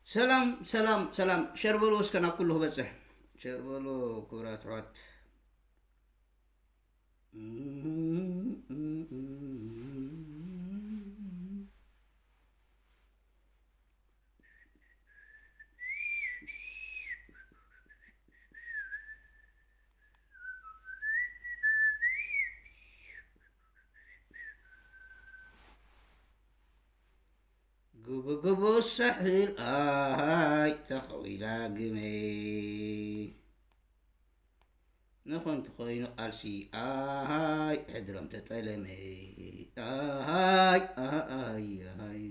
ሰላም ሰላም ሰላም፣ ሸር በሉ እስከ ናብ ኩሉ ክበጽሕ። ሸር በሉ ክቡራት ኣሕዋት። ጉቡ ጉቡ ሳሕል ኣሃይ ተኸዊላ ግመይ። ንኾን ተኾይኑ ቃልሲ ኣሃይ ሕድሮም ተጠለመይ። ኣሃይ ኣሃይ ኣሃይ።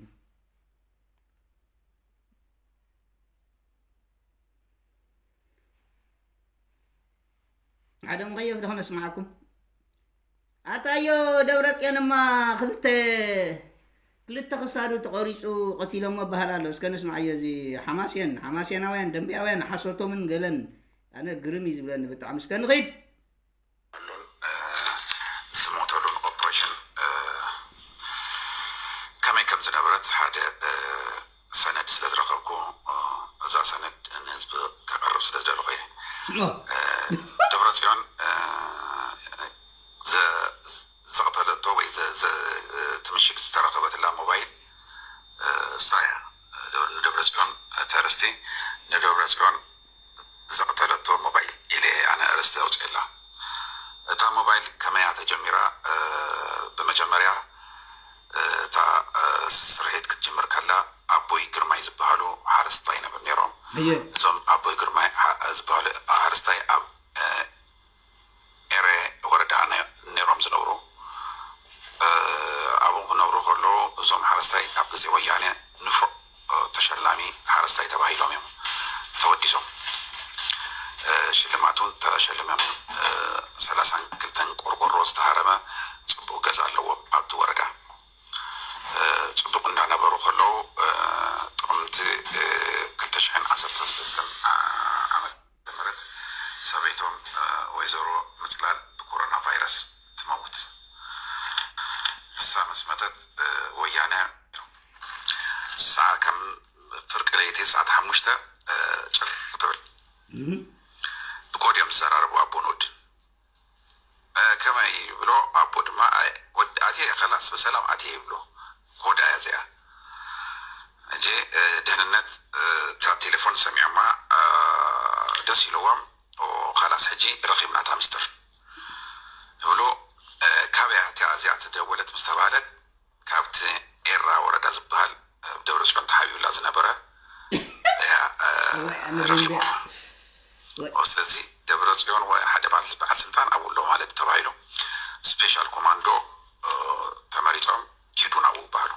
ሓደ ምኽየፍ ዶ ከነስምዓኩም? ኣታዮ ደብረጽዮንማ ክልተ ክልተ ክሳዱ ተቖሪጹ ቀቲሎሞ በሃል ኣሎ። እስከ ንስምዓዮ፣ እዚ ሓማስየን፣ ሓማስየናውያን፣ ደንብያውያን ሓሶቶምን ገለን ኣነ ግርም እዩ ዝብለኒ ብጣዕሚ። እስከ ንኺድ። ኣሉን ዝሞተሉን ኦፕሬሽን ከመይ ከም ዝነበረት ሓደ ሰነድ ስለ ዝረኸብኩ፣ እዛ ሰነድ ንህዝቢ ከቕርብ ስለ ዝደለኹ እየ። ደብረጽዮን ዘቕተለቶ ወይ እቲ ምሽግ ዝተረኸበትላ ሞባይል እሳ እያ። ንደብረጽዮን ተረስቲ ንደብረጽዮን ዘቕተለቶ ሞባይል ኢለ ኣነ ኣርእስቲ ኣውፅኤላ። እታ ሞባይል ከመያ ተጀሚራ? ብመጀመርያ እታ ስርሒት ክትጅምር ከላ ኣቦይ ግርማይ ዝበሃሉ ሓረስታይ ነበር ነይሮም። እዞም ኣቦይ ግርማይ ዝበሃሉ ሓረስታይ ኣብ ኤረ ወረዳ ነይሮም ዝነብሩ። ኣብኡ ክነብሩ ከለዉ እዞም ሓረስታይ ኣብ ግዜ ወያነ ንፉዕ ተሸላሚ ሓረስታይ ተባሂሎም እዮም ተወዲሶም። ሽልማት እውን ተሸልሞም እዮም። ሰላሳን ክልተን ቆርቆሮ ዝተሃረመ ፅቡቕ ገዛ ኣለዎም ኣብቲ ወረዳ። ፅቡቕ እንዳነበሩ ከለዉ ጥቕምቲ ክልተ ሽሕን ዓሰርተ ሰለስተን ዓመት ምህረት ሰበይቶም ወይዘሮ ምፅላል ብኮሮና ቫይረስ ትመውት። እሳ ምስ መተት ወያነ ሰዓ ከም ፍርቂ ለይቲ ሰዓት ሓሙሽተ ጭር ትብል። ብኮድ እዮም ዝዘራረቡ ኣቦን ወድን። ከመይ ይብሎ ኣቦ ድማ ወዲ ኣትየ ከላስ ብሰላም ኣትየ ይብሎ። ኮዳ እያ እዚኣ። ሕጂ ድህንነት እታ ቴሌፎን ሰሚዖማ ደስ ኢልዎም። ከላስ ሕጂ ረኺብና እታ ምስጢር ይብሉ። ካበይ እያ እዚኣ ትደወለት ምስ ተባህለት ካብቲ ኤራ ወረዳ ዝበሃል ደብረ ፅዮን ተሓቢኡላ ዝነበረ እያ ረኺቦም። ስለዚ ደብረ ፅዮን ወይ ሓደ በዓል ስልጣን ኣብኡ ኣሎ ማለት ተባሂሉ ስፔሻል ኮማንዶ ተመሪፆም ኪዱ ናብኡ ይበሃሉ።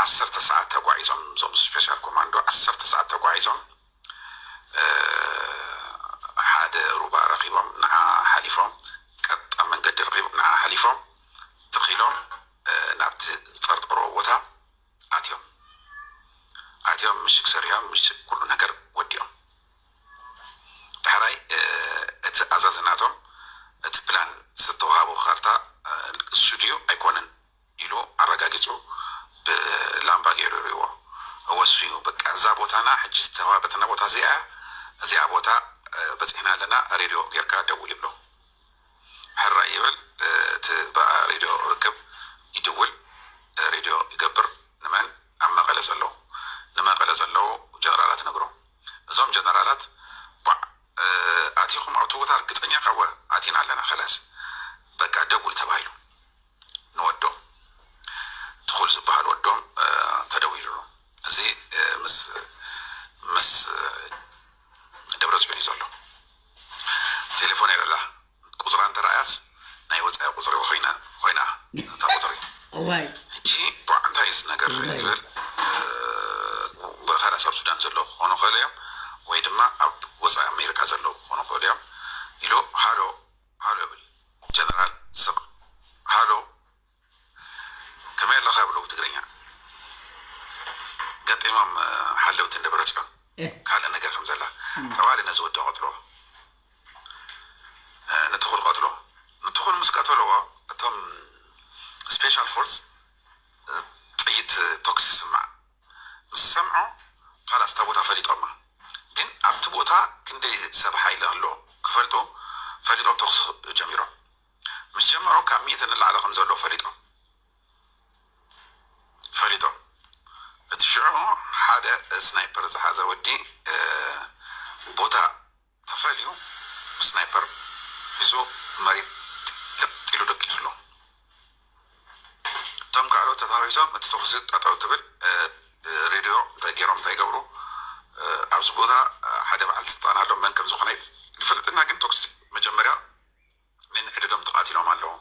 ዓሰርተ ሰዓት ተጓዒዞም እዞም ስፔሻል ኮማንዶ ዓሰርተ ሰዓት ተጓዒዞም ሓደ ሩባ ረኺቦም ንዓ ሓሊፎም ቀጣ መንገዲ ረኺቦም ንዓ ሓሊፎም ትኺሎም ናብቲ ዝጠርጠርዎ ቦታ ኣትዮም ኣትዮም ምሽግ ሰሪሖም ምሽግ ኩሉ ነገር ወዲኦም። ዳሕራይ እቲ ኣዛዚ ናቶም እቲ ፕላን ዝተዋሃቦ ካርታ እሱ ድዩ ኣይኮነን ኢሉ ኣረጋጊጹ ብላምባ ገይሩ ይርእዎ። እወ እሱ እዩ በቃ እዛ ቦታና ሕጂ ዝተዋሃበትና ቦታ እዚኣ እዚኣ ቦታ በፂሕና ኣለና፣ ሬድዮ ጌርካ ደውል ይብሎ። ሕራይ ይብል። እቲ ብኣ ሬድዮ ርክብ ይድውል፣ ሬድዮ ይገብር። ንመን? ኣብ መቐለ ዘለዉ፣ ንመቐለ ዘለዉ ጀነራላት ነግሮም። እዞም ጀነራላት፣ ቧዕ፣ ኣቲኹም ኣብቲ ቦታ ርግፀኛ ካወ ኣቲና ኣለና፣ ከላስ በቃ ደውል ተባሂሉ። ንወዶም ትኹል ዝበሃል ወዶም ተደዊሉሉ። እዚ ምስ ምስ ደብረፅዮን እዩ ዘሎ። ቴሌፎን የለላ። ቁፅራ እንተረኣያስ ናይ ወፃኢ ቁፅሪ ኮይና ኮይና እታ ቁፅሪ። እዋይ። ሕጂ ቧዕ እንታይ እዩስ ነገር ይብል። ብኻላስ ኣብ ሱዳን ዘለዉ ክኾኑ ክኽእሉ እዮም፣ ወይ ድማ ኣብ ወፃኢ ኣሜሪካ ዘለዉ ክኾኑ ክኽእሉ እዮም ኢሉ ሃሎ ሃሎ ይብል። ጀነራል ስቕ ሃሎ ከመይ ኣለኻ ይብሎ ብትግርኛ። ገጢሞም ሓለውቲ ደብረፅዮን ካልእ ነገር ከም ዘላ ተባለ። ነዚ ወዲ ቀትሎ፣ ንትኹል ቀትሎ። ንትኹል ምስ ቀተልዎ እቶም ስፔሻል ፎርስ ጥይት ቶክስ ይስማዕ። ምስ ሰምዖ ካላስ እታ ቦታ ፈሊጦማ። ግን ኣብቲ ቦታ ክንደይ ሰብ ሓይሊ ኣሎ ክፈልጡ ፈሊጦም ተኩስ ጀሚሮም። ምስ ጀመሩ ካብ ሚእቲ ንላዕሊ ከም ዘሎ ፈሊጦም ፈሊጦም። እቲ ሽዑ ሓደ ስናይፐር ዝሓዘ ወዲ ቦታ ተፈልዩ ብስናይፐር ሒዙ መሬት ለጥ ኢሉ ደቂሱ ኣሎ። እቶም ካልኦት ተታዊሶም እቲ ተኹሲ ጠጠው ትብል ሬድዮ እንታይ ገይሮም እንታይ ይገብሩ ኣብዚ ቦታ ሓደ በዓል ስልጣን ኣሎ መን ከም ዝኾነ ይፈልጥና ግን ተኩሲ መጀመርያ ንንሕድዶም ተቓቲሎም ኣለዉ።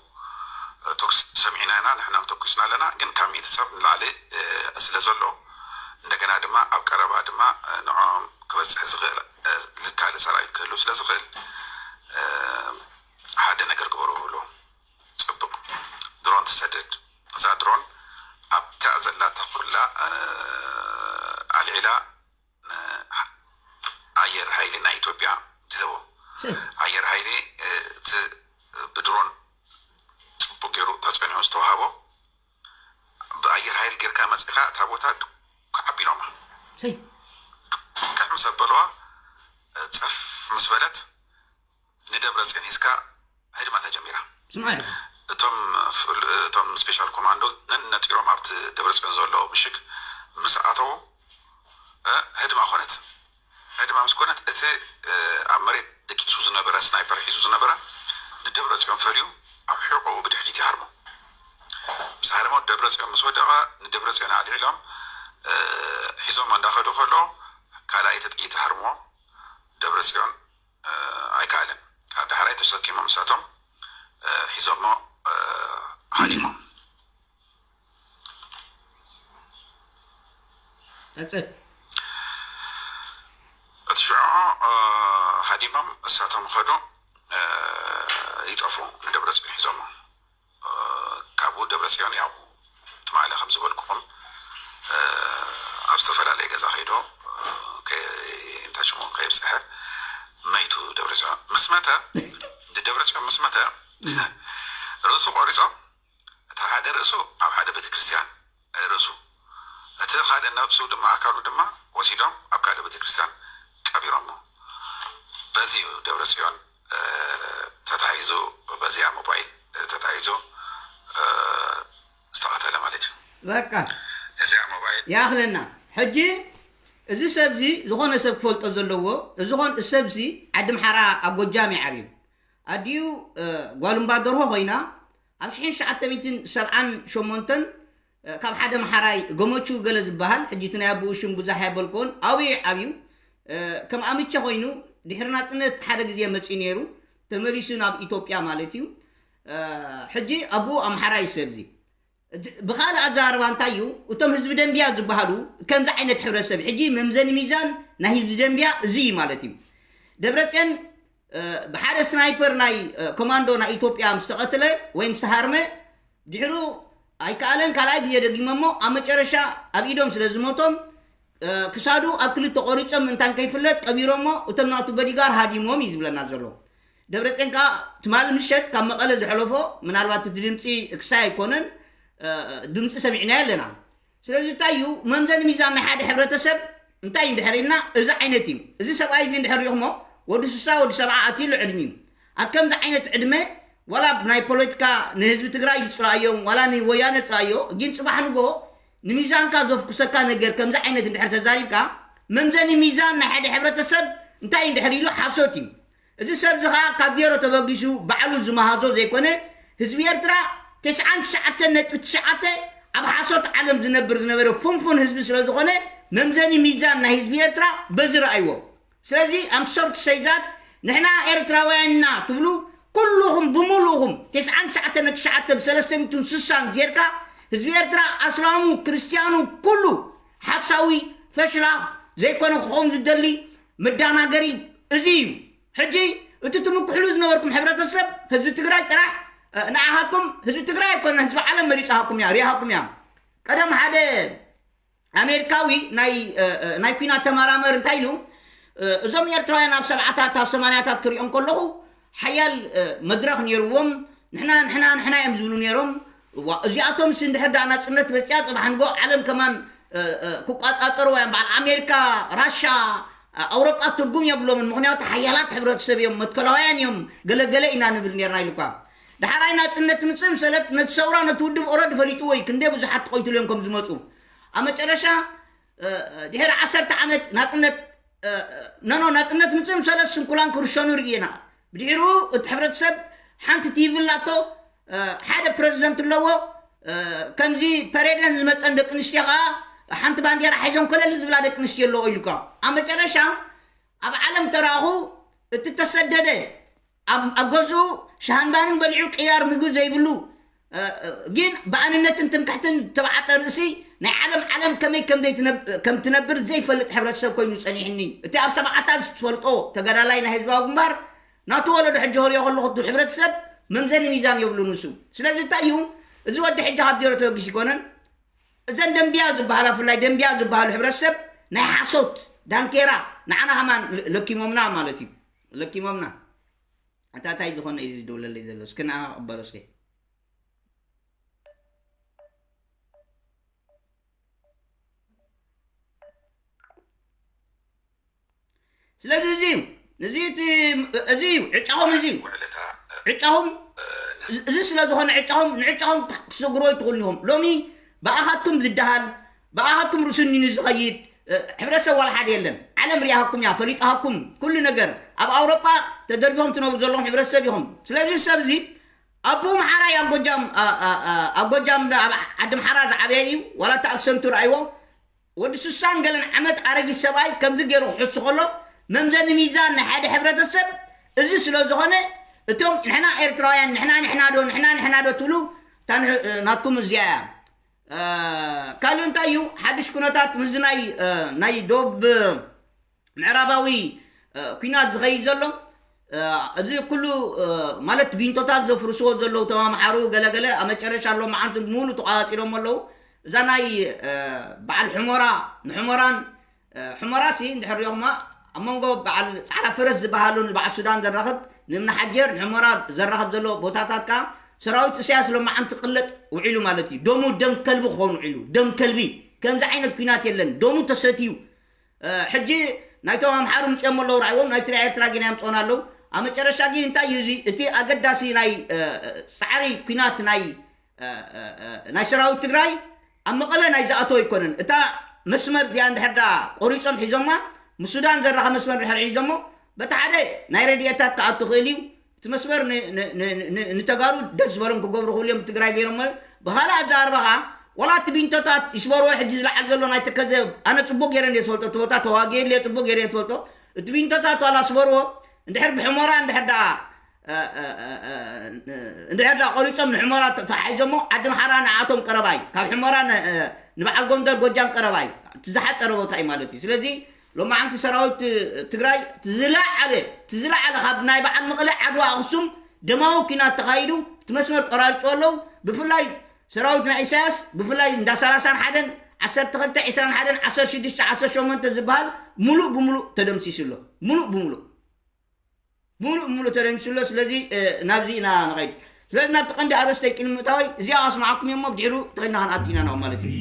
ተኩሲ ሰሚዕና ኢና ንሕና ተኩስና ኣለና ግን ካብ ሚእቲ ሰብ ንላዕሊ ስለ ዘሎ እንደገና ድማ ኣብ ቀረባ ድማ ንዕኦም ክበፅሕ ዝኽእል ካልእ ሰራዊት ክህሉ ስለ ዝኽእል ሓደ ነገር ግበሩ ብሎ። ፅቡቅ ድሮን ትሰደድ። እዛ ድሮን ኣብታ ዘላታ ኩላ ኣልዒላ ኣየር ሃይሊ ናይ ኢትዮጵያ ትህቦ። ኣየር ሃይሊ እቲ ብድሮን ፅቡቅ ገይሩ ተፀኒዑ ዝተዋሃቦ ብኣየር ሃይሊ ጌርካ መፂኻ እታ ቦታ ክዓቢሎማ። ክዕ ምስ ኣበለዋ ፀፍ ምስ በለት ንደብረ ፅዮን ሒዝካ ህድማ ተጀሚራ። ስማዕ እቶም እቶም ስፔሻል ኮማንዶ ነነፂሮም ኣብቲ ደብረ ፅዮን ዘሎ ምሽግ ምስ ኣተዉ ህድማ ኮነት። ህድማ ምስ ኮነት እቲ ኣብ መሬት ደቂሱ ዝነበረ ስናይፐር ሒዙ ዝነበረ ንደብረ ፅዮን ፈልዩ ኣብ ሕቆኡ ብድሕሪት ይሃርሞ። ምስ ሃረሞ ደብረ ፅዮን ምስ ወደቐ ንደብረ ፅዮን ኣልዒሎም ሒዞም እንዳኸዱ ከሎ ካልኣይቲ ጥይት ሃርሞ ደብረ ፅዮን ኣይከኣልን። ካብ ዳሕራይ ተሰኪሞም ንሳቶም ሒዞሞ ሃዲሞም። ቀፅል። እቲ ሽዑ ሃዲሞም እሳቶም ኸዱ ይጠፉ ንደብረ ፅዮን ሒዞሞ። ካብኡ ደብረ ፅዮን ያው ትማሊ ከም ዝበልኩኹም ኣብ ዝተፈላለየ ገዛ ከይዶ እንታይ ሽሙ ከየብፅሐ መይቱ ደብረ ፅዮን ምስ መተ ንደብረ ፅዮን ምስ መተ ርእሱ ቆሪፆም እቲ ሓደ ርእሱ ኣብ ሓደ ቤተክርስትያን ርእሱ እቲ ካልእ ነብሱ ድማ ኣካሉ ድማ ወሲዶም ኣብ ካልእ ቤተክርስትያን ቀቢሮሞ። በዚ እዩ ደብረ ፅዮን ተታሒዙ በዚኣ ሞባይል ተታሒዙ ዝተቐተለ ማለት እዩ። በቃ እዚኣ ሞባይል ይኣኽለና። ሕጂ እዚ ሰብዚ ዝኾነ ሰብ ክፈልጦ ዘለዎ እዚ ኾን ሰብዚ ዓዲ ምሓራ ኣብ ጎጃም ይዓብዩ ኣዲኡ ጓሉምባ ደርሆ ኮይና ኣብ ሽሕን ትሽዓተ ሚእትን ሰብዓን ሸሞንተን ካብ ሓደ መሓራይ ገመቹ ገለ ዝበሃል ሕጂ እቲ ናይ ኣቦኡ ሽም ብዙሕ ኣይበልክዎን ኣብኡ እዩ ዓብዩ ከም ኣምቸ ኮይኑ ድሕሪ ናፅነት ሓደ ግዜ መፅኡ ነይሩ ተመሊሱ ናብ ኢትዮጵያ ማለት እዩ ሕጂ ኣቦኡ ኣምሓራይ ሰብዚ ብካልእ ኣዘራርባ እንታይ እዩ እቶም ህዝቢ ደንቢያ ዝበሃሉ ከምዚ ዓይነት ሕብረተሰብ ሕጂ መምዘኒ ሚዛን ናይ ህዝቢ ደንቢያ እዚ እዩ ማለት እዩ ደብረፅዮን ብሓደ ስናይፐር ናይ ኮማንዶ ናይ ኢትዮጵያ ምስ ተቐትለ ወይ ምስ ተሃርመ ድሕሩ ኣይከኣለን ካልኣይ ግዜ ደጊሞሞ ኣብ መጨረሻ ኣብ ኢዶም ስለ ዝሞቶም ክሳዱ ኣብ ክልተ ቆሪፆም እንታይ ከይፍለጥ ቀቢሮሞ እቶም ናቱ በዲጋር ሃዲሞም እዩ ዝብለና ዘሎ ደብረፅዮን ከዓ ትማሊ ምሸት ካብ መቐለ ዝሐለፎ ምናልባት እቲ ድምፂ ክሳይ ኣይኮነን ድምፂ ሰሚዕናዮ ኣለና ስለዚ እንታይ እዩ መምዘኒ ሚዛን ናይ ሓደ ሕብረተሰብ እንታይ እዩ እንድሕር ኢልና እዚ ዓይነት እዩ እዚ ሰብኣይ እዚ እንድሕር ሪኢኹሞ ወዲ ስሳ ወዲ ሰብዓ ኣትሉ ዕድሚኡ። ኣብ ከምዚ ዓይነት ዕድመ ዋላ ናይ ፖለቲካ ንህዝቢ ትግራይ ይፅላእዮም ዋላ ንወያነ ፅላእዮ፣ ግን ፅባሕ ንጎ ንሚዛንካ ዘፍኩሰካ ነገር ከምዚ ዓይነት እንድሕር ተዛሪብካ፣ መምዘኒ ሚዛን ናይ ሓደ ሕብረተሰብ እንታይ እንድሕር ኢሉ ሓሶት እዩ። እዚ ሰብ እዚ ከዓ ካብ ዜሮ ተበጊሱ ባዕሉ ዝመሃዞ ዘይኮነ፣ ህዝቢ ኤርትራ ተስዓን ትሽዓተን ነጥቢ ትሽዓተ ኣብ ሓሶት ዓለም ዝነብር ዝነበረ ፍንፉን ህዝቢ ስለ ዝኾነ፣ መምዘኒ ሚዛን ናይ ህዝቢ ኤርትራ በዚ ረኣይዎ። ስለዚ I'm sorry to say that ንሕና ኤርትራውያን ኢና ትብሉ ኩልኹም ብምሉእኹም ተስዓን ትሽዓተን ነጥቢ ትሽዓተ ብሰለስተ ሚእትን ስሳን ዜርካ ህዝቢ ኤርትራ ኣስላሙ ክርስትያኑ ኩሉ ሓሳዊ ፈሽላኽ ዘይኮነ ክኸውን ዝደሊ መዳናገሪ እዚ እዩ። ሕጂ እቲ ትምክሕሉ ዝነበርኩም ሕብረተሰብ ህዝቢ ትግራይ ጥራሕ ንኣኻትኩም ህዝቢ ትግራይ ኣይኮነ ህዝቢ ዓለም መሪፃሃኩም እያ ሪሃኩም እያ። ቀደም ሓደ ኣሜሪካዊ ናይ ናይ ኩናት ተመራመር እንታይ ኢሉ እዞም ኤርትራውያን ኣብ ሰብዓታት ኣብ ሰማንያታት ክሪኦም ከለኹ ሓያል መድረኽ ነይርዎም። ንሕና ንሕና ንሕና እዮም ዝብሉ ነይሮም። እዚኣቶም ሲ እንድሕር ዳ ናፅነት መፅያ ፅባሕ ንጎ ዓለም ከማን ክቋፃፀርዋ እዮም። በዓል ኣሜሪካ፣ ራሻ፣ ኣውሮጳ ትርጉም የብሎምን። ምክንያቱ ሓያላት ሕብረተሰብ እዮም፣ መትከላውያን እዮም፣ ገለገለ ኢና ንብል ነርና ኢሉኳ። ዳሕራይ ናፅነት ምፅእ ምሰለት ነቲ ሰውራ ነቲ ውድብ ኦረድ ፈሊጥዎ እዩ። ክንደይ ብዙሓት ተቆይትሉ እዮም ከም ዝመፁ ኣብ መጨረሻ ድሕሪ ዓሰርተ ዓመት ናፅነት ነኖ ናፅነት ምፅእ ምሰለት ስንኩላን ክርሸኑ ርእየና። ብድሕሩ እቲ ሕብረተሰብ ሓንቲ ቲቪ ላቶ ሓደ ፕረዚደንት ኣለዎ። ከምዚ ፐሬደን ዝመፀን ደቂ ኣንስትዮ ከዓ ሓንቲ ባንዴራ ሓይዞም ኮለል ዝብላ ደቂ ኣንስትዮ ኣለዎ ኢሉካ ኣብ መጨረሻ ኣብ ዓለም ተራኹ እቲ ተሰደደ ኣብ ገዝኡ ሻሃንባንን በሊዑ ቅያር ምግቢ ዘይብሉ ግን ብኣንነትን ትምክሕትን ተባዕጠ ርእሲ ናይ ዓለም ዓለም ከመይ ከም ትነብር ዘይፈልጥ ሕብረተሰብ ኮይኑ ፀኒሕኒ። እቲ ኣብ ሰብዓታት ዝፈልጦ ተጋዳላይ ናይ ህዝባዊ ግንባር ናቱ ወለዶ ሕጂ ክሪኦ ከለኹ እቲ ሕብረተሰብ መምዘኒ ሚዛን የብሉን ንሱ። ስለዚ እንታይ እዩ እዚ ወዲ ሕጂ ካብ ዜሮ ተበጊስ ይኮነን። እዘን ደንቢያ ዝበሃላ ብፍላይ ደንቢያ ዝበሃሉ ሕብረተሰብ ናይ ሓሶት ዳንኬራ ንዓና ከማን ለኪሞምና ማለት እዩ። ለኪሞምና። ኣታ እንታይ ዝኾነ እዩ ዝድውለለይ ዘሎ? እስኪ ንዓ ክቕበሎ እስኪ። ስለዚ እዚ እዩ። እዚ እቲ እዚ እዩ ዕጫኹም እዚ እዩ። ዕጫኹም እዚ ስለ ዝኾነ ዕጫኹም ንዕጫኹም ክትስግሩ ኣይትኽእሉን ኢኹም። ሎሚ ብኣኻትኩም ዝደሃል ብኣኻትኩም ርእሱ ኒኑ ዝኸይድ ሕብረተሰብ ዋላ ሓደ የለን። ዓለም ሪኣሃኩም እያ፣ ፈሊጣሃኩም ኩሉ ነገር። ኣብ ኣውሮጳ ተደርቢኹም ትነብሩ ዘለኹም ሕብረተሰብ ኢኹም። ስለዚ ሰብ እዚ ኣቦኡ ምሓራይ ኣብ ጎጃም ኣብ ጎጃም ኣብ ዓዲ ምሓራ ዝዓበየ እዩ። ዋላ እቲ ኣብ ሰንቱ ረኣይዎ ወዲ ስሳን ገለን ዓመት ኣረጊት ሰብኣይ ከምዚ ገይሩ ክሕሱ ከሎ መምዘኒ ሚዛን ናይ ሓደ ሕብረተሰብ እዚ ስለ ዝኾነ እቶም ንሕና ኤርትራውያን ንሕና ንሕና ዶ ንሕና ንሕና ዶ ትብሉ እታ ናትኩም እዚኣ እያ። ካልእ እንታይ እዩ ሓድሽ ኩነታት ምስዚ ናይ ናይ ዶብ ምዕራባዊ ኩናት ዝኸይድ ዘሎ እዚ ኩሉ ማለት ቢንቶታት ዘፍርስዎ ዘለዉ ተማምሓሩ ገለገለ ኣብ መጨረሻ ኣሎ መዓንቲ ሙሉ ተቋፂሮም ኣለዉ። እዛ ናይ በዓል ሕሞራ ንሕሞራን ሕሞራ ሲ እንድሕር ሪኦኹማ ኣብ መንጎ በዓል ፃዕዳ ፈረስ ዝበሃሉ ንበዓል ሱዳን ዘራኽብ ንምንሓጀር ንሕሞራ ዘራኽብ ዘሎ ቦታታት ከዓ ሰራዊት እስያስ ሎማዓንቲ ቅለጥ ውዒሉ ማለት እዩ። ደሙ ደም ከልቢ ክኸውን ውዒሉ ደም ከልቢ ከምዚ ዓይነት ኩናት የለን። ደሙ ተሰትዩ ሕጂ ናይቶም ኣምሓሩ ምፅኦም ኣለዉ ርኣይዎም ናይ ትግራይ ኤርትራ ግን ያምፅኦን ኣለዉ። ኣብ መጨረሻ ግን እንታይ እዩ እዚ እቲ ኣገዳሲ ናይ ፃዕሪ ኩናት ናይ ናይ ሰራዊት ትግራይ ኣብ መቐለ ናይ ዝኣተወ ኣይኮነን። እታ መስመር እዚኣ እንድሕር ዳ ቆሪፆም ሒዞማ ምስ ሱዳን ዘራኸ መስመር ድሕር ሒዞሞ በቲ ሓደ ናይ ረድኤታት ክኣቱ ክእል እዩ። እቲ መስመር ንተጋሩ ደስ ዝበሎም ክገብሩ ክእሉ እዮም ብትግራይ ገይሮም ማለት ብካልእ ኣዛርባ ከዓ ዋላ እቲ ቢንቶታት ይስበርዎ ሕጂ ዝለዓል ዘሎ ናይ ተከዘ ኣነ ፅቡቅ ገይረ እንደ ዝፈልጦ እቲ ቦታ ተዋጊየ ድልየ ፅቡቅ ገይረ ዝፈልጦ እቲ ቢንቶታት ዋላ ስበርዎ እንድሕር ብሕሞራ እንድሕር ደኣ እንድሕር ደኣ ቆሪፆም ንሕሞራ ተሓሒዞሞ ዓዲ ምሓራ ንዓቶም ቀረባይ ካብ ሕሞራ ንበዓል ጎንደር ጎጃም ቀረባይ እቲ ዝሓፀረ ቦታ እዩ ማለት እዩ። ስለዚ ሎማዓንቲ ሰራዊት ትግራይ ዝለዓለ ዝለዓለ ካብ ናይ በዓል መቐለ ዓድዋ ኣክሱም ደማዊ ኪናት ተኻይዱ እቲ መስመር ቆራርጮ ኣለዉ። ብፍላይ ሰራዊት ናይ ኢሳያስ ብፍላይ እንዳ ሰላሳን ሓደን ዓሰርተ ክልተ ዕስራን ሓደን ዓሰርተ ሽዱሽተ ዓሰርተ ሸሞንተ ዝበሃል ሙሉእ ብሙሉእ ተደምሲሱ ኣሎ። ሙሉእ ብሙሉእ ሙሉእ ብሙሉእ ተደምሲሱ ኣሎ። ስለዚ ናብዚ ኢና ንኸይድ። ስለዚ ናብቲ ቀንዲ ኣርእስተይ ቅድሚ ምእታወይ እዚኣ ኣስማዓኩም እሞ ብድሕሩ ተኸድና ክንኣቱ ኢና ናው ማለት እዩ።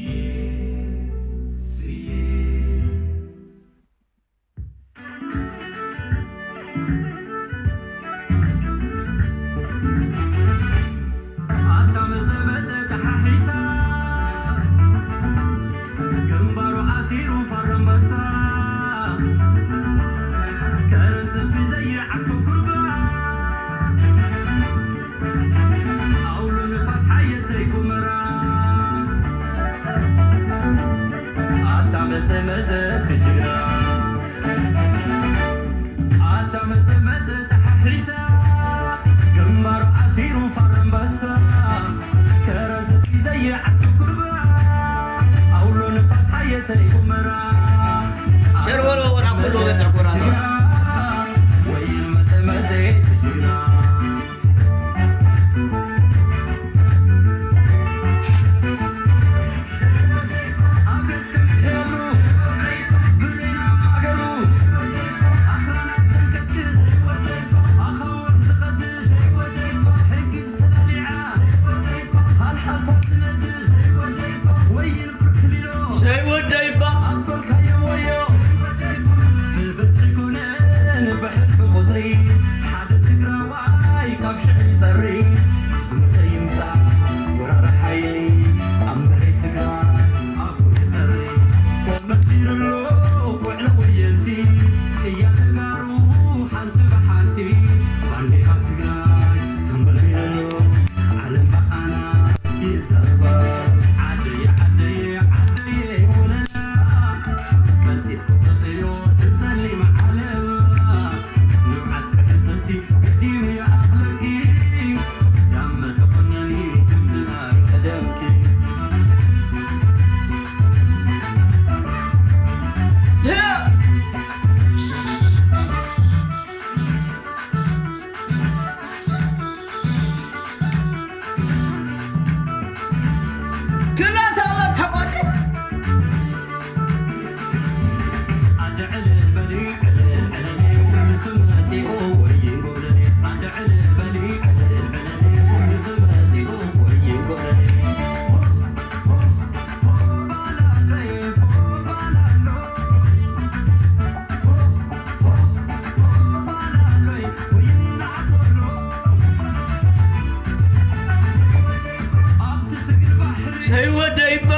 ሰይወደይባ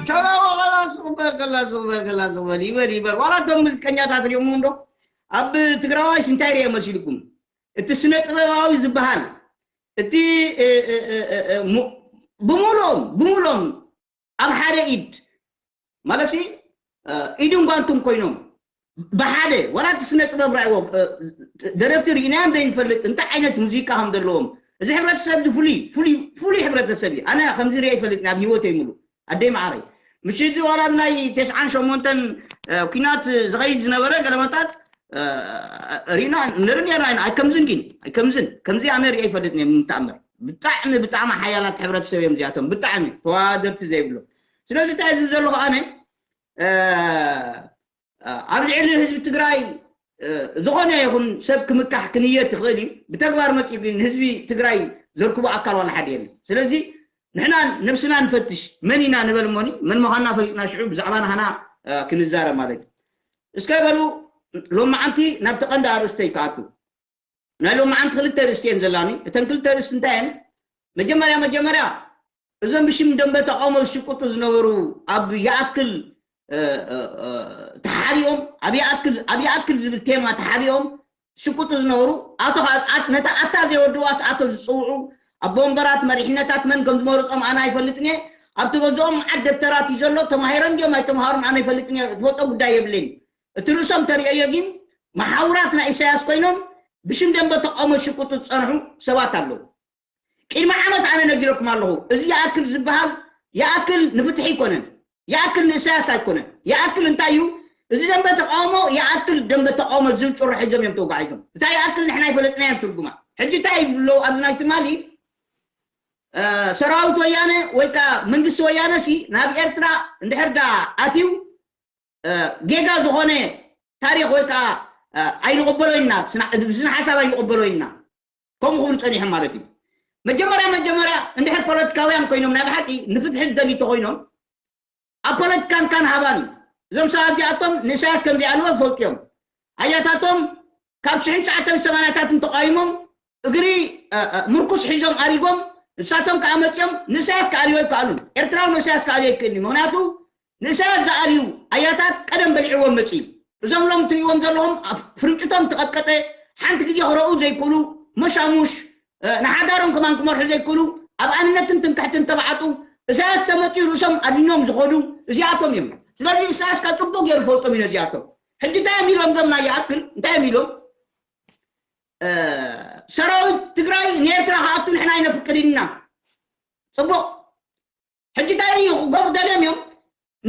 ቻላዎ ኸላስ፣ ዝቕበል ከላ ዝቕበል ከላ ዝቕበል ይበል ይበል። ዋላ እቶም ሙዚቀኛታት ሪኦምዎም ዶ? ኣብ ትግራዋይስ እንታይ ርኤ መሲልኩም? እቲ ስነ ጥበባዊ ዝበሃል፣ እቲ፣ እ፣ እ፣ እ፣ እ፣ እ፣ ሙ-፣ ብምሉኦም፣ ብምሉኦም ኣብ ሓደ ኢድ፣ ማለትሲ፣ እ፣ ኢድን ጓንትን ኮይኖም፣ ብሓደ፣ ዋላ እቲ ስነ ጥበብ ራእይዎ፣ እ፣ ደረፍቲ ርኢናዮም ዘይንፈልጥ እንታይ ዓይነት ሙዚቃ ከም ዘለዎም። እዚ ሕብረተሰብ እዚ ፍሉይ፣ ፍሉይ፣ ፍሉይ ሕብረተሰብ እዩ። ኣነ ከምዚ ሪአ ይፈልጥኒ ኣብ ህይወተይ ሙሉ። ኣደይ መዓረይ። ምሽ እዚ ዋላ ናይ ተስዓን ሸሞንተን፣ እ፣ ኲናት ዝኸይድ ዝነበረ ገለመታት፣ እ፣ ሪና ንርኢ ነርና ኢና። ኣይከምዝን ግን፣ ኣይከምዝን። ከምዚ ኣነ ሪአ ይፈልጥኒ ምንተኣምር። ብጣዕሚ፣ ብጣዕሚ ሓያላት ሕብረተሰብ እዮም እዚኣቶም። ብጣዕሚ ተወዳደርቲ ዘይብሎም። ስለዚ እንታይ ዝብል ዘለኹ ኣነ፣ እ፣ ኣብ ልዕሊ ህዝቢ ትግራይ፣ እ፣ ዝኾነ ይኹን ሰብ ክምካሕ ክንየት ትኽእል እዩ። ብተግባር መፂኡ ግን ህዝቢ ትግራይ ዘርክቦ ኣካል ዋላ ሓደ የለን። ስለዚ ንሕና ነብስና ንፈትሽ፣ መን ኢና ንበል እሞኒ፣ መን ምዃንና ፈሊጥና ሽዑ ብዛዕባ ናህና ክንዛረብ ማለት እዩ። እስከ በሉ ሎማዓንቲ ናብቲ ቀንዲ ኣርእስተይ ክኣቱ። ናይ ሎማዓንቲ ክልተ ኣርእስቲ እየን ዘላኒ። እተን ክልተ ኣርእስቲ እንታይ እየን? መጀመርያ መጀመርያ እዞም ብሽም ደንበ ተቃውሞ ዝሽቅጡ ዝነበሩ ኣብ ይኣክል ተሓቢኦም ኣብ ይኣክል ዝብል ቴማ ተሓቢኦም ዝሽቅጡ ዝነበሩ ኣቶ ነታ ኣታ ዘይወድዋስ ኣቶ ዝፅውዑ ኣቦ ወንበራት መሪሕነታት መን ከም ዝመረፆም ኣነ ኣይፈልጥን እየ። ኣብቲ ገዝኦም መዓት ደብተራት እዩ ዘሎ። ተማሂሮም እንዲዮም ኣይተምሃሩን ኣነ ኣይፈልጥን እየ። ዝፈልጦ ጉዳይ የብለይን። እቲ ርእሶም ተርእየዮ ግን መሓውራት ናይ ኢሳያስ ኮይኖም ብሽም ደንበ ተቃውሞ ዝሽቅጡ ዝፀንሑ ሰባት ኣለዉ። ቅድሚ ዓመት ኣነ ነጊረኩም ኣለኹ። እዚ ይኣክል ዝበሃል ይኣክል ንፍትሒ ኣይኮነን፣ ይኣክል ንእሳያስ ኣይኮነን። ይኣክል እንታይ እዩ? እዚ ደንበ ተቃውሞ ይኣክል ደንበ ተቃውሞ ዝብል ጭሮ ሒዞም እዮም ተወጋሒዞም። እታ ይኣክል ንሕና ኣይፈለጥናያን ትርጉማ። ሕጂ እንታይ ይብሉ ኣለዉ ኣብዚ ናይ ትማሊ ሰራዊት ወያነ ወይ ከዓ መንግስቲ ወያነ ሲ ናብ ኤርትራ እንድሕር ዳ ኣትዩ ጌጋ ዝኾነ ታሪኽ ወይ ከዓ ኣይንቕበሎ ኢና፣ ብስነ ሓሳብ ኣይንቕበሎ ኢና። ከምኡ ክብሉ ፀኒሖም ማለት እዩ። መጀመርያ መጀመርያ እንድሕር ፖለቲካውያን ኮይኖም ናይ ብሓቂ ንፍትሒ ዝደልዩ ተኮይኖም ኣብ ፖለቲካን ካን ሃባን እዩ። እዞም ሰባት እዚኣቶም ንእሳያስ ከም ዘይኣልዎ ይፈልጡ እዮም። ኣያታቶም ካብ ሽሕን ትሽዓተን ሰማንያታትን ተቃዊሞም እግሪ ምርኩስ ሒዞም ኣሪጎም ንሳቶም ከዓ መፂኦም ንእሳያስ ክኣልዮ ይከኣሉን። ኤርትራዊ ንእሳያስ ክኣልዮ ይክእልኒ። ምክንያቱ ንእሳያስ ዝኣልዩ ኣያታት ቀደም በሊዕዎም መፂ እዩ። እዞም ሎም ትሪእዎም ዘለኹም ፍርንጭቶም ተቐጥቀጠ ሓንቲ ግዜ ክረኡ ዘይክእሉ መሻሙሽ ንሓዳሮም ከማን ክመርሑ ዘይክእሉ ኣብ ኣንነትን ትምክሕትን ተባዓጡ እሳያስ ተመፂኡ ርእሶም ኣድኖም ዝኸዱ እዚኣቶም እዮም። ስለዚ እሳያስካ ፅቡቅ ገይሩ ፈልጦም እዩ ነዚኣቶም። ሕጂ እንታይ እዮም ኢሎም ዞም ናይ ይኣክል እንታይ እዮም ኢሎም ሰራዊት ትግራይ ንኤርትራ ክኣቱ ንሕና ኣይነፍቅድን ኢና። ፅቡቅ ሕጂ እንታይ እዩ ክገብሩ ደልዮም እዮም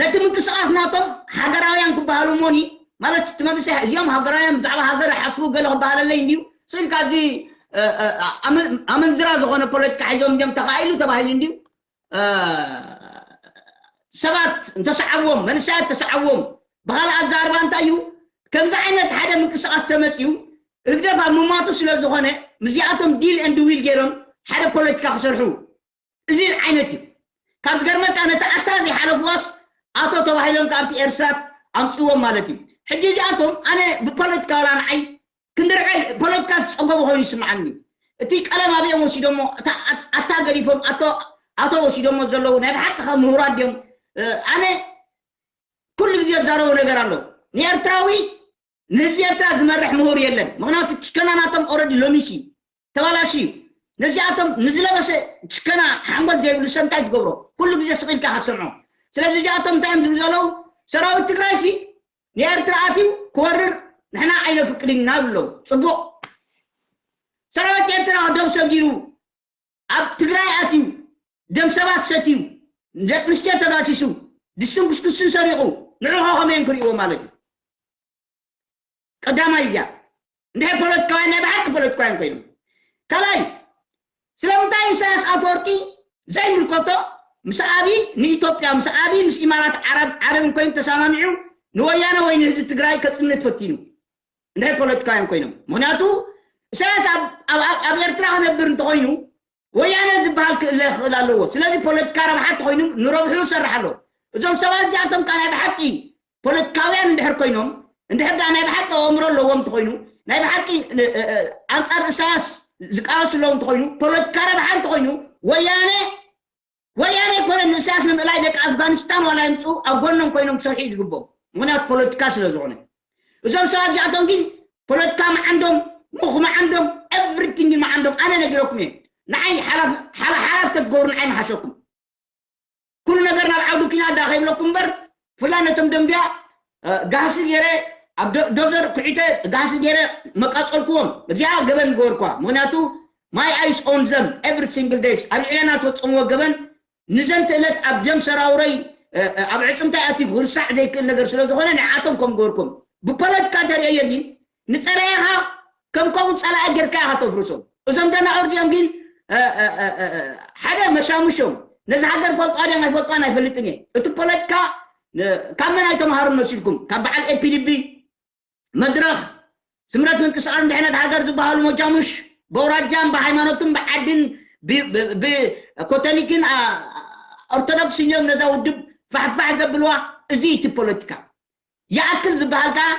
ነቲ ምንቅስቃስ ናቶም ሃገራውያን ክበሃሉ እሞኒ ማለት እቲ መንእሰይ እዚኦም ሃገራውያን ብዛዕባ ሃገር ይሓስቡ ገለ ክበሃለለይ እንድዩ ስኢልካ እዚ ኣመንዝራ ዝኾነ ፖለቲካ ሒዞም እንዲዮም ተኻኢሉ ተባሂሉ እንድዩ ሰባት እንተሰዓዎም መንእሰያት ተሰዓዎም ብካልእ ኣዛርባ እንታይ እዩ ከምዚ ዓይነት ሓደ ምንቅስቃስ ተመፅዩ ህግደፍ ኣብ ምማቱ ስለ ዝኾነ ምስዚኣቶም ዲል ኤንድ ዊል ገይሮም ሓደ ፖለቲካ ክሰርሑ እዚ ዓይነት እዩ ካብ ዝገርመካ ነቲ ኣታ ዘይሓለፍዋስ ኣቶ ተባሂሎም ካብቲ ኤርሳት ኣምፅዎም ማለት እዩ ሕጂ እዚኣቶም ኣነ ብፖለቲካ ዋላ ንዓይ ክንድርዓይ ፖለቲካ ዝፀገቡ ኮይኑ ይስምዓኒ እቲ ቀለም ኣበዮም ወሲዶሞ ኣታ ገዲፎም ኣቶ ወሲዶሞ ዘለዉ ናይ ብሓቂ ካብ ምሁራት ድዮም ኣነ ኩሉ ግዜ ዝዛረቦ ነገር ኣሎ ንኤርትራዊ ንህዝቢ ኤርትራ ዝመርሕ ምሁር የለን ምክንያቱ ጭከና ናቶም ኦረዲ ሎሚሲ ተባላሽዩ ነዚኣቶም ንዝለበሰ ጭከና ሓንጎል ዘይብሉ ሰብ እንታይ ትገብሮ ኩሉ ግዜ ስቕ ኢልካ ክትሰምዖ ስለዚ እዚኣቶም እንታይ እዮም ዝብሉ ዘለዉ ሰራዊት ትግራይ ሲ ንኤርትራ ኣትዩ ክወርር ንሕና ኣይነፍቅድን ኢና ብሎም ፅቡቕ ሰራዊት ኤርትራ ደም ሰጊሩ ኣብ ትግራይ ኣትዩ ደም ሰባት ሰትዩ ደቂ ኣንስትዮ ተጋሲሱ ድስን ኩስኩስን ሰሪቑ ንዑ ከመየን ክርእዎ ማለት እዩ ቀዳማይ እዚኣ እንድሕር ፖለቲካውያን ናይ ብሓቂ ፖለቲካውያን ኮይኖም ካልኣይ ስለምንታይ ኢሳያስ ኣፈወርቂ ዘይምልከቶ ምስ ኣቢ ንኢትዮጵያ ምስ ኣቢ ምስ ኢማራት ዓረብ ዓረብን ኮይኑ ተሰማሚዑ ንወያነ ወይ ንህዝቢ ትግራይ ከፅንት ፈቲኑ እንድሕር ፖለቲካውያን ኮይኖም ምክንያቱ ኢሳያስ ኣብ ኤርትራ ክነብር እንተኮይኑ ወያነ ዝበሃል ክእለ ክኽእል ኣለዎ ስለዚ ፖለቲካ ረብሓ እንተኮይኑ ንረብሑ ይሰርሕ ኣሎ እዞም ሰባት እዚኣቶም ከዓ ናይ ብሓቂ ፖለቲካውያን እንድሕር ኮይኖም እንድሕር ደኣ ናይ ብሓቂ ኣእምሮ ኣለዎም እንተኮይኑ ናይ ብሓቂ ኣንፃር እሳያስ ዝቃወስ ኣለዎም እንተኮይኑ ፖለቲካ ረብሓ እንተኮይኑ ወያነ ወያነ ኣይኮነን ንእሳያስ ንምእላይ ደቂ ኣፍጋኒስታን ዋላ ይምፁ ኣብ ጎኖም ኮይኖም ክሰርሑ እዩ ዝግብኦም ምክንያቱ ፖለቲካ ስለ ዝኾነ እዞም ሰባት እዚኣቶም ግን ፖለቲካ መዓንዶም ምኽ መዓንዶም everything መዓንዶም ኣነ ነጊረኩም እየ ንዓይ ሓላፍ ተትገብሩ ንዓይ መሓሸኩም ኩሉ ነገር ናብ ዓውዲ ኩናት ዳ ከይብለኩም እምበር ብፍላይ ነቶም ደንብያ ጋህሲ ገይረ ኣብ ዶዘር ኩዒተ ጋህሲ ገይረ መቃፀልኩዎም እዚኣ ገበን ገበርኳ ምክንያቱ my eyes on them every single days ኣብ ልዕለና ዝፈፀምዎ ገበን ንዘንተ ዕለት ኣብ ደም ሰራውረይ ኣብ ዕፅምታይ ኣትዩ ክርሳዕ ዘይክእል ነገር ስለ ዝኾነ ንዓቶም ከም ገበርኩም ብፖለቲካ ተርእየዮ ግን ንፀላኢኻ ከም ከምኡ ፀላኢ ጌርካ ኢኻ ተፍርሶ እዞም ደናቑር እዚኦም ግን ሓደ መሻሙሾም ነዚ ሃገር ፈልጧ ድዮም ኣይፈልጧን ኣይፈልጥን እየ እቲ ፖለቲካ ካብ መን ኣይተምሃሩን መሲልኩም ካብ በዓል ኤፒዲቢ መድረኽ ስምረት ምንቅስቃስ ድሕነት ሃገር ዝበሃሉ መጃሙሽ በውራጃን ብሃይማኖትን ብዓድን ብኮቶሊክን ኦርቶዶክስን እዮም ነዛ ውድብ ፋሕፋሕ ዘብልዋ። እዚ እቲ ፖለቲካ ይኣክል ዝበሃል ከኣ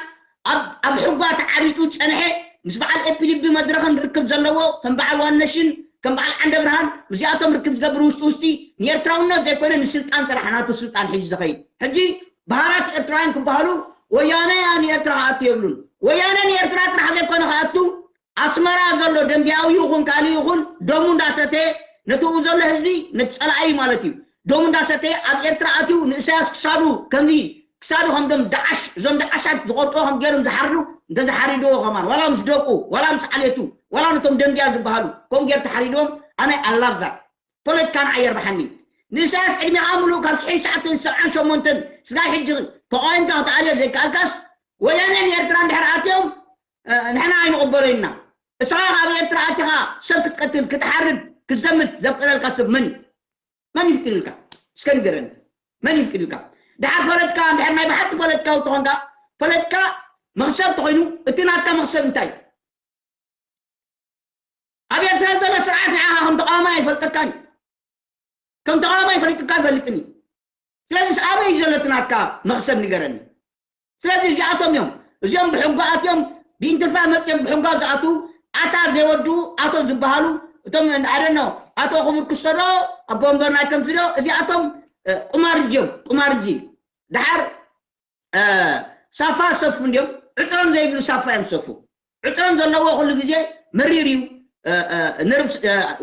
ኣብ ሕጓ ተዓቢጡ ዝጸንሐ ምስ በዓል ኤፒዲቢ መድረኽን ርክብ ዘለዎ ከም በዓል ዋነሽን ከም በዓል ዓንደ ብርሃን ምስዚኣቶም ርክብ ዝገብር ውስጢ ውስጢ ንኤርትራውነት ዘይኮነ ንስልጣን ጥራሕ ናቱ ስልጣን ሒዙ ዝኸይድ። ሕጂ ብሃራት ኤርትራውያን ክበሃሉ ወያነ ንኤርትራ ክኣቱ የብሉን። ወያነ ንኤርትራ ጥራሕ ዘይኮነ ክኣቱ ኣስመራ ዘሎ ደንቢያዊ ይኹን ካልእ ይኹን ደሙ እንዳሰተ ነትኡ ዘሎ ህዝቢ ነቲ ጸላኢ ማለት እዩ ደሙ እንዳሰተ ኣብ ኤርትራ ኣትዩ ንእሳያስ ክሳዱ ከምዚ ክሳዱ ከምዞም ደዓሽ እዞም ደዓሻት ዝቆርጦ ከም ገይሮም ዝሓርዱ እንተዝሓሪድዎ ከማን ዋላ ምስ ደቁ ዋላ ምስ ዓሌቱ ዋላ ነቶም ደንቢያ ዝበሃሉ ከም ገይር ተሓሪድዎም ኣነ ኣላዛ ፖለቲካ ንዓየር ብሓኒ ንእሳያስ ዕድሜኻ ምሉእ ካብ ሽሕን ትሽዓተን ሰብዓን ሸሞንተን ስጋይ ሕጂ ተቃዊምካ ክትኣልዮ ዘይከኣልካስ ወያነ ንኤርትራ እንድሕር ኣትዮም ንሕና ኣይንቕበሎ ኢና። እስኻ ኣብ ኤርትራ ኣቲኻ ሰብ ክትቀትል፣ ክትሓርድ፣ ክትዘምት ዘፍቀደልካ ሰብ መን እዩ? መን ይፍቅድልካ? እስከ ንገረኒ። መን ይፍቅድልካ? ድሓር ፖለቲካ እንድሕር ናይ ብሓቂ ፖለቲካዊ ተኾንካ ፖለቲካ መኽሰብ ተኾይኑ እቲ ናትካ መኽሰብ እንታይ እዩ? ኣብ ኤርትራ ዘሎ ስርዓት ንዓኻ ከም ተቃዋማይ ኣይፈልጠካን እዩ። ከም ተቃዋማይ ፈሊጥካ ኣይፈልጥን እዩ። ስለዚስ ኣበይ እዩ ዘሎ እቲ ናትካ መኽሰብ ንገረኒ። ስለዚ እዚኣቶም እዮም እዚኦም ብሕጎ ኣትዮም ብኢንትርፋ መፅዮም ብሕጎ ዝኣትዉ ኣታ ዘይወድኡ ኣቶ ዝበሃሉ እቶም ኣደኖ ኣቶ ክቡር ክስተዶ ኣቦ ወንበር ናይ ከምዚ ዶ እዚኣቶም ቁማርጂ እዮም ቁማርጂ ድሓር ሳፋ ሰፉ እንዲዮም ዕጥሮም ዘይብሉ ሳፋ እዮም ሰፉ ዕጥሮም ዘለዎ ኩሉ ግዜ መሪር እዩ ነርቭ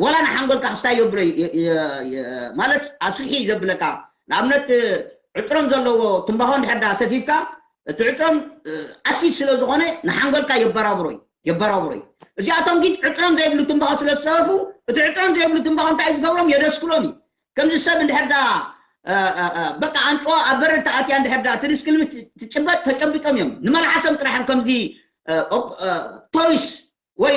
ዋላ ንሓንጎልካ ክስታይ የብሎ ማለት ኣስርሒ እዩ ዘብለካ ንኣብነት ዕጥሮም ዘለዎ ትንባሆ እንድሕር ዳ ሰፊፍካ እቲ ዕጥሮም ኣሲድ ስለ ዝኾነ ንሓንጎልካ የበራብሮ እዩ የበራብሮ እዩ እዚኣቶም ግን ዕጥሮም ዘይብሉ ትንባሆ ስለ ዝሰፈፉ እቲ ዕጥሮም ዘይብሉ ትንባሆ እንታይ ዝገብሮም የደስክሎም እዩ ከምዚ ሰብ እንድሕር ዳ በቃ ኣንጭዋ ኣብ በረድ ተኣትያ እንድሕር ዳ ትሪስክልሚ ትጭበጥ ተጨቢጦም እዮም ንመልሓሶም ጥራሕ እዮም ከምዚ ቶይስ ወይ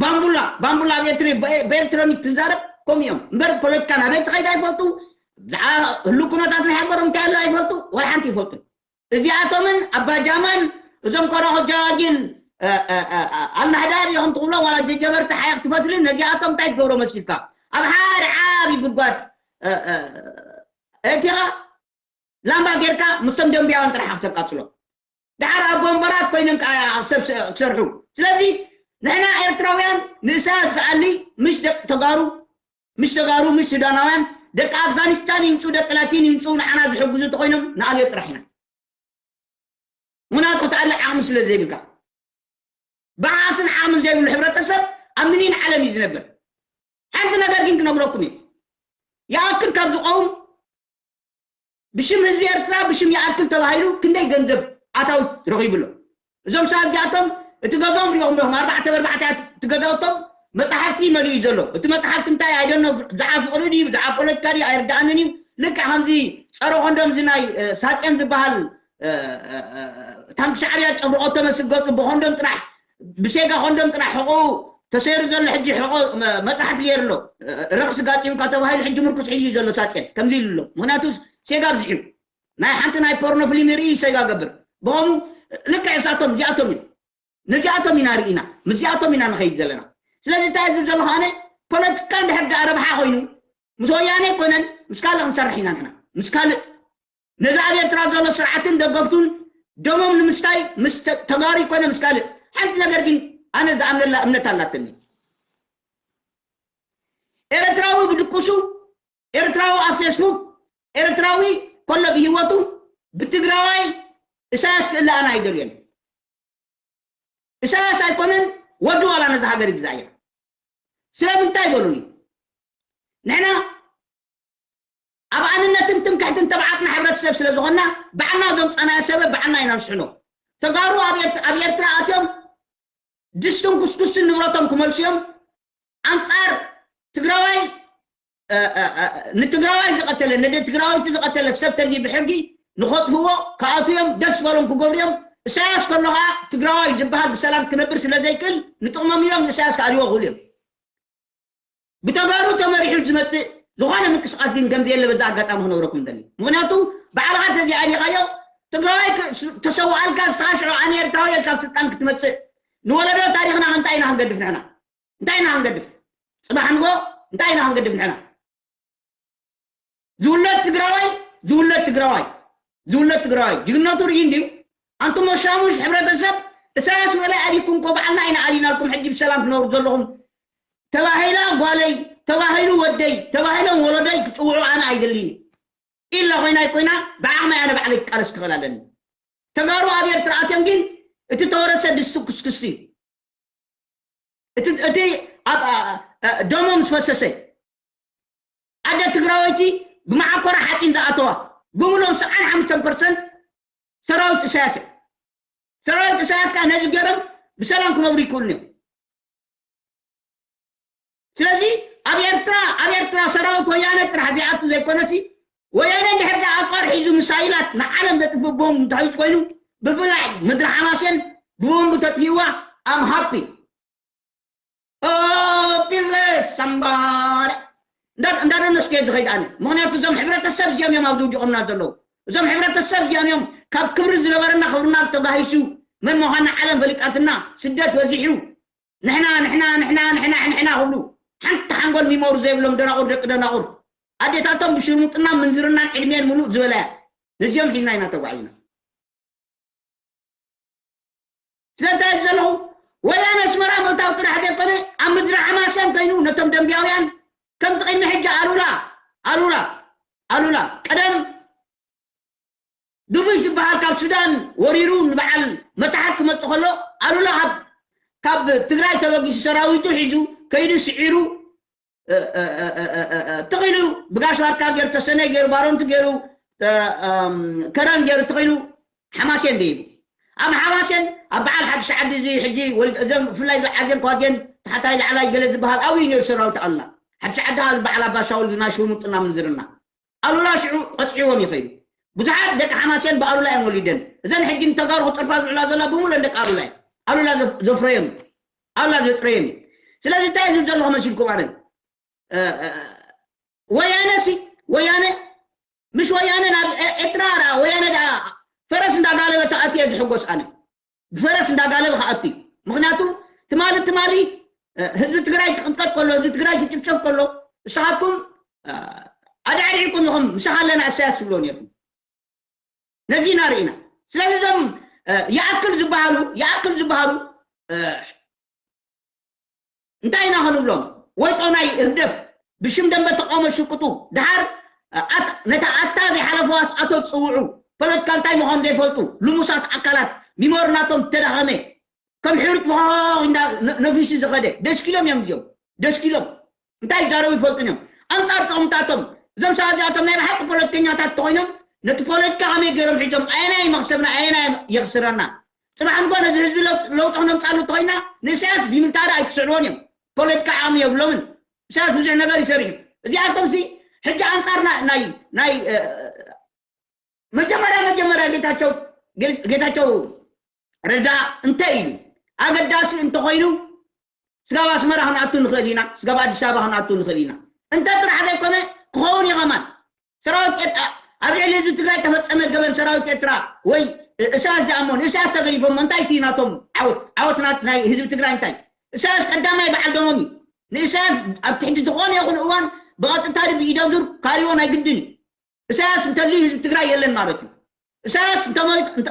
ባምቡላ ባምቡላ ኣብ ኤርትሪ ብኤርትሮኒክ ትዛረብ ከምኡ እዮም እምበር ፖለቲካ ናበይ ትኸይድ ኣይፈልጡ ብዛዕባ ህሉ ኩነታት ናይ ሃገሮም እንታይ ኣሎ ኣይፈልጡ ወላ ሓንቲ ይፈልጡ እዚኣቶምን ኣባጃማን እዞም ኮራኹ ጃዋጊን ኣልናህዳር ኢኹም ትብሎም ዋላ ጀጀበርቲ ሓይኽ ትፈትልን ነዚኣቶም እንታይ ትገብሮ መሲልካ ኣብ ሓደ ዓብዪ ጉድጓድ እቲኻ ላምባ ጌርካ ምስቶም ደንብያውን ጥራሕ ክተቃጽሎ ድሓር ኣብ ወንበራት ኮይኖም ከዓ ኣብ ሰብ ክሰርሑ ስለዚ ንሕና ኤርትራውያን ንእሳያስ ዝኣሊ ምሽ ደቂ ተጋሩ ምሽ ተጋሩ ምሽ ሱዳናውያን ደቂ ኣፍጋኒስታን ይምፁ ደቂ ላቲን ይምፁ ንዓና ዝሕግዙ ተኮይኖም ንኣልዮ ጥራሕ ኢና ምክንያቱ ክትኣሊ ዓቕሚ ስለ ዘይብልካ ብዓትን ዓቕምን ዘይብሉ ሕብረተሰብ ኣብ ምኒን ዓለም እዩ ዝነብር ሓንቲ ነገር ግን ክነግረኩም እዩ ይኣክል ካብ ዝቀውም ብሽም ህዝቢ ኤርትራ ብሽም ይኣክል ተባሂሉ ክንደይ ገንዘብ ኣታዊ ረኺቡ ኣሎ እዞም ሰባት እዚኣቶም እቲ ገዛኦም ሪኦም ሪኦም ኣርባዕተ በርባዕተ እቲ ገዛውቶም መፅሓፍቲ መሊኡ ዘሎ እቲ መፅሓፍቲ እንታይ ኣይደኖ ብዛዕባ ፍቅሪ ድዩ ብዛዕባ ፖለቲካ ድዩ ኣይርዳኣንን እዩ ልክዕ ከምዚ ፀረ ኮንዶም እዚ ናይ ሳቄን ዝበሃል ታንክ ሻዕብያ ጨብርቆ ተመስል ገፁ ብኮንዶም ጥራሕ ብሴጋ ኮንዶም ጥራሕ ሕቁ ተሰይሩ ዘሎ ሕጂ ሕቆ መፅሓፍ ገይሩ ኣሎ ረክሲ ጋጢምካ ተባሂሉ ሕጂ ምርኩስ ሕጂ ዘሎ ሳቄን ከምዚ ኢሉ ኣሎ ምክንያቱ ሴጋ ኣብዚሑ ናይ ሓንቲ ናይ ፖርኖ ፍሊም ይርኢ ሴጋ ገብር ብኸሙ ልክዕ እሳቶም እዚኣቶም እዩ ነዚኣቶም ኢና ርኢና ምስዚኣቶም ኢና ንኸይድ ዘለና ስለዚ እንታይ ዝብል ዘሎ ከኣነ ፖለቲካ እንድሕር ደኣ ረብሓ ኮይኑ ምስ ወያነ ኣይኮነን ምስ ካልእ ክንሰርሕ ኢና ንሕና ምስ ካልእ ነዚ ኣብ ኤርትራ ዘሎ ስርዓትን ደገፍቱን ደሞም ንምስታይ ምስ ተጋሩ ይኮነ ምስ ካልእ ሓንቲ ነገር ግን ኣነ ዝኣምነላ እምነት ኣላትኒ ኤርትራዊ ብድቁሱ ኤርትራዊ ኣብ ፌስቡክ ኤርትራዊ ከሎ ብሂወቱ ብትግራዋይ እሳያስ ክእለኣና ኣይደልዮን እሳያስ ኣይኮነን ወዲ ዋላ ነዚ ሃገር ይግዛእ እያ ስለምንታይ በሉኒ ንሕና ኣብ ኣንነትን ትምክሕትን ተባዓትና ሕብረተሰብ ስለ ዝኾንና ባዕልና እዞም ጸናያ ሰበ ባዕልና ኢና ንስሕኖ ተጋሩ ኣብ ኤርትራ ኣትዮም ድስትን ኩስኩስትን ንብረቶም ክመልስዮም ኣንጻር ትግራዋይ ንትግራዋይ ዝቐተለ ነደ ትግራዋይቲ ዝቐተለ ሰብ ተልዩ ብሕጊ ንኸጥፍዎ ክኣትውዮም ደስ በሎም ክገብርዮም እሳያስ ከሎ ከዓ ትግራዋይ ዝበሃል ብሰላም ክነብር ስለ ዘይክእል ንጥቕሞም ኢሎም ንእሳያስ ክኣልዎ ክእሉ እዮም ብተጋሩ ተመሪሑ ዝመፅእ ዝኾነ ምንቅስቃስ ግን ከምዘየለ በዛ ኣጋጣሚ ክነግረኩም ደሊ ምክንያቱ ባዕልኻ ተዘይኣሊኻዮ ትግራዋይ ተሰውኣልካ ዝተኻሽዑ ኣነ ኤርትራዊ ኢልካ ኣብ ስልጣን ክትመፅእ ንወለዶ ታሪኽና እንታይ ኢና ክንገድፍ ንሕና እንታይ ኢና ክንገድፍ ጽባሕ ንጎ እንታይ ኢና ክንገድፍ ንሕና? ዝውለድ ትግራዋይ ዝውለድ ትግራዋይ ዝውለድ ትግራዋይ ጅግነቱ ርኢ እንድዩ። ኣንቱም መሻሙሽ ሕብረተሰብ፣ እሳያስ መላይ ኣሊኩም እኮ በዓልና ኢና ኣሊናልኩም፣ ሕጂ ብሰላም ትነብሩ ዘለኹም። ተባሂላ ጓለይ፣ ተባሂሉ ወደይ፣ ተባሂሎም ወለደይ ክፅውዑ ኣነ ኣይደልይን። ኢላ ኮይና ኣይኮይና ብዓቕመይ ኣነ ባዕለይ ክቃለስ ክኽእል ኣለኒ። ተጋሩ ኣብ ኤርትራ ኣትዮም ግን እቲ ተወረሰ ድስቲ ኩስኩስቲ እዩ። እቲ እቲ ኣብ ኣ- ኣ- ደሞም ዝፈሰሰ ኣደ ትግራወይቲ ብመዓኮራ ሓፂን ዝኣተዋ ብምሎም ሰዓን ሓሙሽተ ፐርሰንት ሰራዊት እሳያስ እዮም። ሰራዊት እሳያስ ከዓ ነዚ ገይሮም ብሰላም ክነብሩ ይክእሉን እዮም። ስለዚ ኣብ ኤርትራ ኣብ ኤርትራ ሰራዊት ወያነ ጥራሕ ዘይኣቱ ዘይኮነሲ ወያነ እንድሕር ደኣ ኣፅዋር ሒዙ ሚሳይላት ንዓለም ዘጥፍእ ቦምብ እንተሒዙ ኮይኑ ብፍላይ ምድሪ ሓማሴን ብቦምብ ተጥፊእዋ ኣም ሃፒ ቢለ ሰምባረ እንዳደነስከ ዝኸይድ ኣነ። ምክንያቱ እዞም ሕብረተሰብ እዚኦም እዮም ኣብዚ ውዲቆምና ዘለዉ። እዞም ሕብረተሰብ እዚኦም እዮም ካብ ክብሪ ዝነበረና ክብርና ተባሂሱ መን ምዃንና ዓለም ፈሊጣትና ስደት በዚሑ ንሕና ንሕና ንሕና ንሕና ንሕና ክብሉ ሓንቲ ሓንጎል ሚሞሪ ዘይብሎም ደናቁር ደቂ ደናቁር ኣዴታቶም ብሽርሙጥና ምንዝርናን ዕድሜን ምሉእ ዝበለያ ነዚኦም ሒዝና ኢና ተጓዒዝና። ስለታይ ዘለኹ ወያነ ኣስመራ ምእታው ጥራሕ ዘይኮነ ኣብ ምድሪ ሓማሴን ኮይኑ ነቶም ደንቢያውያን ከምቲ ቅድሚ ሕጂ ኣሉላ ኣሉላ ኣሉላ ቀደም ድቡይ ዝበሃል ካብ ሱዳን ወሪሩ ንበዓል መታሓት ክመፅእ ከሎ ኣሉላ ካብ ካብ ትግራይ ተበጊሱ ሰራዊቱ ሒዙ ከይዱ ስዒሩ ተኺሉ ብጋሽ ባርካ ገይሩ ተሰነይ ገይሩ ባሮንቲ ገይሩ ከረን ገይሩ ተኺሉ ሓማሴን ደይቡ ኣብ ሓማሴን ኣብ በዓል ሓድሽ ዓዲ እዚ ሕጂ እዞም ብፍላይ ዓዜን ኳዜን ታሕታይ ላዕላይ ገለ ዝበሃል ኣብዩ ነይሩ ሰራዊት ኣሉላ ሓድሽ ዓዲ በዓል ኣባሻውል ዝናሽው ሙጥና ምንዝርና ኣሉላ ሽዑ ቀፅዕዎም ይኸይዱ ብዙሓት ደቂ ሓማሴን ብኣሉላ እዮም ወሊደን እዘን ሕጂ ንተጋሩ ክጠርፋ ዝውዕላ ዘላ ብምሉእ ደቂ ኣሉላ እዩ ኣሉላ ዘፍረዮም ኣሉላ ዘጥረዮም እዩ ስለዚ እንታይ ዝብ ዘለኹ መሲልኩም ኣነ ወያነ ሲ ወያነ ምሽ ወያነ ናብ ኤርትራ ራ ወያነ ዳ ፈረስ እንዳጋለበ ተኣትየ ዝሕጎስ ኣነ ብፈረስ እንዳጋለበ ከኣቲ ምክንያቱ ትማሊ ትማሊ ህዝቢ ትግራይ ክቅጥቀጥ ከሎ ህዝቢ ትግራይ ክጭፍጨፍ ከሎ እሳኻትኩም ኣዳዕዲዕኩም ኢኹም ምሳኻ ኣለና እሳያስ ትብሎ ነርኩም ነዚ ኢና ርኢና ስለዚ እዞም ይኣክል ዝበሃሉ ይኣክል ዝበሃሉ እንታይ ኢና ክንብሎም ወይጦ ናይ ህግደፍ ብሽም ደንበ ተቃውሞ ሽቅጡ ድሓር ነታ ኣታ ዘይሓለፈዋስ ኣቶ ዝፅውዑ ፖለቲካ እንታይ ምዃኑ ዘይፈልጡ ልሙሳት ኣካላት ሚሞሪ ናቶም ተዳኸመ ከም ሕሩጭ ብሃ ነፊሱ ዝኸደ ደስኪሎም እዮም እዚኦም ደስኪሎም እንታይ ይዛረቡ ይፈልጡን እዮም ኣንፃር ጥቕምታቶም እዞም ሰባት እዚኣቶም ናይ ብሓቂ ፖለቲከኛታት ተኮይኖም ነቲ ፖለቲካ ከመይ ገይሮም ሒዞም ኣየናይ መክሰብና ኣየናይ የኽስረና ፅባሕ ንጎ ነዚ ህዝቢ ለውጢ ክነምፃሉ ተኮይና ንእሳያስ ቢምልታሪ ኣይትስዕብዎን እዮም ፖለቲካ ዓቕሚ የብሎምን እሳያስ ብዙሕ ነገር ይሰርሕ እዩ እዚኣቶም ሲ ሕጂ ኣንፃር ናይ ናይ መጀመርያ መጀመርያ ጌታቸው ጌታቸው ረዳ እንታይ ኢሉ ኣገዳሲ እንተኮይኑ ስጋብ ኣስመራ ክንኣቱ ንኽእል ኢና ስጋብ ኣዲስ ኣበባ ክንኣቱ ንኽእል ኢና እንተ ጥራሕ ዘይኮነ ክኸውን እዩ ከማን ሰራዊት ኤርትራ ኣብ ልዕሊ ህዝቢ ትግራይ ተፈጸመ ገበን ሰራዊት ኤርትራ ወይ እሳያስ ዝኣመኑ እሳያስ ተገሊፎሞ እንታይ እቲ ናቶም ዓወት ዓወት ናይ ህዝቢ ትግራይ እንታይ እሳያስ ቀዳማይ በዓል ደሞም እዩ ንእሳያስ ኣብ ትሕቲ ዝኾነ ይኹን እዋን ብቐጥታ ድዩ ብኢደ ዙር ካርዮ ናይ ግድን እዩ እሳያስ እንተልዩ ህዝቢ ትግራይ የለን ማለት እዩ እሳያስ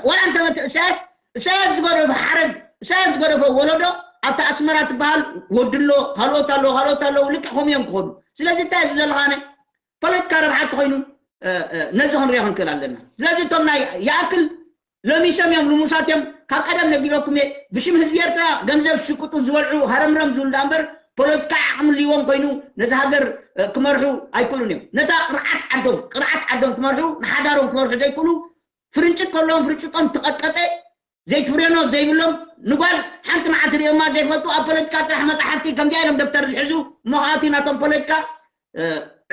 ዋላ እንተመተ እሳያስ እሳያስ ዝገደፈ ሓረግ እሳያስ ዝገደፈ ወለዶ ኣብታ ኣስመራ ትበሃል ወድሎ ካልኦት ኣለዉ ካልኦት ኣለዉ ልክዕ ከምኡ እዮም ክኸዱ ስለዚ እንታይ እዩ ዘለኻነ ፖለቲካ ረብሓ እንተኮይኑ ነዚ ክንሪኦ ክንክእል ኣለና ስለዚ እቶም ናይ ይኣክል ለሚሶም እዮም ልሙሳት እዮም ካብ ቀደም ነጊሮኩም እየ ብሽም ህዝቢ ኤርትራ ገንዘብ ሽቅጡ ዝበልዑ ሃረምረም ዝብሉ ዳ እምበር ፖለቲካ ዓቕሚ ልይዎም ኮይኑ ነዚ ሃገር ክመርሑ ኣይክእሉን እዮም ነታ ቅርዓት ዓዶም ቅርዓት ዓዶም ክመርሑ ንሓዳሮም ክመርሑ ዘይክእሉ ፍርንጭት ከለዎም ፍርጭጦም ተቐጥቀጠ ዘይትፍሬኖ ዘይብሎም ንጓል ሓንቲ መዓልቲ ሪኦማ ዘይፈልጡ ኣብ ፖለቲካ ጥራሕ መፅሓፍቲ ከምዚኣ ኢሎም ደብተር ዝሕዙ እሞ ከኣቲ ናቶም ፖለቲካ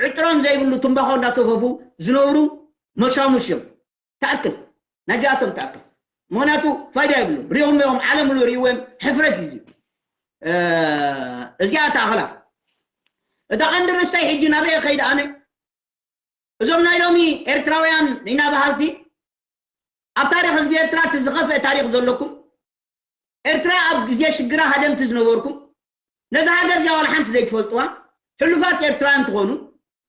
ዕጥሮም ዘይብሉ ትምባኾ እንዳተፈፉ ዝነብሩ መሻሙሽ እዮም ተኣክል ናይዚኣቶም ተኣክል ምክንያቱ ፋይዳ የብሉ ሪኦም ዮም ዓለም ሉ ሪእዎም ሕፍረት እዩ እዚኣ ተኣኽላ እታ ቀንዲ ርእስተይ ሕጂ ናበየ ከይድ ኣነ እዞም ናይ ሎሚ ኤርትራውያን ኢና በሃልቲ ኣብ ታሪክ ህዝቢ ኤርትራ እቲ ዝኸፍአ ታሪክ ዘለኩም ኤርትራ ኣብ ግዜ ሽግራ ሃደምቲ ዝነበርኩም ነዛ ሃገር እዚኣ ዋላ ሓንቲ ዘይትፈልጥዋ ሕሉፋት ኤርትራውያን ትኾኑ፣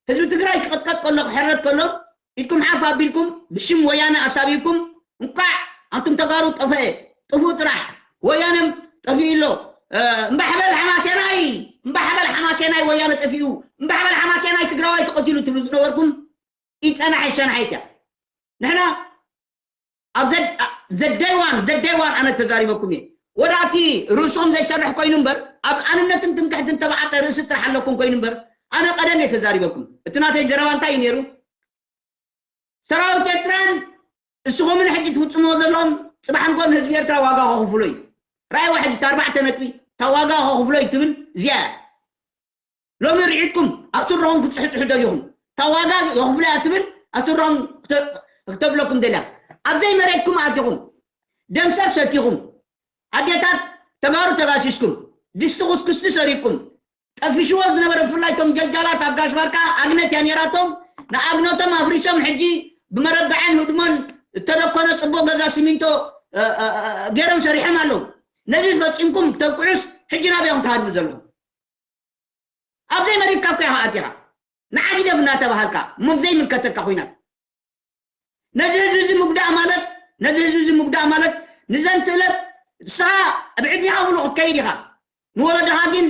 ህዝቢ ትግራይ ክቕጥቀጥ ከሎ ክሕረድ ከሎ ኢድኩም ሓፍ ኣቢልኩም ብሽም ወያነ ኣሳቢብኩም እንኳዕ ኣንቱም ተጋሩ ጠፈአ ጥፉእ ጥራሕ ወያነ ጠፊኡ ኣሎ። እምባሕበል ሓማሴናይ እምባሕበል ሓማሴናይ ወያነ ጠፊኡ እምባሕበል ሓማሴናይ ትግራዋይ ተቐቲሉ ትብሉ ዝነበርኩም ኢድ ጸናሒ ሸናሒት እያ። ንሕና ኣብ ዘደይዋን ዘደይዋን ኣነ ተዛሪበኩም እየ። ወዳእቲ ርእሶም ዘይሰርሕ ኮይኑ እምበር ኣብ ኣንነትን ትምክሕትን ተባዕተ ርእሲ ጥራሕ ኣለኩም ኮይኑ እምበር ኣነ ቀደም እየ ተዛሪበኩም። እቲ ናተይ ዘረባ እንታይ እዩ ነይሩ? ሰራዊት ኤርትራን እስኹምን ሕጂ ትፍጽምዎ ዘለኹም ጽባሕ ንጎን ህዝቢ ኤርትራ ዋጋ ከኽፍሎ እዩ። ራእይዎ ሕጂ እታ ኣርባዕተ ነጥቢ እታ ዋጋ ከኽፍሎ እዩ ትብል እዚኣ እያ። ሎሚ ርዒድኩም ኣብ ስረኹም ክትጽሕጽሑ ደሊኹም እታ ዋጋ የኽፍሎ እያ ትብል ኣብ ስረኹም ክተ- ክተብለኩም ደልያ። ኣብ ዘይመሬትኩም ኣቲኹም ደም ሰብ ሰቲኹም ኣዴታት ተጋሩ ተጋሲስኩም ድስቲ ኩስኩስቲ ሰሪቅኩም ጠፊሽዎ ዝነበረ ብፍላይ እቶም ጀልጃላት ኣብ ጋሽ ባርካ ኣግነት እያ ነይራቶም። ንኣግነቶም ኣፍሪሶም ሕጂ ብመረበዐን ህድሞን እተደኮነ ጽቡቕ ገዛ ሲሚንቶ ገይሮም ሰሪሖም ኣለዉ። ነዚ ፈጺምኩም ክተብቅዑስ ሕጂ ናበይ ኢኹም ትሃድሙ ዘለኹም? ኣብ ዘይመሬትካ እኮ ኢኻ ኣቲኻ ንዓጊደብ እናተባሃልካ እሞ ዘይምልከተካ ኩናት ነዚ ህዝቢ እዚ ምጉዳእ ማለት ነዚ ህዝቢ እዚ ምጉዳእ ማለት ንዘን ትእለት ንስኻ ኣብ ዕድሜኻ ሙሉእ ክትከይድ ኢኻ። ንወለድኻ ግን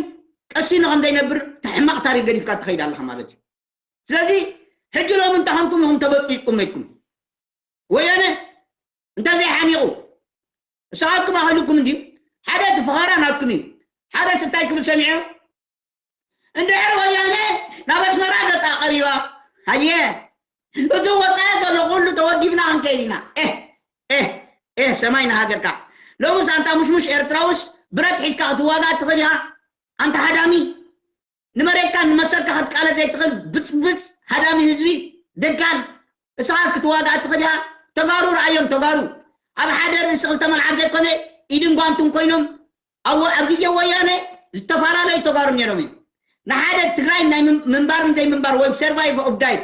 ቀሲኑ ከም ዘይነብር እቲ ሕማቕ ታሪክ ገዲፍካ ትኸይድ ኣለኻ ማለት እዩ። ስለዚ ሕጂ ሎሚ እንታይ ከምኩም ኢኹም ተበጥቢጥኩም መይትኩም ወያነ እንተዘይሓሚቑ እሳኻትኩም ኣኽልኩም እንዲ ሓደ እቲ ፈኸራ ናትኩም እዩ። ሓደ ስታይ ክብል ሰሚዐ እንድሕር ወያነ ናብ ኣስመራ ገጻ ቀሪባ ሃየ እዚ ወፃኢ ዘሎ ኩሉ ተወዲብና ክንከይድ ኢና ኤህ ኤህ ኤህ ሰማይ ንሃገርካ ሎምስ ኣንታ ሙሽሙሽ ኤርትራውስ ብረት ሒዝካ ክትዋጋእ ትኽእል ኢኻ ኣንታ ሃዳሚ ንመሬትካ ንመሰልካ ክትቃለስ ዘይትኽእል ብፅብፅ ሃዳሚ ህዝቢ ደጋን እሳኻስ ክትዋጋእ ትኽእል ኢኻ ተጋሩ ረኣዮም ተጋሩ ኣብ ሓደ ርእሲ ክልተ መልዓል ዘይኮነ ኢድን ጓንቱን ኮይኖም ኣብ ኣብ ግዜ ወያነ ዝተፈላለዩ ተጋሩ ነይሮም እዮም ንሓደ ትግራይ ናይ ምንባርን ዘይምንባር ወይ survive or die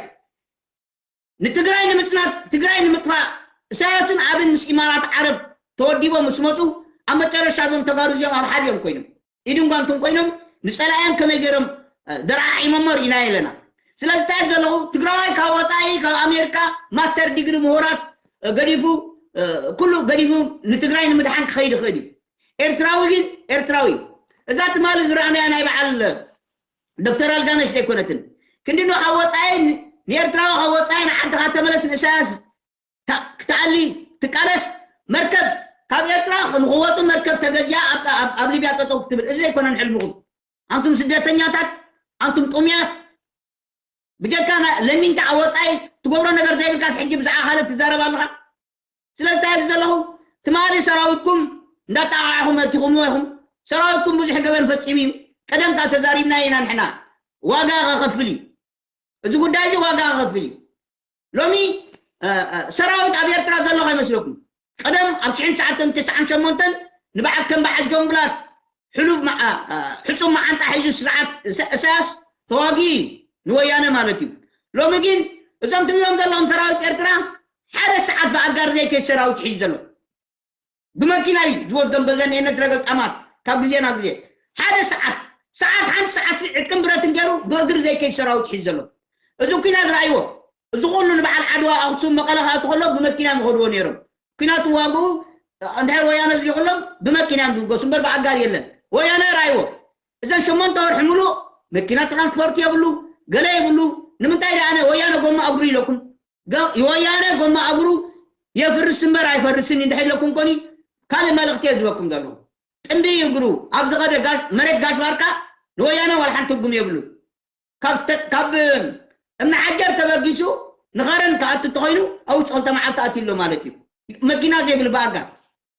ንትግራይ ንምፅናት ትግራይ ንምጥፋእ እሳያስን ኣብን ምስ ኢማራት ዓረብ ተወዲቦም ምስ መፁ ኣብ መጨረሻ እዞም ተጋሩ እዚኦም ኣብ ሓደ እዮም ኮይኖም ኢድን ጓንቱን ኮይኖም ንፀላእዮም ከመይ ገይሮም ደረዓዒሞሞ ርኢናዮ ኣለና ስለዚ እንታይ ዘለኹ ትግራዋይ ካብ ወፃኢ ካብ ኣሜሪካ master degree ምሁራት ገዲፉ ኩሉ ገዲፉ ንትግራይ ንምድሓን ክኸይድ ይኽእል እዩ ኤርትራዊ ግን ኤርትራዊ እዛ ትማሊ ዝረኣናያ ናይ በዓል ዶክተር ኣልጋነሽ ዘይኮነትን ክንዲ ኖ ካብ ወፃኢ ንኤርትራዊ ካብ ወፃኢ ንዓድኻ ተመለስ ንእሳያስ ክትኣሊ ትቃለስ መርከብ ካብ ኤርትራ ንክወጡ መርከብ ተገዚኣ ኣብ ሊብያ ጠጠው ክትብል እዚ ዘይኮነን ሕልምኹም ኣንቱም ስደተኛታት ኣንቱም ጥሙያት ብጀካ ለሚንታ ኣብ ወፃኢ ትገብሮ ነገር ዘይብልካስ ሕጂ ብዛዕባ ካልእ ትዛረብ ኣለኻ ስለዚ እንታይ ዘለኹ ትማሊ ሰራዊትኩም እንዳጣዓኹም መቲኹምዎ ኢኹም ሰራዊትኩም ብዙሕ ገበን ፈፂሙ እዩ ቀደምታ ተዛሪብና ኢና ንሕና ዋጋ ከኸፍል እዩ እዚ ጉዳይ እዚ ዋጋ ከኸፍል እዩ ሎሚ ሰራዊት ኣብ ኤርትራ ዘሎ ከይመስለኩም ቀደም ኣብ ሽሕን ትሽዓተን ተስዓን ሸሞንተን ንበዓል ከም በዓል ጆን ብላክ ሕሉብ ሕጹብ መዓንጣ ሒዙ ስርዓት እሳያስ ተዋጊኡ እዩ ንወያነ ማለት እዩ ሎሚ ግን እዞም ትሪኦም ዘለኹም ሰራዊት ኤርትራ ሓደ ሰዓት ብኣጋር ዘይከይድ ሰራዊት ሒዙ ዘሎ ብመኪና እዩ ዝወስዶም በዘን ኤነት ረገልጣማት ካብ ግዜ ናብ ግዜ ሓደ ሰዓት ሰዓት ሓንቲ ሰዓት ዕጥቅን ብረትን ገይሩ ብእግሪ ዘይከይድ ሰራዊት ሒዙ ዘሎ እዚ ኩናት ረኣይዎ እዚ ኩሉ ንበዓል ዓድዋ ኣክሱም መቐለ ክኣቱ ከሎ ብመኪና እዮም ዝኸድዎ ነይሮም ኩናት ዋግኡ እንድሕር ወያነ ዝልኩሎም ብመኪና እዮም ዝብገሱ እምበር ብኣጋር የለን ወያነ ራይዎ እዘን ሸሞንተ ወርሒ ሙሉእ መኪና ትራንስፖርት የብሉ ገለ የብሉ ንምንታይ ደኣነ ወያነ ጎማ እግሩ ኢለኩም ወያነ ጎማ እግሩ የፍርስ እምበር ኣይፈርስን እንድሕር ኢለኩም ኮኒ ካልእ መልእክቲ እየ ዝበኩም ዘለኹ ጥንቢ እግሩ ኣብ ዝኸደ መሬት ጋሽ ባርካ ንወያነ ዋላ ሓንቲ ትርጉም የብሉ ካብ እምኒ ሓጀር ተበጊሱ ንኸረን ክኣቱ እንተኾይኑ ኣብ ውሽጢ ክልተ መዓልቲ ኣትዩ ኣሎ ማለት እዩ መኪና ዘይብሉ ብኣጋር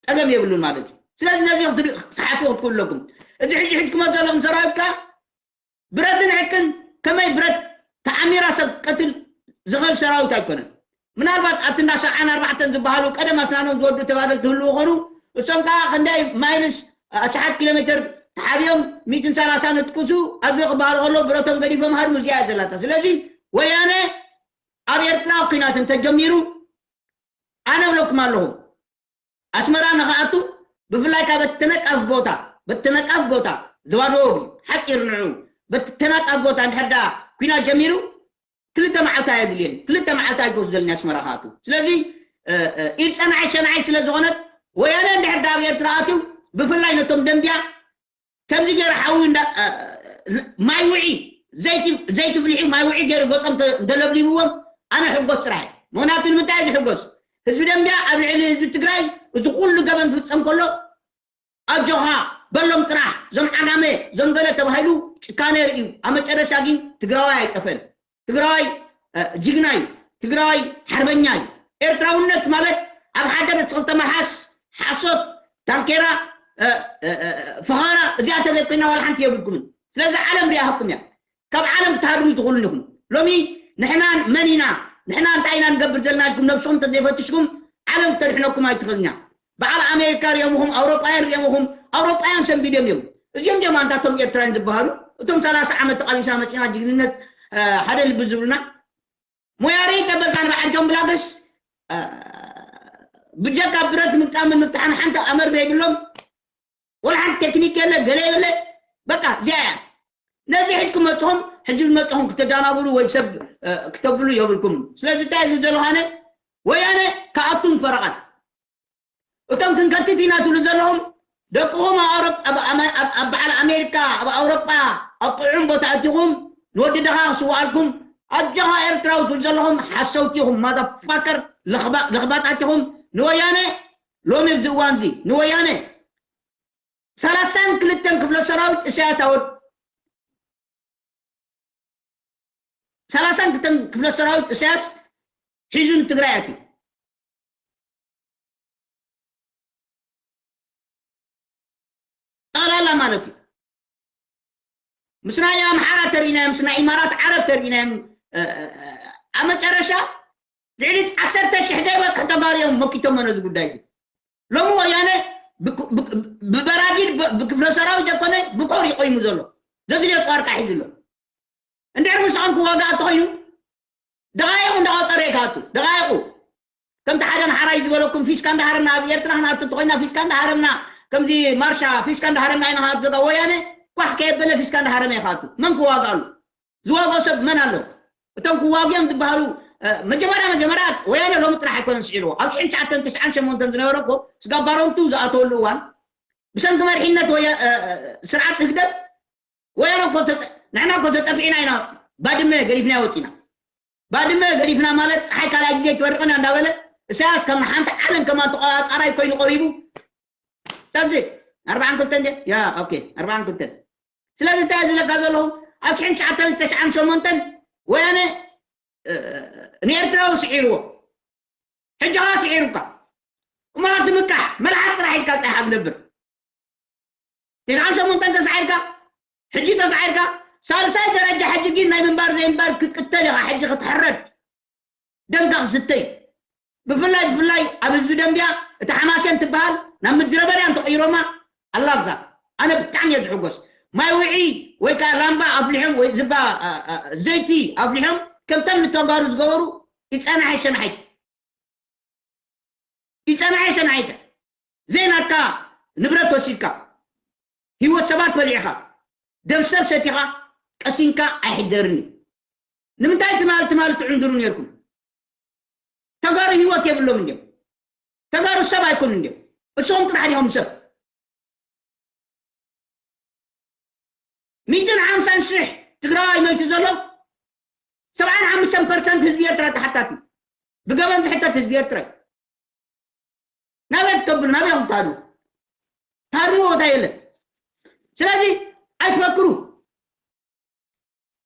ፀገም የብሉን ማለት እዩ ስለዚ ነዚ ክትሓስቡ ክትክእሉ ኣለኩም እዚ ሕጂ ሕጅ ክመት ዘለኹም ሰራዊትካ ብረትን ዕጥቅን ከመይ ብረት ተዓሚራ ሰብ ቀትል ዝኽእል ሰራዊት ኣይኮነን ምናልባት ኣብቲ እንዳ ሰብዓን ኣርባዕተን ዝበሃሉ ቀደም ኣስናኖም ዝወዱ ተጋደልቲ ህልው ኾኑ እሶም ከዓ ክንደይ ማይልስ ኣሽሓት ኪሎ ሜትር ተሓቢኦም ሚእትን ሰላሳን እጥቅሱ ኣብዚ ክበሃሉ ከሎ ብረቶም ገዲፎም ሃድሙ እዚኣ እያ ዘላታ ስለዚ ወያነ ኣብ ኤርትራ ኩናት እንተጀሚሩ ኣነ እብለኩም ኣለኹ ኣስመራ ንኽኣቱ ብፍላይ ካብ በተነቃፍ ቦታ በተነቃፍ ቦታ ዘዋደወ ሓፂር ንዑ በቲ ተናጣብ ቦታ እንድሕር ዳ ኩና ጀሚሩ ክልተ መዓልቲ ኣየድልየን። ክልተ መዓልቲ ኣይትወስደልን ኣስመራ ክኣቱ። ስለዚ ኢድ ፀናሒ ሸናሒ ስለ ዝኾነት ወያነ እንድሕር ዳ ኣብ ኤርትራ ኣትዩ ብፍላይ ነቶም ደንብያ ከምዚ ገይሩ ሓዊ ማይ ውዒ ዘይቲ ፍሊሑ ማይ ውዒ ገይሩ ገፆም እንተለብሊብዎም ኣነ ሕጎስ ጥራሕ። ምክንያቱ ንምንታይ ዝሕጎስ ህዝቢ ደንብያ ኣብ ልዕሊ ህዝቢ ትግራይ እዚ ኩሉ ገበን ፍፀም ከሎ ኣጆኻ በሎም ጥራሕ ዞም ዓጋመ ዞም ገለ ተባሂሉ ጭካነ ርእዩ ኣብ መጨረሻ ግን ትግራዋይ ኣይጠፈን። ትግራዋይ ጅግና እዩ። ትግራዋይ ሓርበኛ እዩ። ኤርትራውነት ማለት ኣብ ሓደ ርእሲ ክልተ መልሓስ ሓሶት ዳንኬራ ፈኻራ እዚኣ ተዘይኮይና ዋላ ሓንቲ የብልኩምን። ስለዚ ዓለም ሪኣኩም እያ። ካብ ዓለም ክትሃድሙ ትኽእሉን ኢኹም። ሎሚ ንሕና መን ኢና ንሕና እንታይ ኢና ንገብር ዘለና ኢልኩም ነብስኹም እንተዘይፈትሽኩም ዓለም ክተድሕነኩም ኣይትኽእልን እያ። በዓል ኣሜሪካ ሪኦምኹም ኣውሮጳውያን ሪኦምኹም ኣውሮጳውያን ሰንቢዶም እዮም። እዚኦም ዲኦም ኣንታቶም ኤርትራውያን ዝበሃሉ እቶም ሰላሳ ዓመት ተቓሊስና መፂና ጅግንነት ሓደ ልቢ ዝብሉና ሞያሪ ተበልካ ንበዓልቶም ብላግስ ብጀካ ብረት ምግጣምን ምፍታሕን ሓንቲ ኣመር ዘይብሎም ወላ ሓንቲ ቴክኒክ የለ ገለ የለ በቃ እዚኣ እያ። ነዚ ሒዝኩም መፅኹም ሕጂ ዝመፅኹም ክተዳናግሩ ወይ ሰብ ክተብሉ የብልኩም። ስለዚ እንታይ ዝብ ዘለኻነ ወያነ ከኣቱን ፈረቓት እቶም ክንከትት ኢና ትብሉ ዘለኹም ደቅኹም ኣብ በዓል ኣሜሪካ ኣብ ኣውሮጳ ኣብ ጥዑም ቦታ እቲኹም ንወዲ ድኻ ክስዋኣልኩም ኣጆኻ ኤርትራዊ ትብሉ ዘለኹም ሓሰውቲ ኢኹም ማዛፋከር ለኽባጣት ኢኹም። ንወያነ ሎሚ ኣብዚ እዋን እዚ ንወያነ ሰላሳን ክልተን ክፍለ ሰራዊት እሳያስ ኣወድ ሰላሳን ክልተን ክፍለ ሰራዊት እሳያስ ሒዙ ንትግራይ ኣትዩ ጠቕላላ ማለት እዩ። ምስ ናይ ኣምሓራ ተሪእናዮም ምስ ናይ ኢማራት ዓረብ ተሪእናዮም ኣብ መጨረሻ ልዕሊ ዓሰርተ ሽሕ ዘይበፅሑ ተጋሩ እዮም መኪቶሞ ነዚ ጉዳይ እዚ። ሎሚ ወያነ ብበራጊድ ብክፍለ ሰራዊት ዘይኮነ ብኮር ይቆይሙ ዘሎ ዘድልዮ ፀዋርቃ ሒዙ ኣሎ። እንድሕር ምስኦም ክዋጋእ እንተኾይኑ ደቃይቑ እንዳቆፀረ እዩ ክኣቱ። ደቃይቑ ከምቲ ሓደ ኣምሓራይ ዝበለኩም ፊሽካ እንዳሃረምና ኣብ ኤርትራ ክንኣቱ እንተኮይና ፊሽካ እንዳሃረምና ከምዚ ማርሻ ፊሽካ እንዳሃረምና ኢና ክንኣቱ። ዘጋ ወያነ ኳሕ ከየበለ ፊሽካ እንዳሃረመ እዩ ክኣቱ። መን ክዋግኣሉ? ዝዋግኦ ሰብ መን ኣሎ? እቶም ክዋግኦም ዝበሃሉ መጀመርያ መጀመርያ ወያነ ሎሚ ጥራሕ ኣይኮነን ስዒርዎ ኣብ ሽሕን ትሽዓተን ተስዓን ሸሞንተን ዝነበረ እኮ ስጋብ ባረንቱ ዝኣተወሉ እዋን ብሰንኪ መሪሕነት ስርዓት ህግደፍ ወያነ እኮ ንሕና እኮ ተጠፊዕና ኢና ባድመ ገዲፍና ወፂና። ባድመ ገዲፍና ማለት ፀሓይ ካልኣይ ግዜ ትበርቕና እንዳበለ እሳያስ ከም ሓንቲ ዓለም ከማን ተቆፃፃራይ ኮይኑ ቀሪቡ ኣብዚ ኣርባዓን ክልተን ያ ኦኬ ኣርባዓን ክልተን ስለዚ እንታይ ዝብለካ ዘለኹ ኣብ ሽሕን ትሽዓተን ተስዓን ሸሞንተን ወያነ ንኤርትራዊ ስዒርዎ ሕጂ ኸዓ ስዒሩካ እሞ ትምካሕ መልሓስ ጥራሕ ሒዝካ ፀሓ ትነብር ተስዓን ሸሞንተን ተሳዒርካ ሕጂ ተሳዒርካ ሳልሳይ ደረጃ ሕጂ ግን ናይ ምንባር ዘይምንባር ክትቅተል ኢኻ ሕጂ ክትሕረድ ደምካ ክስተይ ብፍላይ ብፍላይ ኣብ ህዝቢ ደምብያ እቲ ሓማሴን ትበሃል ናብ ምድረ በዳ እንተቀይሮማ ኣላብዛ ኣነ ብጣዕሚ እየ ዝሕጎስ ማይ ውዒ ወይ ከዓ ላምባ ኣፍሊሖም ወይ ዝባ ዘይቲ ኣፍሊሖም ከምተን ንተጋሩ ዝገበሩ ይፀናሐ ሸናሒት ይፀናሐ ሸናሒተ ዘይናትካ ንብረት ወሲድካ ህይወት ሰባት በሊዕኻ ደም ሰብ ሰቲኻ ቀሲንካ ኣይሕደርን እዩ ንምንታይ ትማል ትማል ትዕንድሩ ነርኩም ተጋሩ ህይወት የብሎም እንዲም ተጋሩ ሰብ ኣይኮኑ እንዲም እሶም ጥራሕ ዲሆም ሰብ ሚእትን ሓምሳን ሽሕ ትግራዋይ መይቱ ዘሎ ሰብዓን ሓሙሽተን ፐርሰንት ህዝቢ ኤርትራ ተሓታቲ ብገበን ዝሕተት ህዝቢ ኤርትራ ናበይ ትከብሉ ናበይ ክትሃዱ ታርሙ ቦታ የለን ስለዚ ኣይትፈክሩ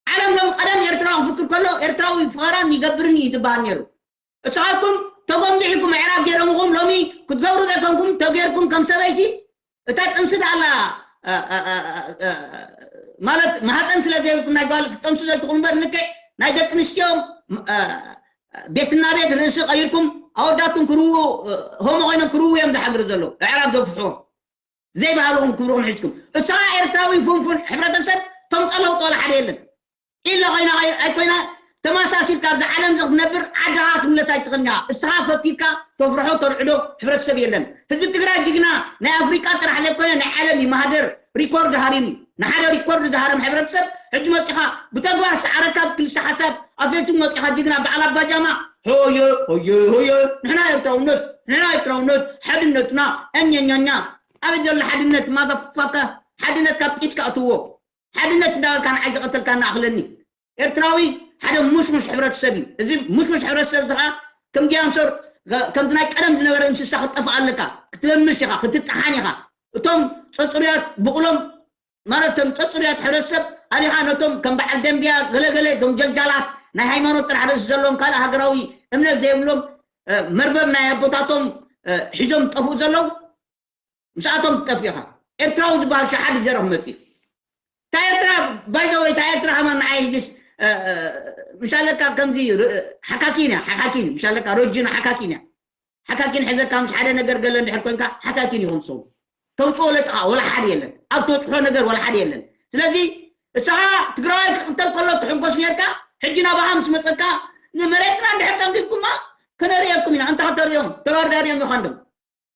ዓለም ሎም ቀደም ኤርትራዊ ክፍክር ከሎ ኤርትራዊ ፍኸራን ይገብርን እዩ ዝበሃል ነይሩ እስኻትኩም ተጎንቢሕኩም ኣዕራብ ገይሮምኹም ሎሚ ክትገብሩ ዘይኮንኩም ተገይርኩም ከም ሰበይቲ እታ ጥንሲ ኣላ ማለት ማህፀን ስለ ዘይብልኩም ናይ ጓል ክትጠንሱ ዘይትኽእሉ እምበር ንክዕ ናይ ደቂ ኣንስትዮ ቤትና ቤት ርእሲ ቀይርኩም ኣወዳትኩም ክርዉ ሆሞ ኮይኖም ክርዉ እዮም ዝሓድሩ ዘለዉ ኣዕራብ ዘግፍሕዎም ዘይባህልኹም ክብርኹም ሒዝኩም እሳ ኤርትራዊ ፉንፉን ሕብረተሰብ ተምፀ ለውጦ ሓደ የለን ኢላ ኮይና ኣይኮይና ተመሳሲልካ ኣብዚ ዓለም እዚ ክትነብር ዓድኻ ክትምለስ ኣይትኽእልን ኢኻ። እስኻ ፈኪርካ ተፍርሖ ተርዕዶ ሕብረተሰብ የለን። ህዝቢ ትግራይ ጅግና ናይ ኣፍሪቃ ጥራሕ ዘይኮነ ናይ ዓለም እዩ ማህደር ሪኮርድ ሃሪኒ። ንሓደ ሪኮርድ ዝሃረም ሕብረተሰብ ሕጂ መፂኻ ብተግባር ሰዓረካ ክልተ ሓሳብ ኣፍልጥኩም መፂኻ ጅግና በዓል ኣባጃማ ሆየ ሆየ ሆየ። ንሕና ኤርትራውነት ንሕና ኤርትራውነት ሓድነትና። እኛኛኛ ኣበይ ዘሎ ሓድነት ማዘፋካ? ሓድነት ካብ ጢስ ካእትዎ። ሓድነት እንዳበልካ ንዓይ ዝቐተልካ እናኣኽለኒ። ኤርትራዊ ሓደ ሙሽሙሽ ሕብረተሰብ እዩ። እዚ ሙሽሙሽ ሕብረተሰብ እዚ ከዓ ከም ዲያምሶር ከምዚ ናይ ቀደም ዝነበረ እንስሳ ክትጠፍእ ኣለካ። ክትለምስ ኢኻ ክትጠሓን ኢኻ። እቶም ፀፅሩያት ብቑሎም ማለት እቶም ፀፅሩያት ሕብረተሰብ ኣሊኻ ነቶም ከም በዓል ደንቢያ ገለገለ እቶም ጀልጃላት ናይ ሃይማኖት ጥራሕ ርእሲ ዘለዎም ካልእ ሃገራዊ እምነት ዘይብሎም መርበብ ናይ ኣቦታቶም ሒዞም ጠፍኡ ዘለዉ ምስኣቶም ትጠፍኡ ኢኻ። ኤርትራዊ ዝበሃል ሸሓዲ ዘረፍ መፅእ እታ ኤርትራ ባይዘወይ እታ ኤርትራ ሃማ ንዓይ ሕጅስ ምሻለካ ከምዚ ሓካኪን እያ ሓካኪን ምሻለካ ሮጂና ሓካኪን እያ ሓካኪን ሕዘካ ምስ ሓደ ነገር ገለ እንድሕር ኮንካ ሓካኪን ይኹም ሰው ተውፅኦ ለጥኻ ወላ ሓደ የለን ኣብ ተውፅሖ ነገር ወላ ሓደ የለን። ስለዚ እሳኻ ትግራዋይ ክቕተል ከሎ ትሕጎስ ነርካ ሕጂ ናባኻ ምስ መፀካ ንመሬትና እንድሕር ጠንቂብኩማ ከነርእየኩም ኢና እንታ ከተርእዮም ተጋሩ ዳርእዮም ይኳንዶም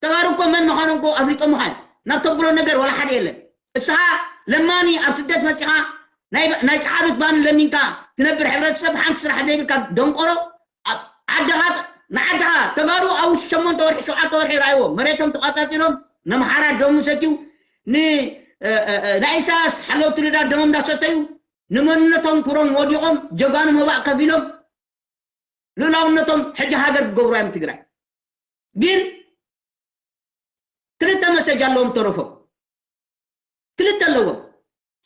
ተጋሩ እኮ መን ምዃኖም እኮ ኣፍሊጦም ምዃን ናብ ተብሎ ነገር ወላ ሓደ የለን። እስኻ ለማኒ ኣብ ስደት መፂኻ ናይ ጸዓዱት ባኒ ለሚንካ ትነብር ሕብረተሰብ ሓንቲ ስራሕ ዘይብልካ ደንቆሮ ዓድኻ ንዓድኻ ተጋሩ ኣብ ውሽጢ ሸሞንተ ወርሒ ሸውዓተ ወርሒ ይረኣይዎ መሬቶም ተቋፃፂሮም ነምሓራ ደሙ ሰትዩ ናይ ኢሳያስ ሓለውቲ ልዳ ደሞም እንዳሰተዩ ንመንነቶም ኩሮም ወዲቖም ጀጋኑ መባእ ከፊሎም ልኡላውነቶም ሕጂ ሃገር ክገብሩ እዮም ትግራይ ግን ክልተ መሰጅ ኣለዎም ተረፎም ክልተ ኣለዎም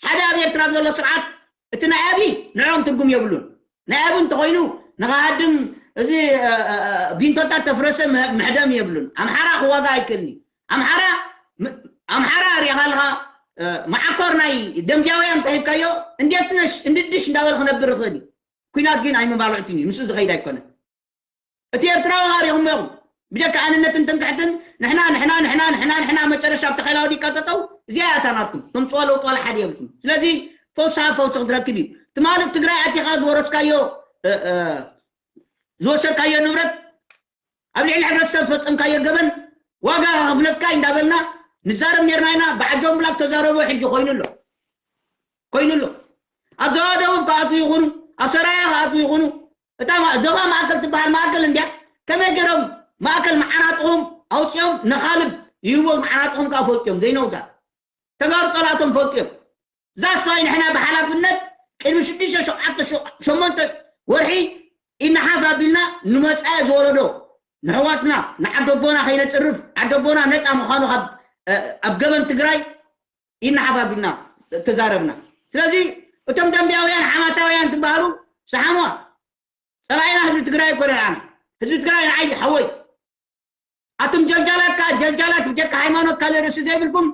ሓደ ኣብ ኤርትራ ዘሎ ስርዓት እቲ ናይ ኣቢ ንዕኦም ትርጉም የብሉን ናይ ኣቢ እንተኮይኑ ንካሃድም እዚ ቢንቶታት ተፍረሰ መሕደም የብሉን ኣምሓራ ክዋጋ ኣይክእልኒ ኣምሓራ ኣምሓራ ሪኢኻ ኣለካ መዓኮር ናይ ደምቢያውያን ተሂብካዮ እንዴት ነሽ እንድድሽ እንዳበለ ክነብር ይኽእል እዩ ኩናት ግን ኣይመባልዕትን እዩ ምስኡ ዝኸይድ ኣይኮነን እቲ ኤርትራዊ ሃሪኹም ኢኹም ብጀካ ኣንነትን ትምክሕትን ንሕና ንሕና ንሕና ንሕና ንሕና መጨረሻ ኣብ ተኸላ ወዲቃ ጠጠው እዚኣ እያ እታ ናትኩም ተምፅዋ ለውጥ ዋላ ሓደ የብልኩም ስለዚ ፈውስኻ ፈውሲ ክትረክብ እዩ ትማሊ ትግራይ ኣቲኻ ዝወረስካዮ ዝወሰድካዮ ንብረት ኣብ ልዕሊ ሕብረተሰብ ዝፈፀምካዮ ገበን ዋጋ ከኽፍለካ እንዳበልና ንዛረብ ነርና ኢና ብዓጆም ብላክ ተዛረቦ ሕጂ ኮይኑ ኣሎ ኮይኑ ኣሎ ኣብ ዞባ ደቡብ ክኣትዉ ይኹኑ ኣብ ሰራያ ክኣትዉ ይኹኑ እታ ዞባ ማእከል ትበሃል ማእከል እንድያ ከመይ ገይሮም ማእከል መዓናጥኹም ኣውፅኦም ንኻልብ ይህቦ መዓናጥኹም ከዓ ፈልጥዮም ዘይነውታ ተጋሩ ጠላቶም ፈልጥዮም ዛስፋይ ንሕና ብሓላፍነት ቅድሚ ሽዱሽተ ሸውዓተ ሸሞንተ ወርሒ ኢድና ሓፍ ኣቢልና ንመፃኢ ዝወለዶ ንሕዋትና ንዓደቦና ከይነፅርፍ ዓደቦና ነፃ ምዃኑ ኣብ ገበን ትግራይ ኢድና ሓፍ ኣቢልና ተዛረብና ስለዚ እቶም ደንቢያውያን ሓማሳውያን ትበሃሉ ሰሓምዋ ፀላኢና ህዝቢ ትግራይ እኮ ንዓና ህዝቢ ትግራይ ንዓይ ሓወይ ኣቱም ጀልጃላት ከዓ ጀልጃላት ብጀካ ሃይማኖት ካልእ ርእሲ ዘይብልኩም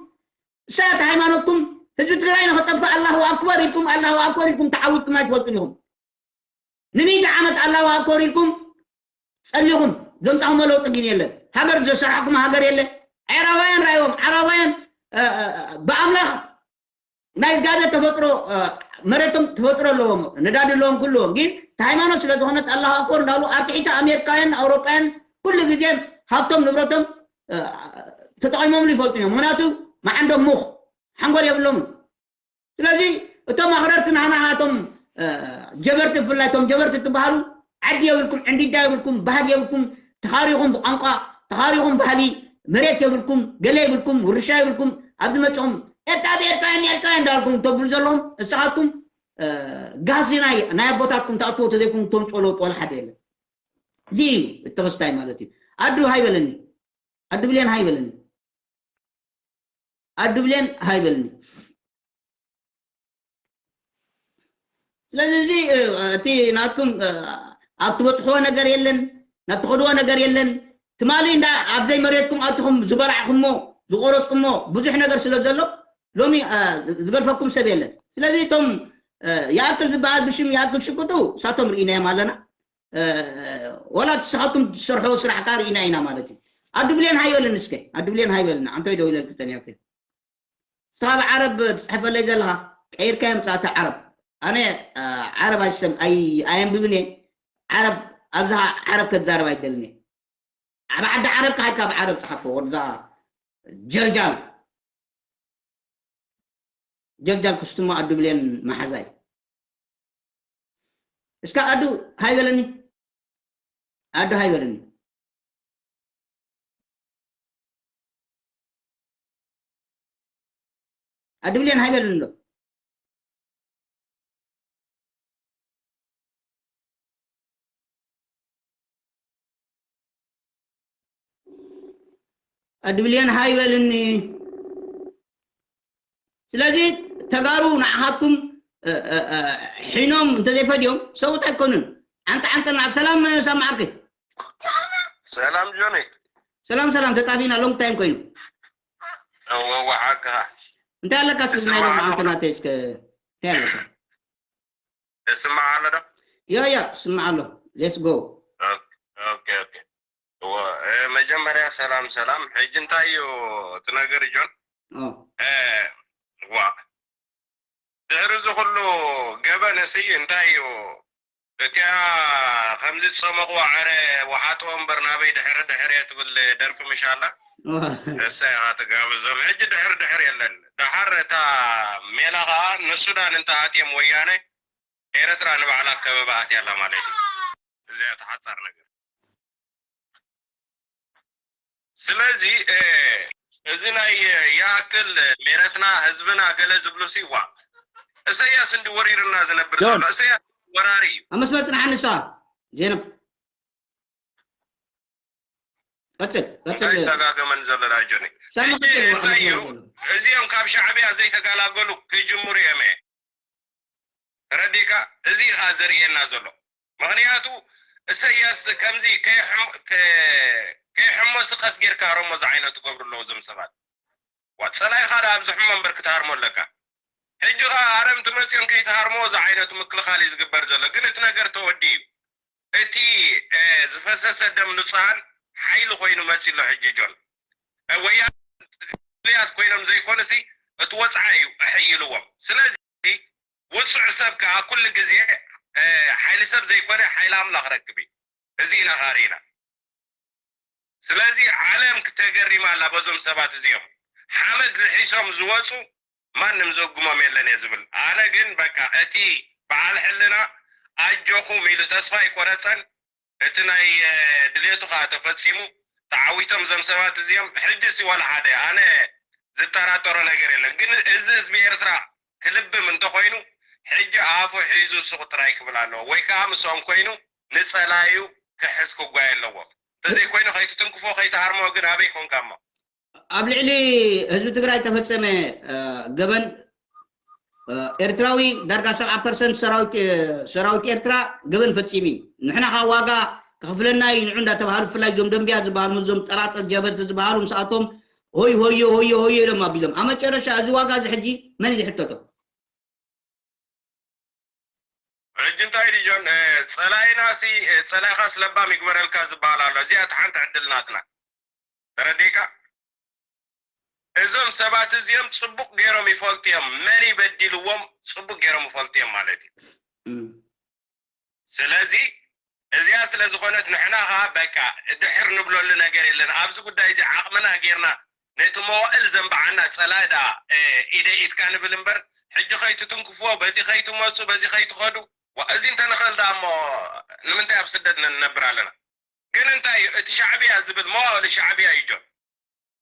እሳያት ሃይማኖትኩም ህዝቢ ትግራይ ንክጠፍእ ኣላሁ ኣክበር ኢልኩም ኣላሁ ኣክበር ኢልኩም ተዓዊድኩም ኣይትፈልጡን ኢኹም ንሚእቲ ዓመት ኣላሁ ኣክበር ኢልኩም ጸሊኹም ዘምጻኹሞ ለውጢ ግን የለን። ሃገር ዘሰራሕኩም ሃገር የለ። ዓራባውያን ራእዮም ዓራባውያን ብኣምላኽ ናይ እግዚኣብሔር ተፈጥሮ መሬቶም ተፈጥሮ ኣለዎም ነዳዲ ኣለዎም ኩልዎም ግን እቲ ሃይማኖት ስለ ዝኾነት ኣላሁ ኣክበር እንዳሉ ኣብ ትሒቲ ኣሜሪካውያን ኣውሮጳውያን ኩሉ ግዜ ሃብቶም ንብረቶም ተጠቒሞምሉ ይፈልጡ እዮም። ምክንያቱ መዓንዶም ሙኽ ሓንጎል የብሎምን። ስለዚ እቶም ኣኽረርቲ ናህና ሃቶም ጀበርቲ ብፍላይ እቶም ጀበርቲ ትበሃሉ ዓዲ የብልኩም ዕንዲዳ የብልኩም ባህሊ የብልኩም ተኻሪኹም ብቋንቋ ተኻሪኹም ባህሊ መሬት የብልኩም ገለ የብልኩም ውርሻ የብልኩም ኣብዚ መፅኹም ኤርትራ ብኤርትራውያን ኤርትራውያን እንዳበልኩም ተብሉ ዘለኹም ንስኻትኩም ጋሲ ናይ ናይ ኣቦታትኩም ተኣትዎ ተዘይኩም ተምፅኦ ለውጢ ዋላ ሓደ የለን። እዚ እዩ እቲ ክስታይ ማለት እዩ። ኣዱ ሃይበለኒ ኣዱ ብሌን ሃይበለኒ ኣዱ ብሌን ሃይበለኒ ስለዚ እዚ እቲ ናትኩም ኣብ ትበፅሕዎ ነገር የለን ናብ ትኸድዎ ነገር የለን ትማሊ እንዳ ኣብ ዘይመሬትኩም ኣትኹም ዝበላዕኹሞ ዝቆረፅኩሞ ብዙሕ ነገር ስለ ዘሎ ሎሚ ዝገድፈኩም ሰብ የለን ስለዚ እቶም ይኣክል ዝበሃል ብሽም ይኣክል ሽቅጡ እሳቶም ርኢናዮም ኣለና ወላ ንስኻትኩም ትሰርሖ ስራሕ ከዓ ርኢና ኢና ማለት እዩ ኣዱ ብሌን ሃይበልን እስከ ኣዱ ብሌን ሃይበልን ኣንቶይ ደው ኢለልክስተን ያክል ንስኻ ብዓረብ ትፅሕፈለይ ዘለኻ ቀይርካ የምፃእታ ዓረብ ኣነ ዓረብ ኣይሰም ኣየንብብን እየ ዓረብ ኣብዛ ዓረብ ከዛረብ ኣይደልን እየ ኣብ ዓዲ ዓረብ ካይድካ ብዓረብ ፀሓፎ ወድዛ ጀልጃል ጀልጃል ኩስትሞ ኣዱ ብሌን መሓዛይ። እስካ ኣዱ ሃይ በለኒ። ኣዱ ሃይ በለኒ። ኣዱ ብሌን ሃይ በለኒ ዶ? ኣዱ ብሌን ሃይ በልኒ። ስለዚ ተጋሩ ንዓኻትኩም፣ እ፣ እ፣ እ፣ ሒኖም እንተዘይፈድዮም ሰብኡት ኣይኮኑን። ዓንጸ ዓንጸ ንዓ-፣ ሰላም፣ እ፣ ሳማ ዓርከይ። ሰላም ጆኒ። ሰላም ሰላም፣ ተጣፊና ሎንግ ታይም ኮይኑ። እወ፣ ወሓካ። እንታይ ኣለካ እስኪ ናይ ትስማዕ ሎሚ ኣለኻ? ዓንተ ናተይ እስከ እንታይ ኣለካ? እስማዕ ኣሎ ዶ? ያ ያ፣ ስማዕ ኣሎ። ሌትስ ጎ። ኦኬ፣ ኦኬ፣ ኦኬ። እወ፣ እ፣ መጀመርያ ሰላም ሰላም። ሕጂ እንታይ እዩ እቲ ነገር ጆን? ኦ። እ፣ ዋ። ድሕሪ እዚ ኩሉ ገበን እሲ እንታይ እዩ? እቲኣ ከምዚ ዝጸመቑዋ ዕረ ወሓጦ እምበር ናበይ ድሕሪ ድሕሪ እየ ትብል ደርፊ ምሽ ኣላ? ኦ። እሰይ ኢኻ ትጋብዞም። ሕጂ ድሕሪ ድሕሪ የለን። ደሓር እታ ሜላ ኸኣ ንሱዳን እንተ ኣትዮም ወያነ ኤርትራ ንባዕላ ከበባ ኣትያ ኣላ ማለት እዩ። እዚኣ እታ ሓጻር ነገር። ስለዚ፣ እ፣ እዚ ናይ፣ እ፣ ይኣክል ሜረትና ህዝብና ገለ ዝብሉ ሲ ዋ። እሰያስ እንዲ ወሪርና ዝነብር ጆን። ዘሎ። እሰያስ ወራሪ እዩ። ኣብ መስመር ጽንሓኒ ንሳ። ዜናብ። ቀጽል፣ ቀጽል። እንታይ ተጋገመን ዘሎ ዳጆኒ? ሳሚ ሕጂ ቀጽል፣ እንታይ እዩ? ቀጽል። እዚኦም ካብ ሻዕብያ ዘይተጋላገሉ ክጅምሩ እዮም። ተረዲእካ? እዚ ኢኻ ዘርእየና ዘሎ። ምኽንያቱ እሰያስ ከምዚ ከይሕም-፣ ከ-፣ ከይሕሞስ ቀስ ጌርካ ሃረሞ ዝዓይነቱ ገብሩ ኣለዎ እዞም ሰባት። ዋ፣ ጸላኢኻ ደኣ ኣብዚ ሕሞ እምበር ክትሃርሞ ኣለካ። ሕጂ ኸኣ ሃረምቲ መጺኦም ከይትሃርሞ ዝዓይነቱ ምክልኻል እዩ ዝግበር ዘሎ። ግን እቲ ነገር ተወዲኡ እዩ። እቲ፣ እ፣ ዝፈሰሰ ደም ንጹሃን ሓይሊ ኮይኑ መጺኡ ኣሎ ሕጂ ጆን። እ፣ ወያነ ፍሉያት ኮይኖም ዘይኮኑሲ እቲ ወጽዓ እዩ ኣሐይልዎም። ስለዚ ውጹዕ ሰብ ከኣ ኩሉ ግዜ፣ እ፣ ሓይሊ ሰብ ዘይኮነ ሓይሊ ኣምላኽ ረክብ እዩ። እዚ ኢና ኻሪእና። ስለዚ ዓለም ክተገሪማ ኣላ በዞም ሰባት እዚኦም። ሓመድ ልሒሶም ዝወጹ ማንም ዘጉሞም የለን እየ ዝብል። ኣነ ግን በቃ እቲ በዓል ሕልና ኣጆኹም ኢሉ ተስፋ ኣይቆረጸን። እቲ ናይ፣ እ፣ ድሌቱ ኸኣ ተፈጺሙ። ተዓዊቶም እዞም ሰባት እዚኦም። ሕጂ ሲ ዋላ ሓደ ኣነ ዝጠራጠሮ ነገር የለን። ግን እዚ ህዝቢ ኤርትራ ክልብም እንተኾይኑ ሕጂ ኣፉ ሒዙ ሱቕ ጥራይ ክብል ኣለዎ። ወይ ከኣ ምስኦም ኮይኑ ንጸላኢኡ ክሕዝ ክጓየ ኣለዎ። እንተዘይኮይኑ ከይትትንክፎ ከይትሃርሞ ግን ኣበይ ኮንካ እሞ? ኣብ ልዕሊ ህዝቢ ትግራይ ተፈጸመ፣ እ፣ ገበን፣ እ፣ ኤርትራዊ ዳርጋ ሰብዓ ፐርሰንት ሰራዊት፣ እ፣ ሰራዊት ኤርትራ ገበን ፈጺሙ እዩ። ንሕና ኸዓ ዋጋ ከኽፍለና እዩ ንዑ እንዳተባሃሉ፣ ብፍላይ እዞም ደንብያ ዝበሃሉ፣ እዞም ጠራጥር ጀበርቲ ዝበሃሉ፣ ምስኣቶም ሆይ ሆዮ፣ ሆዮ ሆዮ ኢሎም ኣቢሎም። ኣብ መጨረሻ እዚ ዋጋ እዚ ሕጂ መን እዩ ዝሕተቶ? ሕጂ እንታይ ድዩ ጆን፣ እ፣ ጸላኢናሲ፣ እ፣ ጸላኢኻስ ለባም ይግበረልካ ዝበሃል ኣሎ። እዚኣ እታ ሓንቲ ዕድል ናትና። ተረዲእካ? እዞም ሰባት እዚኦም ጽቡቕ ገይሮም ይፈልጡ እዮም። መን ይበዲልዎም ጽቡቕ ገይሮም ይፈልጡ እዮም ማለት እዩ። እም። ስለዚ እዚኣ ስለ ዝኾነት ንሕና ኸኣ በቃ ድሕር ንብለሉ ነገር የለን። ኣብዚ ጉዳይ እዚ ዓቕምና ጌርና ነቲ መዋእል ዘንብዓና ጸላኢ ደኣ፣ እ፣ ኢደይ ኢድካ ንብል እምበር፣ ሕጂ ከይትትንክፍዎ፣ በዚ ከይትመጹ፣ በዚ ከይትኸዱ፣ ዋ፣ እዚ እንተንኽእል ደኣ እሞ ንምንታይ ኣብ ስደት ንነብር ኣለና? ግን እንታይ እዩ እቲ ሻዕብያ ዝብል መዋእሉ ሻዕብያ እዩ ጆን።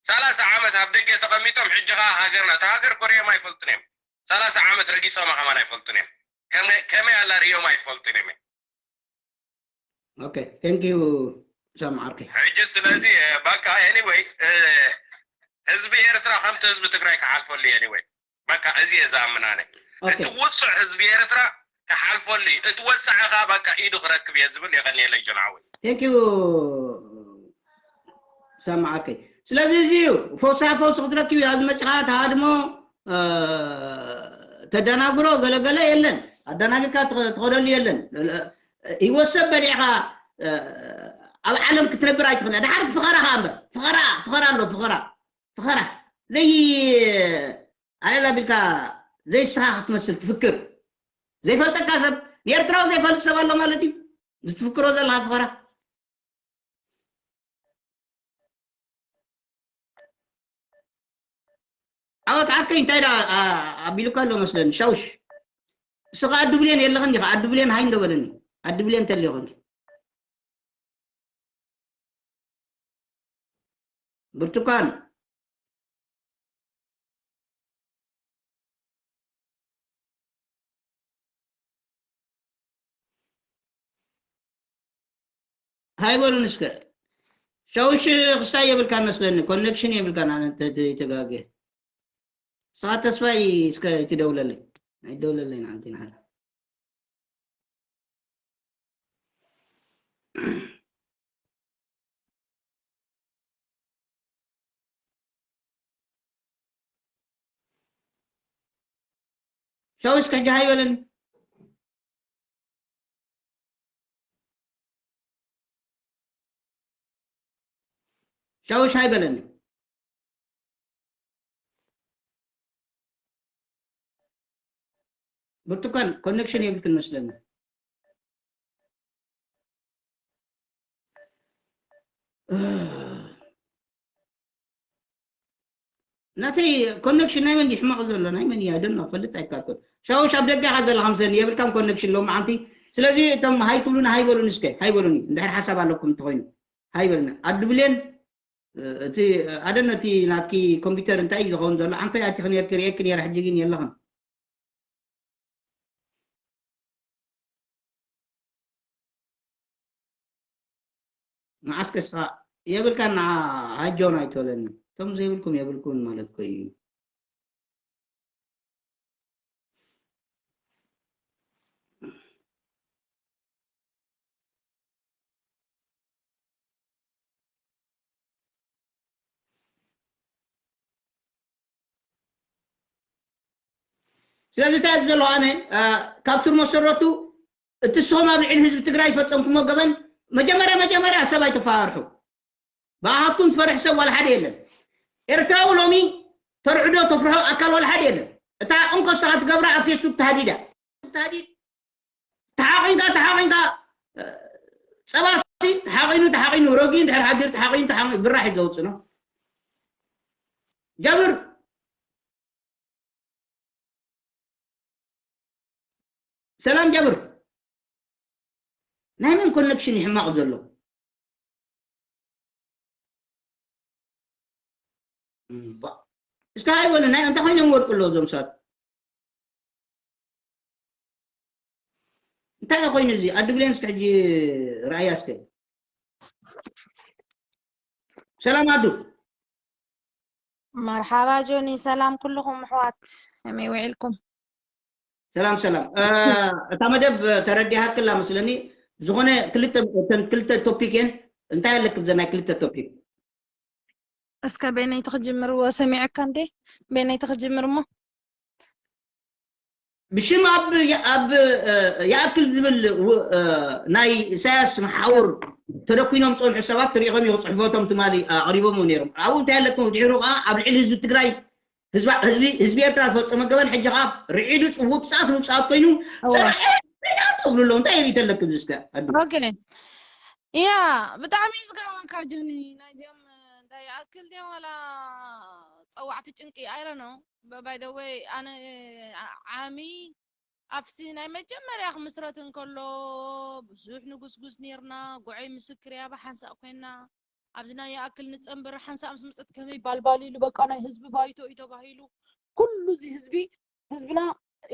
ሰላሳ ዓመት ኣብ ደገ ተቐሚጦም ሕጂ ኸኣ ሃገርና፣ እታ ሃገር ኮሪዮም ኣይፈልጡን እዮም። ሰላሳ ዓመት ረጊጾማ ከማን ኣይፈልጡን እዮም። ከመይ፣ ከመይ ኣላ ርእዮም ኣይፈልጡን እዮም። ኦኬ፣ thank you ሳም ዓርከይ። ሕጂ ስለዚ፣ እ፣ በቃ ኤኒወይ፣ እ፣ ህዝቢ ኤርትራ ከምቲ ህዝቢ ትግራይ ክሓልፈሉ እዩ። ኤኒወይ በቃ እዚ እየ ዝኣምን ኣነ። ኦኬ። እቲ ውጹዕ ህዝቢ ኤርትራ ክሓልፈሉ እዩ። እቲ ወጻዒ ኸኣ በቃ ኢዱ ክረክብ እየ ዝብል። የቐንየለይ ጆን ዓወይ። Thank you ሳም ዓርከይ። ስለዚ እዚ እዩ ፈውሳ ፈውሲ ክትረክብ እዩ። ኣብዚ መጺኻ ተሃድሞ፣ እ፣ ተደናግሮ ገለገለ የለን። ኣደናጊርካ ትኸ-፣ ትኸደሉ የለን። ህይወት ሰብ በሊዕኻ፣ እ፣ ኣብ ዓለም ክትነብር ኣይትኽእልን። ድሓር ፍኸራ ኸኣ እምበር። ፍኸራ፣ ፍኸራ ኣሎ፣ ፍኸራ። ፍኸራ። ዘይ-፣ ኣነ ላቢልካ ዘይስኻ ክትመስል ትፍክር። ዘይፈልጠካ ሰብ፣ ንኤርትራዊ ዘይፈልጥ ሰብ ኣሎ ማለት ድዩ? ምስ ትፍክሮ ዘለኻ ፍኸራ። ዓወት ዓርከይ እንታይ ደኣ ኣቢሉካ ኣሎ መስለኒ ሻውሽ። እስኻ ኣዲ ብሌን የለኽን ዲኻ? ኣዲ ብሌን ሃይ እንዶ በለኒ። ኣዲ ብሌን ተልዮ ኾንኪ። ብርቱካን። ሃይ በሉን እስከ። ሸውሽ ክስታይ የብልካን መስለኒ፣ ኮኔክሽን የብልካን፣ ኣነ እንተ ዘይተጋግየ። ንስኻ ተስፋይ እስከ ኣይትደውለለይ። ኣይትደውለለይ ንዓንቲ ንሓራ። ሻውሽ ከጃ ሃይ በለኒ። ሻውሽ ሃይ በለኒ። ብርቱካን ኮኔክሽን የብልክን መስለኒ። ናተይ ኮኔክሽን ናይ መን ሕማቕ ዘሎ ናይ መን እያ ደኖ ፈልጥ ኣይካልኩን። ሻውሽ ኣብ ደገ ኢኻ ዘለኻ ምስለኒ የብልካን ኮኔክሽን ሎማዓንቲ። ስለዚ እቶም ሃይ ትብሉና ሃይ በሉኒ እስከ ሃይ በሉኒ እንድሕር ሓሳብ ኣለኩም እንተኾይኑ ሃይ በሉኒ። ኣዱ ብሌን እቲ ኣደን ነቲ ናትኪ ኮምፒውተር እንታይ እዩ ዝኸውን ዘሎ ዓንኮይ ኣቲኺ ነርኪ ርእየኪ ነይረ ሕጂ ግን የለኽን። ንዓስከ እስኻ የብልካን ንዓ ሃጆን ኣይትበለኒ። እቶም ዘይብልኩም የብልኩምን ማለት እኮ እዩ። ስለዚ እንታይ ዘሎ ኣነ ካብ ስር መሰረቱ እቲ ንስኹም ኣብ ልዕሊ ህዝቢ ትግራይ ፈፀምኩሞ ገበን መጀመርያ መጀመርያ ሰብ ኣይተፈራርሑ። ብኣኻትኩም ዝፈርሕ ሰብ ዋላ ሓደ የለን። ኤርትራዊ ሎሚ ተርዕዶ ተፍርሖ ኣካል ዋላ ሓደ የለን። እታ እንኮ ንስኻ ትገብራ ኣብ ፌስቡክ ተሃዲዳ። ተሃዲድ ተሓቒንካ ተሓቒንካ ጸባሲ ተሓቒኑ ተሓቒኑ ረጊ እንድሕር ሃዲር ተሓቒኑ ተሓቒኑ ብራሕ እዩ ዘውፅእ ነው። ጀብር ሰላም ጀብር ናይ መን ኮኔክሽን ይሕማቕ ዘሎ? እምባ እስከ ኣይበሉ ናይ እንታይ ኮይኖም ወድቁ ኣለዉ እዞም ሰባት? እንታይ እዩ ኮይኑ እዚ ኣዱ ብሌን እስከ ሕጂ ረኣያ እስከ። ሰላም ኣዱ። መርሓባ ጆኒ፣ ሰላም ኩልኹም ኣሕዋት፣ ከመይ ውዒልኩም? ሰላም ሰላም። እታ መደብ ተረዲሃክላ መስለኒ። ዝኾነ ክልተ እተን ክልተ ቶፒክ እየን። እንታይ ኣለክ ብዘን ናይ ክልተ ቶፒክ? እስከ በይነይቲ ክጅምርዎ ሰሚዐካ እንዴ? በይነይቲ ክጅምር እሞ። ብሽም ኣብ ኣብ ይኣክል ዝብል ናይ ኢሳያስ መሓውር ተደኩኖም ዝፀንሑ ሰባት ትሪኢኹም ኢኹ ፅሕፈቶም ትማሊ ኣቕሪቦም ነይሮም። ኣብኡ እንታይ ኣለኩም ድሕሩ ከዓ ኣብ ልዕሊ ህዝቢ ትግራይ ህዝቢ ህዝቢ ኤርትራ ዝፈፀመ ገበን ሕጂ ከዓ ርዒዱ ውፅኣት ንውፅኣት ኮይኑ ሰራሕ ኤርትራ ትብሉ ኣለዉ እንታይ የሪተለክ ዝስከ ያ ብጣዕሚ እዩ ዝገርመካ ጆኒ ናይዚኦም እንታይ ይኣክል ድዮም ዋላ ፀዋዕቲ ጭንቂ ኣይረኖ ባይ ወይ ኣነ ዓሚ ኣብቲ ናይ መጀመርያ ክምስረት እንከሎ ብዙሕ ንጉስጉስ ኔርና ጉዐይ ምስክር እያ ብሓንሳእ ኮይና ኣብዚ ናይ ይኣክል ንጸንብር ሓንሳእ ምስ መጸት ከመይ ባልባል ኢሉ በቃ ናይ ህዝቢ ባይቶ እዩ ተባሂሉ ኩሉ እዚ ህዝቢ ህዝብና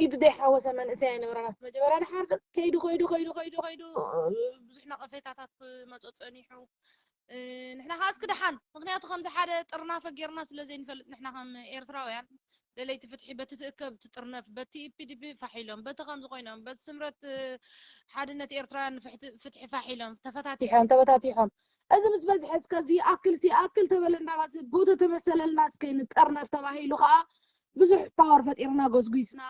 ኢዱ ዘይሓወሰ መንእሰይ ኣይነበረን ኣብቲ መጀመርያ ድሓር ከይዱ ከይዱ ከይዱ ከይዱ ከይዱ ብዙሕ ነቐፌታታት ክመጾ ጸኒሑ ንሕና ከዓ እስኪ ደሓን ምክንያቱ ከምዚ ሓደ ጥርናፈ ጌርና ስለ ዘይንፈልጥ ንሕና ከም ኤርትራውያን ደለይቲ ፍትሒ በቲ ትእከብ ትጥርነፍ በቲ ኢፒዲፒ ፋሕ ኢሎም በቲ ከምዚ ኮይኖም በቲ ስምረት ሓድነት ኤርትራውያን ፍትሒ ፋሕ ኢሎም ተፈታቲሖም ተበታቲሖም እዚ ምስ በዝሐ እስከ እዚ ይኣክል ሲ ይኣክል ተበለና ማለት ብኡ ተተመሰለልና እስከ ንጠርነፍ ተባሂሉ ከዓ ብዙሕ ፓወር ፈጢርና ጎዝጒስና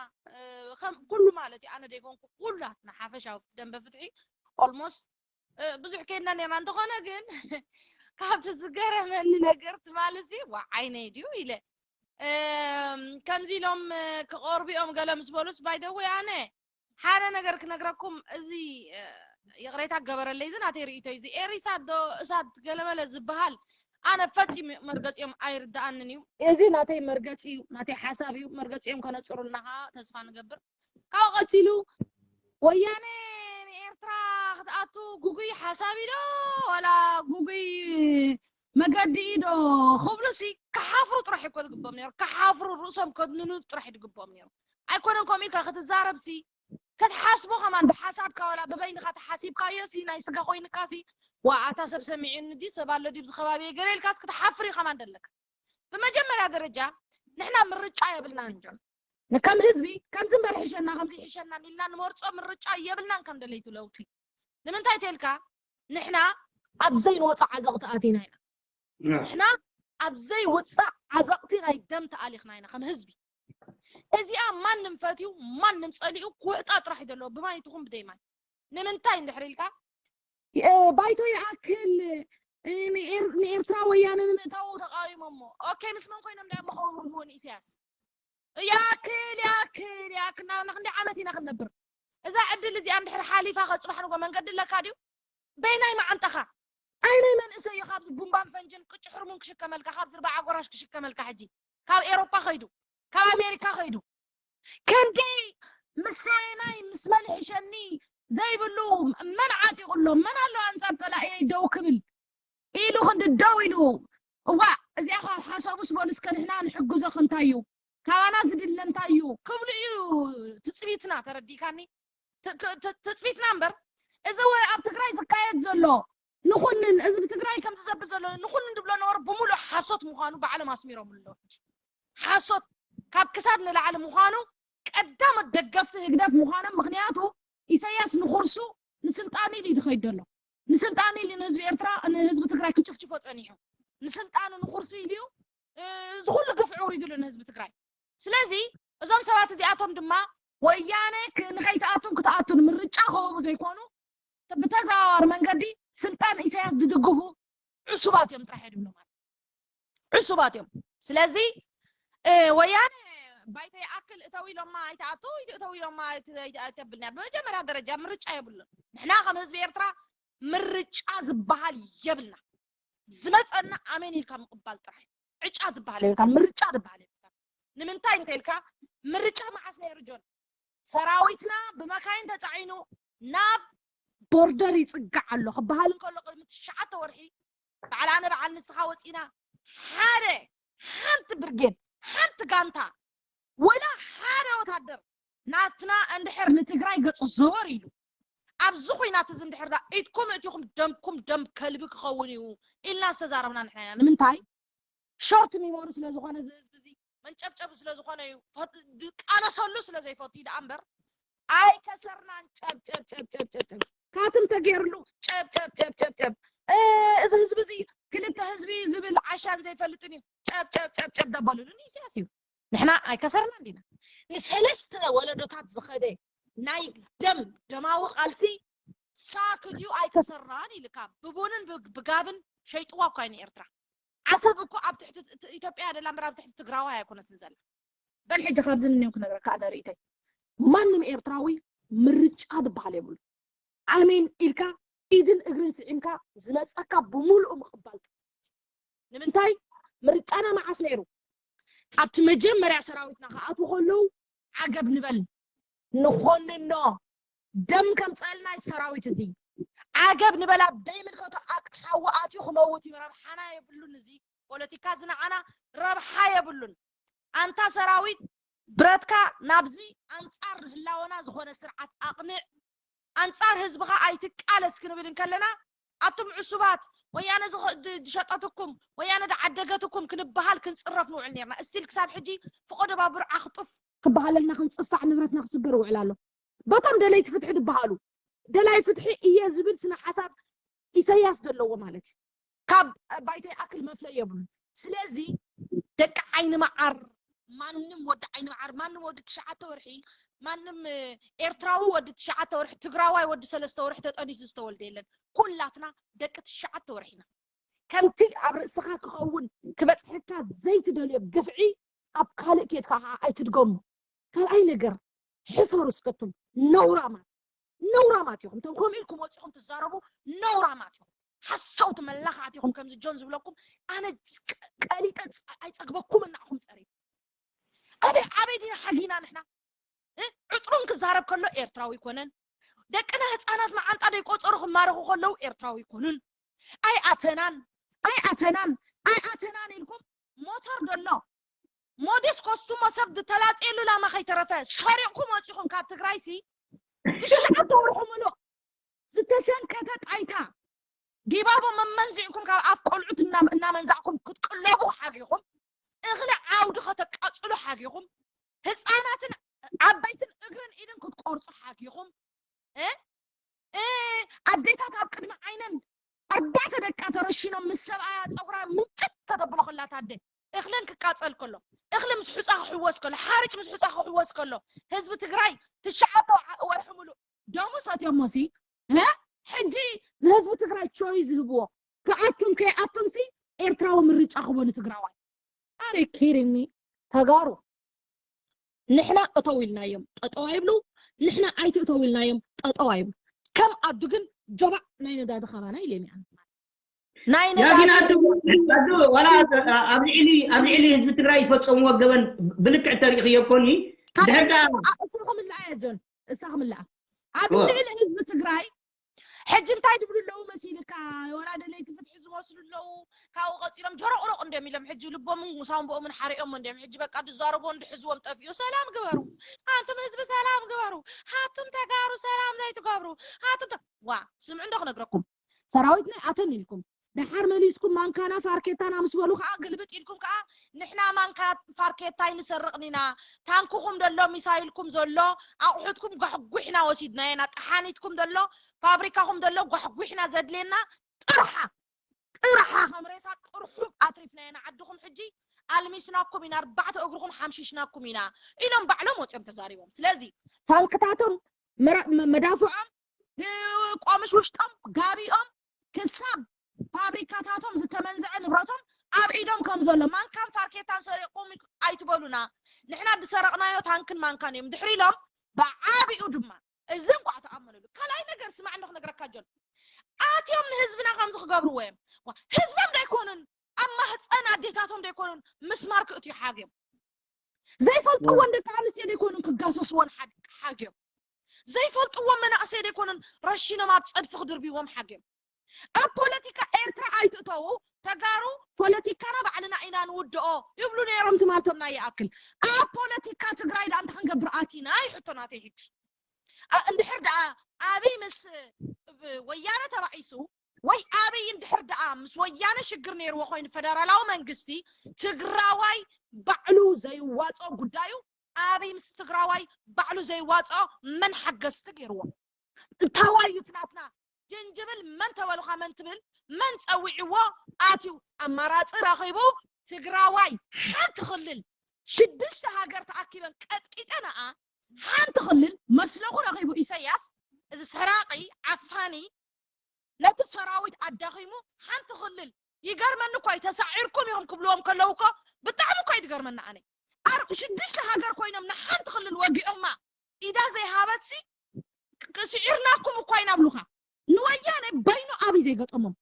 ከም ኩሉ ማለት እዩ ኣነ ደይኮንኩ ኩላትና ሓፈሻዊ ደንበ ፍትሒ ኦልሞስት ብዙሕ ከይድና ነርና እንተኾነ ግን ካብቲ ዝገረመኒ ነገር ትማሊ እዚ ዋ ዓይነይ ድዩ ኢለ ከምዚ ኢሎም ክቐርቡ እዮም ገለ ምስ በሉስ ባይደወይ ኣነ ሓደ ነገር ክነግረኩም እዚ ይቕሬታ ገበረለይ እዚ ናተይ ርእይቶ እዚ ኤሪሳት ዶ እሳት ገለመለ ዝበሃል ኣነ ፈጺሙ መርገጺኦም ኣይርድኣንን እዩ። እዚ ናተይ መርገጺ እዩ፣ ናተይ ሓሳብ እዩ። መርገጺኦም ከነጽሩልና ከዓ ተስፋ ንገብር። ካብኡ ቀጺሉ ወያነ ንኤርትራ ክትኣቱ ጉጉይ ሓሳብ እዩ ዶ ዋላ ጉጉይ መገዲ እዩ ዶ ክብሉ ሲ ክሓፍሩ ጥራሕ እኮ ዝግብኦም ነይሩ። ክሓፍሩ ርእሶም ከድንኑ ጥራሕ እዩ ዝግብኦም ነይሩ። ኣይኮነን ከምኡ ኢልካ ክትዛረብ ሲ ክትሓስቦ ከማን ብሓሳብካ ዋላ ብበይንካ ተሓሲብካዮ ሲ ናይ ስጋ ኮይንካ ሲ ዋ ኣታ ሰብ ሰሚዑኒ ድዩ ሰብ ኣሎ ድዩ ዝኸባቢ ገለ ኢልካስ ክትሓፍር እዩ ከማን ደለካ። ብመጀመርያ ደረጃ ንሕና ምርጫ የብልናን ጆን። ንከም ህዝቢ ከምዚ እምበር ይሕሸና ከምዚ ይሕሸናን ኢልና ንመርጾ ምርጫ የብልናን ከም ደለይቲ ለውጢ። ንምንታይ ተልካ ንሕና ኣብ ዘይንወጻ ዓዘቕቲ ኣቲና ኢና። ንሕና ኣብ ዘይውጻ ዓዘቕቲ ናይ ደም ተኣሊኽና ኢና ከም ህዝቢ። እዚኣ ማንም ፈትዩ ማንም ጸሊኡ ክውዕጣ ጥራሕ እዩ ዘለዎ ብማይ ትኹን ብደይ ማይ። ንምንታይ እንድሕር ኢልካ እ፣ ባይቶ ይኣክል እ፣ ንኤር- ንኤርትራ ወያነ ንምእታው ተቃዊሞሞ። ኦኬ ምስ መን ኮይኖም ዳ መኸውርዎ ንኢሳያስ? ይኣክል ይኣክል ይኣክል ናብና ክንደይ ዓመት ኢና ክንነብር? እዛ ዕድል እዚኣ እንድሕር ሓሊፋ ከጽባሕ ንጎ መንገዲ ኣለካ ድዩ? በይናይ መዓንጠኻ ኣይናይ መንእሰይ እዩ ካብዚ ቡምባን ፈንጅን ቅጭ ሕርሙን ክሽከመልካ ካብዚ ርባዓ ጎራሽ ክሽከመልካ ሕጂ ካብ ኤሮፓ ከይዱ ካብ ኣሜሪካ ከይዱ ክንደይ ምሳይናይ ምስ መን ይሕሸኒ ዘይብሉ መን ዓጢቑ ኣሎ መን ኣሎ ኣንጻር ጸላእየይ ደው ክብል ኢሉ ክንዲ ደው ኢሉ እዋ እዚኣ ካብ ሓሳቡስ በሉ እስከ ንሕና ንሕግዞ ክንታይ እዩ ካባና ዝድለ እንታይ እዩ ክብሉ እዩ ትጽቢትና ተረዲእካኒ ት- ክ- ት- ትጽቢትና እምበር እዚ ወ- ኣብ ትግራይ ዝካየድ ዘሎ ንኹንን እዚ ብትግራይ ከም ዝዘብል ዘሎ ንኹንን ዝብሎ ነበሩ ብምሉእ ሓሶት ምዃኑ ባዕሎም ኣስሚሮም ኣለዉ ሕጂ ሓሶት ካብ ክሳድ ንላዕሊ ምዃኑ ቀዳሞት ደገፍቲ ህግደፍ ምዃኖም ምኽንያቱ ኢሳያስ ንኹርሱ ንስልጣን ኢሉ እዩ ዝኸይድ ዘሎ ንስልጣን ኢሉ ንህዝቢ ኤርትራ ንህዝቢ ትግራይ ክጭፍጭፎ ጸኒሑ ንስልጣኑ ንኹርሱ ኢሉ እዩ እዚ ኩሉ ግፍዒ ውሪድሉ ንህዝቢ ትግራይ ስለዚ እዞም ሰባት እዚኣቶም ድማ ወያነ ክ- ንኸይትኣቱን ክትኣቱን ምርጫ ክህቡ ዘይኮኑ ብተዘዋዋሪ መንገዲ ስልጣን ኢሳያስ ዝድግፉ ዕሱባት እዮም ጥራሕ እዮም ዝብሉ ማለት ዕሱባት እዮም ስለዚ እ፣ ወያነ ባይቶ ይኣክል እተው ኢሎማ ኣይትኣቱ እተው ኢሎማ ኣይት- ኣይት- ኣይተብልና ብመጀመርያ ደረጃ ምርጫ የብሉን ንሕና ከም ህዝቢ ኤርትራ ምርጫ ዝበሃል የብልና ዝመፀና ኣሜን ኢልካ ምቕባል ጥራሕ ዕጫ ዝበሃል የብልካ ምርጫ ዝበሃል የብልካ ንምንታይ እንተ ኢልካ ምርጫ መዓስ ነይሩ ጆን ሰራዊትና ብመካይን ተፃዒኑ ናብ ቦርደር ይፅጋዕ ኣሎ ክበሃል እንከሎ ቅድሚ ትሽዓተ ወርሒ በዓል ኣነ በዓል ንስኻ ወፂና ሓደ ሓንቲ ብርጌድ ሓንቲ ጋንታ ወላ ሓደ ወታደር ናትና እንድሕር ንትግራይ ገፁ ዘወር ኢሉ ኣብዚ ኩናት እዚ እንድሕር ዳ ኢድኩም እቲኹም ደምኩም ደም ከልቢ ክኸውን እዩ ኢልና ዝተዛረብና ንሕና ኢና ንምንታይ ሾርት ሚሞሪ ስለ ዝኾነ እዚ ህዝቢ እዚ መንጨብጨቢ ስለ ዝኾነ እዩ ድቃለሰሉ ስለ ዘይፈቱ ዳ እምበር ኣይከሰርናን ጨብጨብጨብጨብጨብጨብ ካትም ተገይርሉ ጨብጨብጨብጨብጨብ እዚ ህዝቢ እዚ ክልተ ህዝቢ ዝብል ዓሻን ዘይፈልጥን እዩ ጨብጨብጨብጨብ ደበሉሉ ንኢሳያስ እዩ ንሕና ኣይከሰርናን ዲና ንሰለስተ ወለዶታት ዝኸደ ናይ ደም ደማዊ ቃልሲ ሳክት እዩ ኣይከሰርናን ኢልካ ብቡንን ብጋብን ሸይጥዋ እኳ ንኤርትራ ዓሰብ እኮ ኣብ ትሕቲ ኢትዮጵያ ደላ ምራብ ትሕቲ ትግራዋይ ኣይኮነትን ዘላ በል ሕጂ ካብዚ ንኔው ክነግረካ ኣነ ርእተይ ማንም ኤርትራዊ ምርጫ ዝበሃል የብሉ ኣሜን ኢልካ ኢድን እግርን ስዒምካ ዝመፀካ ብምሉኡ ምቕባል ንምንታይ ምርጫና መዓስ ነይሩ ኣብቲ መጀመርያ ሰራዊትና ክኣትዉ ከለዉ ዓገብ ንበል ንኾንኖ ደም ከምፀልና ሰራዊት እዚ ዓገብ ንበል ኣብ ደይምልከቶ ኣቅሓዊ ኣትዩ ክመውት እዩ ረብሓና የብሉን እዚ ፖለቲካ እዚ ንዓና ረብሓ የብሉን ኣንታ ሰራዊት ብረትካ ናብዚ ኣንፃር ህላወና ዝኾነ ስርዓት ኣቕንዕ ኣንጻር ህዝብኻ ኣይትቃለስ ክንብል እንከለና ኣቱም ዕሱባት ወያነ ዝሸጠትኩም ወያነ ዝዓደገትኩም ክንበሃል ክንጽረፍ ንውዕል ነርና እስቲል ክሳብ ሕጂ ፍቆዶ ባቡር ዓኽጡፍ ክበሃለልና ክንጽፋዕ ንብረትና ክስበር ውዕል ኣሎ በቶም ደለይቲ ፍትሒ ዝበሃሉ ደላይ ፍትሒ እየ ዝብል ስነ ሓሳብ ኢሳያስ ዘለዎ ማለት እዩ ካብ ባይቶ ይኣክል መፍለይ የብሉን። ስለዚ ደቂ ዓይኒ መዓር ማንም ወዲ ዓይኒ መዓር ማንም ወዲ ትሽዓተ ወርሒ ማንም ኤርትራዊ ወዲ ትሽዓተ ወርሒ ትግራዋይ ወዲ ሰለስተ ወርሒ ተጠኒሱ ዝተወልደ የለን። ኩላትና ደቂ ትሽዓተ ወርሒ ኢና። ከምቲ ኣብ ርእስኻ ክኸውን ክበጽሐካ ዘይትደልዮ ግፍዒ ኣብ ካልእ ኬድካ ከዓ ኣይትድገሙ። ካልኣይ ነገር ሕፈሩ እስከ እቱም ነውራማት ነውራማት ኢኹም። እቶም ከምኡ ኢልኩም ወፂኹም ትዛረቡ ነውራማት ኢኹም። ሓሰውቲ መላኻዕቲ ኢኹም። ከምዚ ጆን ዝብለኩም ኣነ ቀሊጠ ኣይፀግበኩም እናኹም ፀሪ ኣበይ ኣበይ ዲና ሓጊና ንሕና? ዕጥሩን ክዛረብ ከሎ ኤርትራዊ ይኮነን። ደቅና ህፃናት መዓንጣ ደይ ቆፀሩ ክማረኹ ከለዉ ኤርትራዊ ይኮኑን። ኣይኣተናን ኣይኣተናን ኣይኣተናን ኢልኩም ሞተር ደሎ ሞዴስ ኮስቱሞ ሰብ ዝተላፅየሉ ላማ ከይተረፈ ሰሪቕኩም ወፂኹም ካብ ትግራይ ሲ ትሽዓተ ወርሑ ምሉእ ዝተሰንከተ ጣይታ ጊባቦ መመንዚዕኩም ካብ ኣፍ ቆልዑት እናመንዛዕኩም ክትቅለቡ ሓጊኹም እኽሊ ዓውዲ ከተቃፅሉ ሓጊኹም ህፃናትን ዓበይትን እግርን ኢድን ክትቆርፁ ሓጊኹም ኣዴታት ኣብ ቅድሚ ዓይነን ኣርባዕተ ደቃ ተረሺኖም ምስ ሰብኣያ ፀጉራ ምንጭት ከተብሎ ከላ ታደ እኽልን ክቃፀል ከሎ እኽሊ ምስ ሑፃ ክሕወስ ከሎ ሓርጭ ምስ ሑፃ ክሕወስ ከሎ ህዝቢ ትግራይ ትሽዓተ ወርሒ ሙሉእ ደሙ ሰትዮሞ ሲ ሕጂ ንህዝቢ ትግራይ ቾይ ዝህብዎ ክኣቱን ከይኣቱን ሲ ኤርትራዊ ምርጫ ክቦ ንትግራዋይ ኣሬ ኪሪሚ ተጋሩ ንሕና እተው ኢልናዮም ጠጠው ኣይብሉ ንሕና ኣይትእተው ኢልናዮም ጠጠው ኣይብሉ ከም ኣዱ ግን ጆባእ ናይ ነዳዲ ከባና ኢለ ሚያ ናይ ነዳዲ ኣዱ ዋላ ኣብ ልዕሊ ኣብ ልዕሊ ህዝቢ ትግራይ ይፈፀምዎ ገበን ብልክዕ ተሪእኽዮ ኮኒ ድሕር እሳ ክምልኣ እያ ጆን እሳ ክምልኣ ኣብ ልዕሊ ህዝቢ ትግራይ ሕጂ እንታይ ድብሉ ኣለዉ መሲልካ ወላ ደለይቲ ፍትሒ ዝመስሉ ኣለዉ ካብኡ ቀፂሎም ጆሮቅሮቅ እንዲም ኢሎም ሕጂ ልቦምን ሳንቦኦምን ሓሪኦሞ እንዲም ሕጂ በቃ ድዛረቦ እንድሕዝዎም ጠፊኡ ሰላም ግበሩ ኣንቱም ህዝቢ ሰላም ግበሩ ሃቱም ተጋሩ ሰላም ዘይትገብሩ ሃቱም ዋ ስምዑ እንዶ ክነግረኩም ሰራዊት ናይ ኣተን ኢልኩም ደሓር መሊስኩም ማንካና ፋርኬታና ምስ በሉ ከዓ ግልብጥ ኢልኩም ከዓ ንሕና ማንካ ፋርኬታ ኣይንሰርቕን ኢና ታንክኹም ዘሎ ሚሳይልኩም ዘሎ ኣቑሑትኩም ጓሕጒሕና ወሲድናየና ጠሓኒትኩም ዘሎ ፋብሪካኹም ዘሎ ጓሕጒሕና ዘድልየና ጥርሓ ጥርሓ ከም ሬሳ ጥርሑ ኣትሪፍናየና ዓድኹም ሕጂ ኣልሚስናኩም ኢና ኣርባዕተ እግርኹም ሓምሺሽናኩም ኢና ኢሎም ባዕሎም ወፂኦም ተዛሪቦም ስለዚ ታንክታቶም መዳፍዖም ቆምሽ ውሽጦም ጋቢኦም ክሳብ ፋብሪካታቶም ዝተመንዘዐ ንብረቶም ኣብ ኢዶም ከም ዘሎ ማንካን ፋርኬታን ሰሪቕኩም ኣይትበሉና ንሕና ዝሰረቕናዮ ታንክን ማንካን እዮም ድሕሪ ኢሎም ብዓቢኡ ድማ እዚ እንኳዕ ተኣመነሉ ካልኣይ ነገር ስማዕ እንዶ ክነግረካ ጆን ኣትዮም ንህዝብና ከምዚ ክገብርዎ እዮም ህዝቦም ዶ ኣይኮኑን ኣብ ማህፀን ኣዴታቶም ዶ ኣይኮኑን ምስማር ክእትዩ ሓግዮም ዘይፈልጥዎን ደቂ ኣንስትዮ ዘይኮኑን ክጋሰስዎን ሓግዮም ዘይፈልጥዎም መናእሰይ ዘይኮኑን ረሺኖም ኣብ ፀድፊ ክድርብዎም ሓግዮም ኣብ ፖለቲካ ኤርትራ ኣይትእተዉ ተጋሩ ፖለቲካና ባዕልና ኢና ንውድኦ ይብሉ ነይሮም ትማልቶም ናይ ይኣክል ኣብ ፖለቲካ ትግራይ ዳ እንታይ ክንገብር ኣቲና ይሕቶ ናተይ ሕጂ እንድሕር ደኣ ኣብይ ምስ ወያነ ተባኢሱ ወይ ኣብይ እንድሕር ደኣ ምስ ወያነ ሽግር ነይርዎ ኮይኑ ፈደራላዊ መንግስቲ ትግራዋይ ባዕሉ ዘይዋፅኦ ጉዳዩ ኣብይ ምስ ትግራዋይ ባዕሉ ዘይዋፅኦ መን ሓገዝቲ ገይርዎ እንታዋይ እዩ ትናትና ጅንጅብል መን ተበሉካ መን ትብል መን ፀዊዕዎ ኣትዩ ኣማራፂ ረኺቡ ትግራዋይ ሓንቲ ክልል ሽዱሽተ ሃገር ተኣኪበን ቀጥቂጠንኣ ሓንቲ ክልል መስለኹ ረኺቡ ኢሰያስ እዚ ሰራቒ ዓፋኒ ነቲ ሰራዊት ኣዳኺሙ ሓንቲ ክልል ይገርመኒ እኮ እዩ ተሳዒርኩም ኢኹም ክብልዎም ከለዉ እኮ ብጣዕሚ እኮ እዩ ዝገርመኒ ኣነ ኣር ሽዱሽተ ሃገር ኮይኖም ንሓንቲ ክልል ወጊኦማ ኢዳ ዘይሃበትሲ ስዒርናኩም እኳ ኢና ብሉኻ ንወያነ በይኑ ኣብይ ዘይገጠሞም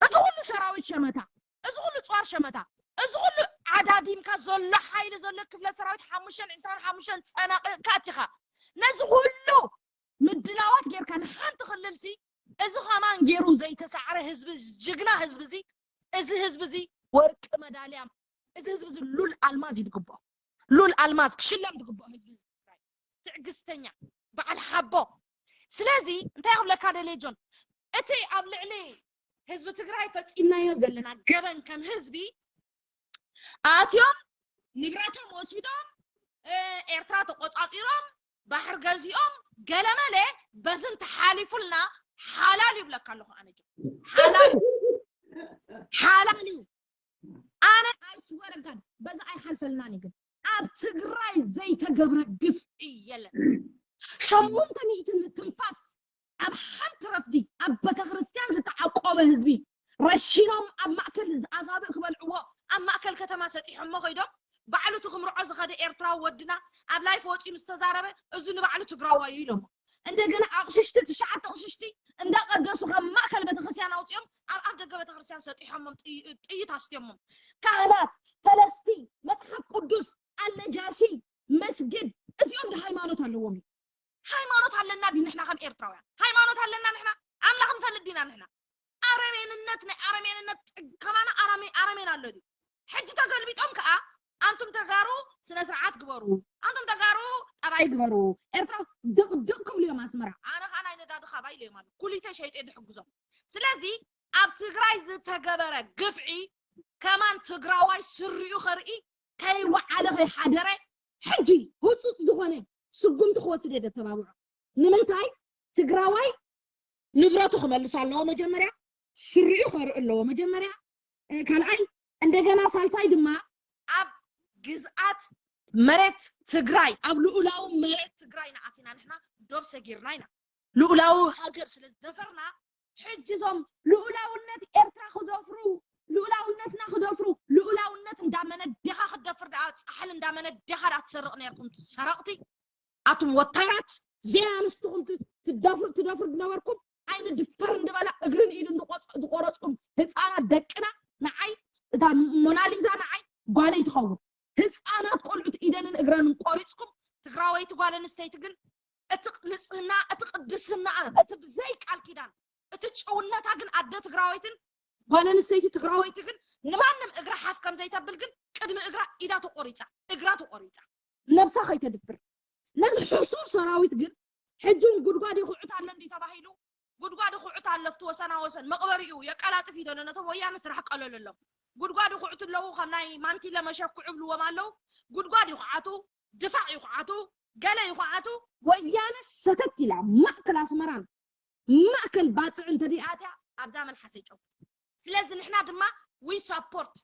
እዚ ኩሉ ሰራዊት ሸመታ እዚ ኩሉ ፅዋር ሸመታ እዚ ኩሉ ዓዳዲምካ ዘሎ ሓይሊ ዘሎ ክፍለ ሰራዊት ሓሙሽተን ዕስራን ሓሙሽተን ፀናቂቕካ ኣቲኻ ነዚ ኩሉ ምድላዋት ጌርካ ንሓንቲ ክልል ሲ እዚ ከማን ጌሩ ዘይተሳዕረ ህዝቢ ጅግና ህዝቢ እዚ እዚ ህዝቢ እዚ ወርቂ መዳልያ እዚ ህዝቢ እዚ ሉል ኣልማዝ እዩ ዝግብኦ ሉል ኣልማዝ ክሽለም ዝግብኦ ህዝቢ እዚ ትግራይ ትዕግስተኛ በዓል ሓቦ ስለዚ እንታይ ክብለካ ደልየ ጆን እቲ ኣብ ልዕሊ ህዝቢ ትግራይ ፈፂምናዮ ዘለና ገበን ከም ህዝቢ ኣትዮም ንብረቶም ወሲዶም ኤርትራ ተቆፃፂሮም ባሕር ገዚኦም ገለመለ በዝን ተሓሊፉልና ሓላል ይብለካ ኣለኹ ኣነ ሓላል ሓላል እዩ ኣነ ኣይስወረጋን በዛ ኣይሓልፈልናን ግን ኣብ ትግራይ ዘይተገብረ ግፍዒ የለን ሸሞንተ ሚእቲ ትንፋስ ኣብ ሓንቲ ረፍዲ ኣብ ቤተክርስትያን ዝተዓቆበ ህዝቢ ረሺኖም ኣብ ማእከል ኣዛብእ ክበልዕዎ ኣብ ማእከል ከተማ ሰጢሖሞ ከይዶም ባዕሉ እቲ ክምርዖ ዝኸደ ኤርትራዊ ወድና ኣብ ላይፍ ወፂኡ ምስ ተዛረበ እዚ ንባዕሉ ትግራዋይ እዩ ኢሎሞ እንደገና ኣቕሽሽቲ ትሽዓተ ኣቕሽሽቲ እንዳቀደሱ ካብ ማእከል ቤተክርስትያን ኣውፅኦም ኣብ ኣፍ ደገ ቤተክርስትያን ሰጢሖሞም፣ ጥይ- ጥይት ኣስትዮሞም። ካህናት፣ ፈለስቲ፣ መፅሓፍ ቅዱስ፣ ኣልነጃሺ፣ መስጊድ፣ እዚኦም ዶ ሃይማኖት ኣለዎም እዩ? ሃይማኖት ኣለና ዲ ንሕና ከም ኤርትራውያን? ሃይማኖት ኣለና ንሕና? ኣምላኽ ንፈልጥ ዲና ንሕና? ኣረሜንነት፣ ናይ ኣረሜንነት ጥግ ከማና ኣረሜ- ኣረሜን ኣሎ ዲ? ሕጂ ተገልቢጦም ከዓ ኣንቱም ተጋሩ ስነ ስርዓት ግበሩ፣ ኣንቱም ተጋሩ ጠባይ ግበሩ፣ ኤርትራ ድቕድቕ ክብሉ እዮም ኣስመራ። ኣነ ከዓ ናይ ነዳዲ ካባይ ኢሉ እዮም ኣሎ ኩሊተ ሸይጤ ድሕግዞም። ስለዚ ኣብ ትግራይ ዝተገበረ ግፍዒ ከማን ትግራዋይ ስሪኡ ከርኢ ከይወዓለ ከይሓደረ ሕጂ ህፁፅ ዝኾነ ስጉምቲ ክወስድ እየ ዘተባብዖ። ንምንታይ? ትግራዋይ ንብረቱ ክመልስ ኣለዎ መጀመርያ፣ ስሪኡ ከርኢ ኣለዎ መጀመርያ። እ፣ ካልኣይ እንደገና ሳልሳይ ድማ ኣብ ግዝኣት መሬት ትግራይ፣ ኣብ ልኡላዊ መሬት ትግራይ ንኣቲና ንሕና ዶብ ሰጊርና ኢና። ልኡላዊ ሃገር ስለ ዝደፈርና ሕጂ እዞም ልኡላውነት ኤርትራ ክደፍሩ፣ ልኡላውነትና ክደፍሩ፣ ልኡላውነት እንዳመነ ዲኻ ክደፍር ደኣ ፃሕል እንዳመነ ዲኻ ደኣ ትሰርቕ ነርኩም ሰረቕቲ። ኣቱም ወታራት ዘይኣንስትኹም ት- ትደፍሩ ትደፍሩ ዝነበርኩም ኣይንድፈር እንድበላ እግርን ኢድን ዝቆፅ- ዝቆረፅኩም ህፃናት ደቅና ንዓይ እታ ሞናሊዛ ንዓይ ጓለይ ትኸውን። ህፃናት ቆልዑት ኢደንን እግረንን ቆሪፅኩም ትግራወይቲ ጓል ኣንስተይቲ ግን እቲ ንፅህና እቲ ቅድስና እቲ ብዘይ ቃል ኪዳን እቲ ጭውነታ ግን ኣደ ትግራወይትን ጓል ኣንስተይቲ ትግራወይቲ ግን ንማንም እግራ ሓፍ ከም ዘይተብል ግን ቅድሚ እግራ ኢዳ ተቆሪፃ እግራ ተቆሪፃ ነብሳ ከይተድፍር ነዚ ሕሱር ሰራዊት ግን ሕጂ እውን ጉድጓድ ይኹዕት ኣሎ እንዲ ተባሂሉ ጉድጓድ ይኹዕት ኣሎ ኣብቲ ወሰና ወሰን መቕበሪኡ የቀላጥፍ እዩ ዘሎ ነቶም ወያነ ስራሕ ቀለለሎም ጉድጓድ ይኹዕቱ ኣለዉ ከም ናይ ማንቲለ መሸኩ ዕብልዎም ኣለዉ ጉድጓድ ይኹዓቱ ድፋዕ ይኹዓቱ ገለ ይኹዓቱ ወያነ ሰተት ኢላ ማእከል ኣስመራን ማእከል ባፅዕ እንተደይኣትያ ኣብዛ መልሓሰይ ጨው ስለዚ ንሕና ድማ we support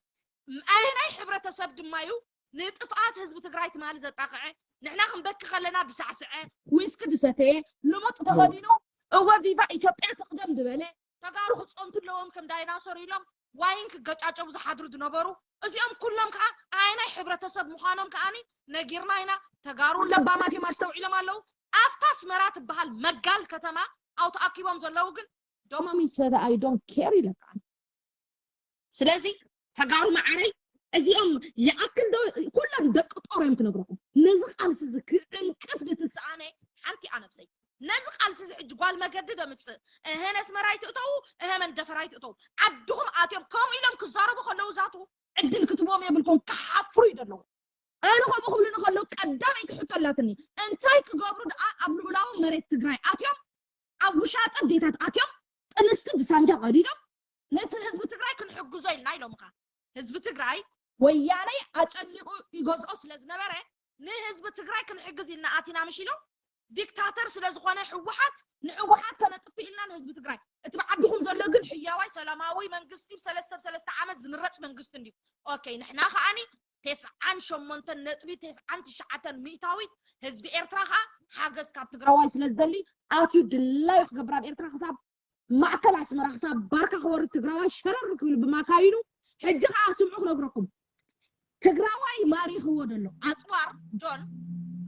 ኣየናይ ሕብረተሰብ ድማ እዩ ንጥፍኣት ህዝቢ ትግራይ ትማሊ ዘጣቕዐ ንሕና ክንበኪ ከለና ዝሳዕስዐ ዊስኪ ዝሰተየ ልሙጥ ተኸዲኑ እወ ቪቫ ኢትዮጵያ ትቕደም ዝበለ ተጋሩ ክፀንቱ ኣለዎም ከም ዳይናሶር ኢሎም ዋይን ክገጫጨቡ ዝሓድሩ ዝነበሩ እዚኦም ኩሎም ከዓ ኣየናይ ሕብረተሰብ ምዃኖም ከዓኒ ነጊርና ኢና ተጋሩ ለባማት እዮም ኣስተውዒሎም ኣለዉ ኣብታ ኣስመራ ትበሃል መጋል ከተማ ኣው ተኣኪቦም ዘለዉ ግን ደሞም ይሰተ I don't care ኢለካ ስለዚ ተጋሩ ማዓረይ እዚኦም ይኣክል ዶ ኩሎም ደቂ ጦር እዮም ክነግረኩም ነዚ ቃልሲ እዚ ክዕንቅፍ ድትሰኣነ ሓንቲ ኣነብሰይ ነዚ ቃልሲ እዚ ሕጂ ጓል መገዲ ደምፅእ እሀ ነስመራ ኣይትእተው እሀ መንደፈር ኣይትእተው ዓድኹም ኣትዮም ከምኡ ኢሎም ክዛረቡ ከለዉ ዛቱ ዕድል ክትቦም የብልኩም ክሓፍሩ እዩ ዘለዉ ኣነ ከምኡ ክብሉ ንከለዉ ቀዳመይቲ ሕቶ ኣላትኒ እንታይ ክገብሩ ደኣ ኣብ ልኡላዊ መሬት ትግራይ ኣትዮም ኣብ ውሻጠ ኣዴታት ኣትዮም ጥንስቲ ብሳንጃ ቀዲዶም ነቲ ህዝቢ ትግራይ ክንሕግዞ ኢልና ኢሎምኻ ህዝቢ ትግራይ ወያነይ ኣጨኒቑ ይገዝኦ ስለ ዝነበረ ንህዝቢ ትግራይ ክንሕግዝ ኢልና ኣቲና ምሽ ኢሎም ዲክታተር ስለ ዝኾነ ህወሓት ንህወሓት ከነጥፍእ ኢልና ንህዝቢ ትግራይ እቲ ብዓድኹም ዘሎ ግን ሕያዋይ ሰላማዊ መንግስቲ ብሰለስተ ብሰለስተ ዓመት ዝምረፅ መንግስቲ እንድዩ ኦኬ ንሕና ከዓኒ ተስዓን ሸሞንተን ነጥቢ ተስዓን ትሽዓተን ሚእታዊት ህዝቢ ኤርትራ ከዓ ሓገዝ ካብ ትግራዋይ ስለ ዝደሊ ኣትዩ ድላዩ ክገብር ኣብ ኤርትራ ክሳብ ማእከል ኣስመራ ክሳብ ባርካ ክወርድ ትግራዋይ ሸረር ክብል ብማካይኑ ሕጂ ከዓ ስምዑ ክነግረኩም ትግራዋይ ማሪኽዎ ዘሎ ኣፅዋር ጆን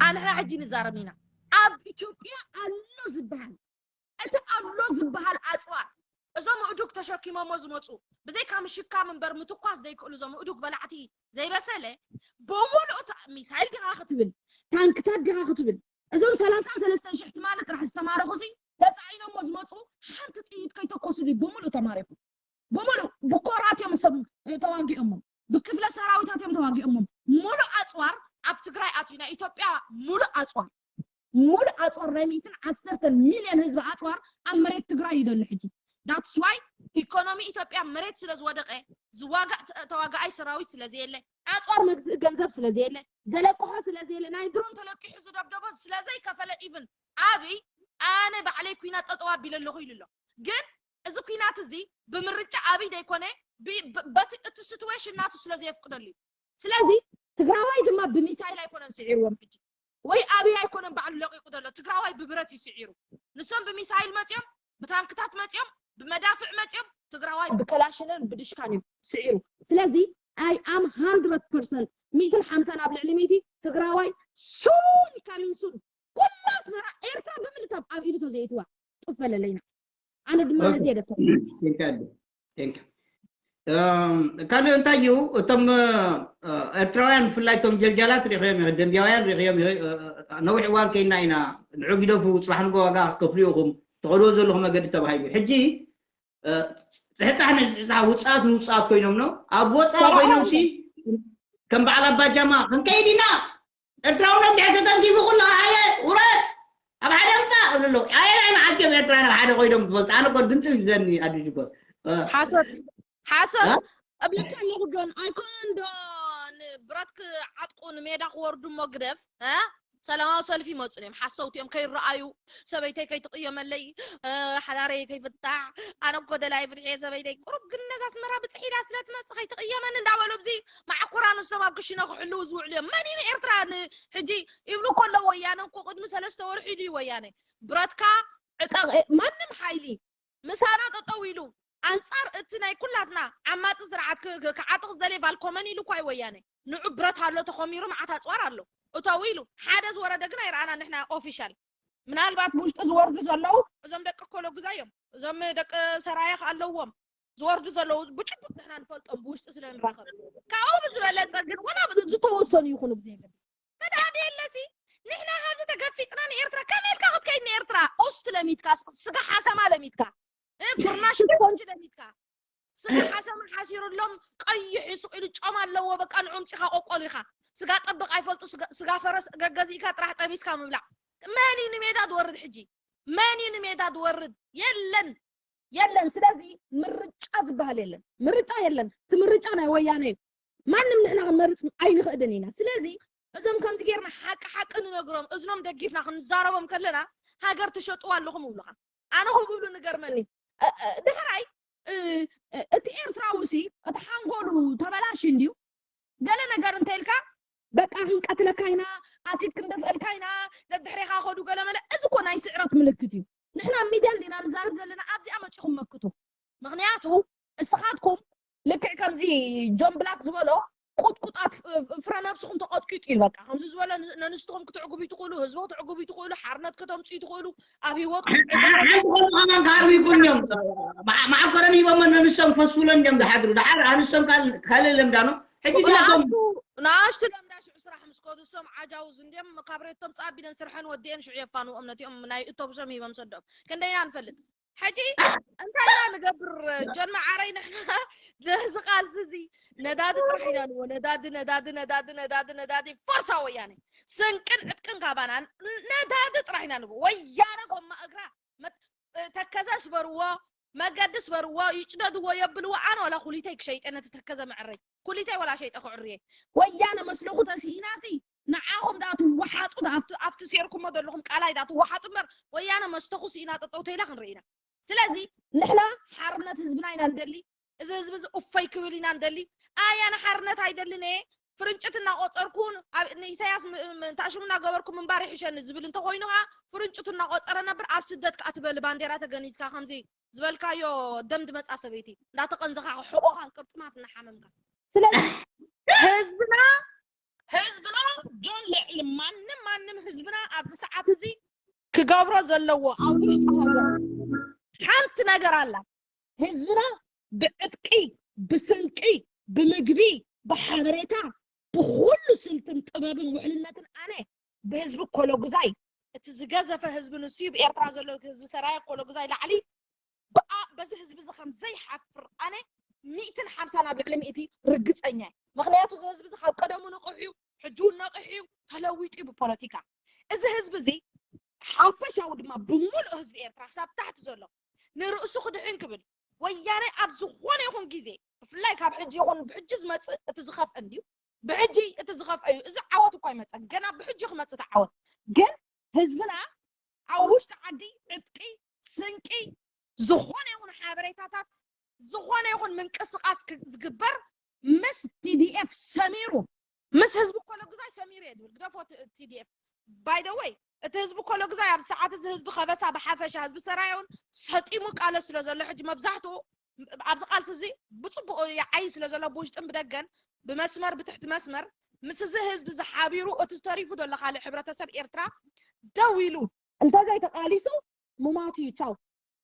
ኣንሕና ሕጂ ንዛረብ ኢና ኣብ ኢትዮጵያ ኣሎ ዝበሃል እቲ ኣሎ ዝበሃል ኣፅዋር እዞም እዱግ ተሸኪሞሞ ዝመፁ ብዘይካ ምሽካም እምበር ምትኳስ ዘይክእሉ እዞም እዱግ በላዕቲ ዘይበሰለ ብምሉእ ሚሳይል ዲኻ ክትብል ታንክታት ዲኻ ክትብል እዞም ሰላሳን ሰለስተን ሽሕ ትማሊ ጥራሕ ዝተማረኹ ሲ ተፃዒኖሞ ዝመፁ ሓንቲ ጥይት ከይተኮሱሉ ብምሉእ ተማሪኹ ብምሉእ ብኮራት እዮም ሰብ ተዋጊኦሞም ብክፍለ ሰራዊታት እዮም ተዋጊኦሞም ሙሉእ ኣፅዋር ኣብ ትግራይ ኣትዩ ናይ ኢትዮጵያ ሙሉእ ኣፅዋር ሙሉእ ኣፅዋር ናይ ሚእትን ዓሰርተን ሚልዮን ህዝቢ ኣፅዋር ኣብ መሬት ትግራይ እዩ ዘሎ ሕጂ that's why ኢኮኖሚ ኢትዮጵያ መሬት ስለ ዝወደቀ ዝዋጋእ ተዋጋኣይ ሰራዊት ስለ ዘየለ ኣፅዋር መግዝኢ ገንዘብ ስለ ዘየለ ዘለቅሖ ስለ ዘየለ ናይ ድሮን ተለቂሑ ዝደብደቦ ስለ ዘይከፈለ even ኣብይ ኣነ ባዕለይ ኩናት ጠጠው ኣቢለ ኣለኹ ኢሉ ኣሎ ግን እዚ ኩናት እዚ ብምርጫ ኣብይ ዘይኮነ በቲ እቲ situation ናቱ ስለ ዘየፍቅደሉ እዩ ስለዚ ትግራዋይ ድማ ብሚሳይል ኣይኮነን ስዒርዎም ሕጂ ወይ ኣብይ ኣይኮነን ባዕሉ ለቂቁ ዘሎ ትግራዋይ ብብረት እዩ ስዒሩ ንሶም ብሚሳይል መፅዮም ብታንክታት መፅዮም ብመዳፍዕ መፅዮም ትግራዋይ ብከላሽንን ብድሽካን እዩ ስዒሩ ስለዚ I am hundred percent ሚእትን ሓምሳን ኣብ ልዕሊ ሚእቲ ትግራዋይ soon coming soon ኩሉ ኣስመራ ኤርትራ ብምልታብ ኣብ ኢዱ ተዘይትዋ ጡፍ በለለይና። ኣነ ድማ ነዚ የደከ ካልእ እንታይ እዩ እቶም ኤርትራውያን ብፍላይ እቶም ጀልጃላት ሪኽዮም ደንቢያውያን ሪኽዮም ነዊሕ እዋን ከይና ኢና ንዑ ግደፉ ፅባሕ ንጎ ዋጋ ክከፍሉ ኢኹም ትኸድዎ ዘለኹም መገዲ ተባሂሉ ሕጂ ፅሕፃሕ ንፅሕፃሕ ውፃት ንውፃት ኮይኖም ነው ኣብ ወፃ ኮይኖም ሲ ከም በዓል ኣባጃማ ክንከይድ ኢና ኤርትራውነት ድሕር ተተንኪፉ ኩሉ ኣየ ውረድ ኣብ ሓደ ምፃ እብሉ ኣለዉ ኣየ ናይ መዓት እዮም ኤርትራውያን ኣብ ሓደ ኮይኖም ዝፈልጡ ኣነ እኮ ድምፂ ይዘኒ ኣዲሽ እኮ ሓሶት ሓሶት እብለካ ኣለኹ ጆን ኣይኮነን ዶ ንብረት ክዓጥቁ ንሜዳ ክወርዱ እሞ ግደፍ ሰላማዊ ሰልፊ ይመፁን እዮም ሓሰውቲ እዮም ከይረኣዩ ሰበይተይ ከይትቅየመለይ ሓዳረይ ከይፍታሕ ኣነ እኮ ደላይ ፍትሒ ሰበይተይ ቁሩብ ግን ነዛ ኣስመራ ብፅሒዳ ስለ ትመፅእ ከይትቅየመኒ እንዳበሉ ኣብዚ ማዕኮር ኣንስቶም ኣብ ክሽነ ክሕልው ዝውዕሉ እዮም መን እዩ ኤርትራ ሕጂ ይብሉ እኮ ኣለዉ ወያነ እኮ ቅድሚ ሰለስተ ወርሒ ኢሉ እዩ ወያነ ብረትካ ዕጠቅ ማንም ሓይሊ ምሳና ጠጠው ኢሉ ኣንፃር እቲ ናይ ኩላትና ዓማፂ ስርዓት ክዓጥቕ ዝደለየ ቫልኮመን ኢሉ እኳ ወያነ ንዑ ብረት ኣሎ ተኾሚሩ መዓት ኣፅዋር ኣሎ እተው ኢሉ ሓደ ዝወረደ ግን ኣይረኣና ንሕና ኦፊሻል ምናልባት ብውሽጢ ዝወርዱ ዘለዉ እዞም ደቂ ኮለጉዛ እዮም እዞም ደቂ ሰራየ ኣለዎም ዝወርዱ ዘለዉ ብጭቡጥ ንሕና ንፈልጦም ብውሽጢ ስለ ንራኸብ ካብኡ ብዝበለፀ ግን ወላ ዝተወሰኑ ይኹኑ ብዘየገድስ ተዳዲ የለሲ ንሕና ካብዚ ተገፊጥና ንኤርትራ ከመይ ኢልካ ክትከይድ ንኤርትራ ኦስት ለሚትካ ስጋ ሓሰማ ለሚትካ ፍርናሽ ስፖንጅ ለሚትካ ስጋ ሓሰማ ሓሲሩሎም ቀይሕ ይስቕ ኢሉ ጮማ ኣለዎ በቃ ንዑምፂኻ ቆቆሊኻ ስጋ ጠብቕ ኣይፈልጡ ስጋ ፈረስ ገገዚእካ ጥራሕ ጠቢስካ ምብላዕ መን እዩ ንሜዳ ዝወርድ ሕጂ መን እዩ ንሜዳ ዝወርድ የለን የለን ስለዚ ምርጫ ዝበሃል የለን ምርጫ የለን እቲ ምርጫ ናይ ወያነ እዩ ማንም ንሕና ክንመርፅ ኣይንኽእልን ኢና ስለዚ እዞም ከምዚ ጌርና ሓቂ ሓቂ ንነግሮም እዝኖም ደጊፍና ክንዛረቦም ከለና ሃገር ትሸጥዋ ኣለኹም ይብሉኻ ኣነ ክብሉ ንገርመኒ ድሕራይ እቲ ኤርትራዊ ሲ እቲ ሓንጎሉ ተበላሽ እንድዩ ገለ ነገር እንተኢልካ በቃ ክንቀትለካ ኢና ኣሲድ ክንደፍአልካ ኢና ደድሕሬኻ ከዱ ገለ መለ እዚ እኮ ናይ ስዕረት ምልክት እዩ ንሕና ሚድያ እንዲና ንዛረብ ዘለና ኣብዚኣ መፂኹም መክቱ ምክንያቱ እስኻትኩም ልክዕ ከምዚ ጆን ብላክ ዝበሎ ቁጥቁጣት ፍረ ነብስኹም ተቐጥቂጡ እዩ በቃ ከምዚ ዝበሎ ነንስትኹም ክትዕጉቡ ይትኽእሉ ህዝቡ ክትዕጉቡ ይትኽእሉ ሓርነት ከተምፁ ይትኽእሉ ኣብ ህይወት ሓንቲ ከማን ክሃርቡ ይኩን እዮም ማዓኮረን ሂቦሞ ነንሶም ከስብሎ እንዲዮም ዝሓድሩ ድሓር ኣንሶም ካልእ ለምዳኖ ሕጂ ላቶም ንኣሽቱ ለምዳ ሽዑ ስራሕ ምስ ከዱ እሶም ዓጃውዝ እንዲዮም ካብ ሬቶም ፃቢለን ስርሐን ወዲአን ሽዑ የፋንዎም ነቲኦም ናይ እቶብሶም ሂቦም ሰዶም ክንደይና ንፈልጥ ሕጂ እንታይ ኢና ንገብር ጀን መዓረይ ንሕና ነዚ ቃልሲ እዚ ነዳዲ ጥራሕ ኢና ንዎ ነዳዲ ነዳዲ ነዳዲ ነዳዲ ነዳዲ ፎርሳ ወያነ ስንቅን ዕጥቅን ካባና ነዳዲ ጥራሕ ኢና ንዎ ወያነ ጎማ እግራ ተከዘ ስበርዎ መገዲ ስበርዎ ይጭደድዎ የብልዎ ኣነ ዋላ ኩሊተይ ክሸይጠ ነቲ ተከዘ መዕረይ ኩሊተይ ወላ ሸይጠ ክዕርየ ወያነ መስለኹ ተስኢናሲ ንዓኹም ዳ ትወሓጡ ኣብቲ ሴርኩሞ ዘለኹም ቃላይ ዳ ትወሓጡ እምበር ወያነ መስተኹ ስኢና ጠጠው ተይላ ክንርኢ ኢና ስለዚ ንሕና ሓርነት ህዝብና ኢና ንደሊ እዚ ህዝቢ እዚ እፎይ ክብል ኢና ንደሊ ኣያ ንሓርነት ኣይደልን እየ ፍርንጭት እናቆፀርኩ ንኢሳያስ ታሽሙ እናገበርኩ ምንባር ይሕሸኒ ዝብል እንተኮይኑ ከዓ ፍርንጭቱ እናቆፀረ ነብር ኣብ ስደት ከዓ ትበል ባንዴራ ተገኒዝካ ከምዚ ዝበልካዮ ደም ድመፃ ሰበይቲ እንዳተቀንዘኻ ሕቆኻን ቅርጥማት እናሓመምካ ስለዚ ህዝብና ህዝብና ጆን ልዕሊ ማንም ማንም ህዝብና ኣብዚ ሰዓት እዚ ክገብሮ ዘለዎ ኣብ ውሽጢ ሃገር ሓንቲ ነገር ኣላ ህዝብና ብዕጥቂ ብስንቂ ብምግቢ ብሓበሬታ ብኩሉ ስልትን ጥበብን ውሕልነትን ኣነ ብህዝቢ ኮሎጉዛይ እቲ ዝገዘፈ ህዝቢ ንሱ እዩ ብኤርትራ ዘሎ ህዝቢ ሰራየ ኮሎጉዛይ ላዕሊ በዚ ህዝቢ እዚ ከም ዘይሓፍር ኣነ ሚእትን ሓምሳ ናብ ልዕሊ ሚእቲ ርግፀኛ እየ ምክንያቱ እዚ ህዝቢ እዚ ካብ ቀደሙ ንቕሕ እዩ ሕጂ እውን ነቕሕ እዩ ተለዊጡ እዩ ብፖለቲካ እዚ ህዝቢ እዚ ሓፈሻዊ ድማ ብምሉእ ህዝቢ ኤርትራ ክሳብ ታሕቲ ዘሎ ንርእሱ ክድሕን ክብል ወያነ ኣብ ዝኾነ ይኹን ግዜ ብፍላይ ካብ ሕጂ ይኹን ብሕጂ ዝመፅእ እቲ ዝኸፍአ እንድዩ ብሕጂ እቲ ዝኸፍአ እዩ እዚ ዓወት እኳ ይመፀ ገና ብሕጂ ክመፅእ እቲ ዓወት ግን ህዝብና ኣብ ውሽጢ ዓዲ ዕጥቂ ስንቂ ዝኾነ ይኹን ሓበሬታታት ዝኾነ ይኹን ምንቅስቃስ ዝግበር ምስ ቲዲኤፍ ሰሚሩ ምስ ህዝቢ ኮለጉዛይ ሰሚሩ እየ ዝብል ግደፎ ቲዲኤፍ ባይደወይ እቲ ህዝቢ ኮለጉዛይ ኣብ ሰዓት እዚ ህዝቢ ከበሳ ብሓፈሻ ህዝቢ ሰራየውን ሰጢሙ ቃለ ስለ ዘሎ ሕጂ መብዛሕትኡ ኣብዚ ቃልሲ እዚ ብፅቡቅ ይዓይ ስለ ዘሎ ብውሽጥን ብደገን ብመስመር ብትሕቲ መስመር ምስ እዚ ህዝቢ ዝሓቢሩ እቲ ተሪፉ ዘሎ ካልእ ሕብረተሰብ ኤርትራ ደው ኢሉ እንተዘይተቃሊሱ ምማት እዩ። ቻው።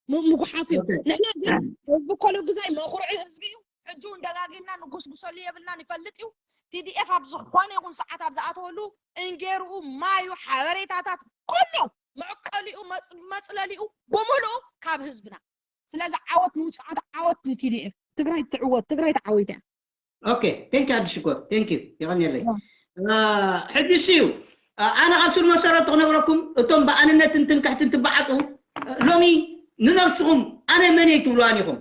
ም- ምጉሓፍ እዩ። ንሕና እዚ ህዝቢ ኮሎ ግዛይ መኹርዒ ህዝቢ እዩ። ሕጂ እውን ደጋጊምና ንጉስጉሰሉ የብልናን፣ ይፈልጥ እዩ። ቲዲኤፍ ኣብ ዝኾነ ይኹን ሰዓት ኣብ ዝኣተወሉ እንጌርኡ፣ ማዩ፣ ሓበሬታታት ኩሉ መዕቀሊኡ፣ መጽ- መጽለሊኡ ብምሉኡ ካብ ህዝብና። ስለዚ ዓወት ንውፅዓት፣ ዓወት ንቲዲኤፍ። ትግራይ ትዕወት፣ ትግራይ ተዓዊታ። ኦኬ፣ ቴንክ ዩ ኣዲ ሽኮር፣ ቴንክ ዩ፣ የቐንየለይ። ሕጂ እሱ እዩ ኣነ ካብ ስር መሰረቱ ክነግረኩም፣ እቶም ብኣንነትን ትምክሕትን ትበዓጡ ሎሚ ንነብስኹም ኣነ መን እየ ትብልዋን ኢኹም።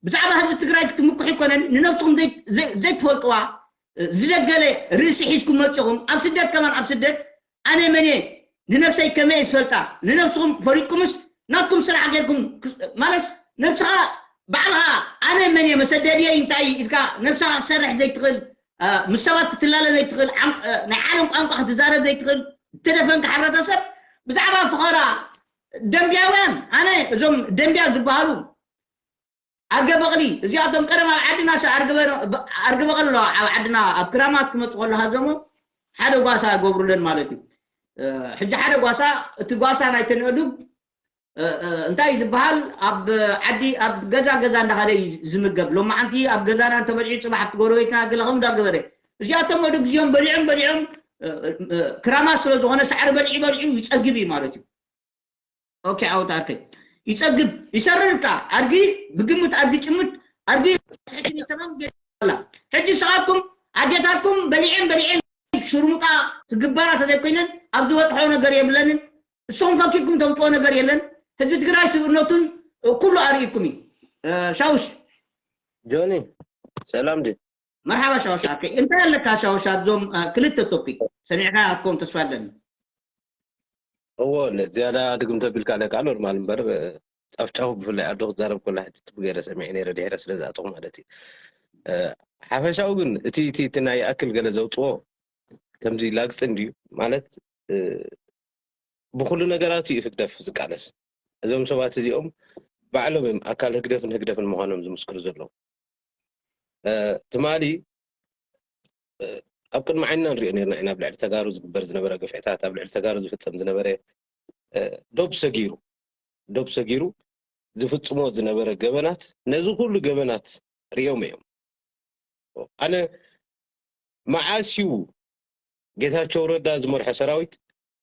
ብዛዕባ ህዝቢ ትግራይ ክትምክሑ ኣይኮነን፣ ንነብስኹም ዘይትፈልጥዋ ዝደገለ ርእሲ ሒዝኩም መፂኹም ኣብ ስደት ከማን ኣብ ስደት ኣነ መን እየ ንነብሰይ ከመይ እየ ዝፈልጣ? ንነብስኹም ፈሪጥኩምስ ናትኩም ስራሕ ጌርኩም ማለስ ነብስኻ ባዕልኻ ኣነ መን እየ መሰደድየይ እንታይ ኢልካ ነብስኻ ክትሰርሕ ዘይትኽእል ምስ ሰባት ክትላለ ዘይትኽእል ናይ ዓለም ቋንቋ ክትዛረብ ዘይትኽእል እተደፈንካ ሕብረተሰብ ብዛዕባ ፍኸራ ደንብያውያን ኣነ እዞም ደንብያ ዝበሃሉ ኣርገ በቕሊ እዚኣቶም ቀደም ኣብ ዓድና ኣርገ በቕሊ ኣለዋ ኣብ ዓድና ኣብ ክራማት ክመፁ ከለካ ዞሞ ሓደ ጓሳ ገብሩለን ማለት እዩ ሕጂ ሓደ ጓሳ እቲ ጓሳ ናይ ተንኦዱግ እንታይ ዝበሃል ኣብ ዓዲ ኣብ ገዛ ገዛ እንዳኸደ እዩ ዝምገብ ሎማዓንቲ ኣብ ገዛና እንተበልዑ ፅባሕ ኣብቲ ጎረቤትና ገለኸም እንዳገበረ እዚኣቶም ወደ ግዜኦም በሊዖም በሊዖም ክራማት ስለ ዝኾነ ሳዕሪ በልዒ በልዑ ይፀግብ እዩ ማለት እዩ ኦኬ ዓወት ኣርከይ ይፀግብ ይሰርር ካ ኣድጊ ብግምት ኣድጊ ጭምት ኣድጊ ሕጂ ተማም ጌላ ሕጂ ንስኻትኩም ኣዴታትኩም በሊዐን በሊዐን ሽርሙጣ ክግበራ ተዘይኮይነን ኣብ ዝበፅሖ ነገር የብለንን እሶም ፈኪርኩም ተምፅኦ ነገር የለን ህዝቢ ትግራይ ስብእነቱን ኩሉ ኣርእኩም እዩ ሻውሽ ጆኒ ሰላም ድ መርሓባ ሻውሽ ኣርከይ እንታይ ኣለካ ሻውሽ ኣብዞም ክልተ ቶፒክ ሰሚዕካ ኣትኮም ተስፋ ኣለኒ እዎ ዝያዳ ድግም ተቢልካ ኣለካ ኖርማል እምበር ጫፍጫፉ ብፍላይ ኣዶ ክዛረብ ከላ ሕትት ብገይረ ሰሚዐ ነይረ ድሕረ ስለ ዝኣተኹ ማለት እዩ ሓፈሻዊ ግን እቲ እቲ እቲ ናይ ይኣክል ገለ ዘውፅዎ ከምዚ ላግፂ እንድዩ ማለት ብኩሉ ነገራት እዩ ህግደፍ ዝቃለስ እዞም ሰባት እዚኦም ባዕሎም እዮም ኣካል ህግደፍን ህግደፍን ምዃኖም ዝምስክሩ ዘለዉ ትማሊ ኣብ ቅድሚ ዓይንና ንሪኦ ነርና ኢና ኣብ ልዕሊ ተጋሩ ዝግበር ዝነበረ ግፍዕታት ኣብ ልዕሊ ተጋሩ ዝፍፀም ዝነበረ ዶብ ሰጊሩ ዶብ ሰጊሩ ዝፍፅሞ ዝነበረ ገበናት ነዚ ኩሉ ገበናት ሪኦም እዮም ኣነ መዓስ እዩ ጌታቸው ረዳ ዝመርሖ ሰራዊት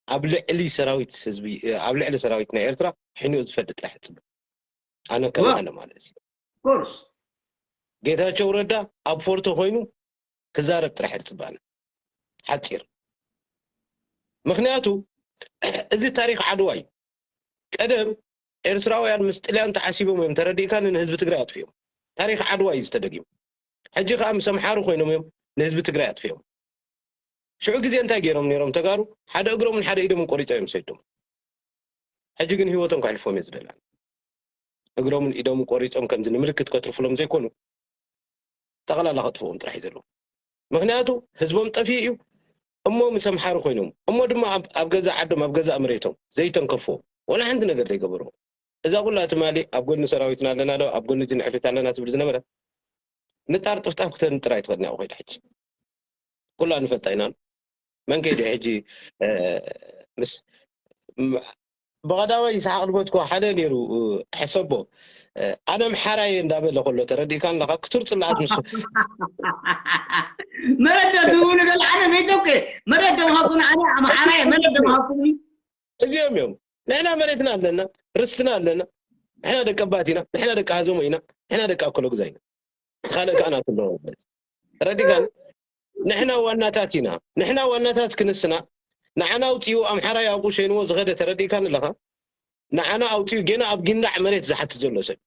ኣብ ልዕሊ ሰራዊት ህዝቢ ኣብ ልዕሊ ሰራዊት ናይ ኤርትራ ሕኒኡ ዝፈዲ ጥራሕ ፅብ ኣነ ከማነ ማለት እዩ ኮርስ ጌታቸው ረዳ ኣብ ፎርቶ ኮይኑ ክዛረብ ጥራሕ ይርፅባነ ሓፂር ምክንያቱ እዚ ታሪክ ዓድዋ እዩ ቀደም ኤርትራውያን ምስ ጥልያን ተዓሲቦም እዮም ተረዲእካ ንህዝቢ ትግራይ ኣጥፊኦም ታሪክ ዓድዋ እዩ ዝተደጊሙ ሕጂ ከዓ ምስ ኣምሓሩ ኮይኖም እዮም ንህዝቢ ትግራይ ኣጥፊኦም ሽዑ ግዜ እንታይ ገይሮም ነይሮም ተጋሩ ሓደ እግሮምን ሓደ ኢዶምን ቆሪፆ እዮም ሰይዶም ሕጂ ግን ህይወቶም ከሕልፎም እየ ዝደላ እግሮምን ኢዶምን ቆሪፆም ከምዚ ንምልክት ከትርፍሎም ዘይኮኑ ጠቕላላ ከጥፍኦም ጥራሕ እዩ ዘለዉ ምክንያቱ ህዝቦም ጠፊኡ እዩ እሞ ምስ ኣምሓሩ ኮይኖም እሞ ድማ ኣብ ገዛ ዓዶም ኣብ ገዛ መሬቶም ዘይተንከፍዎ ወላ ሓንቲ ነገር ዘይገበርዎ እዛ ኩላ ትማሊ ኣብ ጎኒ ሰራዊትና ኣለና ዶ ኣብ ጎኒ ጅንዕፍሪት ኣለና ትብል ዝነበረት ንጣር ጥፍጣፍ ክተንጥር ኣይትኽእልን እያ ኮይዳ ሕጂ ኩላ ንፈልጣ ኢና መን ከይደ ሕጂ ምስ ብቐዳማይ ይስሓቅ ልበትኮ ሓደ ነይሩ ሕሰቦ ኣነ ምሓራየ እንዳበለ ከሎ ተረዲእካ ኣለካ ክቱር ፅላኣት ምስ መረዳ ዝብሉ ገለ ኣነ ነይቶከ መረዳ ሃቡን ኣነ ኣምሓራየ መረዳ ሃቡን እዚኦም እዮም ንሕና መሬትና ኣለና ርስትና ኣለና ንሕና ደቂ ኣባት ኢና ንሕና ደቂ ሃዘሞ ኢና ንሕና ደቂ ኣኮሎግዛ ኢና ካልእ ከዓ ናትለዎ ተረዲካን ንሕና ዋናታት ኢና ንሕና ዋናታት ክንስና ንዓና ኣውፅኡ ኣምሓራይ ኣብኡ ሸይንዎ ዝኸደ ተረዲካን ኣለኻ ንዓና ኣውፅኡ ጌና ኣብ ጊንዳዕ መሬት ዝሓትት ዘሎ ሰብ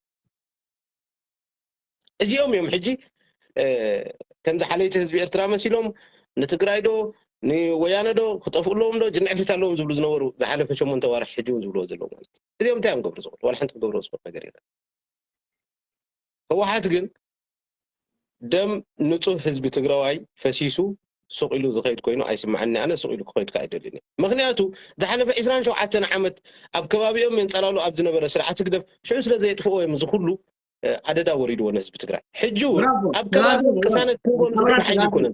እዚኦም እዮም ሕጂ ከምዚ ሓለይቲ ህዝቢ ኤርትራ መሲሎም ንትግራይ ዶ ንወያነ ዶ ክጠፍኡ ኣለዎም ዶ ጅንዕፍሪት ኣለዎም ዝብሉ ዝነበሩ ዝሓለፈ ሸሞንተ ዋርሕ ሕጂ እውን ዝብልዎ ዘለዉ ማለት እዚኦም እንታይ እዮም ገብሩ ዝኽእሉ ዋላ ሓንቲ ክገብርዎ ዝኽእሉ ነገር የለን ህወሓት ግን ደም ንፁህ ህዝቢ ትግራዋይ ፈሲሱ ሱቕ ኢሉ ዝኸይድ ኮይኑ ኣይስምዓኒ ኣነ ሱቕ ኢሉ ክኸይድ ከዓ ኣይደልን እየ ምክንያቱ ዝሓለፈ ዕስራን ሸውዓተን ዓመት ኣብ ከባቢኦም የንፀላሉ ኣብ ዝነበረ ስርዓት ህግደፍ ሽዑ ስለ ዘየጥፍኦ እዮም እዚ ኩሉ ኣደዳ ወሪድዎ ንህዝቢ ትግራይ ሕጂ እውን ኣብ ከባቢኦም ቅሳነት ክህቦም ዝክእል ሓይሊ ይኮነ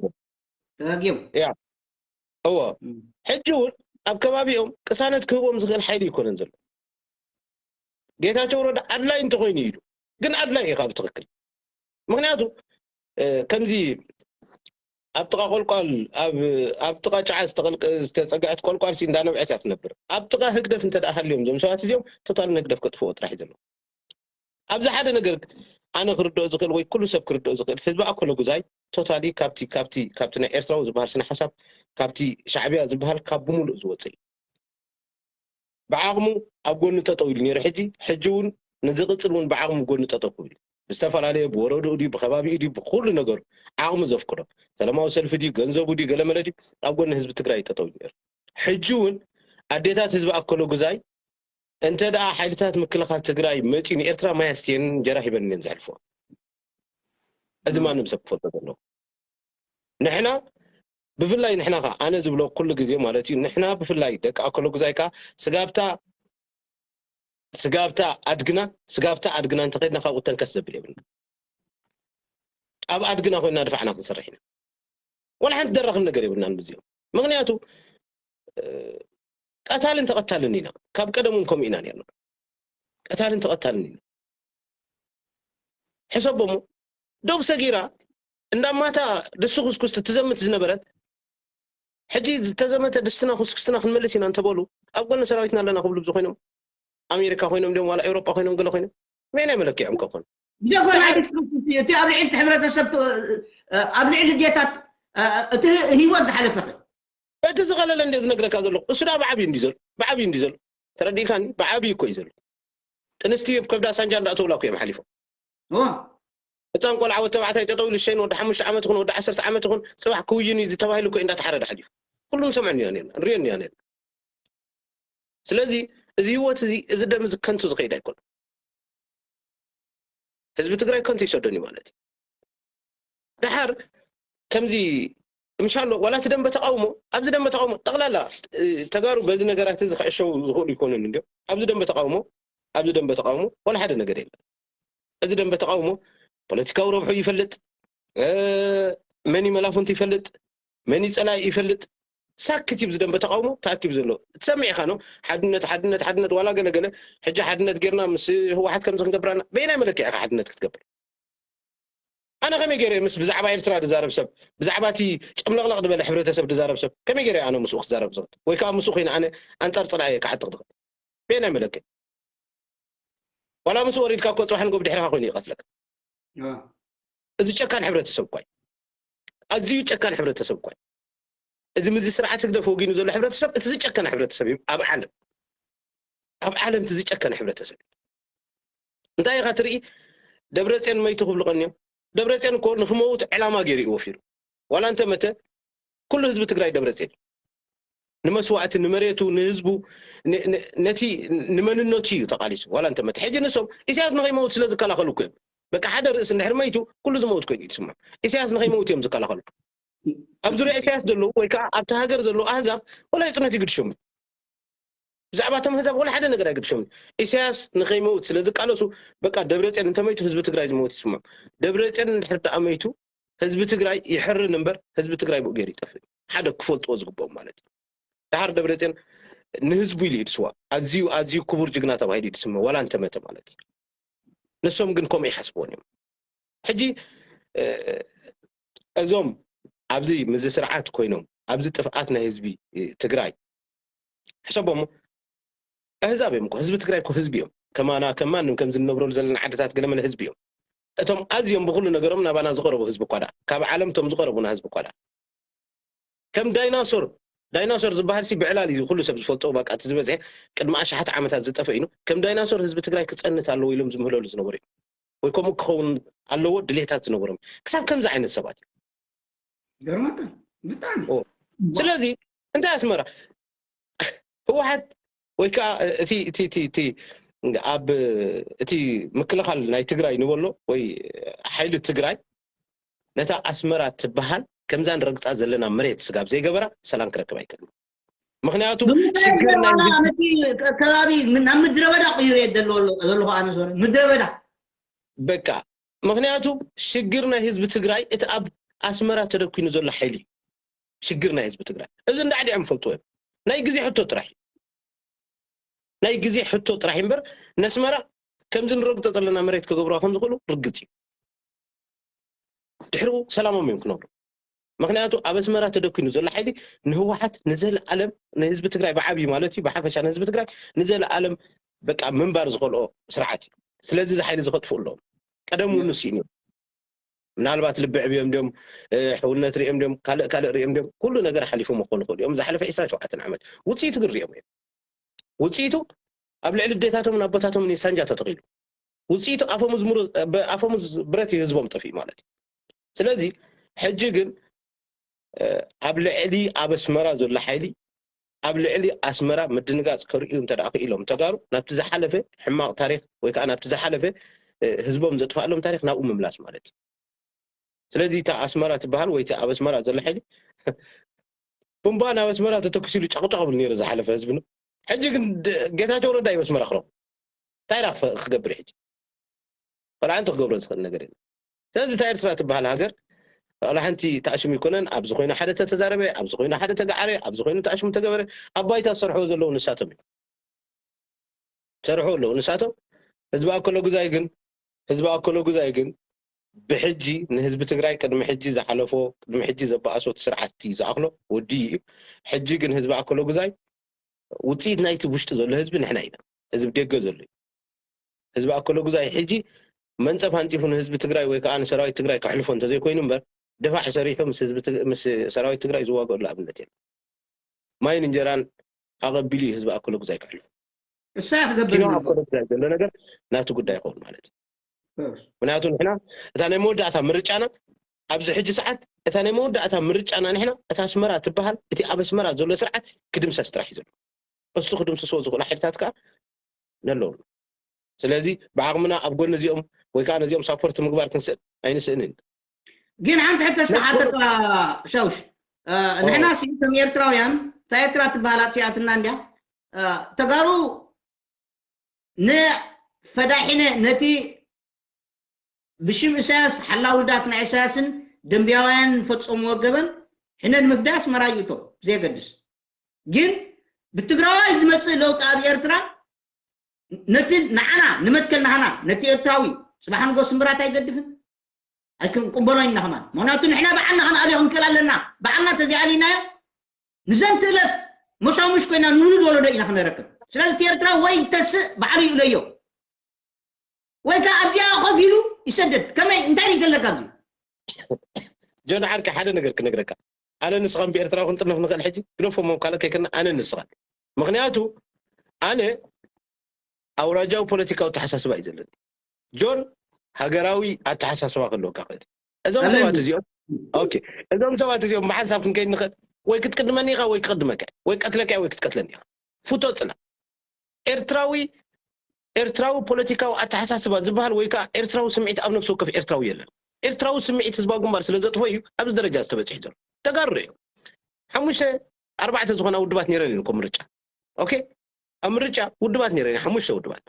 ተጋግዮም እዎ ሕጂ እውን ኣብ ከባቢኦም ቅሳነት ክህቦም ዝኽእል ሓይሊ ኣይኮነን ዘሎ። ጌታቸው ረዳ ኣድላይ እንተኾይኑ ኢሉ ግን ኣድላይ ኢኻ ብትኽክል። ምክንያቱ ከምዚ ኣብ ጥቓ ቆልቋል ኣብ ጥቓ ጫዓ ዝተጸግዐት ቆልቋል እንዳነብዐት እያ ትነብር። ኣብ ጥቓ ህግደፍ እንተ ሃልዮም እዞም ሰባት እዚኦም ቶታል ንህግደፍ ከጥፍዎ ጥራሕ እዩ ዘለዎ። ኣብዚ ሓደ ነገር ኣነ ክርድኦ ዝኽእል ወይ ኩሉ ሰብ ክርድኦ ዝኽእል ህዝቢ ኣኮሎ ጉዛይ ቶታሊ ካብቲ ካብቲ ካብቲ ናይ ኤርትራዊ ዝበሃል ስነ ሓሳብ ካብቲ ሻዕብያ ዝበሃል ካብ ብምሉእ ዝወፅእ እዩ። ብዓቕሙ ኣብ ጎኒ ጠጠው ኢሉ ነይሩ። ሕጂ ሕጂ እውን ንዝቕፅል እውን ብዓቕሙ ጎኒ ጠጠው ክብል እዩ። ብዝተፈላለየ ብወረድኡ ድዩ ብከባቢኡ ድዩ ብኩሉ ነገሩ ዓቕሙ ዘፍቅዶ ሰላማዊ ሰልፊ ድዩ ገንዘቡ ድዩ ገለመለ ድዩ ኣብ ጎኒ ህዝቢ ትግራይ ጠጠው ኢሉ ነይሩ። ሕጂ እውን ኣዴታት ህዝቢ ኣኮሎ ጉዛይ እንተ ደኣ ሓይልታት ምክልኻል ትግራይ መፂኡ ንኤርትራ ማይ ኣስትየን እንጀራ ሂበን እየን ዘሕልፎ። እዚ ማንም ሰብ ክፈልጦ ዘለዎ። ንሕና ብፍላይ ንሕና ኸ ኣነ ዝብሎ ኩሉ ግዜ ማለት እዩ ንሕና ብፍላይ ደቂ ኣኮሎ ጉዛይ ከ ስጋብታ ስጋብታ ኣድግና ስጋብታ ኣድግና እንተኸድና ካብኡ ተንከስ ዘብል የብልና። ኣብ ኣድግና ኮይና ድፋዕና ክንሰርሕ ኢና። ወላ ሓንቲ ደራኽም ነገር የብልናን ብዚኦም። ምክንያቱ ቀታልን ተቐታልን ኢና። ካብ ቀደም እውን ከምኡ ኢና ነርና። ቀታልን ተቐታልን ኢና። ሕሰቦሞ ዶብ ሰጊራ እንዳማታ ድስቲ ኩስኩስቲ ትዘምት ዝነበረት ሕጂ ዝተዘመተ ድስትና ኩስኩስትና ክንመልስ ኢና እንተበሉ ኣብ ጎኒ ሰራዊትና ኣለና ክብሉ ብዙ ኮይኖም ኣሜሪካ ኮይኖም ድዮም ዋላ ኤውሮጳ ኮይኖም ገለ ኮይኖም መየናይ መለኪዖም ከኾኑ ብዘኮነ ኣዲስ እቲ ኣብ ልዕሊ እቲ ሕብረተሰብ ኣብ ልዕሊ ጌታት እቲ ህይወት ዝሓለፈኸ እቲ ዝቐለለ እንደ ዝነግረካ ዘለኹ እሱ ዳ ብዓብዩ እንዲ ዘሎ ብዓብዩ እንዲ ዘሎ ተረዲእካኒ ብዓብዩ እኮ እዩ ዘሎ ጥንስቲ ኣብ ከብዳ ሳንጃ እንዳእተውላ እኮ እዮም ሓሊፎም ህፃን ቆልዓ ወዲ ተባዕታይ ጠጠው ኢሉ ሸይን ወዲ ሓሙሽተ ዓመት ይኹን ወዲ ዓሰርተ ዓመት ይኹን ፅባሕ ክውይን እዩ ዝተባሂሉ እኮ እንዳተሓረደ ሓሊፉ ኩሉ ንሰምዐን ኢና ነርና ንሪኦን ኢና ነርና ስለዚ እዚ ህይወት እዚ እዚ ደም እዚ ከንቱ ዝኸይድ ኣይኮነ ህዝቢ ትግራይ ከንቱ ይሰደን እዩ ማለት እዩ ድሓር ከምዚ ምሻሎ ዋላ እቲ ደንበ ተቃውሞ ኣብዚ ደንበ ተቃውሞ ጠቅላላ ተጋሩ በዚ ነገራት እዚ ክዕሸው ዝኽእሉ ይኮኑን እንዲም ኣብዚ ደንበ ተቃውሞ ኣብዚ ደንበ ተቃውሞ ዋላ ሓደ ነገር የለን እዚ ደንበ ተቃውሞ ፖለቲካዊ ረብሑ ይፈልጥ መን መላፍንቱ ይፈልጥ መን ፀላኢ ይፈልጥ ሳክት እዩ ብዝደንበ ተቃውሞ ተኣኪቡ ዘሎ ትሰምዕ ኢኻ ነው ሓድነት ሓድነት ሓድነት ዋላ ገለገለ ሕጂ ሓድነት ጌርና ምስ ህወሓት ከምዚ ክንገብራና በየናይ መለክዕ ኢኻ ሓድነት ክትገብር ኣነ ከመይ ገይረ ምስ ብዛዕባ ኤርትራ ድዛረብ ሰብ ብዛዕባ እቲ ጨምለቕለቕ ዝበለ ሕብረተሰብ ድዛረብ ሰብ ከመይ ገይረ ኣነ ምስኡ ክዛረብ ዝኽእል ወይ ከዓ ምስኡ ኮይነ ኣነ ኣንፃር ፅላየ ክዓጥቕ ዝኽእል በየናይ መለክዕ ዋላ ምስ ወሪድካ እኮ ፅባሕ ንጎ ብድሕርካ ኮይኑ ይቀትለካ እዚ ጨካን ሕብረተሰብ እኳ ኣዝዩ ጨካን ሕብረተሰብ እኳ እዚ ምዚ ስርዓት ህግደፍ ወጊኑ ዘሎ ሕብረተሰብ እቲ ዝጨከነ ሕብረተሰብ እዩ ኣብ ዓለም ኣብ ዓለም እቲ ዝጨከነ ሕብረተሰብ እንታይ ኢኻ ትርኢ ደብረፅዮን መይቱ ክብሉ ቀንዮም ደብረፅዮን እኮ ንክመውት ዕላማ ገይሩ እዩ ወፊሩ ዋላ እንተመተ ኩሉ ህዝቢ ትግራይ ደብረፅዮን ንመስዋእቲ ንመሬቱ ንህዝቡ ነቲ ንመንነቱ እዩ ተቃሊሱ ዋላ እንተመተ ሕጂ ንሶም ኢሳያስ ንኸይመውት ስለ ዝከላኸሉ እኮ እዮም በቃ ሓደ ርእሲ እንድሕር መይቱ ኩሉ ዝመውት ኮይኑ ይስማ ኢሳያስ ንኸይመውት እዮም ዝከላኸሉ ኣብ ዙርያ ኢሳያስ ዘለዉ ወይ ከዓ ኣብቲ ሃገር ዘለዉ ኣህዛብ ወላ የፅነት ይግድሾም ብዛዕባ እቶም ኣህዛብ ወላ ሓደ ነገር ኣይግድሾም ኢሳያስ ንኸይመውት ስለ ዝቃለሱ በቃ ደብረፅዮን እንተመይቱ ህዝቢ ትግራይ ዝመውት ይስማ ደብረፅዮን እንድሕር ደኣ መይቱ ህዝቢ ትግራይ ይሕርን እምበር ህዝቢ ትግራይ ብኡ ገይሩ ይጠፍእ ሓደ ክፈልጥዎ ዝግብኦም ማለት እዩ ድሓር ደብረፅዮን ንህዝቡ ኢሉ ይድስዋ ኣዝዩ ኣዝዩ ክቡር ጅግና ተባሂሉ ይድስመ ዋላ እንተመተ ማለት እዩ ንሶም ግን ከምኡ ይሓስብዎን እዮም ሕጂ እዞም ኣብዚ ምዚ ስርዓት ኮይኖም ኣብዚ ጥፍኣት ናይ ህዝቢ ትግራይ ሕሰቦሞ ኣህዛብ እዮም ህዝቢ ትግራይ እኮ ህዝቢ እዮም ከማና ከማንም ከም ዝንነብረሉ ዘለና ዓድታት ገለመለ ህዝቢ እዮም እቶም ኣዝዮም ብኩሉ ነገሮም ናባና ዝቀረቡ ህዝቢ እኳ ካብ ዓለም እቶም ዝቀረቡና ህዝቢ እኳ ከም ዳይናሶር ዳይናሶር ዝበሃል ሲ ብዕላል እዩ ኩሉ ሰብ ዝፈልጦ በቃ እቲ ዝበዝሐ ቅድሚ ኣሽሓት ዓመታት ዝጠፈ ኢኑ ከም ዳይናሶር ህዝቢ ትግራይ ክፀንት ኣለዎ ኢሎም ዝምህለሉ ዝነበሩ እዮም ወይ ከምኡ ክኸውን ኣለዎ ድሌታት ዝነበሮም ክሳብ ከምዚ ዓይነት ሰባት እዩ ገርመካ ብጣዕሚ ስለዚ እንታይ ኣስመራ ህወሓት ወይ ከዓ እቲ እቲ እቲ እቲ ኣብ እቲ ምክልኻል ናይ ትግራይ ንበሎ ወይ ሓይሊ ትግራይ ነታ ኣስመራ ትበሃል ከምዛ ንረግፃ ዘለና መሬት ስጋብ ዘይገበራ ሰላም ክረክብ ኣይክእልን ምክንያቱ ሽግር ናይ ነቲ ከባቢ ናብ ምድረ በዳ ቅይሩ ዘለኹ ኣነ ዞረ ምድረ በዳ በቃ ምክንያቱ ሽግር ናይ ህዝቢ ትግራይ እቲ ኣብ ኣስመራ ተደኪኑ ዘሎ ሓይሊ እዩ ሽግር ናይ ህዝቢ ትግራይ እዚ እንዳዕዲዖም ፈልጥዎ እዮም ናይ ግዜ ሕቶ ጥራሕ እዩ። ናይ ግዜ ሕቶ ጥራሕ እምበር፣ ነስመራ ከምዚ ንረግጾ ዘለና መሬት ክገብርዋ ከም ዝኽእሉ ርግጽ እዩ። ድሕሪኡ ሰላሞም እዮም ክነብሩ። ምክንያቱ ኣብ ኣስመራ ተደኪኑ ዘሎ ሓይሊ ንህወሓት ንዘለኣለም፣ ንህዝቢ ትግራይ ብዓብዩ ማለት እዩ፣ ብሓፈሻ ንህዝቢ ትግራይ ንዘለኣለም በቃ ምንባር ዝኸልኦ ስርዓት እዩ። ስለዚ እዚ ሓይሊ እዚ ከጥፍኡ ኣለዎም። ቀደም እውን ንሱ እዩ ነይሩ። ምናልባት ልቢ ዕብዮም ድዮም፣ እ፣ ሕውነት ሪኦም ድዮም፣ ካልእ ካልእ ሪኦም ድዮም፣ ኩሉ ነገር ሓሊፎም ክኾኑ ይኽእሉ እዮም። ዝሓለፈ ዕስራን ሸውዓተን ዓመት ውፅኢቱ ግን ሪኦም እዮም። ውፅኢቱ ኣብ ልዕሊ ኣዴታቶምን ኣቦታቶምን እዩ ሳንጃ ተተኺሉ። ውፅኢቱ ኣፈሙዝ ምሩ-፣ ብ-፣ ኣፈሙዝ ብረት እዩ ህዝቦም ጠፊኡ ማለት እዩ። ስለዚ ሕጂ ግን፣ እ፣ ኣብ ልዕሊ ኣብ ኣስመራ ዘሎ ሓይሊ፣ ኣብ ልዕሊ ኣስመራ ምድንጋፅ ከርእዩ እንተ ደኣ ክኢሎም ተጋሩ፣ ናብቲ ዝሓለፈ ሕማቕ ታሪኽ ወይ ከዓ ናብቲ ዝሓለፈ፣ እ፣ ህዝቦም ዘጥፋእሎም ታሪኽ ናብኡ ምምላስ ማለት እዩ። ስለዚ እታ ኣስመራ ትበሃል ወይ እቲ ኣብ ኣስመራ ዘሎ ሓይሊ ቡምባ ናብ ኣስመራ ተተኩሱ ኢሉ ጨቕጨቕ ብል ነይሩ ዝሓለፈ ህዝብና። ሕጂ ግን ድ-፣ ጌታቸው ረዳ እዩ ኣስመራ ክረኽቦ። እንታይ ኢላ ክፈ-፣ ክገብር እዩ ሕጂ? ወላ ሓንቲ ክገብሮ ዝኽእል ነገር የለን። ስለዚ እታ ኤርትራ ትበሃል ሃገር፣ ወላ ሓንቲ ተኣሽሙ ይኮነን፣ ኣብዚ ኮይኑ ሓደ ተተዛረበ፣ ኣብዚ ኮይኑ ሓደ ተጋዓረ፣ ኣብዚ ኮይኑ ተኣሽሙ ተገበረ፣ ኣብ ባይታ ዝሰርሕዎ ዘለዉ ንሳቶም እዮም። ዝሰርሑ ኣለዉ ንሳቶም። ህዝቢ ኣከለ ጉዛይ ግን፣ ህዝቢ ኣከለ ጉዛይ ግን ብሕጂ ንህዝቢ ትግራይ ቅድሚ ሕጂ ዝሓለፎ፣ ቅድሚ ሕጂ ዘበኣሶ እቲ ስርዓት እቲ ዝኣኽሎ ወዲ እዩ። ሕጂ ግን ህዝቢ ኣከለ ጉዛይ ውፅኢት ናይቲ ውሽጢ ዘሎ ህዝቢ ንሕና ኢና። እዚ ብደገ ዘሎ እዩ። ህዝቢ ኣከለ ጉዛይ ሕጂ መንፀፍ ኣንፂፉ ንህዝቢ ትግራይ ወይ ከዓ ንሰራዊት ትግራይ ከሕልፎ እንተዘይኮይኑ እምበር፣ ድፋዕ ሰሪሑ ምስ ህዝቢ ትግ-፣ ምስ ሰራዊት ትግራይ ዝዋገአሉ ኣብነት የለን። ማይን እንጀራን ኣቐቢሉ እዩ ህዝቢ ኣከለ ጉዛይ ከሕልፎ። እሳ ክገብር ኪኖ ይግባእ። ኣኮለ ትግራይ ዘሎ ነገር ናቱ ጉዳይ ይኸውን ማለት እዩ። በስ። ምክንያቱ ንሕና እታ ናይ መወዳእታ ምርጫና ኣብዚ ሕጂ ሰዓት፣ እታ ናይ መወዳእታ ምርጫና ንሕና እታ ኣስመራ ትበሃል፣ እቲ ኣብ ኣስመራ ዘሎ ስርዓት ክድምሰስ ጥራሕ እዩ ዘሎ። እሱ ክድምስስዎ ዝኽእሉ ሓይልታት ከዓ ነለዉ። ስለዚ ብዓቕምና ኣብ ጎኒ እዚኦም ወይ ከዓ ነዚኦም ሳፖርት ምግባር ክንስእል ኣይንስእንን። ግን ሓንቲ ሕቶ እስከ ነኮ- ሓተካ ሻውሽ፣ እ፣ ንሕና ሲ ከም ኤርትራውያን፣ እታ ኤርትራ ትበሃል ኣጥፊኣትና እንድያ። እ፣ ተጋሩ ንፈዳሒነ ነቲ ብሽም ኢሳያስ ሓላ ውልዳት ናይ ኢሳያስን ደንብያውያን ፈጸምዎ ገበን ሕነ ንምፍዳይ ኣስመራ ይእቶ ብዘየገድስ። ግን ብትግራዋይ ዝመጽእ ለውጢ ኣብ ኤርትራ ነቲ ንዓና ንመትከል ናህና ነቲ ኤርትራዊ ጽባሕ ንጎ ስምብራት ኣይገድፍን ኣይክንቅበሎን ኢና ከማን። ምክንያቱ ንሕና ባዕልና ከነኣልዮ ክንክእል ኣለና። ባዕልና ተዘይኣሊናዮ ንዘንትእለት መሻሙሽ ኮይና ንውሉድ ወለዶ ኢና ክነረክብ። ስለዚ እቲ ኤርትራ ወይ ተስእ ባዕሉ ይእለዮ ወይ ከዓ ኣብዚኣ ኮፍ ኢሉ ይሰደድ። ከመይ እንታይ ሪኢቶ ኣለካ ኣብዚ? ጆን ዓርኪ ሓደ ነገር ክነግረካ። ኣነ ንስኻን ብኤርትራዊ ክንጥርነፍ ንኽእል ሕጂ ግደፎ ሞ ካልእ ከይከና ኣነ ንስኻን። ምክንያቱ ኣነ ኣውራጃዊ ፖለቲካዊ ኣተሓሳስባ እዩ ዘለኒ። ጆን ሃገራዊ ኣተሓሳስባ ክህልወካ ክእል። እዞም ኣለኒ። ሰባት እዚኦም ኦኬ፣ እዞም ሰባት እዚኦም ብሓንሳብ ክንከይድ ንኽእል። ወይ ክትቅድመኒ ኢኻ ወይ ክቅድመካ ወይ ቀትለካ ወይ ክትቀትለኒ ኢኻ። ፍቶ ጽና። ኤርትራዊ ኤርትራዊ ፖለቲካዊ ኣተሓሳስባ ዝበሃል ወይ ከዓ ኤርትራዊ ስምዒት ኣብ ነፍሲ ወከፍ ኤርትራዊ የለን። ኤርትራዊ ስምዒት ህዝባዊ ግንባር ስለ ዘጥፎ እዩ ኣብዚ ደረጃ ዝተበፅሑ ዘሎ። ተጋሩ እዮም። ሓሙሽተ ኣርባዕተ ዝኾና ውድባት ነይረን እኮ ምርጫ። ኦኬ፣ ኣብ ምርጫ ውድባት ነይረን፣ ሓሙሽተ ውድባት።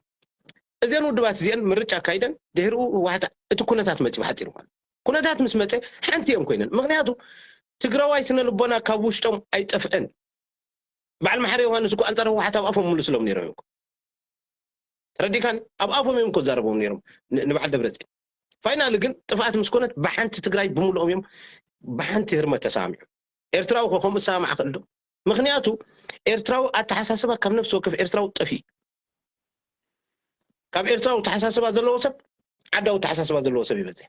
እዘን ውድባት እዚአን ምርጫ ኣካይደን ድሕሪኡ ህወሓት እቲ ኩነታት መፂ ብሓፂሩ ማለት ኩነታት ምስ መፀ ሓንቲ እዮም ኮይነን። ምክንያቱ ትግራዋይ ስነ ልቦና ካብ ውሽጦም ኣይጠፍአን። በዓል መሓሪ ዮሃንስ እኮ ኣንፃር ህወሓት ኣብ ኣፎም ምልስሎም ነይሮም እዮም እኮ። ተረዲካን ኣብ ኣፎም እዮም እኮ ዛረቦም ነይሮም ን-፣ ንበዓል ደብረፅዮን። ፋይናሊ ግን ጥፍኣት ምስ ኮነት ብሓንቲ ትግራይ ብምልኦም እዮም ብሓንቲ ህርመት ተሰማሚዑ። ኤርትራዊ ከ ከምኡ ዝሰማማዕ ክእል ዶ? ምክንያቱ ኤርትራዊ ኣተሓሳስባ ካብ ነፍሲ ወከፍ ኤርትራዊ ጠፊ ካብ ኤርትራዊ ኣተሓሳስባ ዘለዎ ሰብ ዓዳዊ ኣተሓሳስባ ዘለዎ ሰብ ይበዝሕ።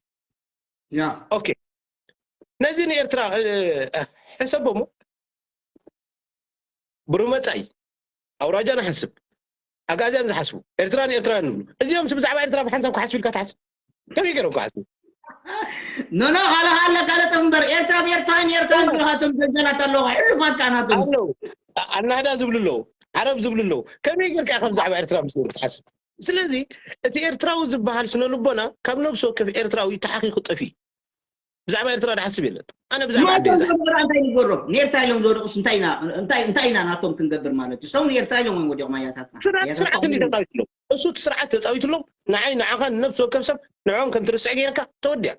ያ ኦኬ፣ ነዚ ንኤርትራ ሕሰቦሞ ብሩመፃይ ኣውራጃ ንሓስብ ኣጋዝያን ዝሓስቡ ኤርትራን ኤርትራውያን ንብሉ እዚኦም ብዛዕባ ኤርትራ ብሓንሳብ ክሓስቡ ኢልካ ትሓስብ? ከመይ ገይሮም ክሓስቡ? ኖኖ ካለ ካለ ካለ ጠምበር ኤርትራ ብኤርትራን ኤርትራን ብልኻቶም ዘንዘላት ኣለኹ ሕሉፋት ካናቶም ኣለዉ። ኣናህዳ ዝብሉ ኣለዉ፣ ዓረብ ዝብሉ ኣለዉ። ከመይ ጌርካ ኢኻ ብዛዕባ ኤርትራ ምስ ክትሓስብ? ስለዚ እቲ ኤርትራዊ ዝበሃል ስነ ልቦና ካብ ነብሲ ወከፍ ኤርትራዊ ተሓኺኹ ጠፊ። ብዛዕባ ኤርትራ ድሓስብ የለን። ኣነ ብዛዕባ ዓዲ እንታይ ንገሮም ንኤርትራ ኢሎም ዝወደቁስ እንታይ ኢና እንታይ እንታይ ኢና ናቶም ክንገብር ማለት እዩ ሰው ንኤርትራ ኢሎም እዮም ወዲቆም ኣያታትና ስርዓት ስርዓት እንዲ ተጻዊትሎም እሱ እቲ ስርዓት ተጻዊትሎም ንዓይ ንዓኻ ንነብሲ ወከፍ ሰብ ንዕኦም ከም ትርስዕ ጌርካ ተወዲያ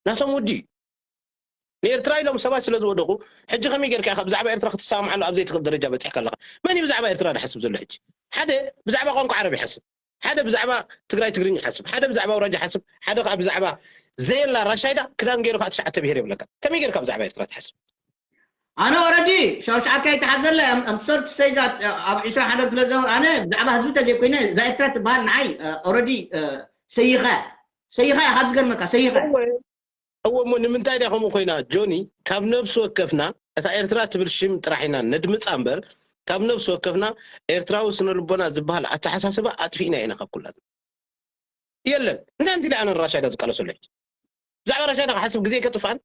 ናቶም ውዲ እዩ። ንኤርትራ ኢሎም ሰባት ስለ ዝወደቑ፣ ሕጂ ከመይ ጌርካ ኢኻ ብዛዕባ ኤርትራ ክትሰማማዓሉ ኣብ ዘይትኽእል ደረጃ በጺሕካ ኣለኻ? መን እዩ ብዛዕባ ኤርትራ ዝሓስብ ዘሎ ሕጂ? ሓደ ብዛዕባ ቋንቋ ዓረብ ይሓስብ፣ ሓደ ብዛዕባ ትግራይ ትግርኛ ይሓስብ፣ ሓደ ብዛዕባ ኣውራጃ ይሓስብ፣ ሓደ ከዓ ብዛዕባ ዘየላ ራሻይዳ ክዳን ገይሩ ከዓ ትሽዓተ ብሄር የብለካ። ከመይ ጌርካ ብዛዕባ ኤርትራ ትሓስብ? ኣነ ኦረዲ ሻውሻዓካ ይተሓዘለ ኣምሶርት ሰይዛ ኣብ ዒስራ ሓደ ክፍለ ዘመን ኣነ ብዛዕባ ህዝቢ ተዘይኮይነ እዛ ኤርትራ ትበሃል ንዓይ ኦረዲ ሰይኻ ሰይኻ እያ ካብ ዝገርመካ ሰይኻ እወ እሞ ንምንታይ ድያ ከምኡ ኮይና ጆኒ? ካብ ነብሲ ወከፍና እታ ኤርትራ ትብል ሽም ጥራሕ ኢና ነድምፃ እምበር ካብ ነብሲ ወከፍና ኤርትራዊ ስነ ልቦና ዝበሃል ኣተሓሳስባ ኣጥፊእና ኢና ካብ ኩላትና። የለን። እንታይ ኣንቲ ኣነ ራሻይዳ ዝቃለሰሉ ሕጂ? ብዛዕባ ራሻይዳ ክሓስብ ግዜ ከጥፋን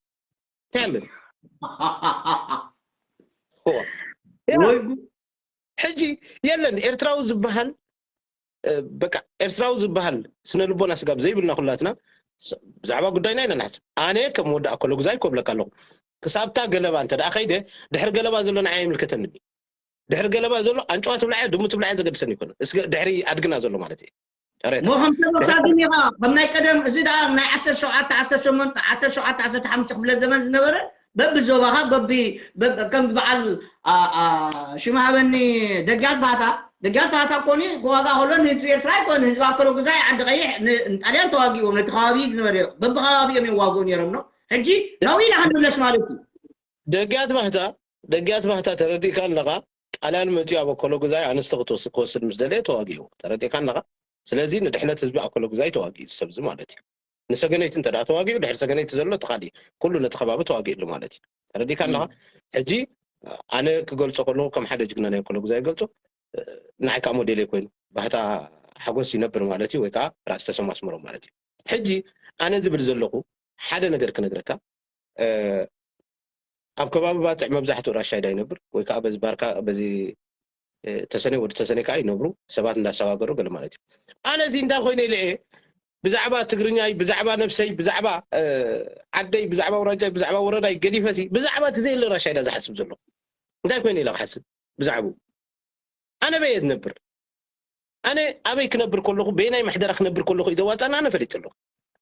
እንታይ ኣለን? ወይ ጉ- ሕጂ የለን ኤርትራዊ ዝበሃል እ፣ በቃ ኤርትራዊ ዝበሃል ስነ ልቦና ስጋብ ዘይብልና ኩላትና ስ- ብዛዕባ ጉዳይና ኢና ንሓስብ። ኣነ ከም ወዲ ኣኮሎ ግዛይ ኮብለካ ኣለኹ። ክሳብታ ገለባ እንተ ደኣ ከይደ ድሕሪ ገለባ ዘሎ ንዓይ ኣይምልከተኒ። ድሕሪ ገለባ ዘሎ ኣንጭዋ ትብላዕ ድሙ ትብላዕ ዘገድሰኒ ይኮነ። እስከ ድሕሪ ኣድግና ዘሎ ማለት እዩ። ጨሬታ። ሞ ከምተ መሳግን ኢኻ ከም ናይ ቀደም እዚ ደኣ ናይ ዓሰርተ ሸውዓተ ዓሰርተ ሸሞንተ ዓሰርተ ሸውዓተ ዓሰርተ ሓሙሽተ ክፍለ ዘመን ዝነበረ በቢ ዞባኻ በቢ በብ- ከም በዓል ኣ- ኣ- ሽማ ሃበኒ ደጊያት ባህታ ደጊያት ባህታ ኮኒ ክዋጋ ከሎ ንህዝቢ ኤርትራ ኣይኮነ ህዝቢ ኣከሎ ግዛይ ዓዲ ቀይሕ ን- ንጣልያን ተዋጊዎም ነቲ ከባቢ ዝነበረ በቢ ከባቢ እዮም ይዋግኡ ነይሮም ነው ሕጂ ናብኡ ኢና ክንምለስ ማለት እዩ ደጊያት ባህታ ደጊያት ባህታ ተረዲእካ ኣለኻ። ጣልያን መፅዩ ኣብ ኣኮሎ ግዛይ ኣንስቲ ክትወስ- ክወስድ ምስ ደለየ ተዋጊኡ ተረዲእካ ኣለኻ። ስለዚ ንድሕነት ህዝቢ ኣኮሎ ግዛይ ተዋጊኡ እዚ ሰብዚ ማለት እዩ። ንሰገነይቲ እንተ ደኣ ተዋጊኡ ድሕሪ ሰገነይቲ ዘሎ እቲ ካሊእ ኩሉ ነቲ ከባቢ ተዋጊእሉ ማለት እዩ። ተረዲእካ ኣለኻ። ሕጂ ኣነ ክገልጾ ከለኹ ከም ሓደ ጅግና ናይ ኣኮሎ ግዛይ ይገልጾ። ንዓይ ከዓ ሞዴለይ ኮይኑ ባህታ ሓጎስ ይነብር ማለት እዩ ወይ ከዓ ራእሲ ተሰማ ኣስመሮም ማለት እዩ። ሕጂ ኣነ ዝብል ዘለኹ ሓደ ነገር ክነግረካ ኣብ ከባቢ ባፅዕ መብዛሕትኡ ራሻይዳ ይነብር ወይ ከዓ በዚ ባርካ በዚ ተሰነ ወዲ ተሰነ ከዓ ይነብሩ ሰባት እንዳሰጋገሩ ገለ ማለት እዩ። ኣነ እዚ እንታይ ኮይነ ኢለ እየ ብዛዕባ ትግርኛይ ብዛዕባ ነብሰይ ብዛዕባ ዓደይ ብዛዕባ ውራጃይ ብዛዕባ ወረዳይ ገዲፈሲ ብዛዕባ እቲ ዘየለ ራሻይዳ ዝሓስብ ዘሎ እንታይ ኮይነ ኢለ ክሓስብ ብዛዕቡ ኣነ በየ ዝነብር ኣነ ኣበይ ክነብር ከለኹ በየናይ ምሕደራ ክነብር ከለኹ እዩ ዘዋፃና ኣነ ፈሊጥ ኣለኹ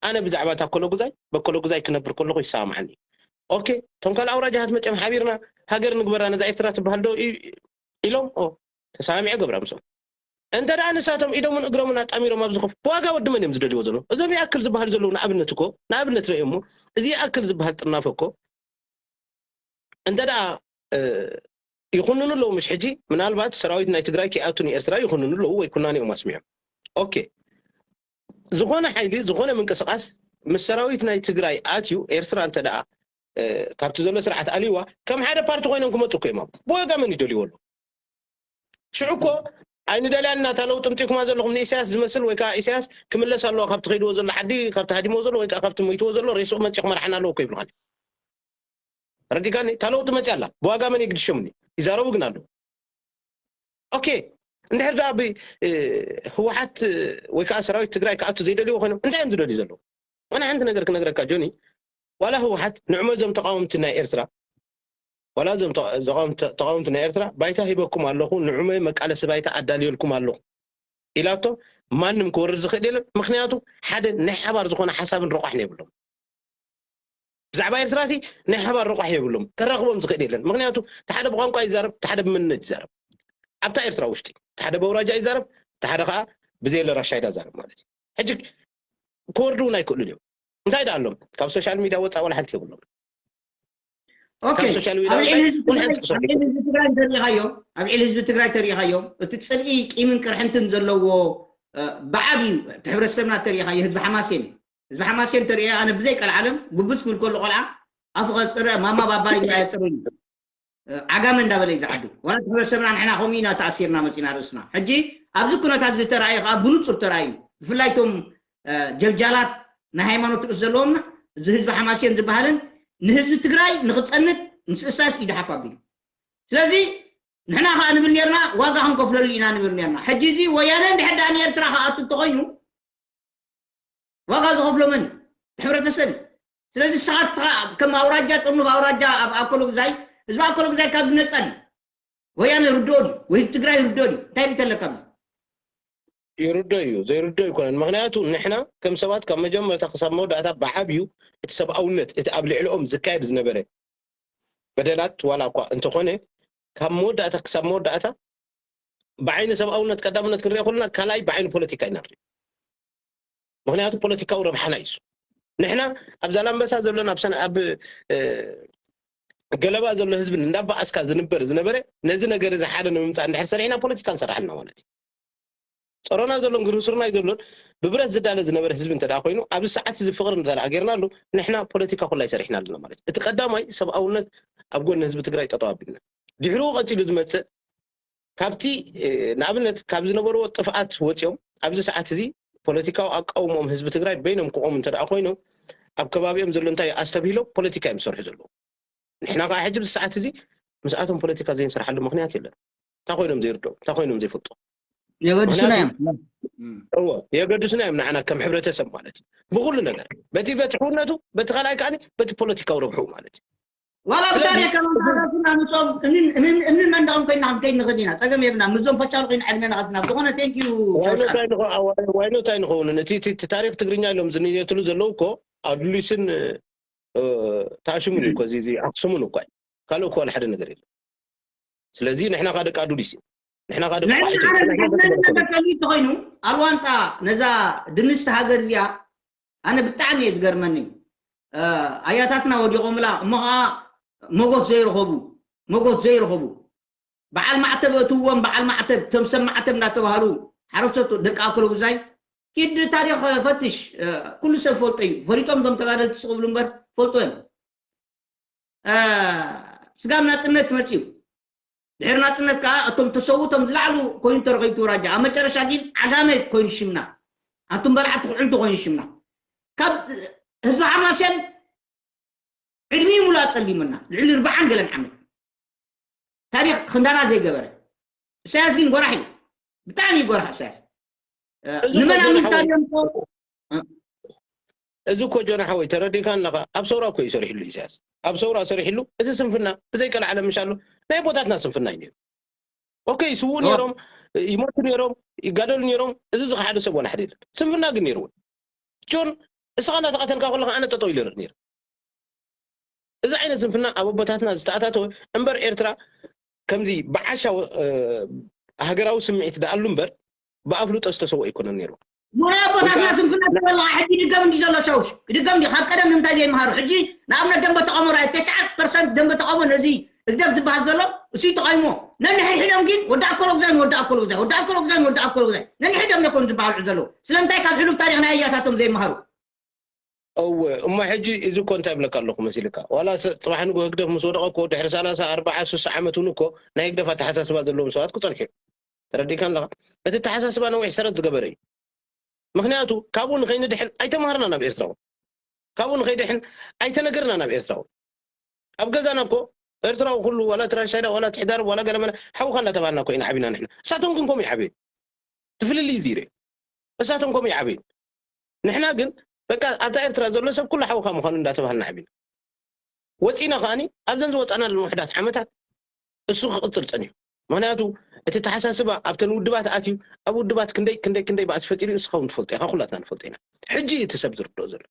ኣነ ብዛዕባ እታ ኮሎጉዛይ በኮሎጉዛይ ክነብር ከለኹ ይሰማማዓኒ ኦኬ እቶም ካልእ ኣውራጃታት መፅኦም ሓቢርና ሃገር ንግበራ ነዛ ኤርትራ ትበሃል ዶ ኢሎም ተሰማሚዐ ገብራ ምሶም እንተ ደኣ ንሳቶም ኢዶምን እግሮምን ኣጣሚሮም ኣብዚ ኮፍ ብዋጋ ወዲ መን እዮም ዝደልዎ ዘለዉ እዞም ይኣክል ዝበሃል ዘለዉ ንኣብነት እኮ ንኣብነት ረእዮ እሞ እዚ ይኣክል ዝበሃል ጥርናፈ እኮ እንተ ደኣ ይኹንኑ ኣለዉ ምሽ ሕጂ ምናልባት ሰራዊት ናይ ትግራይ ከይኣቱ ንኤርትራ ይኹንኑ ኣለዉ ወይ ኩናኔኦም ኣስሚዖም ኦኬ ዝኾነ ሓይሊ ዝኾነ ምንቅስቃስ ምስ ሰራዊት ናይ ትግራይ ኣትዩ ኤርትራ እንተ ደኣ ካብቲ ዘሎ ስርዓት ኣልይዋ ከም ሓደ ፓርቲ ኮይኖም ክመፁ እኮ እዮም ብዋጋ መን ይደልይዎ ኣለዉ ሽዑ እኮ ኣይንደልያን እናታ ለውጢ ምፂእኩማ ዘለኹም ንኢሳያስ ዝመስል ወይ ከዓ ኢሳያስ ክምለስ ኣለዎ ካብቲ ከይድዎ ዘሎ ዓዲ ካብቲ ሃዲሞ ዘሎ ወይ ከዓ ካብቲ ሞይትዎ ዘሎ ሬስኡ መፂኹም መርሓና ኣለዎ እኮ ይብልኻኒ ረዲካኒ እታ ለውጢ መፂ ኣላ ብዋጋ መን የግድሾምኒ ይዛረቡ ግን ኣለዉ ኦኬ እንድሕር ዳ ህወሓት ወይ ከዓ ሰራዊት ትግራይ ክኣቱ ዘይደልይዎ ኮይኖም እንታይ እዮም ዝደልዩ ዘለዉ ኣነ ሓንቲ ነገር ክነግረካ ጆኒ ዋላ ህወሓት ንዕሞ እዞም ተቃወምቲ ናይ ኤርትራ ዋላ እዞም ተቃወምቲ ናይ ኤርትራ ባይታ ሂበኩም ኣለኹ ንዕሞ መቃለሲ ባይታ ኣዳልየልኩም ኣለኹ ኢላቶ ማንም ክወርድ ዝኽእል የለን ምክንያቱ ሓደ ናይ ሓባር ዝኾነ ሓሳብን ረቋሕን የብሎም ብዛዕባ ኤርትራ ሲ ናይ ሓባር ረቋሕ የብሎም ከራኽቦም ዝኽእል የለን ምክንያቱ ተሓደ ብቋንቋ ይዛረብ ተሓደ ብመንነት ይዛረብ ኣብታ ኤርትራ ውሽጢ ተሓደ በውራጃ ይዛረብ ተሓደ ከዓ ብዘየለ ራሻይዳ ዛረብ ማለት እዩ ሕጂ ክወርዱ እውን ኣይክእሉን እዮም እንታይ ደኣ ኣሎም ካብ ሶሻል ሚድያ ወፃእ ዋላ ሓንቲ የብሎም ኦኬ ካብ ሶሻል ሚድያ ኣብ ወፃእ ልዕሊ ህዝቢ ዋላ ትግራይ ሓንቲ ክሰርሑ ኣብ ልዕሊ ህዝቢ ትግራይ እንተሪኢኻዮ ኣብ ልዕሊ ህዝቢ ትግራይ ተሪኢኻዮ እቲ ፅልኢ ቂምን ቅርሕንትን ዘለዎ ብዓብዩ እቲ ሕብረተሰብና ተሪኢኻዮ ህዝቢ ሓማሴን ህዝቢ ሓማሴን ተሪኦ ኣነ ብዘይ ቀልዓለም ጉብዝ ክብል ከሎ ቆልዓ ኣፉ ከፅረ ማማ ባባ ይብላ የፅሩ ዓጋመ እንዳበለ እዩ ዝዓዱ ዋላ እቲ ሕብረተሰብና ንሕና ከምኡ ኢና ተኣሲርና መፂና ርእስና ሕጂ ኣብዚ ኩነታት ዝተረኣየ ከዓ ብንፁር ተረኣዩ ብፍላይ ቶም ጀልጃላት ናይ ሃይማኖት ርእስ ዘለዎምና እዚ ህዝቢ ሓማሴን ዝበሃልን ንህዝቢ ትግራይ ንክፀንት ምስእሳስ ኢዱ ሓፍ ኣቢሉ ስለዚ ንሕና ከዓ ንብል ነርና ዋጋ ክንከፍለሉ ኢና ንብል ነርና ሕጂ እዚ ወያነ እንድሕር ደኣ ንኤርትራ ክኣቱ እንተኮይኑ ዋጋ ዝኸፍሎ መን እዩ ሕብረተሰብ እዩ ስለዚ ንስኻትካ ከም ኣውራጃ ጥርኑፍ ኣውራጃ ኣብ ኣኮሎ ግዛይ ህዝቢ ኣኮሎ ግዛይ ካብ ዝነፀል ወያነ ርድኦ ድዩ ወይ ህዝቢ ትግራይ ርድኦ ድዩ እንታይ ሪኢቶ ኣለካ ይርዶ እዩ ዘይርዶ ኣይኮነን። ምክንያቱ ንሕና ከም ሰባት ካብ መጀመርታ ክሳብ መወዳእታ ብዓብዩ እቲ ሰብኣውነት፣ እቲ ኣብ ልዕሊኦም ዝካየድ ዝነበረ በደላት ዋላ እኳ እንተኾነ፣ ካብ መወዳእታ ክሳብ መወዳእታ ብዓይኒ ሰብኣውነት ቀዳምነት ክንሪኦ ከለና ካልኣይ ብዓይኒ ፖለቲካ ኢና ንሪኦ። ምክንያቱ ፖለቲካዊ ረብሓና እዩ እሱ። ንሕና ኣብ ዛላምበሳ ዘሎን ኣብ ሰነ ኣብ ገለባ ዘሎ ህዝብን እንዳባኣስካ ዝንበር ዝነበረ፣ ነዚ ነገር እዚ ሓደ ንምምፃእ እንድሕር ሰሪሕና ፖለቲካ ንሰርሓልና ማለት እዩ። ፀሮና ዘሎን ግርሱርናይ ዘሎን ብብረት ዝዳለ ዝነበረ ህዝቢ እንተ ኮይኑ፣ ኣብዚ ሰዓት እዚ ፍቅሪ እንተ ጌርናሉ፣ ንሕና ፖለቲካ ኩላይ ሰሪሕና ኣለና ማለት እዩ። እቲ ቀዳማይ ሰብኣውነት ኣብ ጎኒ ህዝቢ ትግራይ ጠጠው ኣቢልና፣ ድሕሪኡ ቀፂሉ ዝመፅእ ካብቲ ንኣብነት ካብ ዝነበርዎ ጥፍኣት ወፂኦም ኣብዚ ሰዓት እዚ ፖለቲካዊ ኣቃውሞኦም ህዝቢ ትግራይ በይኖም ክቆሙ እንተ ኮይኖም፣ ኣብ ከባቢኦም ዘሎ እንታይ ኣስተብሂሎም ፖለቲካ እዮም ዝሰርሑ ዘለዉ። ንሕና ከዓ ሕጂ ብዚ ሰዓት እዚ ምስኣቶም ፖለቲካ ዘይንሰርሓሉ ምክንያት የለን። እንታይ ኮይኖም ዘይርድኦም፣ እንታይ ኮይኖም ዘይፈልጡ? የገድሱና እዮም። እዎ፣ የገድሱና እዮም ንዓና ከም ሕብረተሰብ ማለት እዩ። ብኩሉ ነገር፣ በቲ በቲ ሕውነቱ፣ በቲ ካልኣይ ከዓ በቲ ፖለቲካዊ ረብሑ ማለት እዩ። ዋላ ብታሪክ ከመንታረትና ምሶም እምን መንደቕም ኮይና ክንከይድ ንኽእል ኢና። ፀገም የብና። ምዞም ፈቻሉ ኮይና ዕድሜና ከፍና ብዝኾነ ቴንኪዩ። ዋይኖት ኣይንኸውንን። እቲ ታሪክ ትግርኛ ኢሎም ዝንየትሉ ዘለዉ እኮ ኣዱሊስን ተኣሽሙን እዩ እኮ እዚ ኣክሱሙን እኳ እዩ። ካልእ እኮ ሓደ ነገር የለም። ስለዚ ንሕና ካ ደቂ ኣዱሊስ እዩ። ንሕና ካ ደቂ ተኮይኑ ኣልዋንጣ ነዛ ድንስቲ ሃገር እዚኣ ኣነ ብጣዕሚ እየ ዝገርመኒ። ኣያታትና ወዲቖምላ እሞ ከዓ መጎት ዘይረኸቡ መጎት ዘይረኸቡ በዓል ማዕተብ እትዎም በዓል ማዕተብ ቶም ሰብ ማዕተብ እናተባሃሉ ሓረስቶት ደቂ ኣክሎ ጉዛይ ኪድ ታሪኽ ፈትሽ። ኩሉ ሰብ ፈልጦ እዩ። ፈሊጦም ዞም ተጋደልቲ ስቕ ብሉ እምበር ፈልጦ እዮም። ስጋብ ናፅነት መፅዩ ድሕሪ ናፅነት ከዓ እቶም ተሰውቶም ዝለዓሉ ኮይኑ ተረኺብቲ ውራጃ ኣብ መጨረሻ ግን ዓጋመ ኮይኑ ሽምና ኣቱም በላዕቲ ክዕንቱ ኮይኑ ሽምና ካብ ህዝቢ ሓማሴን ዕድሚኡ ሙሉ ኣፀሊሙና ልዕሊ ርብዓን ገለን ዓመት ታሪክ ክንዳና ዘይገበረ። ኢሳያስ ግን ጎራሕ እዩ። ብጣዕሚ እዩ ጎራሕ ኢሳያስ። ንመን ኣሚንካ ድዮም እዚ እኮ ጆና ሓወይ ተረዲካ ኣለካ። ኣብ ሰውራ እኮ እዩ ሰሪሕሉ ኢሳያስ። ኣብ ሰውራ ሰሪሕሉ እቲ ስንፍና ብዘይ ቀልዓለም ምሻሉ ናይ ኣቦታትና ስንፍና እዩ ነይሩ። ኦኬ ይስውኡ ነይሮም፣ ይሞቱ ነይሮም፣ ይጋደሉ ነይሮም። እዚ ዝኸሓደ ሰብ ዋላ ሓደ የለን። ስንፍና ግን ነይርዎ። ጆን እስኻ እናተቐተልካ ከለኻ ኣነ ጠጠው ኢለ ነይረ። እዚ ዓይነት ስንፍና ኣብ ኣቦታትና ዝተኣታተወ እምበር ኤርትራ ከምዚ ብዓሻ ሃገራዊ ስምዒት ደኣሉ እምበር ብኣፍልጦ ዝተሰወ ኣይኮነን ነይሩ። ሙራ ኣቦታትና ስንፍና ዝበላ ሕጂ ድገም እንዲ ዘሎ ሸውሽ ድገም እንዲ ካብ ቀደም ንምንታይ ዘይምሃሩ ሕጂ ንኣብነት ደንበ ተቐሞ ራይ ተስዓ ፐርሰንት ደንበ ተቐሞ ነዚ እግደፍ ዝበሃል ዘሎ እሱ ተቐይሞ ነንሕድሕዶም ግን ወዲ ኣኮሎ ግዛይ ወዲ ኣኮሎ ግዛይ ወዲ ኣኮሎ ግዛይ ወዲ ኣኮሎ ግዛይ ነንሕዶም ነኮን ዝበሃሉ ዘለዉ ስለምንታይ ካብ ሕሉፍ ታሪክ ናይ ኣያታቶም ዘይምሃሩ እወ እሞ ሕጂ እዚ እኮ እንታይ ብለካ ኣለኩ መሲልካ ዋላ ጽባሕ ንጎ ህግደፍ ምስ ወደቐ እኮ ድሕሪ ሰላሳ ኣርባዓ ሱሳ ዓመት እውን እኮ ናይ ህግደፍ ኣተሓሳስባ ዘለዎም ሰባት ክጸንሑ እዮም ተረዲእካ ኣለኻ እቲ ኣተሓሳስባ ነዊሕ ሰረት ዝገበረ እዩ ምክንያቱ ካብኡ ንኸይንድሕን ኣይተማሃርና ናብ ኤርትራ እውን ካብኡ ንኸይድሕን ኣይተነገርና ናብ ኤርትራ እውን ኣብ ገዛና እኮ ኤርትራዊ ኩሉ ዋላ ትራሻይዳ ዋላ ትሕዳር ዋላ ገለመለ ሓውካ እንዳተባሃልና እኮ ኢና ዓቢና ንሕና እሳቶም ግን ከምኡ ይዓብዩ ትፍልልይ እዚ ይረ እሳቶም ከምኡ ይዓብዩ ንሕና ግን በቃ ኣብታ ኤርትራ ዘሎ ሰብ ኩሉ ሓውካ ምዃኑ እንዳተባሃልና ዓቢና ወፂና ከዓኒ ኣብዘን ዝወፃናለን ውሕዳት ዓመታት እሱ ክቕፅል ፀኒሑ ምክንያቱ እቲ ተሓሳስባ ኣብተን ውድባት ኣትዩ ኣብ ውድባት ክንደይ ክንደይ ክንደይ ባእሲ ፈጢሩ እስኻ እውን ትፈልጦ ኢኻ ኩላትና ንፈልጦ ኢና ሕጂ እቲ ሰብ ዝርድኦ ዘሎ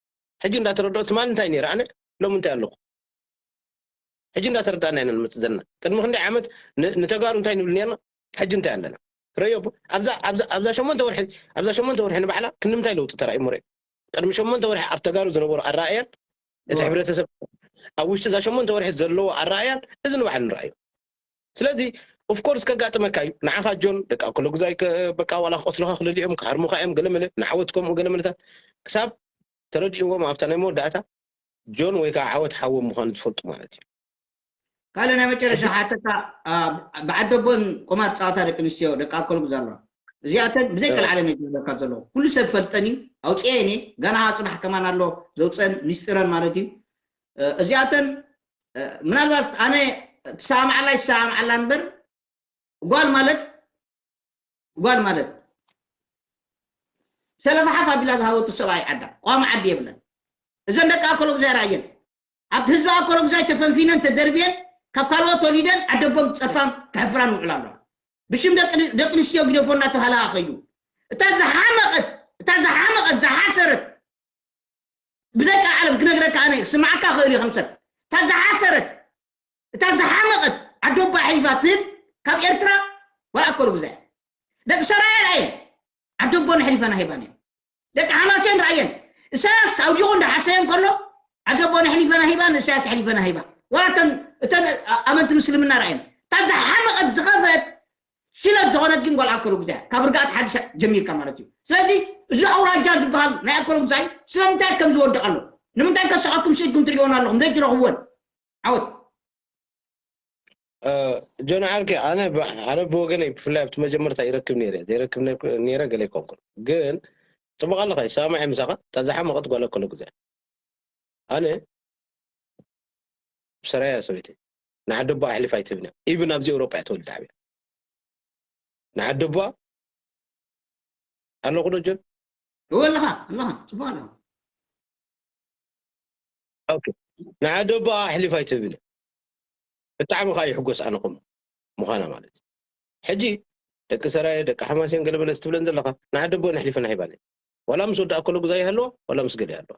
ሕጂ እንዳተረድኦ ትማሊ እንታይ ነይረ ኣነ ሎም እንታይ ኣለኹ ሕጂ እንዳተረዳእና ኢና ንመፅእ ዘለና ቅድሚ ክንደይ ዓመት ንተጋሩ እንታይ ንብል ነርና ሕጂ እንታይ ኣለና ረዮ ኣብዛ ሸሞንተ ወርሒ ኣብዛ ሸሞንተ ወርሒ ንባዕላ ክንምንታይ ለውጢ ተራእዩ ሞ ቅድሚ ሸሞንተ ወርሒ ኣብ ተጋሩ ዝነበሩ ኣረኣያን እቲ ሕብረተሰብ ኣብ ውሽጢ እዛ ሸሞንተ ወርሒ ዘለዎ ኣረኣያን እዚ ንባዕሉ ንረኣዩ ስለዚ ኦፍኮርስ ከጋጥመካ እዩ ንዓኻ ጆን ደቂ ኣኮሎጉዛይ በቃ ዋላ ክቐትሉኻ ክደልዮም ክሃርሙኻ እዮም ገለመለ ንዓወት ከምኡ ገለመለታት ክሳብ ተረዲእዎም ኣብታ ናይ መወዳእታ ጆን ወይ ከዓ ዓወት ሓዎም ምዃኑ ዝፈልጡ ማለት እዩ ካልእ ናይ መጨረሻ ሓተካ ብዓደቦን ቁማር ፀዋታ ደቂ ኣንስትዮ ደቂ ኣኮሎጉዛ ኣሎ እዚኣተን ብዘይ ቀልዓለም እየ ዝብለካ ዘለኹ ኩሉ ሰብ ፈልጠን እዩ ኣውፅኤን እየ ገና ፅባሕ ከማን ኣሎ ዘውፀን ሚስጢረን ማለት እዩ እዚኣተን ምናልባት ኣነ ትሰማማዓላ ይሰማማዓላ እምበር ጓል ማለት ጓል ማለት ሰለፋ ሓፍ ኣቢላ ዝሃወቱ ሰብኣይ ዓዳ ቋሚ ዓዲ የብለን እዘን ደቂ ኣኮሎጉዛይ ራእየን ኣብቲ ህዝቢ ኣኮሎጉዛይ ተፈንፊነን ተደርብየን ካብ ካልኦት ወሊደን ዓደቦም ክፀርፋን ክሕፍራን ይውዕላ ኣለዋ ብሽም ደቂ ኣንስትዮ ግደፎ እናተባሃላ ከይዱ እታ ዝሓመቐት እታ ዝሓመቐት ዝሓሰረት ብደቂ ዓለም ክነግረካ ኣነ ስማዕካ ክእል እዩ ከም ሰብ እታ ዝሓሰረት እታ ዝሓመቐት ዓዶባ ኣሕሊፋ ትህብ ካብ ኤርትራ ዋላ ኣኮሉ ግዛይ ደቂ ሰራየ ርኣየን ዓዶቦን ኣሕሊፈን ኣሂባን እየን ደቂ ሓማሴን ርኣየን እሳያስ ኣውዲቑ እንዳሓሰየ እንከሎ ዓዶቦን ኣሕሊፈን ኣሂባ ንእሳያስ ኣሕሊፈን ኣሂባ ዋላ እተን እተን ኣመንቲ ምስልምና ርኣየን እታ ዝሓመቐት ዝኸፈት ሽለት ዝኾነት ግን ጓል ኣኮሉ ግዛይ ካብ ርግኣት ሓድሽ ጀሚርካ ማለት እዩ ስለዚ እዚ ኣውራጃ ዝበሃል ናይ ኣኮሉ ግዛይ ስለምንታይ ከም ዝወድቕ ኣሎ ንምንታይ ከስሓትኩም ስኢድኩም ትሪእዎን ኣለኹም ዘይትረኽብዎን ዓወት ጆን ዓርኪ ኣነ ኣነ ብወገነይ ብፍላይ ኣብቲ መጀመርታ ይረክብ ነይረ ዘይረክብ ነይረ ገለ ይኮንኩን ግን ፅቡቅ ኣለካ ይሰማማዕ ምሳካ እታ ዝሓመቀት ጓል ኣኮሉ ግዛይ ኣነ ብሰራያ ሰበይቲ ንዓደቦ ኣሕሊፋ ኣይትህብን እያ ኢብን ኣብዚ ኤውሮጳ እያ ተወልዳ ዓብያ ንዓደቦ ኣለኹ ዶ ጆን ኣለኻ ኣለኻ ፅቡቅ ኣለኻ ንዓደቦ ኣሕሊፋ ኣይትህብን እያ ብጣዕሚ ከዓ ይሕጎስ ኣነ ከምኡ ምዃና ማለት ሕጂ ደቂ ሰራየ ደቂ ሓማሴን ገለመለ ስትብለን ዘለካ ንዓደቦ ኣሕሊፈን ኣይባን ዋላ ምስ ወዲ ኣኮሎ ግዛይ ይሃለዋ ዋላ ምስ ገለ ይሃለዋ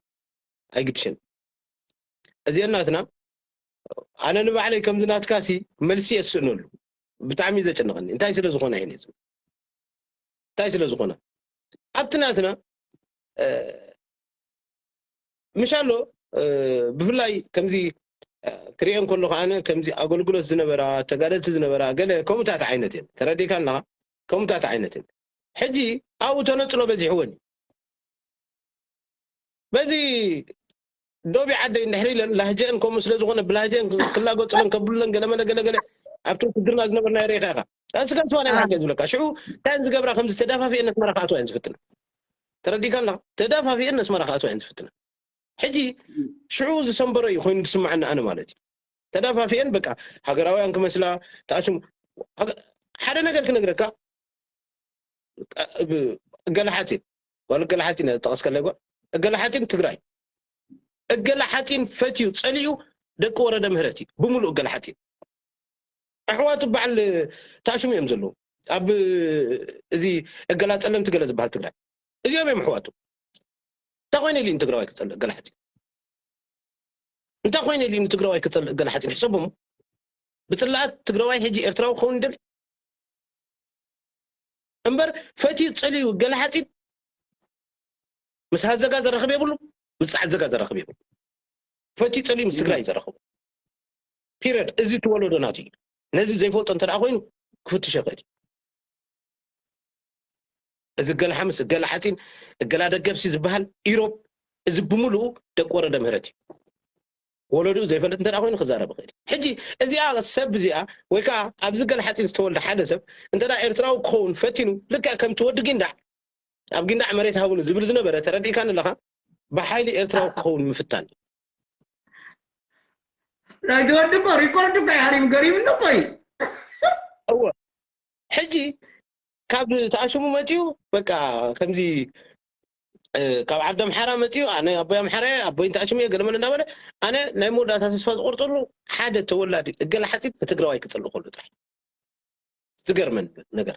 ኣይግድሽን እዚአን ናትና ኣነ ንባዕለይ ከምዚ ናትካሲ መልሲ የስእነሉ ብጣዕሚ ዘጨንቐኒ እንታይ ስለ ዝኾነ ይሄን ዝም እንታይ ስለ ዝኾነ ኣብቲ ናትና ምሻሎ ብፍላይ ከምዚ ክሪኤን ከሎ ከዓነ ከምዚ ኣገልግሎት ዝነበራ ተጋደልቲ ዝነበራ ገለ ከምኡታት ዓይነት እየን ተረዲካ ኣለካ ከምኡታት ዓይነት እየን ሕጂ ኣብኡ ተነፅሎ በዚሕወን እዩ በዚ ዶቢ ዓደይ እንድሕር ኢለን ላህጀአን ከምኡ ስለ ዝኾነ ብላህጀአን ክላገፁለን ከብሉለን ገለመለ ገለገለ ኣብቲ ውትድርና ዝነበርና ርኢኻ ኢኻ ስጋ ስዋ ናይ ላህጀ ዝብለካ ሽዑ እንታይ ዝገብራ ከምዚ ተዳፋፊአን ነስመራ ክኣትዋ እየን ዝፍትና ተረዲካ ኣለካ ተዳፋፊአን ነስመራ ክኣትዋ እየን ዝፍትና ሕጂ ሽዑ ዝሰንበሮ እዩ ኮይኑ ዝስማዓኒ ኣነ ማለት እዩ ተዳፋፊአን በቃ ሃገራውያን ክመስላ ተኣሽሙ ሓደ ነገር ክነግረካ እገለ ሓፂን ጓል እገለ ሓፂን እያ ዝጠቐስከለይ ጓል እገለ ሓፂን ትግራይ እገለ ሓፂን ፈትዩ ፀሊኡ ደቂ ወረደ ምህረት እዩ ብምሉእ እገለ ሓፂን ኣሕዋቱ በዓል ታሽሙ እዮም ዘለዉ ኣብ እዚ እገላ ፀለምቲ ገለ ዝበሃል ትግራይ እዚኦም እዮም ኣሕዋቱ እንታይ ኮይነ ኢሉ ንትግራዋይ ክፀልእ እገለ ሓፂን እንታይ ኮይነ ኢሉ ንትግራዋይ ክፀልእ እገለ ሓፂን ሕሰቦም ብፅላኣት ትግራዋይ ሕጂ ኤርትራዊ ክኸውን ይደሊ እምበር ፈትዩ ፀልዩ ገለ ሓፂን ምስ ሃዘጋ ዘራኽብ የብሉ ምስ ፃዕዘጋ ዘራኽብ የብሉ ፈትዩ ፀልዩ ምስ ትግራይ ዘራኽቡ ፒረድ እዚ ትወለዶ ናቱ እዩ ነዚ ዘይፈልጦ እንተ ኮይኑ ክፍትሽ ይኽእል እዚ ገለ ሓምስ ገለ ሓፂን ገላ ደገብሲ ዝበሃል ኢሮብ እዚ ብምሉኡ ደቂ ወረደ ምህረት እዩ ወለዱ ዘይፈልጥ እንተ ኮይኑ ክዛረብ ይኽእል ሕጂ እዚኣ ሰብ እዚኣ ወይ ከዓ ኣብዚ ገለ ሓፂን ዝተወልደ ሓደ ሰብ እንተ ኤርትራዊ ክኸውን ፈቲኑ ልክዕ ከምቲ ወዲ ጊንዳዕ ኣብ ጊንዳዕ መሬት ሃቡኒ ዝብል ዝነበረ ተረዲእካኒ ኣለኻ ብሓይሊ ኤርትራዊ ክኸውን ምፍታን እዩ ናይ ወዲ እኮ ሪኮርድ እኮ ይሃሪም ገሪምኒ እኮ እዩ እወ ሕጂ ካብ ተኣሽሙ መፂኡ በቃ ከምዚ ካብ ዓዲ ኣምሓራ መፂኡ ኣነ ኣቦይ ኣምሓራ ኣቦይ ተኣሽሙ እየ ገለመለ እንዳበለ ኣነ ናይ መወዳእታ ተስፋ ዝቆርጠሉ ሓደ ተወላዲ እገለ ሓፂን ንትግራዋይ ክፅልእ ከሎ ጥራሕ ዝገርመን ነገር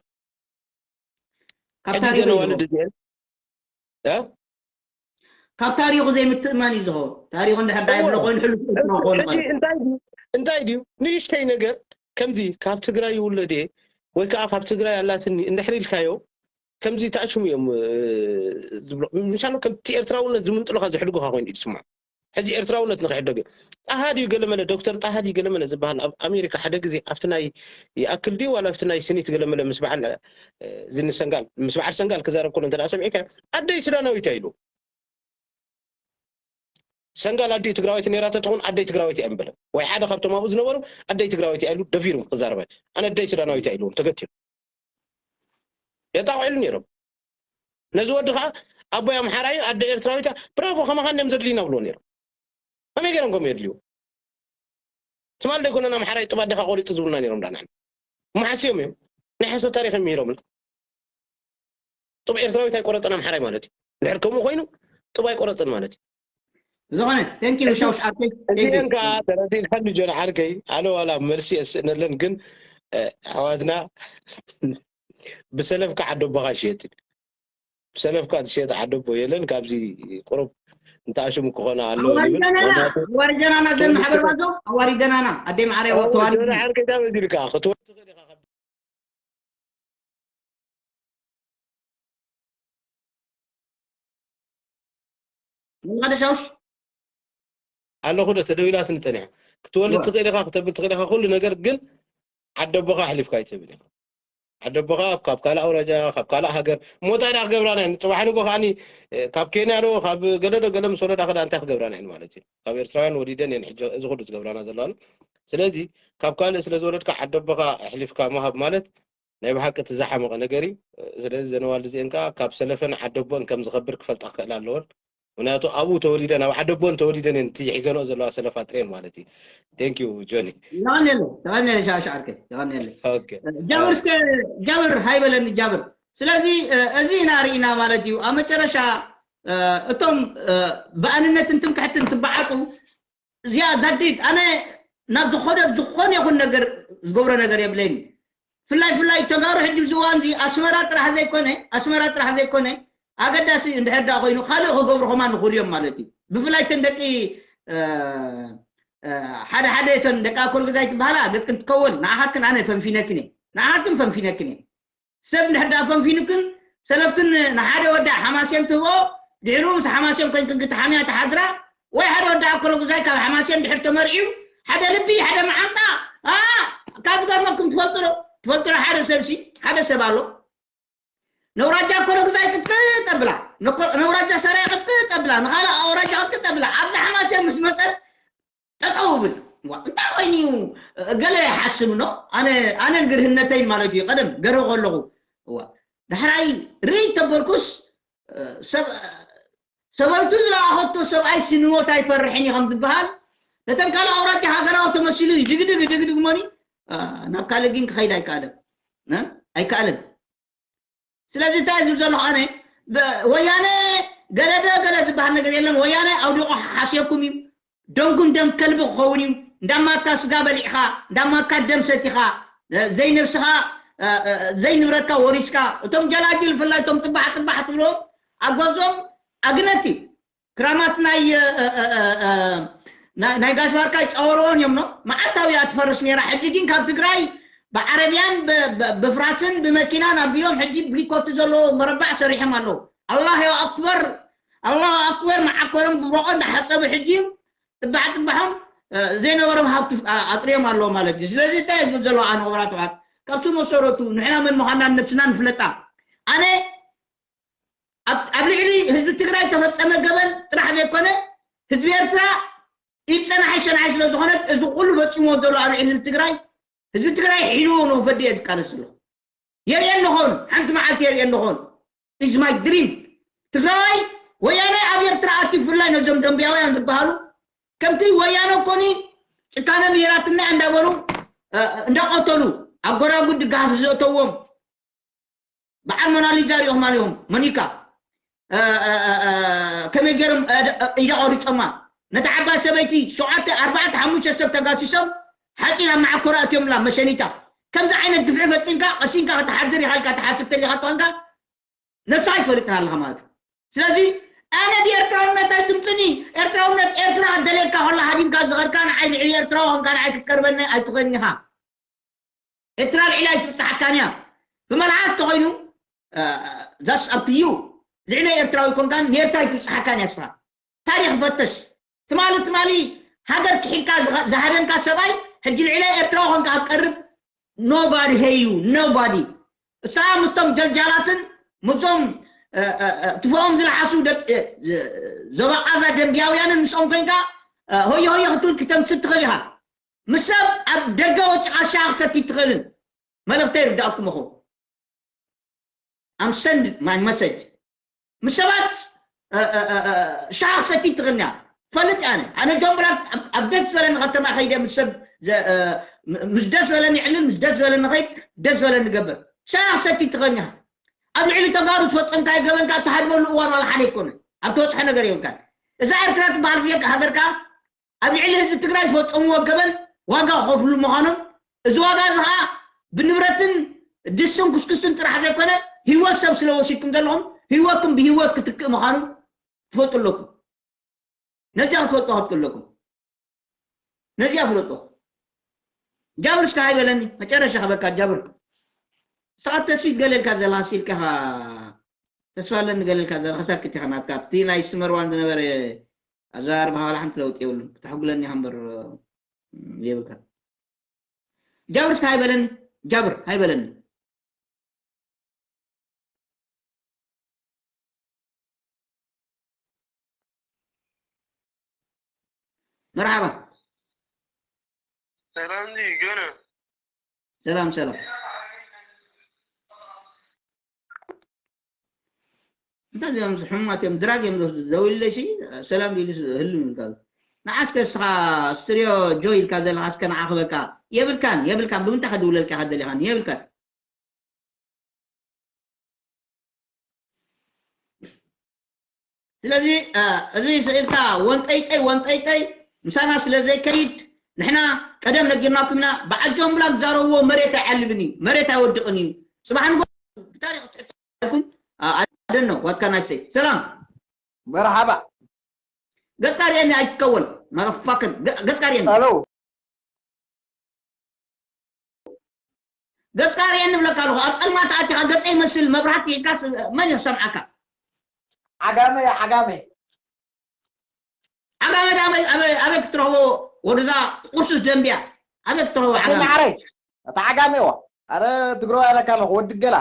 ካብ ሕጂ ታሪኹ ዘን እዩ ኣዋልድ ዝኸውን። እዚአን እ? ካብ ታሪኹ ዘይምትእማን እዩ ዝኸውን ታሪኹ እንድሕር ዳይብሎ እዎ። ኮይኑ ሕሉፍ ክኸውን ሕጂ እንታይ ድዩ እንታይ ድዩ ንእሽተይ ነገር ከምዚ ካብ ትግራይ ይውለድ እየ ወይ ከዓ ካብ ትግራይ ኣላትኒ እንድሕር ኢልካዮ ከምዚ ተኣሽሙ እዮም እ፣ ዝብሎ ምሻሎ ከምቲ ኤርትራውነት ዝምንጥሉካ ዝሕድጉካ ኮይኑ እዩ ዝስማዕ ሕጂ ኤርትራውነት ንክሕደግ እዩ ጣሃ ድዩ ገለመለ ዶክተር ጣሃ ድዩ ገለመለ ዝበሃል ኣብ ኣሜሪካ ሓደ ግዜ ኣብቲ ናይ ይኣክል ድዩ ዋላ ኣብቲ ናይ ስኒት ገለመለ ምስ በዓል እ፣ ዝኒ ሰንጋል ምስ በዓል ሰንጋል ክዛረብ ከሎ እንተ ሰሚዕካ ኣደይ ሱዳናዊት እያ ኢሉ ሰንጋል ኣዲኡ ትግራወይቲ ነይራ ተትኸውን ኣደይ ትግራወይቲ እያ ምበለ ወይ ሓደ ካብቶም ኣብኡ ዝነበሩ ኣደይ ትግራወይቲ እያ ኢሉ ደፊሩ ክዛረበ ኣነ ኣደይ ሱዳናዊት እያ ኢልዎም ተገቲሩ የጣቑዕሉ ነይሮም ነዚ ወዲ ከዓ ኣቦይ ኣምሓራዩ ኣደ ኤርትራዊት እያ ብራቮ ከማኻ እዮም ዘድልዩና ብልዎ ነይሮም ከመይ ገይሮም ከም የድልዩ ትማል ዘይኮነን ኣምሓራይ ጥብ ኣደኻ ቆሪፁ ዝብሉና ነይሮም ዳና እሞ ሓስዮም እዮም ናይ ሓሶት ታሪክ እዮም ምሂሮምና ጥብ ኤርትራዊት ኣይቆረፅን ኣምሓራይ ማለት እዩ ድሕር ከምኡ ኮይኑ ጥብ ኣይቆረፅን ማለት እዩ ዝኾነ thank you ሻውሽ ዓርከይ thank you እዚአን ከዓ ተረዲእካኒ ጆን ዓርከይ ኣነ ዋላ መልሲ የስእነለን ግን ኣሕዋትና ብሰለፍ ከዓ ደቦኻ ይሽየጥ እዩ ሰለፍካ ዝሸየጠ ዓደቦ የለን። ካብዚ ቁሩብ እንተኣሽሙ ክኾነ ኣለዎ ኣዋሪደናና ምክንያቱ ኣዋሪደናና ዘን ማሕበር ባዞ ኣዋሪደናና ኣደይ ማዕረ ጆኒ ተዋሪዱ ዓርከይ እንታይ መሲልካ ክትወ ትኽእል ኢኻ ካብ ምንቀደሻውሽ ኣለኹ ዶ ተደዊላትኒ ጸኒሓ ክትወልድ ትኽእል ኢኻ ክተብል ትኽእል ኢኻ ኩሉ ነገር ግን ዓደቦኻ ኣሕሊፍካ ኣይትህብን ኢኻ ዓደቦኻ ካብ ካልእ ኣውራጃ ካብ ካልእ ሃገር ሞታ ኢና ክገብራና እየን ጽባሕ ንጎ ከዓኒ ካብ ኬንያ ዶ ካብ ገለ ዶ ገለ ምስ ወለዳ ክዳ እንታይ ክገብራና እየን ማለት እዩ ካብ ኤርትራውያን ወሊደን እየን ሕጂ እዚ ኩሉ ዝገብራና ዘለዋን ስለዚ ካብ ካልእ ስለ ዝወለድካ ዓደቦኻ ኣሕሊፍካ ምሃብ ማለት ናይ ብሓቂ እቲ ዝሓመቐ ነገር እዩ ስለዚ ዘነዋልድ እዚአን ከዓ ካብ ሰለፈን ዓደቦን ከም ዝኸብር ክፈልጣ ክኽእል ኣለወን ምክንያቱ ኣብኡ ተወሊደን ኣብ ዓደቦን ተወሊደን እየን እቲ ሒዘንኦ ዘለዋ ሰለፋ ጥሬን ማለት እዩ thank you ጆኒ ይቐንየለ ይቐንየለ ሻሻ ዓርከይ ይቐንየለ okay ጃብር እስከ ጃብር ሃይበለኒ ጃብር ስለዚ እዚ ኢና ርኢና ማለት እዩ ኣብ መጨረሻ እቶም ብኣንነትን ትምክሕትን ትበዓጡ እዚኣ ዛዲድ ኣነ ናብ ዝኾነ ዝኾነ ይኹን ነገር ዝገብሮ ነገር የብለይን ፍላይ ፍላይ ተጋሩ ሕጂ ዝዋን እዚ ኣስመራ ጥራሕ ዘይኮነ ኣስመራ ጥራሕ ዘይኮነ ኣገዳሲ እንድሕር ዳ ኮይኑ ካልእ ክገብሩ ከማን ንኽእሉ እዮም ማለት እዩ ብፍላይ ተን ደቂ ሓደ ሓደ ተን ደቂ ኣኮል ገዛይ ትበሃላ ገጽክን ትከወል ንኣኻትክን ኣነ ፈንፊነክን እየ ንኣኻትክን ፈንፊነክን እየ ሰብ እንድሕር ደኣ ፈንፊኑክን ሰለፍክን ንሓደ ወዳ ሓማሴን ትህቦ ድሕሩ ምስ ሓማሴን ኮይንክን ክትሓምያ ትሓድራ ወይ ሓደ ወዳ ኣኮሎ ጉዛይ ካብ ሓማሴን ድሕር ተመርዒዩ ሓደ ልቢ ሓደ መዓንጣ ካብ ዝገርመኩም ትፈልጡ ዶ ትፈልጡ ዶ ሓደ ሰብሲ ሓደ ሰብ ኣሎ ነውራጃ ኣኮሎ ጉዛይ ቅጥቅጥ ኣብላ ነውራጃ ሰራይ ቅጥቅጥ ኣብላ ንኻልእ ኣውራጃ ቅጥቅጥ ኣብላ ኣብዚ ሓማሴን ምስ መፀ ጠጠው ብል እንታይ ኮይኑ እዩ ገለ ይሓስብ ኖ ኣነ ኣነ ግርህነተይ ማለት እዩ ቀደም ገርህ ከለኹ ዳሕራይ ርኢ ተበልኩስ ሰበብቱ ዝለኣኸቶ ሰብኣይ ስንሞት ኣይፈርሕን እዩ ከም ዝበሃል ነተን ካልእ ኣውራጃ ሃገራዊ ተመሲሉ እዩ ድግድግ ድግድግ መኒ ናብ ካልእ ግን ክኸይድ ኣይከኣለን ኣይከኣለን ስለዚ እንታይ ዝብል ዘለኹ ኣነ ወያነ ገለ ዶ ገለ ዝበሃል ነገር የለን ወያነ ኣውዲቑ ሓስየኩም እዩ ደንጉን ደም ከልቢ ክኸውን እዩ እንዳማትካ ስጋ በሊዕኻ እንዳማትካ ደም ሰቲኻ ዘይነብስኻ ዘይንብረትካ ወሪስካ እቶም ጀላጅል ብፍላይ እቶም ጥባሕ ጥባሕ ትብሎ ኣብ ገዝኦም ኣግነት እዩ ክራማት ናይ ናይ ጋሽ ባርካ ይፃወርዎን እዮም ኖ መዓልታዊ እያ ትፈርስ ነራ ሕጂ ግን ካብ ትግራይ ብዓረብያን ብፍራስን ብመኪናን ኣቢሎም ሕጂ ብሊኮቲ ዘለዎ መረባዕ ሰሪሖም ኣለዉ ኣላህ ኣክበር ኣላህ ኣክበር መዓኮሮም ብብረቆ እንዳሓፀቡ ሕጂ ጥባሕ ጥባሖም ዘይነበሮም ሃብቲ ኣጥርዮም ኣለዎ ማለት እዩ ስለዚ እንታይ ዝብል ዘለዋ ኣነ ክቡራት ኣሕዋት ካብሱ መሰረቱ ንሕና መን ምዃንና ነብስና ንፍለጣ ኣነ ኣብ ልዕሊ ህዝቢ ትግራይ ተፈፀመ ገበን ጥራሕ ዘይኮነ ህዝቢ ኤርትራ ኢድ ፀናሒ ሸናሒ ስለ ዝኾነት እዚ ኩሉ ፈፂሞ ዘሎ ኣብ ልዕሊ ህዝቢ ትግራይ ህዝቢ ትግራይ ሒድዎ ንክፈዲ እየ ዝቃለስ ዘለኹ የርእየኒ ኾን ሓንቲ መዓልቲ የርእየኒ ኾን is my dream ትግራዋይ ወያነ ኣብ ኤርትራ ኣቲ ብፍላይ ነዞም ደንብያውያን ዝበሃሉ ከምቲ ወያነ ኮኒ ጭካነ ምሄራትና እንዳበሉ እንዳቆተሉ ኣብ ጎራጉድ ድጋስ ዘእተዎም በዓል ሞናሊዛ ሪኦም ኣልዮም ሞኒካ ከመይ ገይሮም ኢዳ ቆሪፆማ ነታ ዓባይ ሰበይቲ ሸውዓተ ኣርባዕተ ሓሙሽተ ሰብ ተጋሲሶም ሓፂን ኣብ መዓኮራ ኣትዮምላ መሸኒታ ከምዚ ዓይነት ግፍዒ ፈፂምካ ቀሲንካ ክትሓድር ኢኻ ኢልካ ትሓስብ ተሊኻ ተኾንካ ነብስኻ ኣይትፈልጥን ኣለኻ ማለት እዩ ስለዚ ኣነ ብኤርትራውነት ኣይትምፅኒ ኤርትራውነት ኤርትራ ደልየካ ከላ ሃዲምካ ዝኸድካ ንዓይ ልዕሊ ኤርትራዊ ከምካ ንዓይ ክትቀርበኒ ኣይትኽእልን ኢኻ ኤርትራ ልዕሊ ኣይትብፅሓካን እያ ብመልሓስ ተኾይኑ that's up to you ልዕሊ ኤርትራዊ ኮንካ ንኤርትራ ኣይትብፅሓካን እያ ስኻ ታሪኽ ፈተሽ ትማሊ ትማሊ ሃገር ክሒድካ ዝሃደምካ ሰብኣይ ሕጂ ልዕሊ ኤርትራዊ ኮንካ ኣብ ቀርብ nobody hate you nobody እሳ ምስቶም ጀልጃላትን ምስቶም ትፎኦም ዝለሓሱ ዘባቃዛ ደንቢያውያንን ምስኦም ኮንካ ሆየ ሆየ ክትብል ክተምስል ትኽእል ኢኻ ምስ ሰብ ኣብ ደገ ወፂኻ ሻሂ ክሰቲ ትኽእልን መልእኽተይ ይርዳእኩም እኹ I'm send my message ምስ ሰባት ሻሂ ክሰቲ ትኽእልን እያ ትፈልጥ እያ ኣነ ጆን ብላክ ኣብ ደስ ዝበለኒ ከተማ ከይደ ምስ ሰብ ምስ ደስ ዝበለኒ ይዕልል ምስ ደስ ዝበለኒ ኸይድ ደስ ዝበለኒ ገብር ሻሂ ክሰቲ ትኽእልን እያ ኣብ ልዕሊ ተጋሩ ዝፈፀምካዮ ገበንካ እትሃድመሉ እዋን ዋላ ሓደ ኣይኮነን ኣብ ተበፅሖ ነገር የብልካን እዛ ኤርትራ ትበሃል ፍየቅ ሃገርካ ኣብ ልዕሊ ህዝቢ ትግራይ ዝፈፀምዎ ገበን ዋጋ ክኸፍሉ ምዃኖም እዚ ዋጋ እዚ ከዓ ብንብረትን ድስን ኩስኩስን ጥራሕ ዘይኮነ ህይወት ሰብ ስለ ወሲድኩም ዘለኹም ህይወትኩም ብህይወት ክትክእ ምዃኑ ትፈልጡ ኣለኩም። ነዚኣ ክትፈልጡ ክትክእ ኣለኩም። ነዚኣ ፍለጡ። ጃብር እስከ ሃይበለኒ መጨረሻ ክበካ ጃብር። ሰዓት ተስፊት ገለልካ ዘለካ ሲልካ ተስፋ ኣለኒ ገለልካ ዘለካ ሳክት ኢኻ ናትካ ኣብቲ ናይ ስመርዋን ዝነበረ ኣዘራርባ ዋላ ሓንቲ ለውጢ የብሉን። ክተሕጉለኒ ኢኻ እምበር የብልካ። ጃብር እስከ ሃይበለኒ ጃብር ሃይበለኒ። መርሓባ። ሰላም ዲ ገነ። ሰላም ሰላም። እንታይ እዚኦም ሕሙማት እዮም ድራግ እዮም ዝወስዱ ደዊልለይ ሲ ሰላም ዲሉ ህሉ ይብል ካብ ንዓስከ እስኻ ስትሪዮ ጆ ኢልካ ዘለኻ እስከ ንዓ ክበካ የብልካን የብልካን ብምንታይ ከድውለልካ ከደሊኻን የብልካን። ስለዚ እዚ ስእልካ ወንጠይጠይ ወንጠይጠይ ምሳና ስለ ዘይከይድ ንሕና ቀደም ነጊርናኩም ኢና። በዓል ጆን ብላክ ዝዛረብዎ መሬት ኣይዓልብን እዩ፣ መሬት ኣይወድቕን እዩ። ፅባሕ ንጎ ብታሪክ ትሕተኩም ኣደኖ ዋትካ ናይሰይ ሰላም መርሓባ ገፅካ ርኤኒ ኣይትከወል መረፋክን ገፅካ ርኤኒ ሄሎ ገፅካ ርኤኒ ብለካ ኣለኹ ኣብ ፀልማት ኣቲኻ ገፀ ይመስል መብራህቲ ኢልካስ መን ይሰምዓካ ዓጋመ ዓጋመ ዓጋመ ኣበይ ክትረኽቦ ወድዛ ቁርሱስ ደንቢያ ኣበይ ክትረኽቦ ዓጋመ ናዓረይ እታ ዓጋመ ዋ ኣረ ትግረዋ ኣለካ ኣለኹ ወዲ ገላ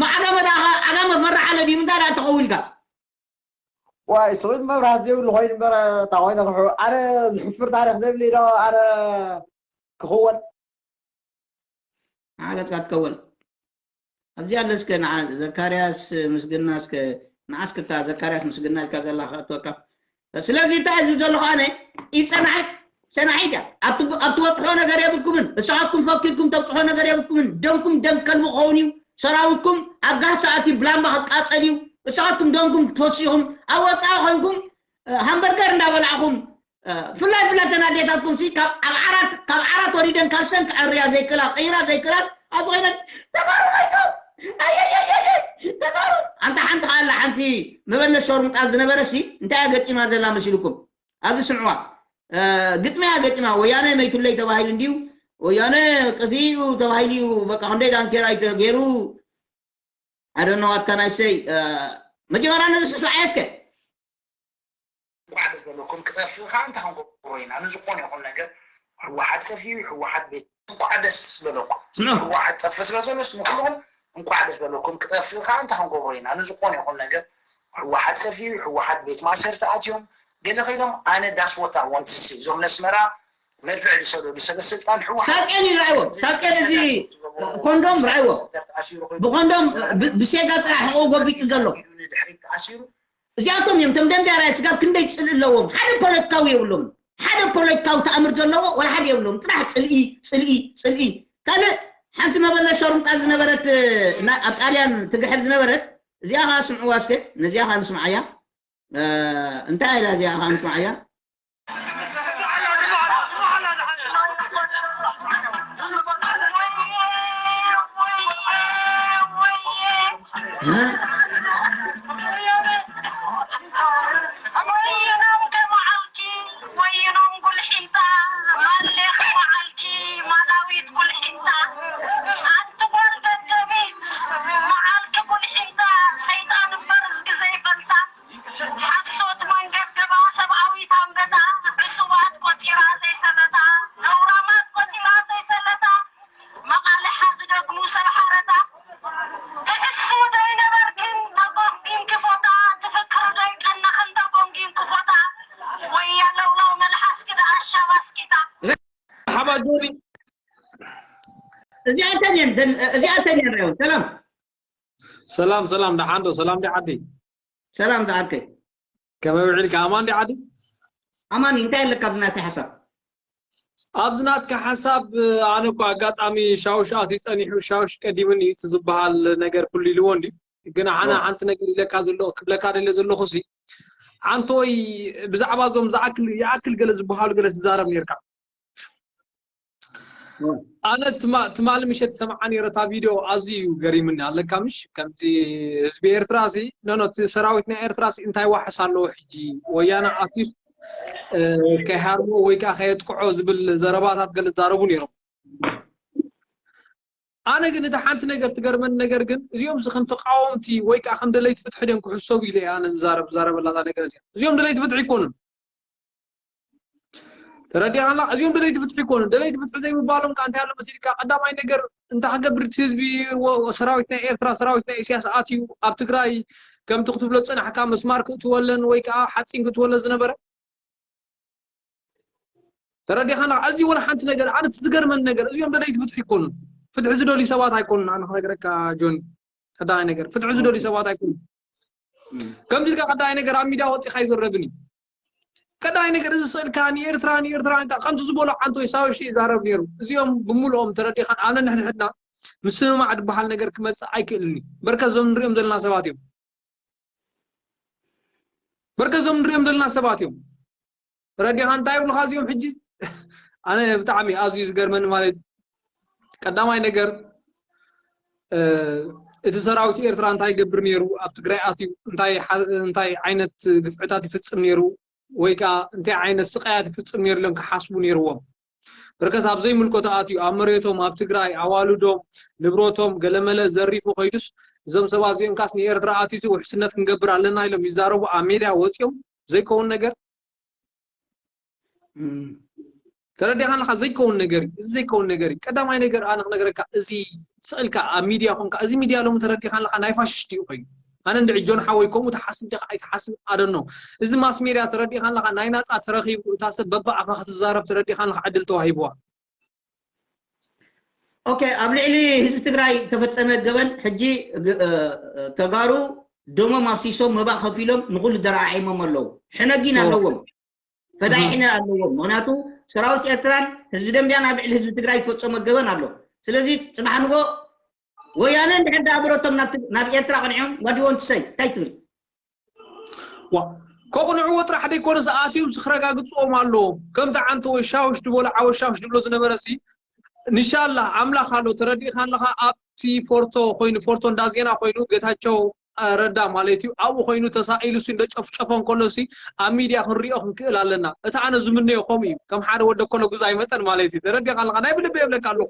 ማዕጋመ ዳ ዓጋመ ፈራሕ ኣለ ድዩ ምንታይ ዳ ተኸውልካ ዋይ ስኺ መብራህት ዘይብሉ ኮይኑ እምበር እታ ኮይነ ክሑ ኣነ ዝሕፍር ታሪክ ዘይብለይ ዶ ኣነ ክኽወል ዓገጽካ ትከወል ኣብዚኣ ኣለስከ ንዓ ዘካርያስ ምስግና እስከ ንዓስክታ ዘካርያስ ምስግና ኢልካ ዘላ ክእትወካ ስለዚ እንታይ ዝብ ዘለኹ ኣነ ይጸናሕት ሰናሒት እያ ኣብ ትበጽሖ ነገር የብልኩምን እሳትኩም ፈኪርኩም ተብጽሖ ነገር የብልኩምን ደምኩም ደም ከልቢ ክኸውን እዩ ሰራዊትኩም ኣብ ጋህሲ ኣትዩ ብላምባ ክቃጸል እዩ እሳትኩም ደምኩም ክትፈስኹም ኣብ ወጻኢ ኮንኩም ሃምበርገር እንዳበላዕኹም ብፍላይ ብፍላይ እተን ኣዴታትኩም ሲ ካብ ኣብ ዓራት ካብ ዓራት ወሪደን ካልሰን ክዐርያ ዘይክእላ ቀይራ ዘይክእላስ ኣብዚ ኮይነን ተጋሩ ኣይከው ኣየየየየ ተጋሩ ኣንታ ሓንቲ ከኣላ ሓንቲ መበለት ሸርሙጣ ዝነበረ ሲ እንታይ እያ ገጢማ ዘላ መሲልኩም ኣብዚ ስምዕዋ ግጥሚ እያ ገጢማ ወያነ መይቱለይ ተባሂሉ እንድዩ ወያነ ጥፊኡ ተባሂሉ እዩ በቃ ክንደይ ዳንኬራ እዩ ተገይሩ ኣደነዋትካ ናይ ሰይ መጀመርያ ነዚ ስስምዓዮ እስከ እንኳዕ ደስ በለኩም ክጠፍእ ከዓ እንታይ ክንገብሮ ኢና ንዝኾነ ይኹን ነገር ህወሓት ጠፊኡ ህወሓት ቤት እንኳዕ ደስ በለኩም ህወሓት ጠፍእ ስለ ዘሎ ንኩልኹም እንኳዕ ደስ በለኩም ክጠፍእ ከዓ እንታይ ክንገብሮ ኢና ንዝኾነ ይኹን ነገር ህወሓት ጠፊኡ ህወሓት ቤት ማእሰርቲ ኣትዮም ገለ ከይዶም ኣነ ዳስ ቦታ ወንትሲ እዞም ነስመራ መድፍዕ ዝሰደዱ ሰበ ስልጣን ህወሓት ሳቄን እዩ ረኣይዎ ሳቄን እዚ ኮንዶም ረኣይዎ ብኮንዶም ብሴጋ ጥራሕ ሕቁ ጎቢጡ ዘሎ ንድሕሪት ተኣሲሩ እዚኣቶም እዮም ቶም ደንቢያ ራይትስ ጋብ ክንደይ ፅልኢ ኣለዎም ሓደ ፖለቲካዊ የብሎም ሓደ ፖለቲካዊ ተኣምር ዘለዎ ወላ ሓደ የብሎም ጥራሕ ፅልኢ ፅልኢ ፅልኢ ካልእ ሓንቲ መበለት ሸሩምጣ ዝነበረት ኣብ ጣልያን ትግሕል ዝነበረት እዚኣ ከዓ ስምዕዋ እስከ ነዚኣ ከዓ ንስምዓያ እንታይ ኢላ እዚኣ ከዓ ንስምዓያ እዚኣተን እየን እዚኣተን እየን ራዮ ሰላም ሰላም ሰላም ደሓን ዶ ሰላም ዲ ዓዲ ሰላም ዝዓርከይ ከመይ ውዒልካ ኣማን ዲ ዓዲ ኣማን እንታይ ኣለካ ብናተይ ሓሳብ ኣብዚ ናትካ ሓሳብ ኣነ እኮ ኣጋጣሚ ሻውሽ ኣትዩ ጸኒሑ ሻውሽ ቀዲሙኒ እዩ እቲ ዝበሃል ነገር ኩሉ ኢልዎ እንድዩ ግን ኣነ ሓንቲ ነገር ኢለካ ዘለኹ ክብለካ ደለ ዘለኹ ሲ ዓንቶይ ብዛዕባ እዞም ዝኣክል ይኣክል ገለ ዝበሃሉ ገለ ትዛረብ ነርካ ኣነ ትማ- ትማሊ ምሸት ሰምዓ ነይረ እታ ቪድዮ፣ ኣዝዩ እዩ ገሪምኒ። ኣለካ ምሽ ከምቲ ህዝቢ ኤርትራ ሲ ኖኖ እቲ ሰራዊት ናይ ኤርትራ ሲ እንታይ ዋሕስ ኣለዎ ሕጂ? ወያነ ኣትዩስ እ፣ ከይሃርሞ ወይ ከዓ ከየጥቅዖ ዝብል ዘረባታት ገለ ዛረቡ ነይሮም። ኣነ ግን እቲ ሓንቲ ነገር ትገርመኒ ነገር ግን እዚኦም ሲ ከም ተቃወምቲ ወይ ከዓ ከም ደለይቲ ፍትሒ ድዮም ክሕሰቡ ኢለ እየ ኣነ ዝዛረብ ዛረበላታ ነገር እዚኣ። እዚኦም ደለይቲ ፍትሒ ይኮኑን። ተረዲኻ ኣላ? እዚኦም ደለይቲ ፍትሒ ይኮኑን። ደለይቲ ፍትሒ ዘይምባሎም ከዓ እንታይ ኣሎ መሲልካ? ቀዳማይ ነገር እንታይ ክገብር እቲ ህዝቢ ወ- ሰራዊት ናይ ኤርትራ ሰራዊት ናይ ኢሳያስ ኣትዩ ኣብ ትግራይ ከምቲ ክትብሎ ዝጸናሕካ መስማር ክእትወለን ወይ ከዓ ሓፂን ክእትወለን ዝነበረ ተረዲኻ ኣለኻ? እዚ ወላ ሓንቲ ነገር ኣነ እቲ ዝገርመኒ ነገር እዚኦም ደለይቲ ፍትሒ ይኮኑን። ፍትሒ ዝደልዩ ሰባት ኣይኮኑን። ኣነ ክነግረካ ጆኒ ቀዳማይ ነገር ፍትሒ ዝደልዩ ሰባት ኣይኮኑን። ከምዚ ኢልካ ቀዳማይ ነገር ኣብ ሚድያ ወፂኻ ኣይዝረብን እዩ። ቀዳማይ ነገር እዚ ስእልካ ንኤርትራ ንኤርትራ ንካ ከምቲ ዝበሎ ዓንቶ ሳወሽ ይዛረብ ነይሩ። እዚኦም ብምልኦም ተረዲኻን ኣነ ንሕድሕድና ምስምማዕ ዝበሃል ነገር ክመፅእ ኣይክእልን እዩ። በርከት ዞም ንሪኦም ዘለና ሰባት እዮም። በርከት ዞም ንሪኦም ዘለና ሰባት እዮም። ረዲኻ እንታይ ይብሉኻ እዚኦም ሕጂ? ኣነ ብጣዕሚ ኣዝዩ ዝገርመኒ ማለት ቀዳማይ ነገር እ፣ እቲ ሰራዊት ኤርትራ እንታይ ይገብር ነይሩ ኣብ ትግራይ ኣትዩ እንታይ ሓ- እንታይ ዓይነት ግፍዕታት ይፍፅም ነይሩ ወይ ከዓ እንታይ ዓይነት ስቃያት ይፍፅም ነይሩ ኢሎም ክሓስቡ ነይርዎም። በርከስ ኣብ ዘይምልከቶ ኣትዩ ኣብ መሬቶም ኣብ ትግራይ ኣዋልዶም ንብረቶም ገለመለ ዘሪፉ ከይዱስ እዞም ሰባት እዚኦም ካስ ንኤርትራ ኣትዩ ውሕስነት ክንገብር ኣለና ኢሎም ይዛረቡ ኣብ ሜድያ ወፂኦም ዘይከውን ነገር ተረዲኻ ኣለኻ ዘይከውን ነገር እዩ። እዚ ዘይከውን ነገር እዩ። ቀዳማይ ነገር ኣነ ክነግረካ እዚ ስእልካ ኣብ ሚድያ ኮንካ እዚ ሚድያ ሎሚ ተረዲኻ ኣለኻ ናይ ፋሽስት እዩ ኮይኑ ኣነ እንድዒ ጆን ሓወይ ከምኡ ትሓስብ ዲኻ ኣይትሓስብ ኣደኖ እዚ ማስ ሜድያ ተረዲኻ ኣለኻ ናይ ናፃ ተረኺቡ እታ ሰብ በባኣኻ ክትዛረብ ተረዲኻ ኣለኻ ዕድል ተዋሂብዋ ኦኬ ኣብ ልዕሊ ህዝቢ ትግራይ ተፈፀመ ገበን ሕጂ ተጋሩ ደሞም ኣፍሲሶም መባእ ከፊሎም ንኩሉ ደራዓዒሞም ኣለዉ ሕነጊን ኣለዎም ፈዳይሕነት ኣለዎም ምክንያቱ ሰራዊት ኤርትራን ህዝቢ ደንቢያን ኣብ ልዕሊ ህዝቢ ትግራይ ዝፈፀሞ ገበን ኣሎ ስለዚ ፅባሕ ንጎ ወያነ እንድሕር ዳኣ ብረቶም ናብ ኤርትራ ቅንዖም what do you want to say እንታይ ትብል ዋ ከቕንዕዎ ጥራሕ ደይኮነስ ኣትዮም ሲ ክረጋግፅዎም ኣለዎም ከምቲ ዓንተ ወይ ሻውሽ ድበሎ ዓወት ሻውሽ ድብሎ ዝነበረ ሲ ንሻላ ኣምላኽ ኣሎ ተረዲእካ ኣለኻ ኣብቲ ፎርቶ ኮይኑ ፎርቶ እንዳዜና ኮይኑ ጌታቸው ረዳ ማለት እዩ ኣብኡ ኮይኑ ተሳኢሉ ሲ እንደጨፍጨፎ እንከሎ ሲ ኣብ ሚድያ ክንሪኦ ክንክእል ኣለና እቲ ኣነ ዝምነዮ ከምኡ እዩ ከም ሓደ ወደ ኮለጉዛይ መጠን ማለት እዩ ተረዲእካ ኣለኻ ናይ ብልበ የብለካ ኣለኹ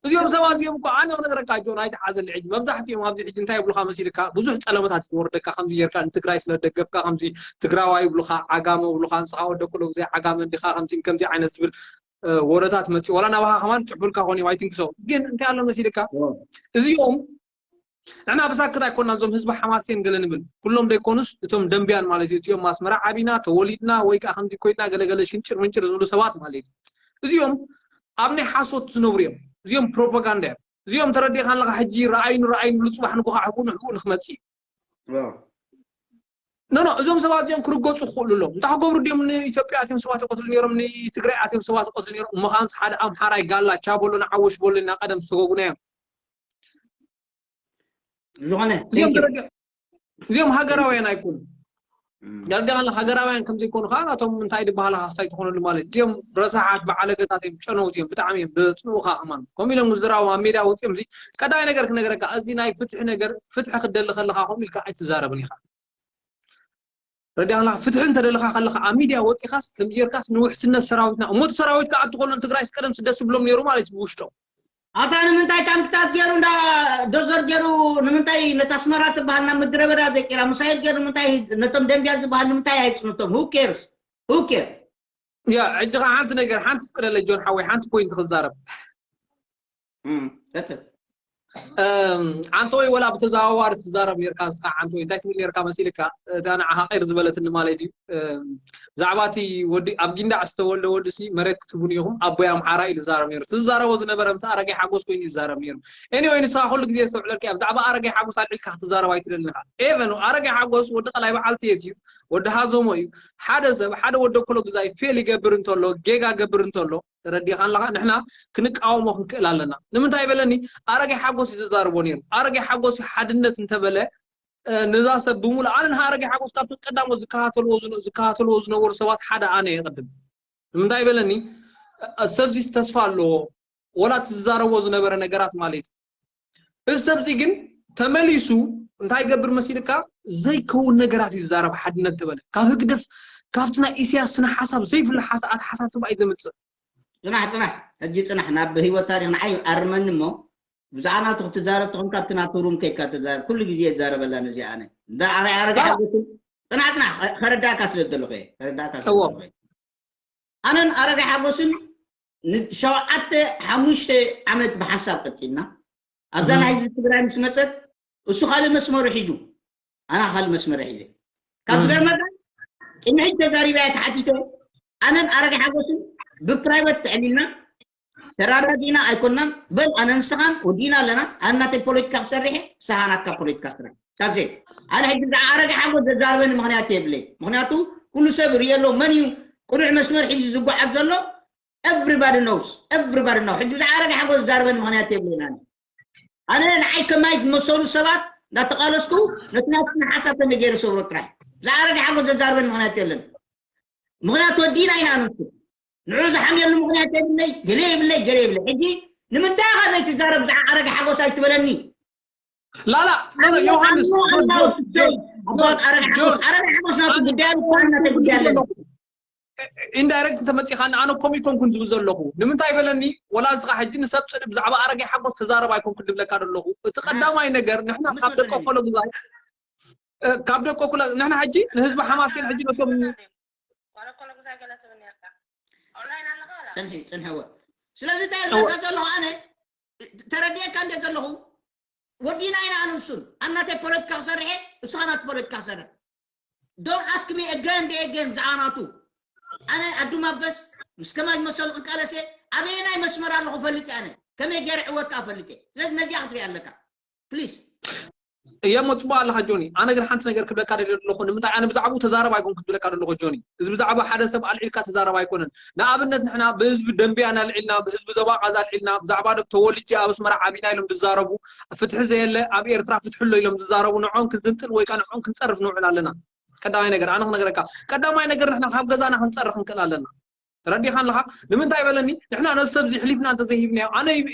እዚኦም ሰባት እዚኦም እኮ ኣነ ክነግረካ ጆን ኣይትሓዘሊ ሕጂ መብዛሕትኦም ኣብዚ ሕጂ እንታይ ይብሉካ መሲልካ ብዙሕ ፀለመታት ይወርደካ ከምዚ ጌርካ ንትግራይ ስለ ደገፍካ ከምዚ ትግራዋይ ይብሉካ ዓጋመ ይብሉካ ንስኻ ወደ ኩሎ ግዜ ዓጋመ እንዲኻ ከምዚ ከምዚ ዓይነት ዝብል ወረታት መፂ ዋላ ናባኻ ከማን ፅሑፉልካ ኮን እዮም ኣይትንክሶ ግን እንታይ ኣሎ መሲልካ እዚኦም ንሕና ብሳክት ኣይኮና እዞም ህዝቢ ሓማሴን ገለ ንብል ኩሎም ደይኮኑስ እቶም ደንብያን ማለት እዩ እቲኦም ኣስመራ ዓቢና ተወሊድና ወይ ከዓ ከምዚ ኮይና ገለገለ ሽንጭር ምንጭር ዝብሉ ሰባት ማለት እዩ እዚኦም ኣብ ናይ ሓሶት ዝነብሩ እዮም እዚኦም ፕሮፓጋንዳ እዮም እዚኦም ተረዲእካ ኣለካ ሕጂ ረኣይኑ ረኣይኑ ንብሉ ፅባሕ ንጎኻ ሕቡኡ ንሕቡኡ ንክመፅእ እዩ ኖ ኖ እዞም ሰባት እዚኦም ክርገፁ ክኽእሉ ኣለዎም እንታይ ክገብሩ ድዮም ንኢትዮጵያ ኣትዮም ሰባት ይቀትሉ ነይሮም ንትግራይ ኣትዮም ሰባት ይቀትሉ ነይሮም እሞ ከኣምስ ሓደ ኣምሓራይ ጋላ ቻ በሎ ንዓወሽ በሎ ኢና ቀደም ዝሰጎጉና እዮም ዝኾነ እዚኦም ሃገራውያን ኣይኮኑ ዳርጋ ሃገራውያን ከምዘይኮኑ ከዓ ናቶም እንታይ ዝበሃላ ካሳ ኣይትኾነሉ ማለት እዚኦም ረሳሓት ብዓለገታት እዮም ጨነውት እዮም ብጣዕሚ እዮም ብፅንኡካ ከማን ከምኡ ኢሎም ዝራቦም ኣብ ሜዳ ወፂኦም እዚ ቀዳማይ ነገር ክነገረካ እዚ ናይ ፍትሒ ነገር ፍትሒ ክደሊ ከለካ ከምኡ ኢልካ ኣይትዛረብን ኢካ ረዲኣና ፍትሒ እንተደለካ ከለካ ኣብ ሚድያ ወፂካስ ከምዚ ጌርካስ ንውሕስነት ሰራዊትና እሞ እቲ ሰራዊት ክኣቱ ከሎ ንትግራይስ ቀደም ስደስ ብሎም ነይሩ ማለት እዩ ብውሽጦም ኣታ ንምንታይ ታንክታት ገይሩ እንዳ ዶዘር ገይሩ ንምንታይ ነታ ኣስመራ ትበሃል ናብ ምድረ በዳ ዘይቀይራ ምሳይል ገይሩ ንምንታይ ነቶም ደንብያ ዝበሃል ንምንታይ ኣይፅንቶም who cares who care ያ ሕጂ ከዓ ሓንቲ ነገር ሓንቲ ፍቅደለ ጆን ሓወይ ሓንቲ ፖይንት ክዛረብ ቀጥል ኣንተ ወይ ወላ ብተዘዋዋሪ ትዛረብ ነርካ ንስኻ ዓንተ ወይ እንታይ ትብል ነርካ መሲልካ እታ ንዓኻ ቀይር ዝበለትኒ ማለት እዩ ብዛዕባ እቲ ወዲ ኣብ ጊንዳዕ ዝተወልደ ወዲ ሲ መሬት ክትቡን ኢኹም ኣቦይ ኣምሓራ ኢሉ ዛረብ ነሩ ትዛረቦ ዝነበረ ምስ ኣረጋይ ሓጎስ ኮይኑ ይዛረብ ነሩ ኤኒወይ ንስኻ ኩሉ ግዜ ዝተውዕለልካ ብዛዕባ ኣረጋይ ሓጎስ ኣልዒልካ ክትዛረብ ኣይትደልን ኢኻ ኤቨን ኣረጋይ ሓጎስ ወዲ ቀላይ በዓል ቴት እዩ ወዲ ሃዞሞ እዩ ሓደ ሰብ ሓደ ወዲ ኮሎ ግዛይ ፌል ይገብር እንተሎ ጌጋ ገብር እንተሎ ተረዲኻ ኣለኻ ንሕና ክንቃወሞ ክንክእል ኣለና ንምንታይ በለኒ ኣረጋይ ሓጎስ እዩ ዝዛረቦ ነሩ ኣረጋይ ሓጎስ እዩ ሓድነት እንተበለ ነዛ ሰብ ብምሉእ ኣነ ንሃረገ ሓጎስ ካብቶም ቀዳሞት ዝከታተልዎ ዝነ- ዝከታተልዎ ዝነበሩ ሰባት ሓደ ኣነ እየ ቅድም ንምንታይ በለኒ ሰብዚስ ተስፋ ኣለዎ ወላ እቲ ዝዛረቦ ዝነበረ ነገራት ማለት እዩ። እዚ ሰብዚ ግን ተመሊሱ እንታይ ይገብር መሲልካ? ዘይከውን ነገራት እዩ ዝዛረብ። ሓድነት ተበለ ካብ ህግደፍ ካብቲ ናይ ኢሳያስ ስነ ሓሳብ ዘይፍለ ሓሳ ኣተሓሳስባ እዩ ዘምፅእ። ፅናሕ ፅናሕ ሕጂ ፅናሕ ናብ ህይወት ታሪክ ንዓይ ኣርመኒ እሞ ብዛዕባ ናቱ ክትዛረብ ትኾን ካብቲ ናቱ ሩም ከይድካ ተዛረብ ኩሉ ግዜ ይዛረበላ ነዚ ኣነ እንዳ ኣበይ ኣረጋ ሓጎስን ፅናሕ ፅናሕ ከረዳእካ ስለ ዘለኹ እየ ከረዳእካ ስለ እዎ። ዘለኹ እየ ኣነን ኣረጋ ሓጎስን ንሸውዓተ ሓሙሽተ ዓመት ብሓንሳብ ቀፂልና ኣብዛ እህ። ናይ ህዝቢ ትግራይ ምስ መፀት እሱ ካልእ መስመሩ ሒዙ ኣና ካልእ መስመር ሒዘ ካብ እህ። ዝገርመካ ቅድሚ ሕጂ ተዛሪባ እየ ተሓቲተ ኣነን ኣረጋ ሓጎስን ብፕራይቨት ተዕሊልና ተራዳዲና ኣይኮናን በል ኣነ ንስኻን ወዲና ኣለና ኣናተይ ፖለቲካ ክሰርሐ ንስኻ ናትካ ፖለቲካ ስራሕ ካብዚ ኣነ ሕጂ ብዛዕባ ኣረጋ ሓጎስ ዘዛርበኒ ምክንያት የብለይ ምክንያቱ ኩሉ ሰብ ርእየሎ መን እዩ ቅኑዕ መስመር ሒዙ ዝጓዓዝ ዘሎ everybody knows everybody know ሕጂ ብዛዕባ ኣረጋ ሓጎስ ዘዛርበኒ ምክንያት የብለይን ኣነ ኣነ ንዓይ ከማይ ዝመሰሉ ሰባት እንዳተቃለስኩ ነቲ ናትና ሓሳብ ከመይ ገይረ ሰብሮ ጥራይ ብዛዕባ ኣረጋ ሓጎስ ዘዛርበኒ ምክንያት የለን ምክንያቱ ወዲና ኢና ንሱ ንዑ ዝሓምየሉ ምክንያት የብለይ ገለ የብለይ ገለ የብለይ ሕጂ ንምንታይ ኢኻ ዘይትዛረብ ብዛዕባ ኣረጋ ሓጎስ ኣይትበለኒ ላላ ኖ ኖ ዮሃንስ ጆን ጆን ጆን ጆን ኣረጋ ሓጎስ ናቱ ጉዳይ ኣነ ኮንኩ ጉዳይ ኣለኒ ኢንዳይረክት እንተመፂኻኒ ኣነ ከምኡ ይኮንኩን ዝብል ዘለኹ ንምንታይ በለኒ ወላ ንስኻ ሕጂ ንሰብ ፅልእ ብዛዕባ ኣረጋይ ሓጎስ ተዛረብ ኣይኮንኩን ዝብለካ ዘለኹ እቲ ቀዳማይ ነገር ንሕና ካብ ደቀ ኮሎ ግዛይ እ፣ ካብ ደቀ ኮሎ ንሕና ሕጂ ንህዝቢ ሓማሴን ሕጂ ነቶም ዋላ ኮሎ ግዛይ ገለ ትብል ነርካ ኦንላይን ኣለኻ ዋላ ፅንሒ ፅንሕወ ስለዚ እንታይ ዝብለካ ዘለኹ ኣነ ተረዲኤካ እንደ ዘለኹ ወዲና ኢና ኣነ ንሱን ኣናተይ ፖለቲካ ክሰርሐ እሱ ከናት ፖለቲካ ክሰርሕ don't ask me again and again ዝዓናቱ ኣነ ኣዱም ኣበስ ምስ ከማይ ዝመሰሉ ክንቃለሰ ኣበየናይ መስመር ኣለኹ ፈልጥ ኣነ ከመይ ገይረ ዕወት ከዓ ፈልጥ ስለዚ ነዚኣ ክትሪኣ ኣለካ please እየሞ ፅቡቅ ኣለካ ጆኒ ኣነ ግን ሓንቲ ነገር ክብለካ ደልየ ኣለኹ ንምንታይ ኣነ ብዛዕባኡ ተዛረብ ኣይኮንኩ ዝብለካ ዘለኹ ጆኒ እዚ ብዛዕባ ሓደ ሰብ ኣልዒልካ ተዛረብ ኣይኮነን ንኣብነት ንሕና ብህዝቢ ደንብያ እናልዒልና ብህዝቢ ዞባ ቃዛ ኣልዒልና ብዛዕባ ዶ ተወልጀ ኣብ ኣስመራ ዓቢና ኢሎም ዝዛረቡ ፍትሒ ዘየለ ኣብ ኤርትራ ፍትሒ ኣሎ ኢሎም ዝዛረቡ ንዖም ክንዝንጥል ወይ ከዓ ንዖም ክንፀርፍ ንውዕል ኣለና ቀዳማይ ነገር ኣነ ክነግረካ ቀዳማይ ነገር ንሕና ካብ ገዛና ክንፀርፍ ክንክእል ኣለና ተረዲኻ ኣለኻ ንምንታይ በለኒ ንሕና ነዚ ሰብ ዝሕሊፍና እንተዘይሂብናዮ ኣነ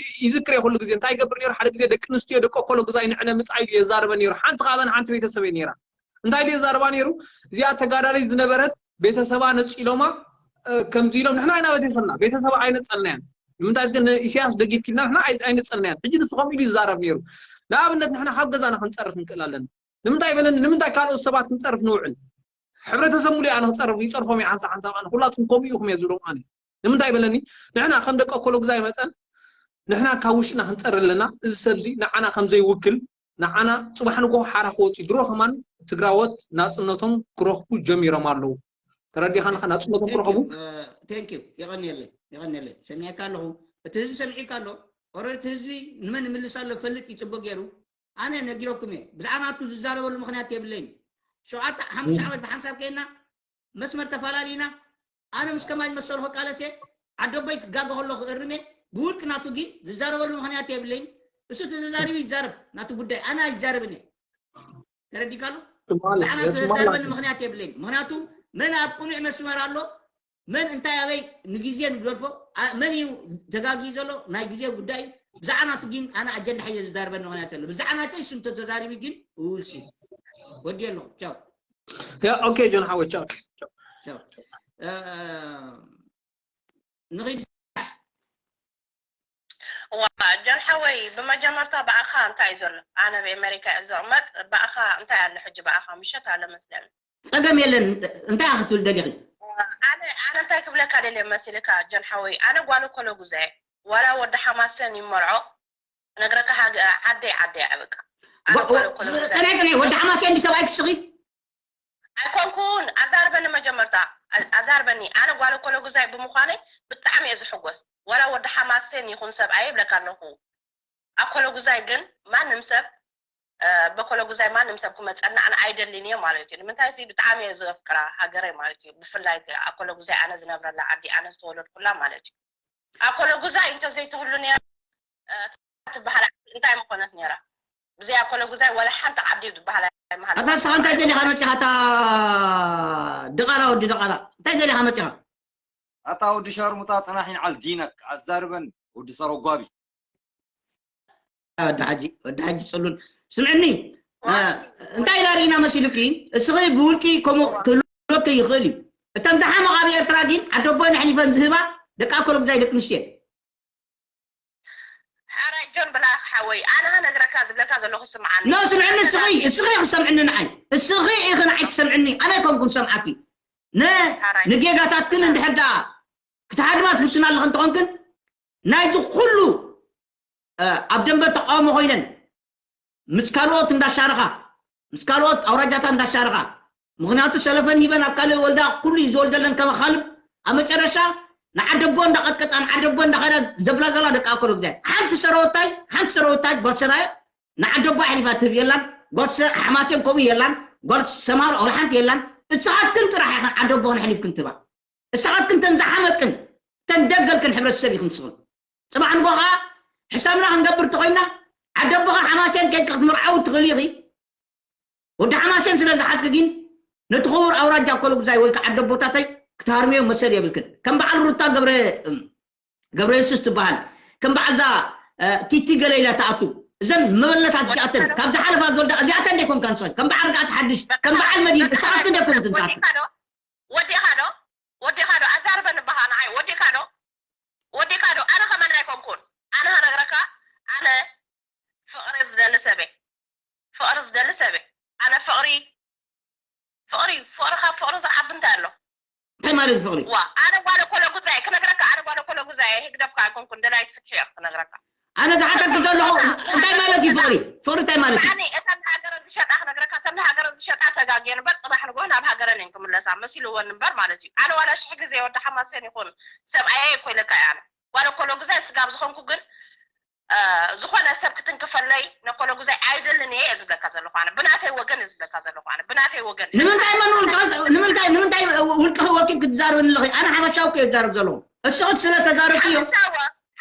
ይዝክር ኩሉ ግዜ እንታይ ይገብር ነይሩ ሓደ ግዜ ደቂ ኣንስትዮ ደቂ ኮሎ ግዛይ ንዕነ ምፃ ኢሉ የዛርበ ነይሩ ሓንቲ ካብን ሓንቲ ቤተሰብ ነይራ እንታይ ኢሉ የዛርባ ነይሩ እዚኣ ተጋዳሊት ዝነበረት ቤተሰባ ነፂሎማ ከምዚ ኢሎም ንሕና ኢና ቤተሰብና ቤተሰብ ኣይነፀልናያን ንምንታይ እስከ ንኢሳያስ ደጊፍኪልና ንሕና ኣይነፀልናያን ሕጂ ንሱ ከምኡ ኢሉ ይዛረብ ነይሩ ንኣብነት ንሕና ካብ ገዛና ክንፀርፍ ንክእል ኣለና ንምንታይ በለኒ ንምንታይ ካልኦት ሰባት ክንፀርፍ ንውዕል ሕብረተሰብ ሙሉእ ኣነ ክፀርፍ ይፀርፎም እየ ሓንሳብ ሓንሳብ ኣነ ኩላትኩም ከምኡ ኢኹም እየ ዝብሎም ኣነ ንምንታይ በለኒ ንሕና ከም ደቂ ኮሎ ግዛይ መፀን ንሕና ካብ ውሽጥና ክንፀር ኣለና እዚ ሰብዚ ንዓና ከም ዘይውክል ንዓና ፅባሕ ንጎ ሓራ ክወፅኡ ድሮ ከማን ትግራወት ናፅነቶም ክረኽቡ ጀሚሮም ኣለዉ ተረዲኻ ናፅነቶም ክረኽቡ thank you የቐንየለይ የቐንየለይ ሰሚዕካ ኣለኹ እቲ ህዝቢ ሰሚዕካ ኣሎ ኦረድ ህዝቢ ንመን ይምልስ ኣሎ ፈልጥ ይፅቡቅ ገይሩ ኣነ ነጊረኩም እየ ብዛዕባ ናቱ ዝዛረበሉ ምክንያት የብለይን ሸውዓተ ሓሙሽተ ዓመት ብሓንሳብ ከይና መስመር ተፈላለዩና ኣነ ምስ ከማይ ዝመሰሉ ክቃለስ እየ ዓደቦይ ክጋገ ከሎ ክእርም እየ ብውልቂ ናቱ ግን ዝዛረበሉ ምክንያት የብለይን እሱ ተዘዛሪቡ ይዛረብ ናቱ ጉዳይ ኣነ ኣይዛረብን እየ ተረዲካሉ ብዛዕባ ናቱ ዘዛርበኒ ምክንያት የብለይን ምክንያቱ መን ኣብ ቅኑዕ መስመር ኣሎ መን እንታይ ኣበይ ንግዜ ንግደፎ መን እዩ ተጋጊ ዘሎ ናይ ግዜ ጉዳይ እዩ ብዛዕባ ናቱ ግን ኣነ ኣጀንዳ ሓየ ዝዛርበኒ ምክንያት ኣሎ ብዛዕባ ናተይ እሱ እንተተዛሪቡ ግን ውልሲ ወዲ ኣለኹ ቻው ኦኬ ጆን ሓወ ቻው ንኺድ ዋ ጀን ሓወይ ብመጀመርታ ብኣኻ እንታይ እዩ ዘሎ ኣነ ኣብ ኣሜሪካ እየ ዝቕመጥ ብኣኻ እንታይ ኣሎ ሕጂ ብኣኻ ምሸት ኣሎ መስለኒ ፀገም የለን እንታይ ክትብል ደሊኺ ኣነ ኣነ እንታይ ክብለካ ደልየ መሲልካ ጀን ሓወይ ኣነ ጓል ኮሎ ጉዛየ ዋላ ወዲ ሓማሰን ይመርዖ ነግረካ ዓደይ ዓደይ እያ በቃ ፀናይ ፀናይ ወዲ ሓማሰን ሰብኣይ ክስኺ ኣይኮንኩን ኣዛርበኒ መጀመርታ ኣዛርበኒ ኣነ ጓል ኮሎ ጉዛይ ብምዃነይ ብጣዕሚ እየ ዝሕጎስ ወላ ወዲ ሓማሴን ይኹን ሰብኣየ ይብለካ ኣለኹ ኣብ ኮሎ ጉዛይ ግን ማንም ሰብ በኮሎ ጉዛይ ማንም ሰብ ክመፀና ኣነ ኣይደልን እየ ማለት እዩ ንምንታይ ሲ ብጣዕሚ እየ ዘፍቅራ ሃገረይ ማለት እዩ ብፍላይ ኣብ ኮሎ ጉዛይ ኣነ ዝነብረላ ዓዲ ኣነ ዝተወለድኩላ ማለት እዩ ኣብ ኮሎ ጉዛይ እንተዘይትህሉ ነራ ትበሃል እንታይ ምኾነት ነራ ብዘይ ኣብ ኮሎ ጉዛይ ወላ ሓንቲ ዓዲ ዝበሃል ኣይመሃለትን። ኣታ ንስኻ እንታይ ደሊኻ መፂኻ ኣታ ድቓላ ወዲ ድቓላ እንታይ ደሊኻ መፂኻ? ኣታ ወዲ ሻርሙጣ ፅናሕ ይንዓል ዲነክ ኣዛርበኒ ወዲ ሰረጓቢ። ወዲ ሓጂ ወዲ ሓጂ ፀሉን ስምዕኒ፣ እንታይ ኢላ ርኢና መሲሉኪ? እስኺ ብውልቂ ከምኡ ክህልወኪ ይኽእል እዩ። እተን ዝሓመቓ ኣብ ኤርትራ ግን ዓደቦን ኣሕሊፈን ዝህባ ደቂ ኣኮሎጉዛይ ደቂ ኣንስትዮ። ሓራይ ጆን ብላክ ሓወይ ኣነ ነግረካ ዝብለካ ዘለኹ ስምዓኒ። ኖ ስምዕኒ እስኺ እስኺ ክሰምዕኒ ንዓይ እስኺ ኢኺ ንዓይ ትሰምዕኒ ኣነ ኣይኮንኩን ሰምዓኪ። ንጌጋታትክን እንድሕር ደኣ ክትሃድማ ትፍትና ኣለኽን እንተኾንክን ናይዚ ኩሉ ኣብ ደንበ ተቃውሞ ኮይነን ምስ ካልኦት እንዳሻረኻ ምስ ካልኦት ኣውራጃታት እንዳሻረኻ ምኽንያቱ ሰለፈን ሂበን ኣብ ካልእ ወልዳ ኩሉ እዩ ዝወልደለን ከመኻልብ ኣብ መጨረሻ ንዓደቦ እንዳቐጥቀጣ ንዓደቦ እንዳኸዳ ዘብላዘላ ደቂ ኣኮሎ ግዛይ ሓንቲ ሰረወታይ ሓንቲ ሰረወታይ ጓል ሰራየ ንዓደቦ ኣሕሊፋ ትህብ የላን ጓል ሓማሴን ከምኡ የላን ጓል ሰማር ኦልሓንቲ የላን እሳትክን ጥራሕ ኢኸን ዓደቦኽን ኣሕሊፍክን ትህባ እሳትክን ተን ዝሓመቅን ተን ደገልክን ሕብረተሰብ ኢኽን ትስኽን ፅባሕ ንጎ ከዓ ሕሳብና ክንገብር ተኮይና ዓደቦኻ ሓማሴን ከይድካ ክትምርዓው ትኽእል ኢኺ ወዲ ሓማሴን ስለ ዝሓዝኪ ግን ነቲ ክቡር ኣውራጃ ኮለጉዛይ ወይ ከዓ ዓደቦታተይ ክትሃርምዮ መሰል የብልክን ከም በዓል ሩታ ገብረ ገብረ የሱስ ትበሃል ከም በዓል ዛ ቲቲ ገለ ኢላ ተኣቱ እዘን መበለታት እዚኣተን ካብ ዝሓለፋ ዝወልዳ እዚኣተን ደይኮንካ ንስኽን ከም በዓል ርግኣት ሓድሽ ከም በዓል መዲን እሳኣትን ደይኮንክን ዝኣትን ወዲኻ ዶ ወዲኻ ዶ ኣዛርበኒ ባኻ ንዓይ ወዲኻ ዶ ወዲኻ ዶ ኣነ ከማን ኣይኮንኩን ኣነ ከነግረካ ኣነ ፍቕሪ ዝደሊ ሰበይ ፍቕሪ ዝደሊ ሰበይ ኣነ ፍቕሪ ፍቕሪ ፍቕሪ ካብ ፍቕሪ ዝዓቢ እንታይ ኣሎ እንታይ ማለት ፍቕሪ ዋ ኣነ ጓለ ኮለ ጉዛይ ክነግረካ ኣነ ጓለ ኮለ ጉዛይ ህግደፍካ ኣይኮንኩን ደላይት ፍትሒ እየ ክነግረካ ኣነ ዝሓተኪ ዘለኹ እንታይ ማለት እዩ ፍቕሪ ፍቕሪ እንታይ ማለት እዩ እተን ሃገረን ዝሸጣ ክነግረካ እተን ሃገረን ዝሸጣ ተጋግየን እምበር ፅባሕ ንግሆ ናብ ሃገረን እየን ክምለሳ መሲልወን እምበር ማለት እዩ ኣነ ዋላ ሽሕ ግዜ ወዲ ሓማሴን ይኹን ሰብኣየ እኮ ኢለካ እየ ኣነ ጓለ ኮሎ ግዛይ ስጋብ ዝኾንኩ ግን ዝኾነ ሰብ ክትንክፈለይ ነኮሎ ግዛይ ኣይደልን እየ ዝብለካ ዘለኹ ኣነ ብናተይ ወገን ዝብለካ ዘለኹ ኣነ ብናተይ ወገን ንምንታይ መን ውልቀ ንምንታይ ንምንታይ ውልቀ ወኪል ክትዛረብኒ ኣለኺ ኣነ ሓፈሻዊ እኮ ዝዛረብ ዘለኹ እስኹት ስለ ተዛረብክዮ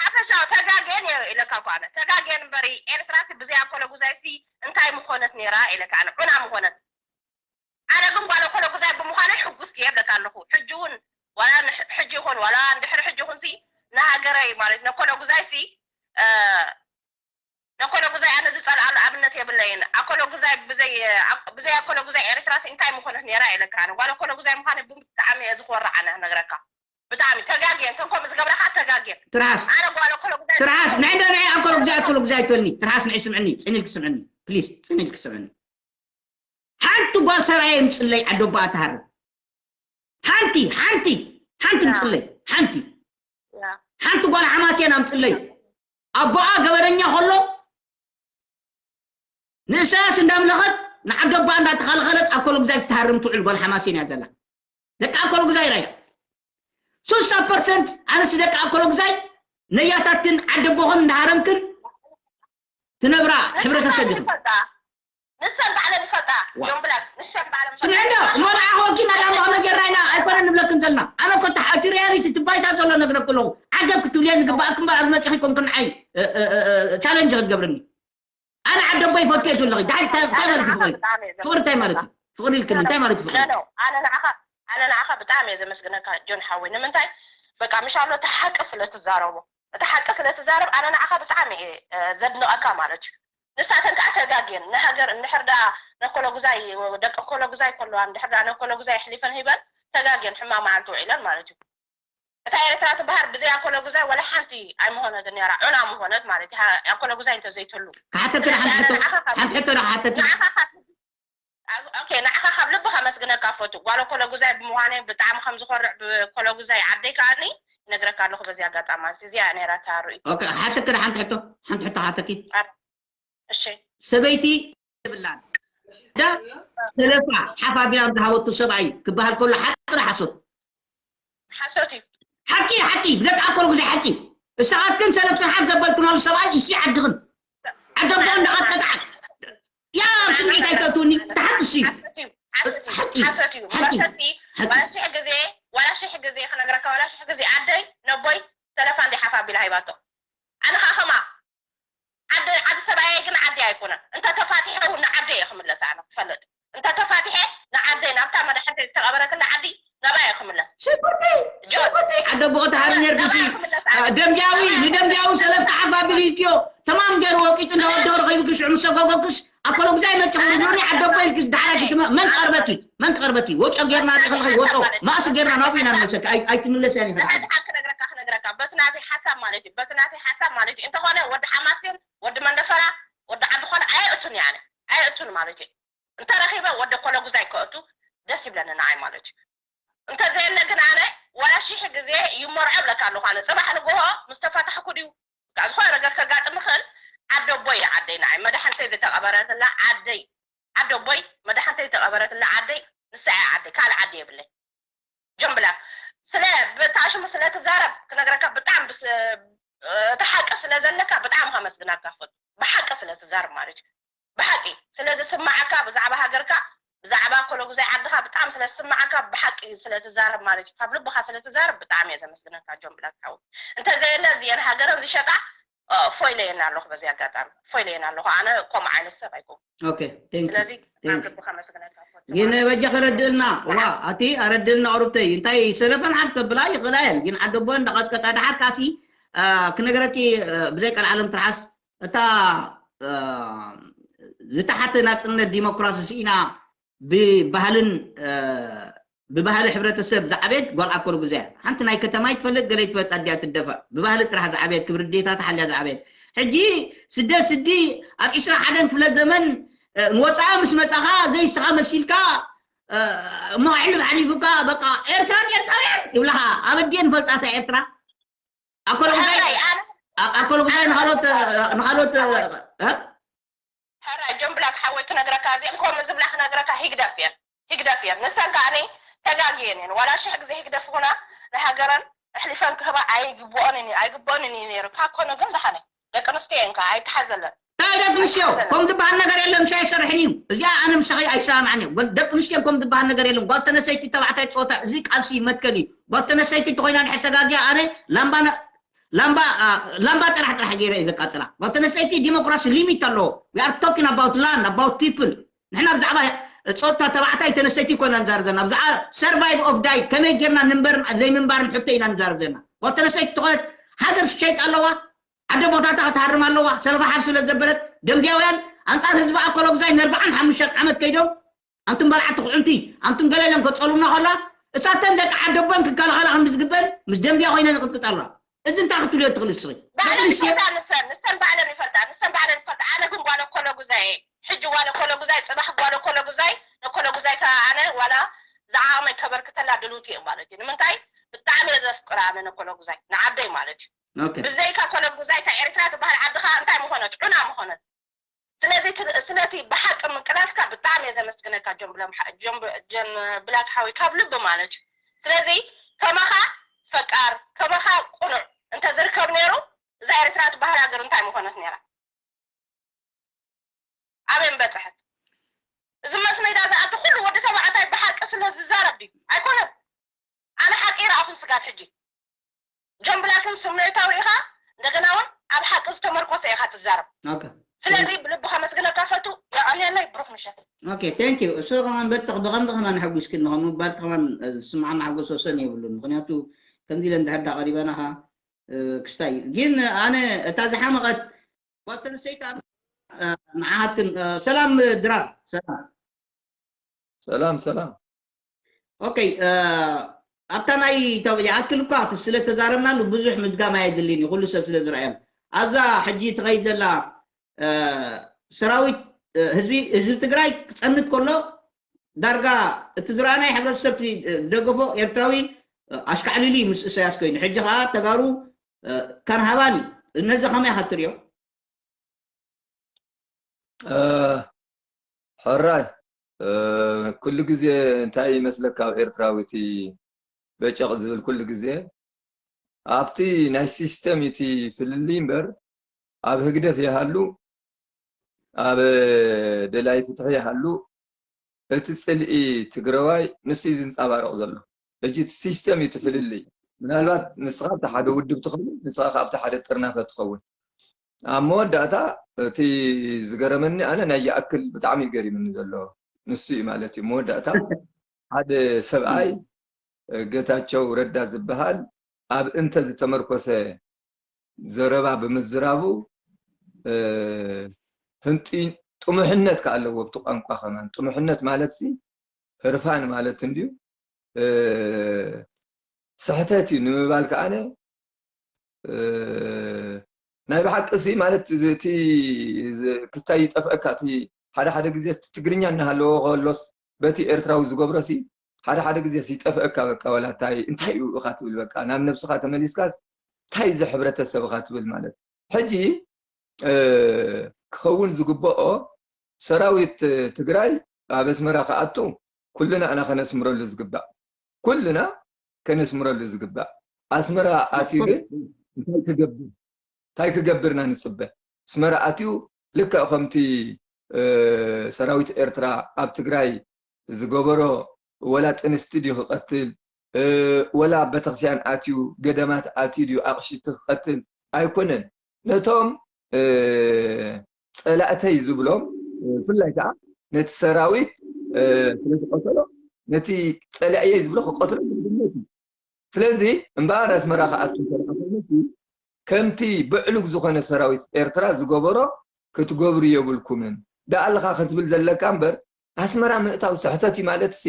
ሓፈሻዊ ተጋግየ ነይረ ኢለካ እኮ ኣነ ተጋግየ እምበሪ ኤርትራሲ ብዘይ ኣኮሎ ግዛይሲ እንታይ ምኾነት ነይራ ኢለካ ኣነ ዑና ምኾነት ኣነ ግን ጓል ኮሎ ግዛይ ብምዃነይ ሕጉስ እየ ብለካ ኣለኹ ሕጂ እውን ዋላ ሕጂ ይኹን ዋላ እንድሕሪ ሕጂ ይኹንሲ ንሃገረይ ማለት ነኮሎ ግዛይሲ ነኮሎ ግዛይ ኣነ ዝፀልኣሉ ኣብነት የብለይን ኣኮሎ ግዛይ ብዘይ ኣኮሎ ግዛይ ኤርትራሲ እንታይ ምኾነት ነይራ ኢለካ ኣነ ጓል ኮሎ ግዛይ ምዃነይ ብጣዕሚ እየ ዝኮርዕ ኣነ ክነግረካ ብጣዕሚ ተጋግየን ከም ከምኡ ዝገብረካ ተጋግየን ትርሃስ ኣነ ጓል ኮሎ ግዛይ ትርሃስ ንዕንደ ንዐ ኣኮሎ ግዛይ ኣኮሎ ግዛይ ትበልኒ ትርሃስ ንዐ ስምዕኒ ፅን ኢልክ ስምዕኒ ፕሊስ ፅን ኢልክ ስምዕኒ ሓንቲ ጓል ሰብኣይ የምፅለይ ዓደቦኣ ትሃርም ሓንቲ ሓንቲ ሓንቲ ምፅለይ ሓንቲ ሓንቲ ጓል ሓማሴን ኣምፅለይ ኣቦኣ ገበረኛ ከሎ ንእሳያስ እንዳምለኸት ንዓደቦኣ እንዳተኸልኸለት ኣብ ኮለጉዛይ ትሃርም ትውዕል ጓል ሓማሴን እያ ዘላ ደቂ ኣኮለጉዛይ ራያ ሱሳ ፐርሰንት ኣነስ ደቂ ኣኮለጉዛይ ነያታትን ዓደቦኽን እንዳሃረምክን ትነብራ ሕብረተሰብ ኢኹም ንሰን ባዕለን ይፈልጣ ዮም ብላን ንሰን ባዕለን ስምዕና እሞ ንዓኻ ወኪልና ዳሞ ከመይ ጌርና ኢና ኣይኮነን ንብለክን ዘለና ኣነ እኮ እቲ ሪያሊቲ እቲ ባይታ ዘሎ ነግረክ ኣለኹ ዓገብ ክትብልየ ዝግባኣክ እምበር ኣብ መፅኺ ኮንክ ንዓይ ቻለንጅ ክትገብርኒ ኣነ ዓደቦ ይፈቱ እየ ትብለኺ እንታይ ማለት እዩ ፍቕሪ ፍቕሪ እንታይ ማለት እዩ ፍቕሪ ኢልክኒ እንታይ ማለት እዩ ፍቕሪ ኣነ ንዓኻ ኣነ ንዓኻ ብጣዕሚ እየ ዘመስግነካ ጆን ሓወይ ንምንታይ በቃ ምሻሎ እቲ ሓቂ ስለ ትዛረቦ እቲ ሓቂ ስለ ትዛረብ ኣነ ንዓኻ ብጣዕሚ እየ ዘድንቐካ ማለት እዩ ንሳተን ከዓ ተጋግየን ንሃገር እንድሕር ደኣ ነኮለጉዛይ ደቂ ኮለጉዛይ ከለዋ እንድሕር ደኣ ነኮለጉዛይ ኣሕሊፈን ሂበን ተጋግየን ሕማቕ መዓልቲ ውዒለን ማለት እዩ እታ ኤርትራ ትበሃል ብዘይ ኣኮለጉዛይ ወላ ሓንቲ ኣይምኾነትን ነራ ዑና ምኾነት ማለት እዩ ኣኮለጉዛይ እንተዘይትህሉ ክሓተክን ሓንቲ ሕቶ ሓንቲ ሕቶ ዶ ክሓተክን ንዓኻ ካብ ኦኬ ንዓኻ ካብ ልቢ ከመስግነካ ፈቱ ጓል ኣኮለጉዛይ ብምዃነይ ብጣዕሚ ከም ዝኾርዕ ብኮለጉዛይ ዓደይ ከዓኒ ይነግረካ ኣለኹ በዚ ኣጋጣሚ ማለት እዚኣ ነራ ታሩ ሓተክን ሓንቲ ሕቶ ሓንቲ ሕቶ ሓተኪ እሺ ሰበይቲ የብላን ዳ ሰለፋ ሓፍ ኣቢላ ዝሃበቱ ሰብኣይ ክበሃል ከሎ ሓቂ ዶ ሓሶት ሓሶት እዩ ሓቂ ሓቂ ብደቂ ኣኮሎ ግዜ ሓቂ እሳኻትክን ሰለፍክን ሓፍ ዘበልክናሉ ሰብኣይ እሺ ዓድኽን ዓደቦ እንዳቐጥቀጣ ያ ስምዒት ኣይተእትውኒ እቲ ሓቂ እሺ እዩ ሓቂ ሓሶት እዩ ሓቂ ሓሶት እዩ ሓቂ ዋላ ሽሕ ግዜ ዋላ ሽሕ ግዜ ክነግረካ ዋላ ሽሕ ግዜ ዓደይ ነቦይ ሰለፋ እንዲ ሓፍ ኣቢላ ሃይባቶ ኣነ ኻኸማ ዓዲ ዓዲ ሰብኣየይ ግን ዓዲ ኣይኮነን እንተ ተፋቲሐ እውን ንዓዲ እየ ክምለስ ኣነ ክፈልጥ እንተ ተፋቲሐ ንዓደይ ናብታ መድሓኒተይ ዝተቐበረትላ ዓዲ ናባይ እየ ክምለስ ሽጉርቲ ሽጉርቲ ዓዲ ኣቦ ተሃሪ ነርጊሲ ደምጃዊ ንደምጃዊ ሰለስተ ሓፍ ኣቢሉ ይእትዮ። ተማም ገይሩ ወቂጡ እንዳወደወ ረኺቡ ክሽዑ ምስ ሰጎጎክስ ኣኮሎ ግዛይ መጭ ክብሉኒ ዓደቦ ኢልክስ ዳሕራኪ ትመ መን ክቐርበኪ መን ክቐርበኪ ወጮ ጌርና ዲኺ ወጮ ማእሲ ጌርና ናብኡ ኢና ንመልሰኪ ኣይትምለስያን ኢኻ። ክነግረካ ክነግረካ በቲ ናተይ ሓሳብ ማለት እዩ በቲ ናተይ ሓሳብ ማለት እዩ እንተኾነ ወዲ ሓማሴን ወዲ መንደፈራ ወዲ ዓዲ ኮነ ኣየእቱን ያነ ኣየእቱን ማለት እዩ። እንተረኺበ ወዲ ኮለጉዛይ ከእቱ ደስ ይብለኒ ንዓይ ማለት እዩ። እንተዘየለ ግን ኣነ ዋላ ሽሕ ግዜ ይመርዖ ብለካ ኣለኹ ኣነ ፅባሕ ንግሆ ምስ ተፈታሕኩ ድዩ በቃ ዝኾነ ነገር ከጋጥም ይኽእል። ዓደቦይ እያ ዓደይ ንዓይ መድሓንተይ ዝተቐበረትላ ዓደይ ዓደቦይ መድሓንተይ ዝተቐበረትላ ዓደይ ንሳ እያ ዓደይ ካልእ ዓዲ የብለይ። ጀምብላ ስለ ብታሽሙ ስለ ትዛረብ ክነግረካ ብጣዕሚ እቲ ሓቂ ስለ ዘለካ ብጣዕሚ ከመስግናካ ፈቱ ብሓቂ ስለ ትዛረብ ማለት እዩ። ብሓቂ ስለ ዝስማዓካ ብዛዕባ ሃገርካ ብዛዕባ ኮሎጉዛይ ዓድኻ ብጣዕሚ ስለ ዝስማዓካ ብሓቂ ስለ ትዛረብ ማለት እዩ ካብ ልብኻ ስለ ትዛረብ ብጣዕሚ እየ ዘመስግነካ ጆን ብላክ ሓው እንተዘየለ እዚአን ሃገረን ዝሸጣ ፎይለየና ኣለኹ በዚ ኣጋጣሚ ፎይለየና ኣለኹ ኣነ ከምኡ ዓይነት ሰብ ኣይኮንኩ Okay, thank you. ስለዚ Thank ኣብ you. ልብኻ መስግነካ ፈቱ ግን በጃ ከረድእልና ዋ ኣቲ ኣረድእልና ቁሩብተይ እንታይ ሰለፈን ሓፍ ከብላ ይኽእላ እየን ግን ዓደቦ እንዳቐጥቀጣ ድሓር ካሲ ክነገረኪ ብዘይ ቀልዓለም ትርሓስ እታ ዝተሓተ ናፅነት ዲሞክራሲ ስኢና ብባህልን ብባህሊ ሕብረተሰብ ዝዓበየት ጓል ኣኮል ጉዛያ ሓንቲ ናይ ከተማ ይትፈልጥ ገለ ይትፈልጥ ኣዲያ ትደፋ ብባህሊ ጥራሕ ዝዓበየት ክብሪ ዴታ ተሓልያ ዝዓበየት ሕጂ ስደ ስዲ ኣብ ዕስራ ሓደን ክፍለ ዘመን ንወፃኢ ምስ መፃኻ ዘይስኻ መሲልካ እሞ ሕልፍ ሓሊፉካ በቃ ኤርትራን ኤርትራውያን ይብልኻ ኣብ ኣዲየ ንፈልጣታ ኤርትራ ኣኮል ጉዛይ ኣኮል ጉዛይ ንኻልኦት ንኻልኦት ሕራይ ጆን ብላክ ሓወይ ክነግረካ እዚአን ከምኡ ዝብላ ክነግረካ ሂግደፍ እየን ሂግደፍ እየን ንሰን ከዓኒ ተጋግየን እየን ዋላ ሽሕ ግዜ ሂግደፍ ይኹና ንሃገረን ኣሕሊፈን ክህባ ኣይግብኦንን እዩ ኣይግብኦንን እዩ ነይሩ ካብ ኮነ ግን ደሓነ ደቂ ኣንስትዮ እየን ከዓ ኣይተሓዘለን እንታይ ደቂ ኣንስትዮ ከም ዝበሃል ነገር የለን ምሽ ኣይሰርሕን እዩ እዚኣ ኣነ ምሳኺ ኣይሰማማዕን እዩ ደቂ ኣንስትዮ ከም ዝበሃል ነገር የለን ጓል ተነሰይቲ ተባዕታይ ፀወታ እዚ ቃልሲ መትከል እዩ ጓል ተነሰይቲ እንተኮይና ድሕር ተጋግያ ኣነ ላምባ ላምባ ላምባ ጥራሕ ጥራሕ ገይረ እዩ ዘቃፅላ ጓል ተነስተይቲ ዲሞክራሲ ሊሚት ኣለዎ we are talking about land about people ንሕና ብዛዕባ ፆታ ተባዕታይ ተነስተይቲ ኮይና ንዛረብ ዘለና ብዛዕባ survive of die ከመይ ጌርና ንንበር ዘይምንባርን ሕቶ ኢና ንዛረብ ዘለና ጓል ተነስተይቲ ተኾነት ሃገር ክትሸይጥ ኣለዋ ዓደ ቦታታ ክትሃርም ኣለዋ ሰለፋ ሓፍ ስለ ዘበለት ደምቢያውያን ኣንፃር ህዝቢ ኣኮሎግዛይ ነርባዓን ሓሙሽተን ዓመት ከይዶም ኣንቱም በልዓቲ ኩዕንቲ ኣንቱም ገለ ኢለን ከፀሉና ከላ እሳተን ደቂ ዓደቦን ክከላኸላ ከም ዝግበን ምስ ደንብያ ኮይነን ይቕጥጣ ኣለዋ እዚ እንታይ ክትብልዮ ትኽእል እስኺ ደቂ ኣንስትዮ ንሰን ባዕለን ይፈልጣ ንሰን ባዕለን ይፈልጣ ኣነ ግን ጓለ ኮለጉዛይ ሕጂ ጓለ ኮለጉዛይ ፅባሕ ጓለ ኮለጉዛይ ነኮለጉዛይ ከዓ ኣነ ዋላ ዝዓቕመይ ከበርክተላ ድልውቲ እየ ማለት እዩ ንምንታይ ብጣዕሚ እየ ዘፍቅራ ኣነ ነኮለጉዛይ ንዓደይ ማለት እዩ ብዘይካ ኮለጉዛይ እታ ኤርትራ ትበሃል ዓድኻ እንታይ ምኾነት ዑና ምኾነት ስለዚ ስለቲ ብሓቂ ምቅላስካ ብጣዕሚ እየ ዘመስግነካ ጆን ብላክ ሓወይ ካብ ልቢ ማለት እዩ ስለዚ ከማኻ ፈቃር ከማኻ ቁኑዕ እንተ ዝርከብ ነይሩ እዛ ኤርትራ ትበሃል ሃገር እንታይ ምኾነት ነይራ ኣበይ ምበፅሐት እዚ መስመይዳ ዝኣቱ ኩሉ ወዲ ተባዕታይ ብሓቂ ስለ ዝዛረብ ድዩ ኣይኮነን ኣነ ሓቂ ይረኣኹን ስጋብ ሕጂ ጆን ብላክን ስምዒታዊ ኢኻ እንደገና እውን ኣብ ሓቂ ዝተመርኮሰ ኢኻ ትዛረብ ስለዚ ብልቢ ከመስግነካ ፈቱ የቐንየለይ ብሩክ ምሸት okay thank you እሱ ከማን በትኽ ብኸምዚ ከማን ንሐጒስክን ንኸምባል ከማን ዝስምዓና ሓጎስ ወሰን የብሉን ምክንያቱ ከምዚ ኢለ እንድሕር ዳ ቀሪበናኻ ክስታይ ግን ኣነ እታ ዝሓመቐት ጓል ተንስተይቲ ንዓሃትክን ሰላም ድራር ሰላም ሰላም ሰላም okay ኣብታ ናይ ይኣክል እኳ ስለ ተዛረብናሉ ብዙሕ ምድጋም ኣየድልን እዩ ኩሉ ሰብ ስለ ዝረኣዮም ኣብዛ ሕጂ ትኸይድ ዘላ ሰራዊት ህዝቢ ህዝቢ ትግራይ ክፀንት ከሎ ዳርጋ እቲ ዝረኣናይ ሕብረተሰብ ደገፎ ኤርትራዊ ኣሽካዕሊሉ እዩ ምስ እሰያስ ኮይኑ ሕጂ ከዓ ተጋሩ ከንሃባን እዩ ነዚ ከመይ ኢኻ ትሪኦ ሕራይ ኩሉ ግዜ እንታይ ይመስለካ ኣብ ኤርትራዊ እቲ በጨቕ ዝብል ኩሉ ግዜ ኣብቲ ናይ ሲስተም እቲ ፍልልይ እምበር ኣብ ህግደፍ ይሃሉ ኣብ ደላይ ፍትሒ ይሃሉ እቲ ፅልኢ ትግረዋይ ንሱ እዩ ዝንፃባረቕ ዘሎ ሕጂ እቲ ሲስተም እዩ እቲ ፍልልይ ምናልባት ንስኻ ኣብቲ ሓደ ውድብ ትኸውን ንስኻ ኣብቲ ሓደ ጥርናፈ ትኸውን ኣብ መወዳእታ እቲ ዝገረመኒ ኣነ ናይ ይኣክል ብጣዕሚ ገሪምኒ ዘሎ ንሱ እዩ ማለት እዩ መወዳእታ ሓደ ሰብኣይ ገታቸው ረዳ ዝበሃል ኣብ እንተ ዝተመርኮሰ ዘረባ ብምዝራቡ ህንጢ ጥሙሕነት ከ ኣለዎ ኣብቲ ቋንቋ ከማን። ጥሙሕነት ማለት ሲ ህርፋን ማለት እንድዩ። ስሕተት እዩ ንምባል ከኣነ ናይ ብሓቂ ሲ ማለት እቲ ክስታይ ይጠፍአካ። እቲ ሓደ ሓደ ግዜ እቲ ትግርኛ እናሃለዎ ከሎስ በቲ ኤርትራዊ ዝገብሮ ሲ ሓደ ሓደ ግዜ ይጠፍአካ። በቃ ወላ እንታይ እንታይ እዩ እኻ ትብል። በቃ ናብ ነብስኻ ተመሊስካስ እንታይ እዚ ሕብረተሰብ እኻ ትብል ማለት። ሕጂ ክኸውን ዝግበኦ ሰራዊት ትግራይ ኣብ ኣስመራ ክኣቱ ኩልና ኣና ከነስምረሉ ዝግባእ ኩልና ከነስምረሉ ዝግባእ ኣስመራ ኣትዩ ግን እንታይ ክገብር እንታይ ክገብርና ንፅበ ኣስመራ ኣትዩ ልክዕ ከምቲ ሰራዊት ኤርትራ ኣብ ትግራይ ዝገበሮ ወላ ጥንስቲ ድዩ ክቐትል ወላ ቤተክርስትያን ኣትዩ ገደማት ኣትዩ ድዩ ኣቕሽቲ ክቐትል ኣይኮነን። ነቶም ፀላእተይ ዝብሎም ብፍላይ ከዓ ነቲ ሰራዊት ስለዝቀተሎ ነቲ ፀላእየይ ዝብሎ ክቀትሎ ግድነት እዩ። ስለዚ እምበኣር ኣስመራ ክኣቱ እንተደኣ ኮይኑ ከምቲ ብዕሉግ ዝኾነ ሰራዊት ኤርትራ ዝገበሮ ክትገብሩ የብልኩምን። ደኣ ኣለኻ ክትብል ዘለካ እምበር ኣስመራ ምእታው ስሕተት እዩ ማለት ሲ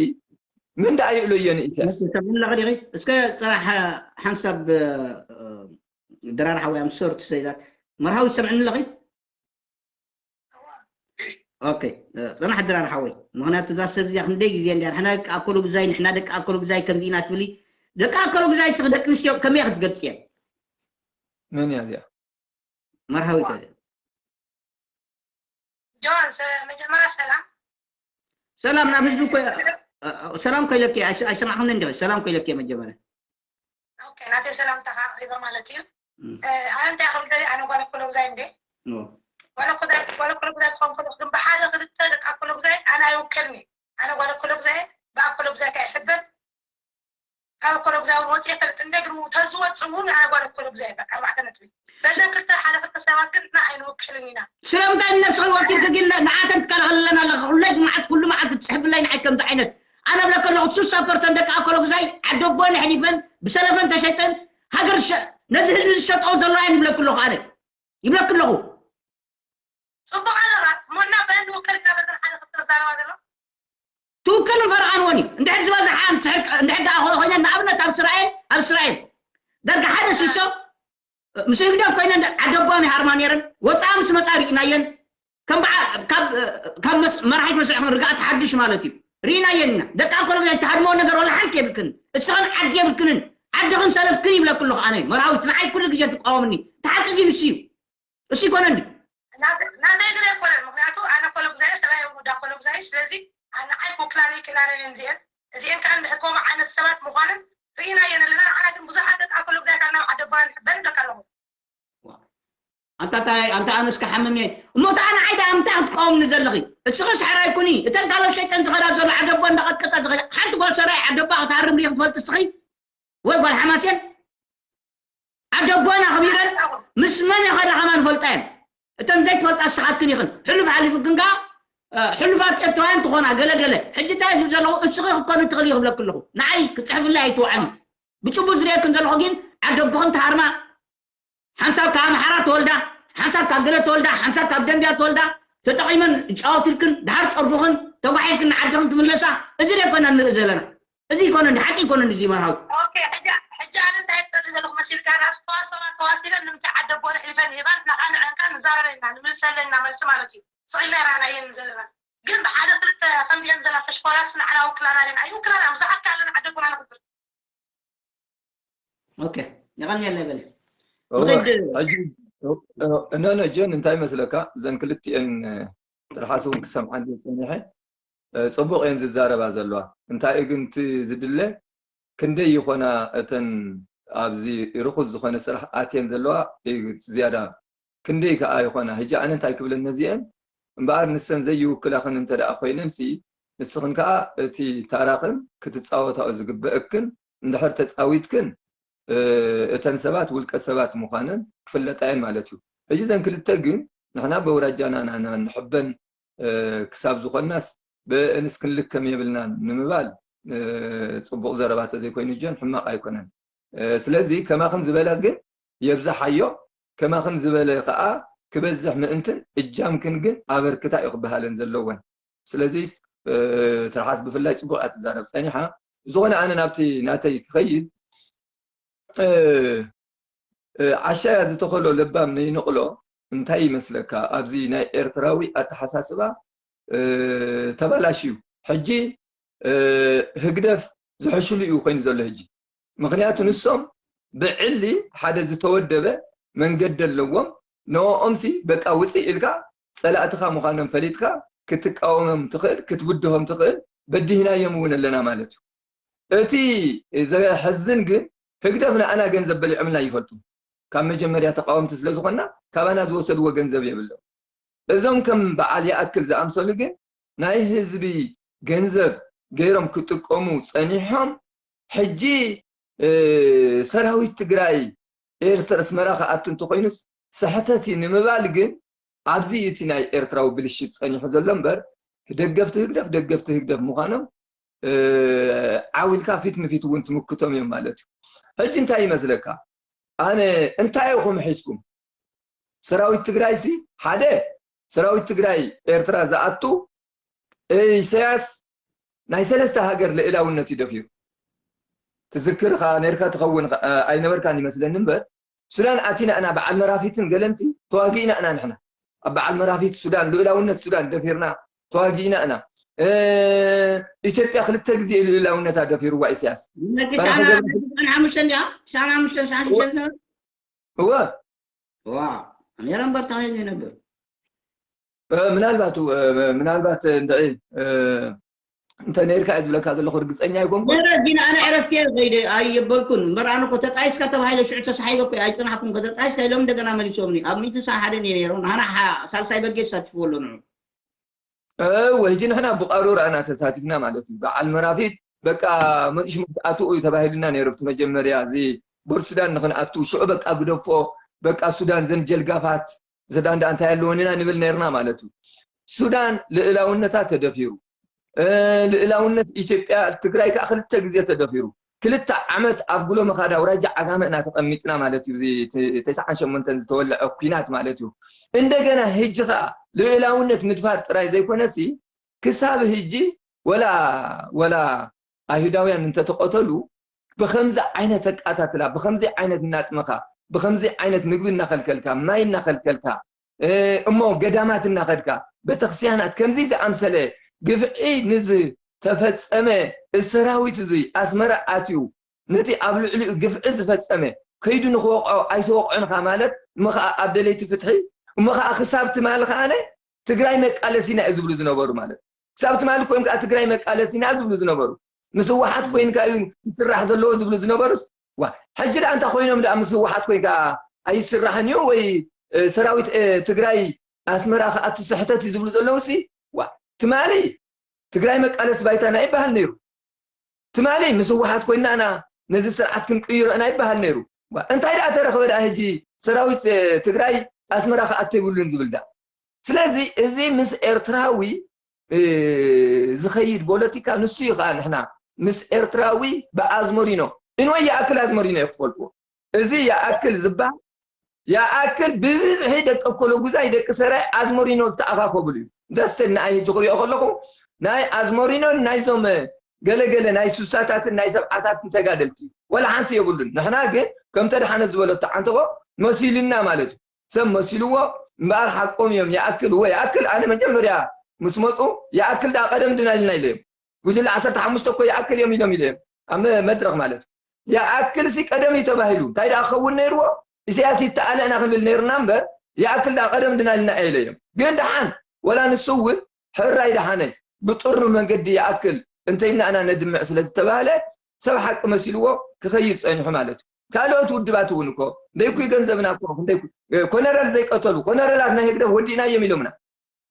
ምን ደኣ ይእሎ እዮ ንኢሳያስ? ሰምዕኒ ኣለኺ ዲኺ? እስከ ፅራሕ ሓንሳብ ድራር ሓወይ ኣምሶር ትሰይዛት መርሃዊ ሰምዕኒ ኣለኺ? ኦኬ፣ ፅናሕ ድራር ሓወይ፣ ምክንያቱ እዛ ሰብ እዚኣ ክንደይ ግዜ እንዲያ ንሕና ደቂ ኣኮሎ ግዛይ ንሕና ደቂ ኣኮሎ ግዛይ ከምዚ ኢና ትብሊ። ደቂ ኣኮሎ ግዛይ ስኽ ደቂ ኣንስትዮ ከመይ ክትገልፅየን? መን እያ እዚኣ? መርሃዊት እያ። ጆን መጀመርያ ሰላም ሰላም ናብ ህዝቢ ኮ ሰላም ኮይለኪ ኣይሰማዕኹም እንዲ ሰላም ኮይለኪ መጀመርያ ኦኬ ናተይ ሰላምታኻ ኣቕሪበ ማለት እዩ ኣነ እንታይ ክብል ደሊ ኣነ ጓል ኮሎብዛይ እንዴ ጓል ኮሎብዛይ ክኾን ከሎ ግን ብሓደ ክልተ ደቂ ኣኮሎብዛይ ኣነ ኣይውከልኒ ኣነ ጓል ኮሎብዛይ ብኣኮሎብዛይ ከይሕበን ካብ ኮሎብዛይ እውን ወፂ ይፈልጥ እንደ ግርሙ ተዝወፅ እውን ኣነ ጓል ኮሎብዛይ በቃ ኣርባዕተ ነጥቢ በዘን ክልተ ሓደ ክልተ ሰባት ግን ንዓይ ንውክልን ኢና ስለምንታይ ንነብስኽን ወኪልኪ ግን ንዓተን ትከላኸልለን ኣለኻ ኩለይ መዓት ኩሉ መዓት ትፅሕፍለይ ንዓይ ከምዚ ዓይነት ኣነ ብለካ ኣለኹ ስሳ ፐርሰንት ደቂ ኣኮሎብዛይ ዓደቦን ኣሕሊፈን ብሰለፈን ተሸይጠን ሃገር ነዚ ህዝቢ ዝሸጠኦ ዘለዋ እየን ይብለኪ ኣለኹ ኣነ ይብለኪ ኣለኹ ፅቡቅ ኣለኻ እሞ እና በእን ውክልና በዘን ሓደ ክልተ ዛረባ ዘሎ ትውክል ፈርቓን ወኒ እንድሕር ዝበዝሓ እንድሕር ደኣ ኮይነ ንኣብነት ኣብ እስራኤል ኣብ እስራኤል ደርጊ ሓደ ሲሶ ምስ ህግደፍ ኮይነ ዓደቦም ይሃርማ ነይረን ወፃ ምስ መፃ ርኢናየን ከም ካብ መራሒት መስርሕን ርግኣት ሓድሽ ማለት እዩ ርኢናየን ኢና ደቂ ኣኮሎ ዘይተሃድሞ ነገር ወላ ሓንቲ የብልክን እስኸን ዓዲ የብልክንን ዓድኽን ሰለፍክን ይብለክ ኣለኹ ኣነ መራዊት ንዓይ ኩሉ ግዜ ትቃወምኒ ተሓቂ ግን እሱ እዩ እሱ ይኮነኒ ናተይ ግደ ኣይኮነን ምክንያቱ ኣነ ኮለጉዛይ ሰብኣይ ወዳ ኮለጉዛይ ስለዚ ንዓይ ክውክላኒ ክእላነን እየን እዚአን እዚአን ከዓ እንድሕር ከምኡ ዓይነት ሰባት ምኳነን ርኢናየን ኣለና ንዓና ግን ብዙሓት ደቂ ኣኮለጉዛይ ካብ ናብ ዓደባና ንሕበን ይብለካ ኣለኹ ኣንታ እንታይ ኣንታ ኣነስ ክሓምም እየ እሞ እታ ንዓይ ደኣ እንታይ ክትቃወምኒ ዘለኺ እስኺ ስሕራይ ኩኒ እተን ካልኦት ሸይጠን ዝኸዳ ዘሎ ዓደቦ እንዳቐጥቀጠ ዝኸዳ ሓንቲ ጓል ሰራይ ዓደባ ክትሃርም ርኢኺ ትፈልጢ እስኺ ወይ ጓል ሓማሴን ዓደቦን ኣኽቢረን ምስ መን ይኸዳ ከማን ፈልጣ እየን እተን ዘይትፈልጣ እስኻትክን ኢኽን ሕሉፍ ሓሊፉክን ከዓ ሕሉፋት ኤርትራውያን ትኾና ገለገለ ሕጂ እንታይ ዝብ ዘለኹ እስኺ ክትኮኒ ትኽእል ይኽብለክ ኣለኹ ንዓይ ክፅሕፍለይ ኣይትውዓኒ ብጭቡጥ ዝርእየክን ዘለኹ ግን ዓደቦኽን ተሃርማ ሓንሳብ ካብ ኣምሓራ ተወልዳ ሓንሳብ ካብ ገለ ተወልዳ ሓንሳብ ካብ ደንቢያ ተወልዳ ተጠቒመን ይጫወትልክን ድሓር ፀርፉኽን ተጓሒፍክን ንዓድኽን ትምለሳ እዚ ዶ ኣይኮና ንርኢ ዘለና እዚ ይኮነ ሓቂ ይኮነ እዚ መርሃዊ ሕጂ ኣነ እንታይ ትርኢ ዘለኹ መሲልካ ናብ ዝተዋሰባ ተዋሲበን ንምንታይ ዓደ ቦነ ሒፈን ይህባን ንዓን ንዕንካ ንዛረበ ኢና ንምልሰለ ኢና መልሲ ማለት እዩ ስቕ ኢልና ይረኣናየን ዘለና ግን ብሓደ ክልተ ከምዚአን ዘላ ፈሽኮላስ ንዓና ውክላና ደን ኣይውክላና ብዙሓት ከኣለን ዓደ ቦና ንኽብል ኦኬ የቐንየለይ በለ ኖ ኖ ጀን እንታይ መስለካ እዘን ክልቲኤን ትርሓስ እውን ክሰምዓን ዝፀኒሐ ፅቡቅ እየን ዝዛረባ ዘለዋ እንታይ ግን እቲ ዝድለ ክንደይ ይኾና እተን ኣብዚ ርኹስ ዝኾነ ስራሕ ኣትየን ዘለዋ ዝያዳ ክንደይ ከዓ ይኾና ሕጂ ኣነ እንታይ ክብለን ነዚአን እምበኣር ንሰን ዘይውክላኽን እንተ ደኣ ኮይነን ሲ ንስኽን ከዓ እቲ ታራኽን ክትፃወታኦ ዝግበእክን እንድሕር ተፃዊትክን እተን ሰባት ውልቀ ሰባት ምዃነን ክፍለጣ እየን ማለት እዩ። ሕጂ እዘን ክልተ ግን ንሕና በውራጃና ናና ንሕበን ክሳብ ዝኾንናስ ብእንስ ክንልከም የብልናን ንምባል ፅቡቕ ዘረባ ተዘይኮይኑ ጀን ሕማቕ ኣይኮነን። ስለዚ ከማኽን ዝበላ ግን የብዛሓዮ ከማኽን ዝበለ ከዓ ክበዝሕ ምእንትን እጃምክን ግን ኣበርክታ እዩ ክበሃለን ዘለወን። ስለዚ ትርሓስ ብፍላይ ፅቡቅ እያ ትዛረብ ፀኒሓ። ዝኾነ ኣነ ናብቲ ናተይ ክኸይድ ዓሻያ ዝተኸሎ ለባም ነይንቕሎ እንታይ ይመስለካ? ኣብዚ ናይ ኤርትራዊ ኣተሓሳስባ ተባላሽዩ ሕጂ ህግደፍ ዝሕሽሉ እዩ ኮይኑ ዘሎ ሕጂ። ምክንያቱ ንሶም ብዕሊ ሓደ ዝተወደበ መንገዲ ኣለዎም። ንኦምሲ በቃ ውፅእ ኢልካ ፀላእትኻ ምዃኖም ፈሊጥካ ክትቃወሞም ትኽእል፣ ክትብድሆም ትኽእል። በዲህናዮም እውን ኣለና ማለት እዩ። እቲ ዘሕዝን ግን ህግደፍ ንኣና ገንዘብ በሊዖምልና ይፈልጡ። ካብ መጀመርያ ተቃወምቲ ስለ ዝኾንና ካባና ዝወሰድዎ ገንዘብ የብሎም። እዞም ከም በዓል ይኣክል ዝኣምሰሉ ግን ናይ ህዝቢ ገንዘብ ገይሮም ክጥቀሙ ጸኒሖም። ሕጂ ሰራዊት ትግራይ ኤርትራ ኣስመራ ክኣቱ እንተኾይኑስ ስሕተት እዩ ንምባል ግን ኣብዚ እቲ ናይ ኤርትራዊ ብልሽት ጸኒሑ ዘሎ እምበር ደገፍቲ ህግደፍ ደገፍቲ ህግደፍ ምዃኖም ዓው ኢልካ ፊት ንፊት እውን ትምክቶም እዮም ማለት እዩ። ሕጂ እንታይ ይመስለካ? ኣነ እንታይ ኢኹም ሒዝኩም? ሰራዊት ትግራይ ሲ ሓደ ሰራዊት ትግራይ ኤርትራ ዝኣቱ ኢሳያስ ናይ ሰለስተ ሃገር ልእላውነት እዩ ደፊሩ። ትዝክርካ ነርካ ትኸውን ኣይነበርካን ይመስለኒ እምበር ሱዳን ኣቲና እና በዓል መራፊትን ገለንሲ ተዋጊእና እና ንሕና ኣብ በዓል መራፊት ሱዳን ልእላውነት ሱዳን ደፊርና ተዋጊእና እና። ኢትዮጵያ ክልተ ግዜ ልእላውነታ ደፊርዋ ኢሳያስ። ትሽዓን ሓሙሽተን ድያ? ትሽዓን ሓሙሽተን ትሽዓን ሽዱሽተን ዝነበረ? እወ ዋ ነረ እምበር ታበይ ነበር? ምናልባት ምናልባት እንድዒ እንተ ነርካ እየ ዝብለካ ዘለኹ ርግፀኛ ኣይኮንኩን። ነረ ግን ኣነ ዕረፍቲ እየ ከይደ ኣይበልኩን እምበር ኣነ እኮ ተጣይስካ ተባሂለ ሽዑ ተሳሒበ እኮ ኣይፅናሕኩን ከተጣይስካ ኢሎም እንደገና መሊሶምኒ ኣብ ሚእቲ ሓደን እየ ነይሮም ንሓና ሳልሳይ በርጌድ ተሳቲፍዎ ኣሎ ንዑ እወ ሕጂ ንሕና ብቃሩ ረኣና ተሳቲፍና ማለት እዩ። በዓል መራፊት በቃ መጥሽ መግዛእትኡ እዩ ተባሂሉና ነይሩ። ብቲ መጀመርያ እዚ ቦር ሱዳን ንክንኣቱ ሽዑ በቃ ግደፎ በቃ ሱዳን ዘን ጀልጋፋት ሱዳን ደኣ እንታይ ኣለወን ኢና ንብል ነይርና ማለት እዩ። ሱዳን ልእላውነታ ተደፊሩ፣ ልእላውነት ኢትዮጵያ ትግራይ ከዓ ክልተ ግዜ ተደፊሩ። ክልተ ዓመት ኣብ ጉሎ መኻድ ኣውራጃ ዓጋመ ኢና ተቐሚጥና ማለት እዩ። እዚ ተስዓን ሸሞንተን ዝተወለዐ ኲናት ማለት እዩ። እንደገና ህጂ ከዓ ልእላውነት ምድፋር ጥራይ ዘይኮነሲ ክሳብ ህጂ ወላ ወላ ኣይሁዳውያን እንተተቐተሉ ብኸምዚ ዓይነት ኣቃታትላ ብኸምዚ ዓይነት እናጥመኻ ብኸምዚ ዓይነት ምግቢ እናኸልከልካ ማይ እናኸልከልካ እሞ ገዳማት እናኸድካ ቤተክርስቲያናት ከምዚ ዝኣምሰለ ግፍዒ ንዝተፈፀመ እዚ ሰራዊት እዙይ ኣስመራ ኣትዩ ነቲ ኣብ ልዕሊኡ ግፍዒ ዝፈፀመ ከይዱ ንክወቕዖ ኣይትወቕዖንኻ ማለት እሞ ከዓ ኣብ ደለይቲ ፍትሒ እሞ ከዓ ክሳብ ትማሊ ከዓነ ትግራይ መቃለሲና እዩ ዝብሉ ዝነበሩ ማለት ክሳብ ትማሊ ኮይን ከዓ ትግራይ መቃለሲና ዝብሉ ዝነበሩ ምስ ህወሓት ኮይን ከዓ እዩ ዝስራሕ ዘለዎ ዝብሉ ዝነበሩስ ዋ ሕጂ ደኣ እንታ ኮይኖም ደኣ ምስ ህወሓት ኮይን ከዓ ኣይስራሕን እዩ ወይ ሰራዊት ትግራይ ኣስመራ ክኣቱ ስሕተት እዩ ዝብሉ ዘለዉ ሲ ዋ ትማሊ ትግራይ መቃለሲ ባይታና ይበሃል ነይሩ ትማሊ ምስ ህወሓት ኮይና ኢና ነዚ ስርዓት ክንቅይሮ ኢና ይበሃል ነይሩ እንታይ ደኣ ተረኽበ ደኣ ሕጂ ሰራዊት ትግራይ ኣስመራ ክኣቱ የብሉን ዝብል ደኣ ስለዚ እዚ ምስ ኤርትራዊ ዝኸይድ ፖለቲካ ንሱ እዩ ከዓ ንሕና ምስ ኤርትራዊ ብኣዝመሪኖ እንወይ ይኣክል ኣዝመሪኖ እዩ ክፈልጥዎ እዚ ይኣክል ዝበሃል ይኣክል ብብዝሒ ደቂ ኮሎጉዛይ ደቂ ሰራይ ኣዝመሪኖ ዝተኣኻኸብሉ እዩ ደስ ንኣይ ህጂ ክሪኦ ከለኹ ናይ ኣዝመሪኖን ናይዞም ገለገለ ናይ ሱሳታትን ናይ ሰብዓታትን ተጋደልቲ ወላ ሓንቲ የብሉን ንሕና ግን ከምተ ደሓነ ዝበለቶ ዓንተቦ መሲልና ማለት እዩ ሰብ መሲልዎ እምበኣር ሓቆም እዮም ይኣክል እወ ይኣክል ኣነ መጀመርያ ምስ መፁ ይኣክል ዳ ቀደም ድና ኢልና ኢለዮም ጉጅለ ዓሰርተ ሓሙሽተ እኮ ይኣክል እዮም ኢሎም ኢለዮም ኣብ መድረክ ማለት ይኣክል ሲ ቀደም እዩ ተባሂሉ እንታይ ደኣ ክኸውን ነይርዎ ኢሳያስ ይተኣለ ኢና ክንብል ነይርና እምበር ይኣክል ዳ ቀደም ድና ኢልና ኢለዮም ግን ደሓን ወላ ንሱ እውን ሕራይ ደሓነ ብጥሩ መንገዲ ይኣክል እንተኢልና ኢና ነድምዕ ስለ ዝተባህለ ሰብ ሓቂ መሲልዎ ክኸይድ ፀኒሑ ማለት እዩ ካልኦት ውድባት እውን እኮ እንደይኩ ገንዘብና እኮ እንደይኩ ኮነረል ዘይቀተሉ ኮነረላት ናይ ህግደፍ ወዲእናዮም ኢሎምና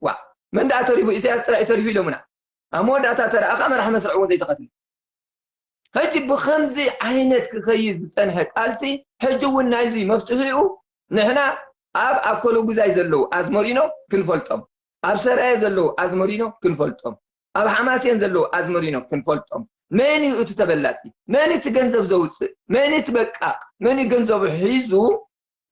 ዋ መን ደኣ ተሪፉ ኢሳያስ ጥራይ ተሪፉ ኢሎምና ኣብ መወዳእታ ተረኣኻ መራሕ መስርዕዎ ዘይተቐትለ ሕጂ ብኸምዚ ዓይነት ክኸይድ ዝፀንሐ ቃልሲ ሕጂ እውን ናይዚ መፍትሒኡ ንሕና ኣብ ኣኮሎ ጉዛይ ዘለዉ ኣዝመሪኖ ክንፈልጦም ኣብ ሰራየ ዘለዉ ኣዝመሪኖ ክንፈልጦም ኣብ ሓማሴን ዘለዉ ኣዝመሪኖ ክንፈልጦም መን እዩ እቲ ተበላፂ መን እቲ ገንዘብ ዘውፅእ መን እቲ በቃ መን እዩ ገንዘቡ ሒዙ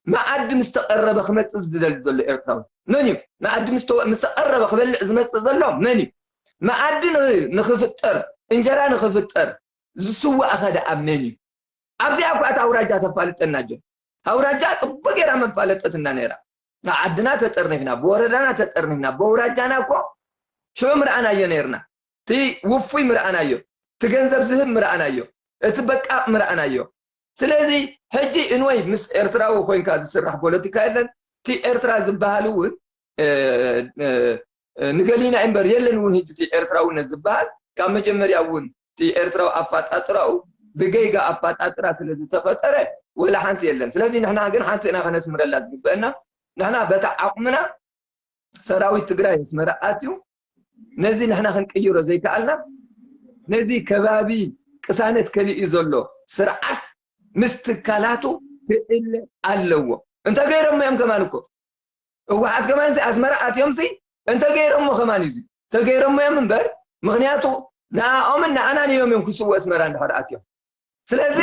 መኣዲ ምስ ተቐረበ ክመጽእ ዝደሊ ዘሎ ኤርትራዊ መን እዩ? መኣዲ ምስ ተወ-፣ ምስ ተቐረበ ክበልዕ ዝመጽእ ዘሎ መን እዩ? መኣዲ ን-፣ ንኽፍጠር፣ እንጀራ ንኽፍጠር ዝስዋእኸ ደኣ መን እዩ? ኣብዚኣ እኳ እታ ኣውራጃ ተፋልጠና ጆን። ኣውራጃ ጽቡቅ ጌራ መፋለጠትና ነይራ። ኣብ ዓድና ተጠርኒፍና፣ ብወረዳና ተጠርኒፍና፣ ብኣውራጃና እኮ ሽዑ ምርኣናዮ ነይርና። እቲ ውፉይ ምርኣናዮ፣ እቲ ገንዘብ ዝህብ ምርኣናዮ፣ እቲ በቃቕ ምርኣናዮ። ስለዚ ሕጂ እንወይ ምስ ኤርትራዊ ኮይንካ ዝስራሕ ፖለቲካ የለን። እቲ ኤርትራ ዝበሃል እውን፣ እ፣ እ፣ እ፣ ንገሊና እምበር የለን እውን። ሕጂ እቲ ኤርትራውነት ዝበሃል ካብ መጀመርያ እውን እቲ ኤርትራዊ ኣፋጣጥራኡ ብገይጋ ኣፋጣጥራ ስለ ዝተፈጠረ ወላ ሓንቲ የለን። ስለዚ ንሕና ግን ሓንቲ ኢና ከነስምረላ ዝግበአና። ንሕና በታ ዓቕምና ሰራዊት ትግራይ ኣስመራ ኣትዩ ነዚ ንሕና ክንቅይሮ ዘይከኣልና፣ ነዚ ከባቢ ቅሳነት ከሊኡ ዘሎ ስርዓት ምስ ትካላቱ ክእለ ኣለዎ። እንተገይሮሞ እዮም ከማን እኮ ህወሓት ከማን ሲ ኣስመራ ኣትዮም ሲ እንተገይሮሞ ከማን እዩ ሲ ተገይሮሞ እዮም እምበር፣ ምኽንያቱ ንኣኦምን ንኣናን እዮም እዮም ክስውእ ኣስመራ እንድሕር ኣትዮም። ስለዚ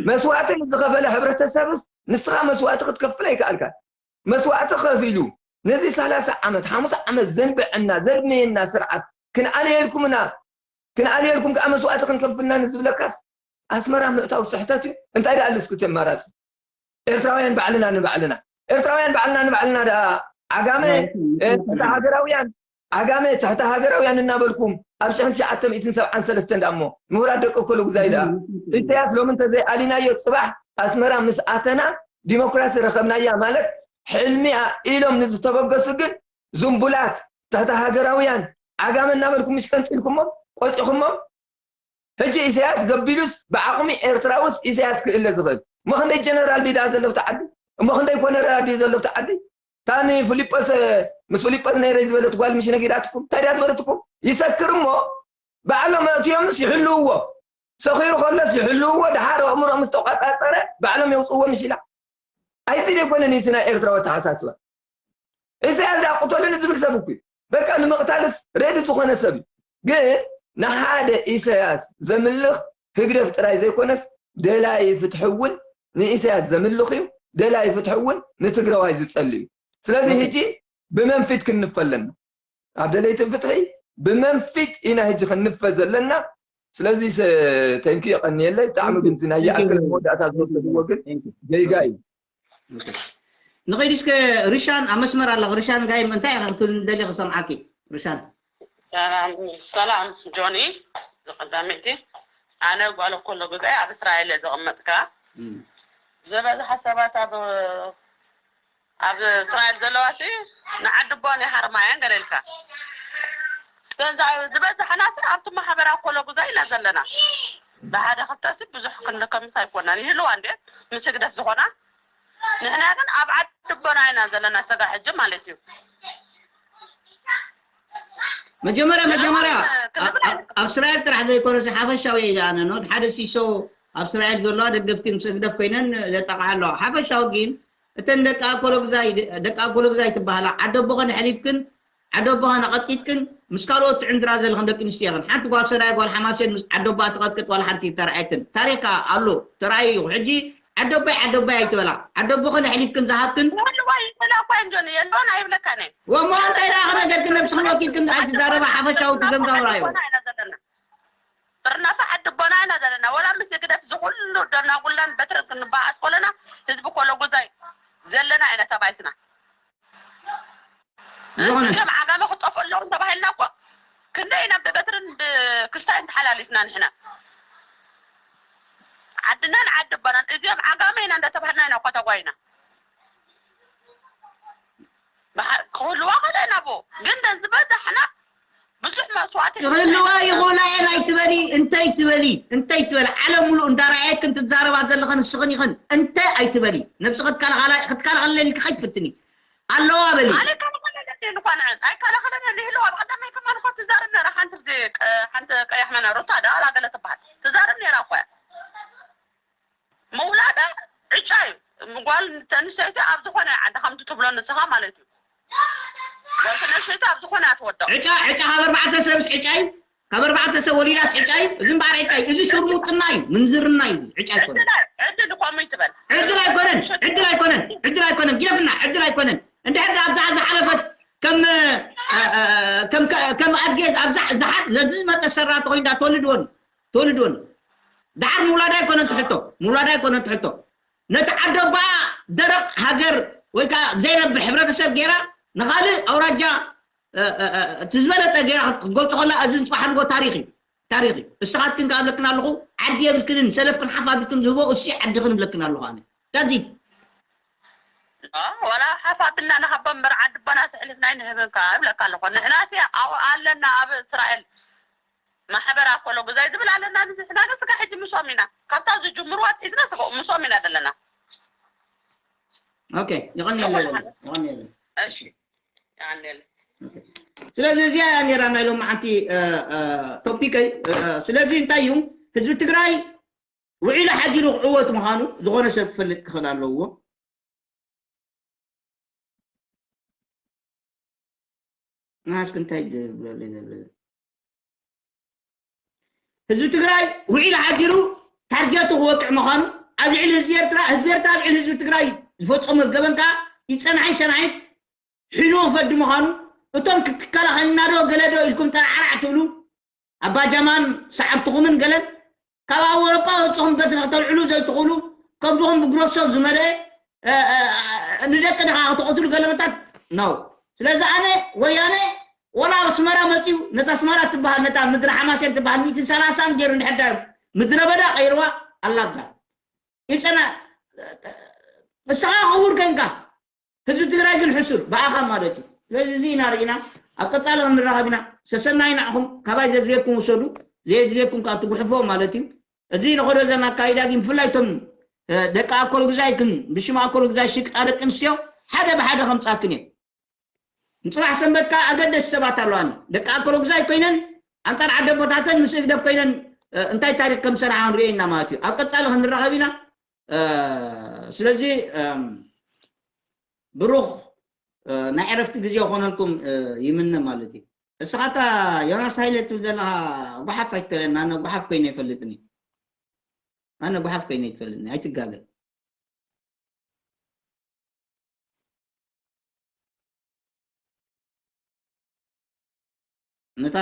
መስዋእቲ ንዝኸፈለ ሕብረተሰብስ ንስኻ መስዋእቲ ክትከፍል ኣይከኣልካን። መስዋእቲ ከፊሉ ነዚ ሰላሳ ዓመት፣ ሓሙሳ ዓመት ዘንብዐና፣ ዘድመየና ስርዓት ክንኣልየልኩምና፣ ክንኣልየልኩም ከኣ መስዋእቲ ክንከፍልና ንዝብለካስ ኣስመራ ምእታው ስሕተት እዩ። እንታይ ደኣ ኣሎ እስኪ እቲ ኣማራጺ? ኤርትራውያን ባዕልና ንባዕልና፣ ኤርትራውያን ባዕልና ንባዕልና ደኣ ዓጋመ፣ እ፣ ትሕተ ሃገራውያን፣ ዓጋመ ትሕተ ሃገራውያን እናበልኩም ኣብ ሽሕን ትሽዓተ ሚእትን ሰብዓን ሰለስተን ደኣ እሞ ምሁራት ደቂ ኮሎጉዛይ ደኣ ኢሳያስ ሎሚ እንተዘይኣሊናዮ ጽባሕ ኣስመራ ምስ ኣተና ዲሞክራሲ ረኸብናያ ማለት ሕልሚያ ኢሎም ንዝተበገሱ ግን ዝንቡላት ትሕተ ሃገራውያን ዓጋመ እናበልኩም ምሽ ቀንጺልኩሞም፣ ቆጺኹሞም። ሕጂ ኢሳያስ ገቢሉስ ብዓቕሚ ኤርትራውስ ኢሳያስ ክእለ ዝኽእል እሞ ክንደይ ጀነራል ድዩ ደኣ ዘሎ ኣብቲ ዓዲ? እሞ ክንደይ ኮነራል ድዩ ዘሎ ኣብቲ ዓዲ? እታ ንፊሊጶስ፣ ምስ ፊሊጶስ ነይረ ዝበለት ጓል ምሽ ነጊራትኩም? እንታይ ድያ ዝበለትኩም? ይሰክር እሞ ባዕሎም ኣእትዮምስ ይሕልውዎ። ሰኺሩ ከሎስ ይሕልውዎ። ደሓር ኣእምሮ ምስ ተቆጻጸረ ባዕሎም የውፅዎ ምሽ ኢላ። ኣይዚ ዘይኮነን እቲ ናይ ኤርትራዊ ኣተሓሳስባ። ኢሳያስ ደኣ ቅተሉኒ ዝብል ሰብ እኮ እዩ። በቃ ንምቕታልስ ሬዲ ዝኾነ ሰብ እዩ። ግን ንሓደ ኢሳያስ ዘምልኽ ህግደፍ ጥራይ ዘይኮነስ ደላይ ፍትሒ እውን ንኢሳያስ ዘምልኽ እዩ። ደላይ ፍትሒ እውን ንትግራዋይ ዝጸሊ እዩ። ስለዚ ሕጂ ብመንፊት ክንፈ ኣለና። ኣብ ደለይቲ ፍትሒ ብመንፊት ኢና ሕጂ ክንፈ ዘለና። ስለዚ ተንኪ የቐንየለይ። ብጣዕሚ ግን ናይ ይኣክል መወዳእታ ዝወሰድዎ ግን ጌጋ እዩ። ንኸይድ እስከ ርሻን ኣብ መስመር ኣለኽ። ርሻን ጋይም እንታይ ኢኻ ክትብል እንደሊ ክሰምዓኪ። ርሻን ሰላም ሰላም ጆኒ ዝቀዳመይቲ ኣነ ጓል ኮሎ ጉዛይ ኣብ እስራኤል እየ ዘቐመጥካ ዝበዝሓ ሰባት ኣብ ኣብ እስራኤል ዘለዋ ሲ ንዓዲ ቦን የሃርማየን ገለ ኢልካ ዝበዝሓና ሲ ኣብቲ ማሕበራዊ ኮሎ ጉዛይ ኢና ዘለና ብሓደ ክልተ ሲ ብዙሕ ክንልከምስ ኣይኮናን ይህልዋ እንዴ ምስ ህግደፍ ዝኾና ንሕና ግን ኣብ ዓዲ ኣቦና ኢና ዘለና ሰጋ ሕጂ ማለት እዩ። መጀመርያ መጀመርያ ኣብ እስራኤል ጥራሕ ዘይኮነስ ሓፈሻዊ ኢለ ኣነ ኖት ሓደ ሲሶ ኣብ እስራኤል ዘለዋ ደገፍቲ ምስ ህግደፍ ኮይነን ዘጠቕዓ ኣለዋ። ሓፈሻዊ ግን እተን ደቂ ኣኮሎግዛይ ደቂ ኣኮሎግዛይ ትበሃላ ዓደ ኣቦኸን ኣሕሊፍክን ዓደ ኣቦኸን ኣቐጥቂጥክን ምስ ካልኦት ትዕንድራ ዘለኽን ደቂ ኣንስትዮ ኢኽን። ሓንቲ ጓል ሰራየ ጓል ሓማሴን ምስ ዓደ ኣቦኣ ትቐጥቅጥ ዋላ ሓንቲ ተራእየትን። ታሪኻ ኣሎ ተራእዩ እዩ። ሕጂ ዓደቦይ ዓደቦይ ኣይትበላ ዓደቦኽን ኣሕሊፍክን ዝሃብክን ኩሉ ወይ ይበላ እኳ እዮም ጆኒ የለውን ኣይብለካን እየ ወሞ እንታይ ደኣ ክነገርክን ነብስኽን ወኪልክን ኣይትዛረባ ሓፈሻዊ ትገምጋምራ እዩ ጥርናፈ ዓዲ ኣቦና ኢና ዘለና ወላ ምስ ህግደፍ ዝኩሉ ደናጉላን በትርን ክንበኣስ ኮለና ህዝቢ ኮሎ ጉዛይ ዘለና ኢና ተባይስና ዝኾነ እዚኦም ዓጋመ ክጠፍኡ ኣለዎም ተባሂልና እኮ ክንደይ ኢና ብበትርን ብክስታይን ተሓላሊፍና ንሕና ዓድናን ዓዲ ኣቦናን እዚኦም ዓጋመ ኢና እንዳተባህልና ኢና እኮ ተጓይና ክህልዋ ከለ ኢና ብኡ ግን ደን ዝበዛሕና ብዙሕ መስዋእቲ ክህልዋ ይኽእላ እየን ኣይትበሊ እንተይ ትበሊ እንተይ ትበሊ ዓለም ሙሉእ እንዳረኣየክን ትዛረባ ዘለኽን ንስኽን ኢኽን እንተ ኣይትበሊ ነብስኺ ክትከላኸላ ክትከላኸለልኪ ከይትፍትኒ ኣለዋ በሊ ኣነ ይከላኸለለኒ እንኳን ንዐን ኣይከላኸለለኒ ይህልዋ ብቐዳማይ ከማን እኮ ትዛረብ ነራ ሓንቲ ግዜ ሓንቲ ቀያሕ መና ሩታ ዳ ኣላ ገለ ትበሃል ትዛረብ ነራ እኮ እያ ምውላዳ ዕጫ እዩ ጓል ተንስተይቲ ኣብ ዝኾነ ዓዲ ከምቲ ትብሎ ንስኻ ማለት እዩ ጓል ተንስተይቲ ኣብ ዝኾነ እያ ትወድቕ ዕጫ ዕጫ ካብ ኣርባዕተ ሰብስ ዕጫ እዩ ካብ ኣርባዕተ ሰብ ወሊዳስ ዕጫ እዩ እዚ እምበኣር ዕጫ እዩ እዚ ሽርሙጥና እዩ ምንዝርና እዩ ዕጫ ኣይኮነ ዕድል ከምኡ ይትበል። ዕድል ኣይኮነን፣ ዕድል ኣይኮነን፣ ዕድል ኣይኮነን፣ ግደፍና፣ ዕድል ኣይኮነን። እንድሕር ደኣ ኣብዛ ዝሓለፈት ከም፣ እ፣ እ፣ ከም፣ ከ-፣ ከም ኣድጌ ኣብዛ ዝሓ-፣ ዘዝመጸ ሰራ ተኾይኑ ዳ ትወልድ ወን-፣ ትወልድ ወን። ደሓር ምውላዳ ኣይኮነን ትሕቶ፣ ምውላዳ ኣይኮነን ትሕቶ። ነቲ ዓደባ ደረቕ ሃገር ወይ ከኣ ዘይረብሕ ሕብረተሰብ ገይራ ንኻልእ ኣውራጃ፣ እ፣ እ፣ እ፣ እቲ ዝበለጸ ገይራ ክትገልጾ ከላ፣ እዚ ንጽባሕ ንጎ ታሪኽ እዩ። ታሪኽ እዩ። እስኻትክን ከኣ እብለክን ኣለኹ፣ ዓዲ የብልክንን፣ ሰለፍክን ሓፍ ኣቢልክን ዝህቦ እሱ ዓድኽን እብለክን ኣለኹ ኣነ። That's it። አ፣ ወላ ሓፍ ኣቢልና ንሃቦ እምበር ዓዲ ኣቦና ስሕልፍና ኣይንህብን ከኣ እብለካ ኣለኹ። ንሕናሲ ኣብ-፣ ኣለና ኣብ እስራኤል ማሕበር ኣኮሎ ጉዛይ ዝብል ኣለና። ንሕና ንስካ ሕጂ ምሶም ኢና። ካብታ ዝጅምርዋ ኣትሒዝና ስከ ምሶም ኢና ዘለና። ኦኬ፣ ይቐንየለይ፣ ይቐንየለይ። እሺ። ይቐንየለይ። ኦኬ። ስለዚ እዚኣ እያ ነይራ ናይ ሎማዓንቲ፣ እ፣ እ፣ ቶፒከይ። እ፣ ስለዚ እንታይ እዩ፣ ህዝቢ ትግራይ ውዒሉ ሓዲሩ ክዕወት ምዃኑ ዝኾነ ሰብ ክፈልጥ ክኽእል ኣለዎ። ንሓስክ እንታይ ድብለለይ ዘሎ? ህዝቢ ትግራይ ውዒሉ ሓዲሩ ታርጌቱ ክወቅዕ ምዃኑ፣ ኣብ ልዕሊ ህዝቢ ኤርትራ፣ ህዝቢ ኤርትራ ኣብ ልዕሊ ህዝቢ ትግራይ ዝፈጸሞ ገበን ከኣ ይጸንሐ ይሰንሐ ሒኑ ወፈዲ ምዃኑ፣ እቶም ክትከላኸልና ዶ ገለ ዶ ኢልኩም ጠራዕራዕ ትብሉ፣ ኣባ ጃማን ሰዓብትኹምን ገለን ካብ ኣውሮጳ ወጽኹም በቲ ከተልዕሉ ዘይትኽእሉ፣ ከምዝኹም ብግሮሶ ዝመልአ፣ እ፣ እ፣ ንደቂ ድኻ ክትቐትሉ ገለመታት ነው። ስለዚ ኣነ ወያነ ወላ ኣብ ኣስመራ መጺኡ ነታ ኣስመራ ትበሃል፣ ነታ ምድሪ ሓማሴን ትበሃል፣ ሚእትን ሰላሳን ገይሩ እንድሕር ዳዮም ምድረ በዳ ቀይርዋ ኣላጋ። ይጸና፣ ንስኻ ክቡር ኮንካ፣ ህዝቢ ትግራይ ግን ሕሱር፣ ብኣኻ ማለት እዩ። ስለዚ እዚ ኢና ርኢና፣ ኣብ ቀጻሊ ክንራኸብ ኢና። ሰሰናዩ ንዓኹም፣ ካባይ ዘድልየኩም ውሰዱ፣ ዘየድልየኩም ከኣ ትጉሕፎ ማለት እዩ። እዚ ንኸዶ ዘለና ኣካይዳ ግን ብፍላይ እቶም፣ እ፣ ደቂ ኣኮሎ ግዛይ ክን ብሽም ኣኮሎ ግዛይ ሽቅጣ ደቂ ኣንስትዮ ሓደ ብሓደ ከምጻክን እዮም። ንጽባሕ ሰንበት ከኣ ኣገደስቲ ሰባት ኣለዋኒ። ደቂ ኣኮሎ ግዛይ ኮይነን ኣንጻር ዓደ ቦታተን ምስ ህግደፍ ኮይነን፣ እ፣ እንታይ ታሪኽ ከም ዝሰንዓ ክንሪኦ ኢና ማለት እዩ። ኣብ ቀጻሊ ክንራኸብ ኢና። እ፣ ስለዚ፣ እም፣ ብሩኽ፣ እ፣ ናይ ዕረፍቲ ግዜ ክኾነልኩም፣ እ፣ ይምነ ማለት እዩ። እስኻ እታ ዮናስ ሃይለ ትብል ዘለኻ ጓሓፍ ኣይትበለና፣ ኣነ ጓሓፍ ኮይነ ይፈልጥኒ። ኣነ ጓሓፍ ኮይነ ይትፈልጥኒ፣ ኣይትጋገ። ነታ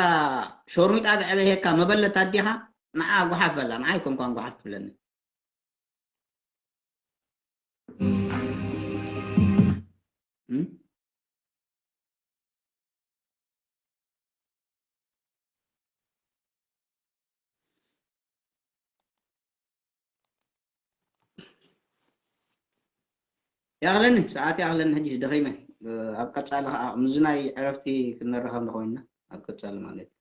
ሾርሚጣ ዘዕበየካ መበለት ኣዴኻ፣ ንዓ ጓሓፍ በላ፣ ንዓ ኣይኮንኳን ጓሓፍ ትብለኒ። እም? ይኣኽለኒ፣ ሰዓት ይኣኽለኒ፣ ሕጂ ደኺመ። ኣብ ቀጻሊ ኸኣ ምስዚ ናይ ዕረፍቲ ክንራኸብ ንኾይንና፣ ኣብ ቀጻሊ ማለት እዩ።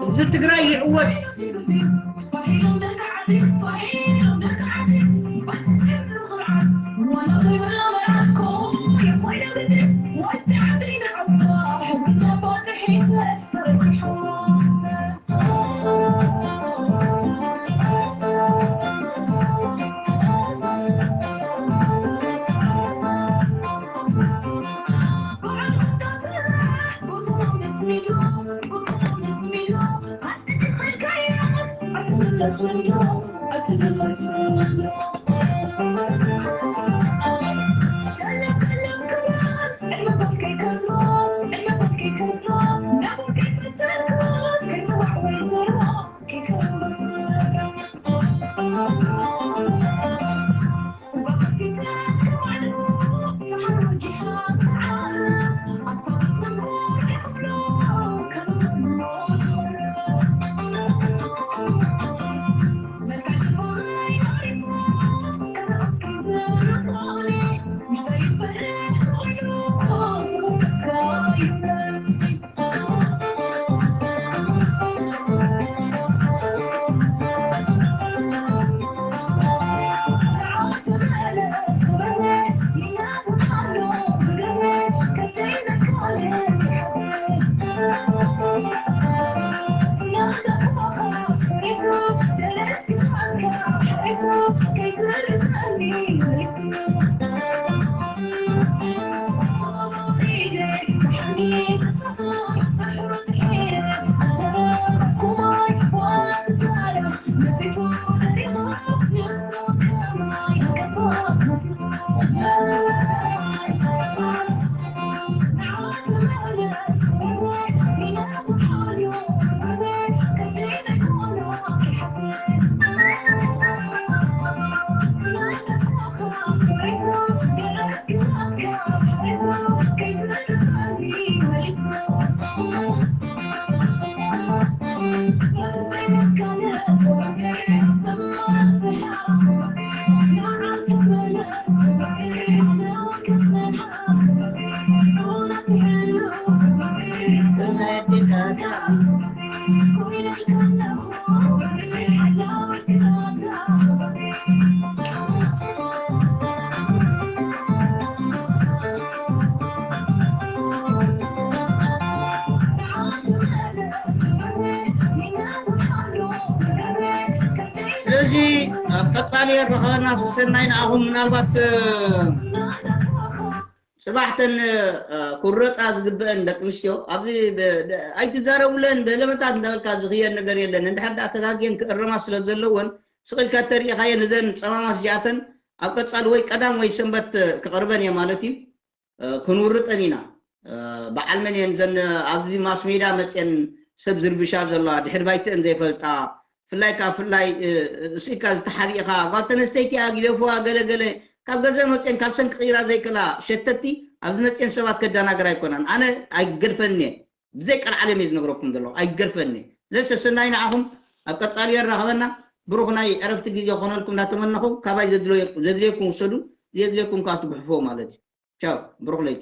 ህዝቢ ትግራይ ይዕወት። ስለዚ ኣብ ቀጻሊ የረኸበና። ሰሰናይ ንኣኹም። ምናልባት ጽባሕተን ክረፃ ዝግበአን ደቂ ኣንስትዮ ኣብዚ ኣይትዛረቡለን ብለመታት እንዳበልካ ዝኽየድ ነገር የለን። እንድሕር ዳ ተጋግየን ክእረማ ስለ ዘለወን ስቕ ኢልካ ተሪኢኻየን እዘን ፀማማት እዚኣተን ኣብ ቀፃሊ ወይ ቀዳም ወይ ሰንበት ክቐርበን እየ ማለት እዩ። ክንውርጠን ኢና። በዓል መን እየን ዘን ኣብዚ ማስ ሜዳ መፅየን ሰብ ዝርብሻ ዘለዋ ድሕር ባይትአን ዘይፈልጣ? ፍላይ ካብ ፍላይ ስኢካ ዝተሓቢእኻ ጓል ተነስተይቲ እያ፣ ግደፍዋ ገለ ገለ። ካብ ገዘ መፅየን ካልሰን ክቕይራ ዘይክእላ ሸተቲ ኣብዚ መፅየን ሰባት ከደናገር ኣይኮናን። ኣነ ኣይገድፈን እየ፣ ብዘይ ቀልዓለም እየ ዝነግረኩም ዘለኹ፣ ኣይገድፈን እየ። ለሰሰናይ ንዓኹም፣ ኣብ ቀፃሊ የራኸበና። ብሩኽ ናይ ዕረፍቲ ግዜ ክኾነልኩም እንዳተመነኹ ካባይ ዘድለየኩም ውሰዱ፣ ዘድለየኩም ከዓ ትጉሕፎ ማለት እዩ። ቻው፣ ብሩኽ ለይቲ።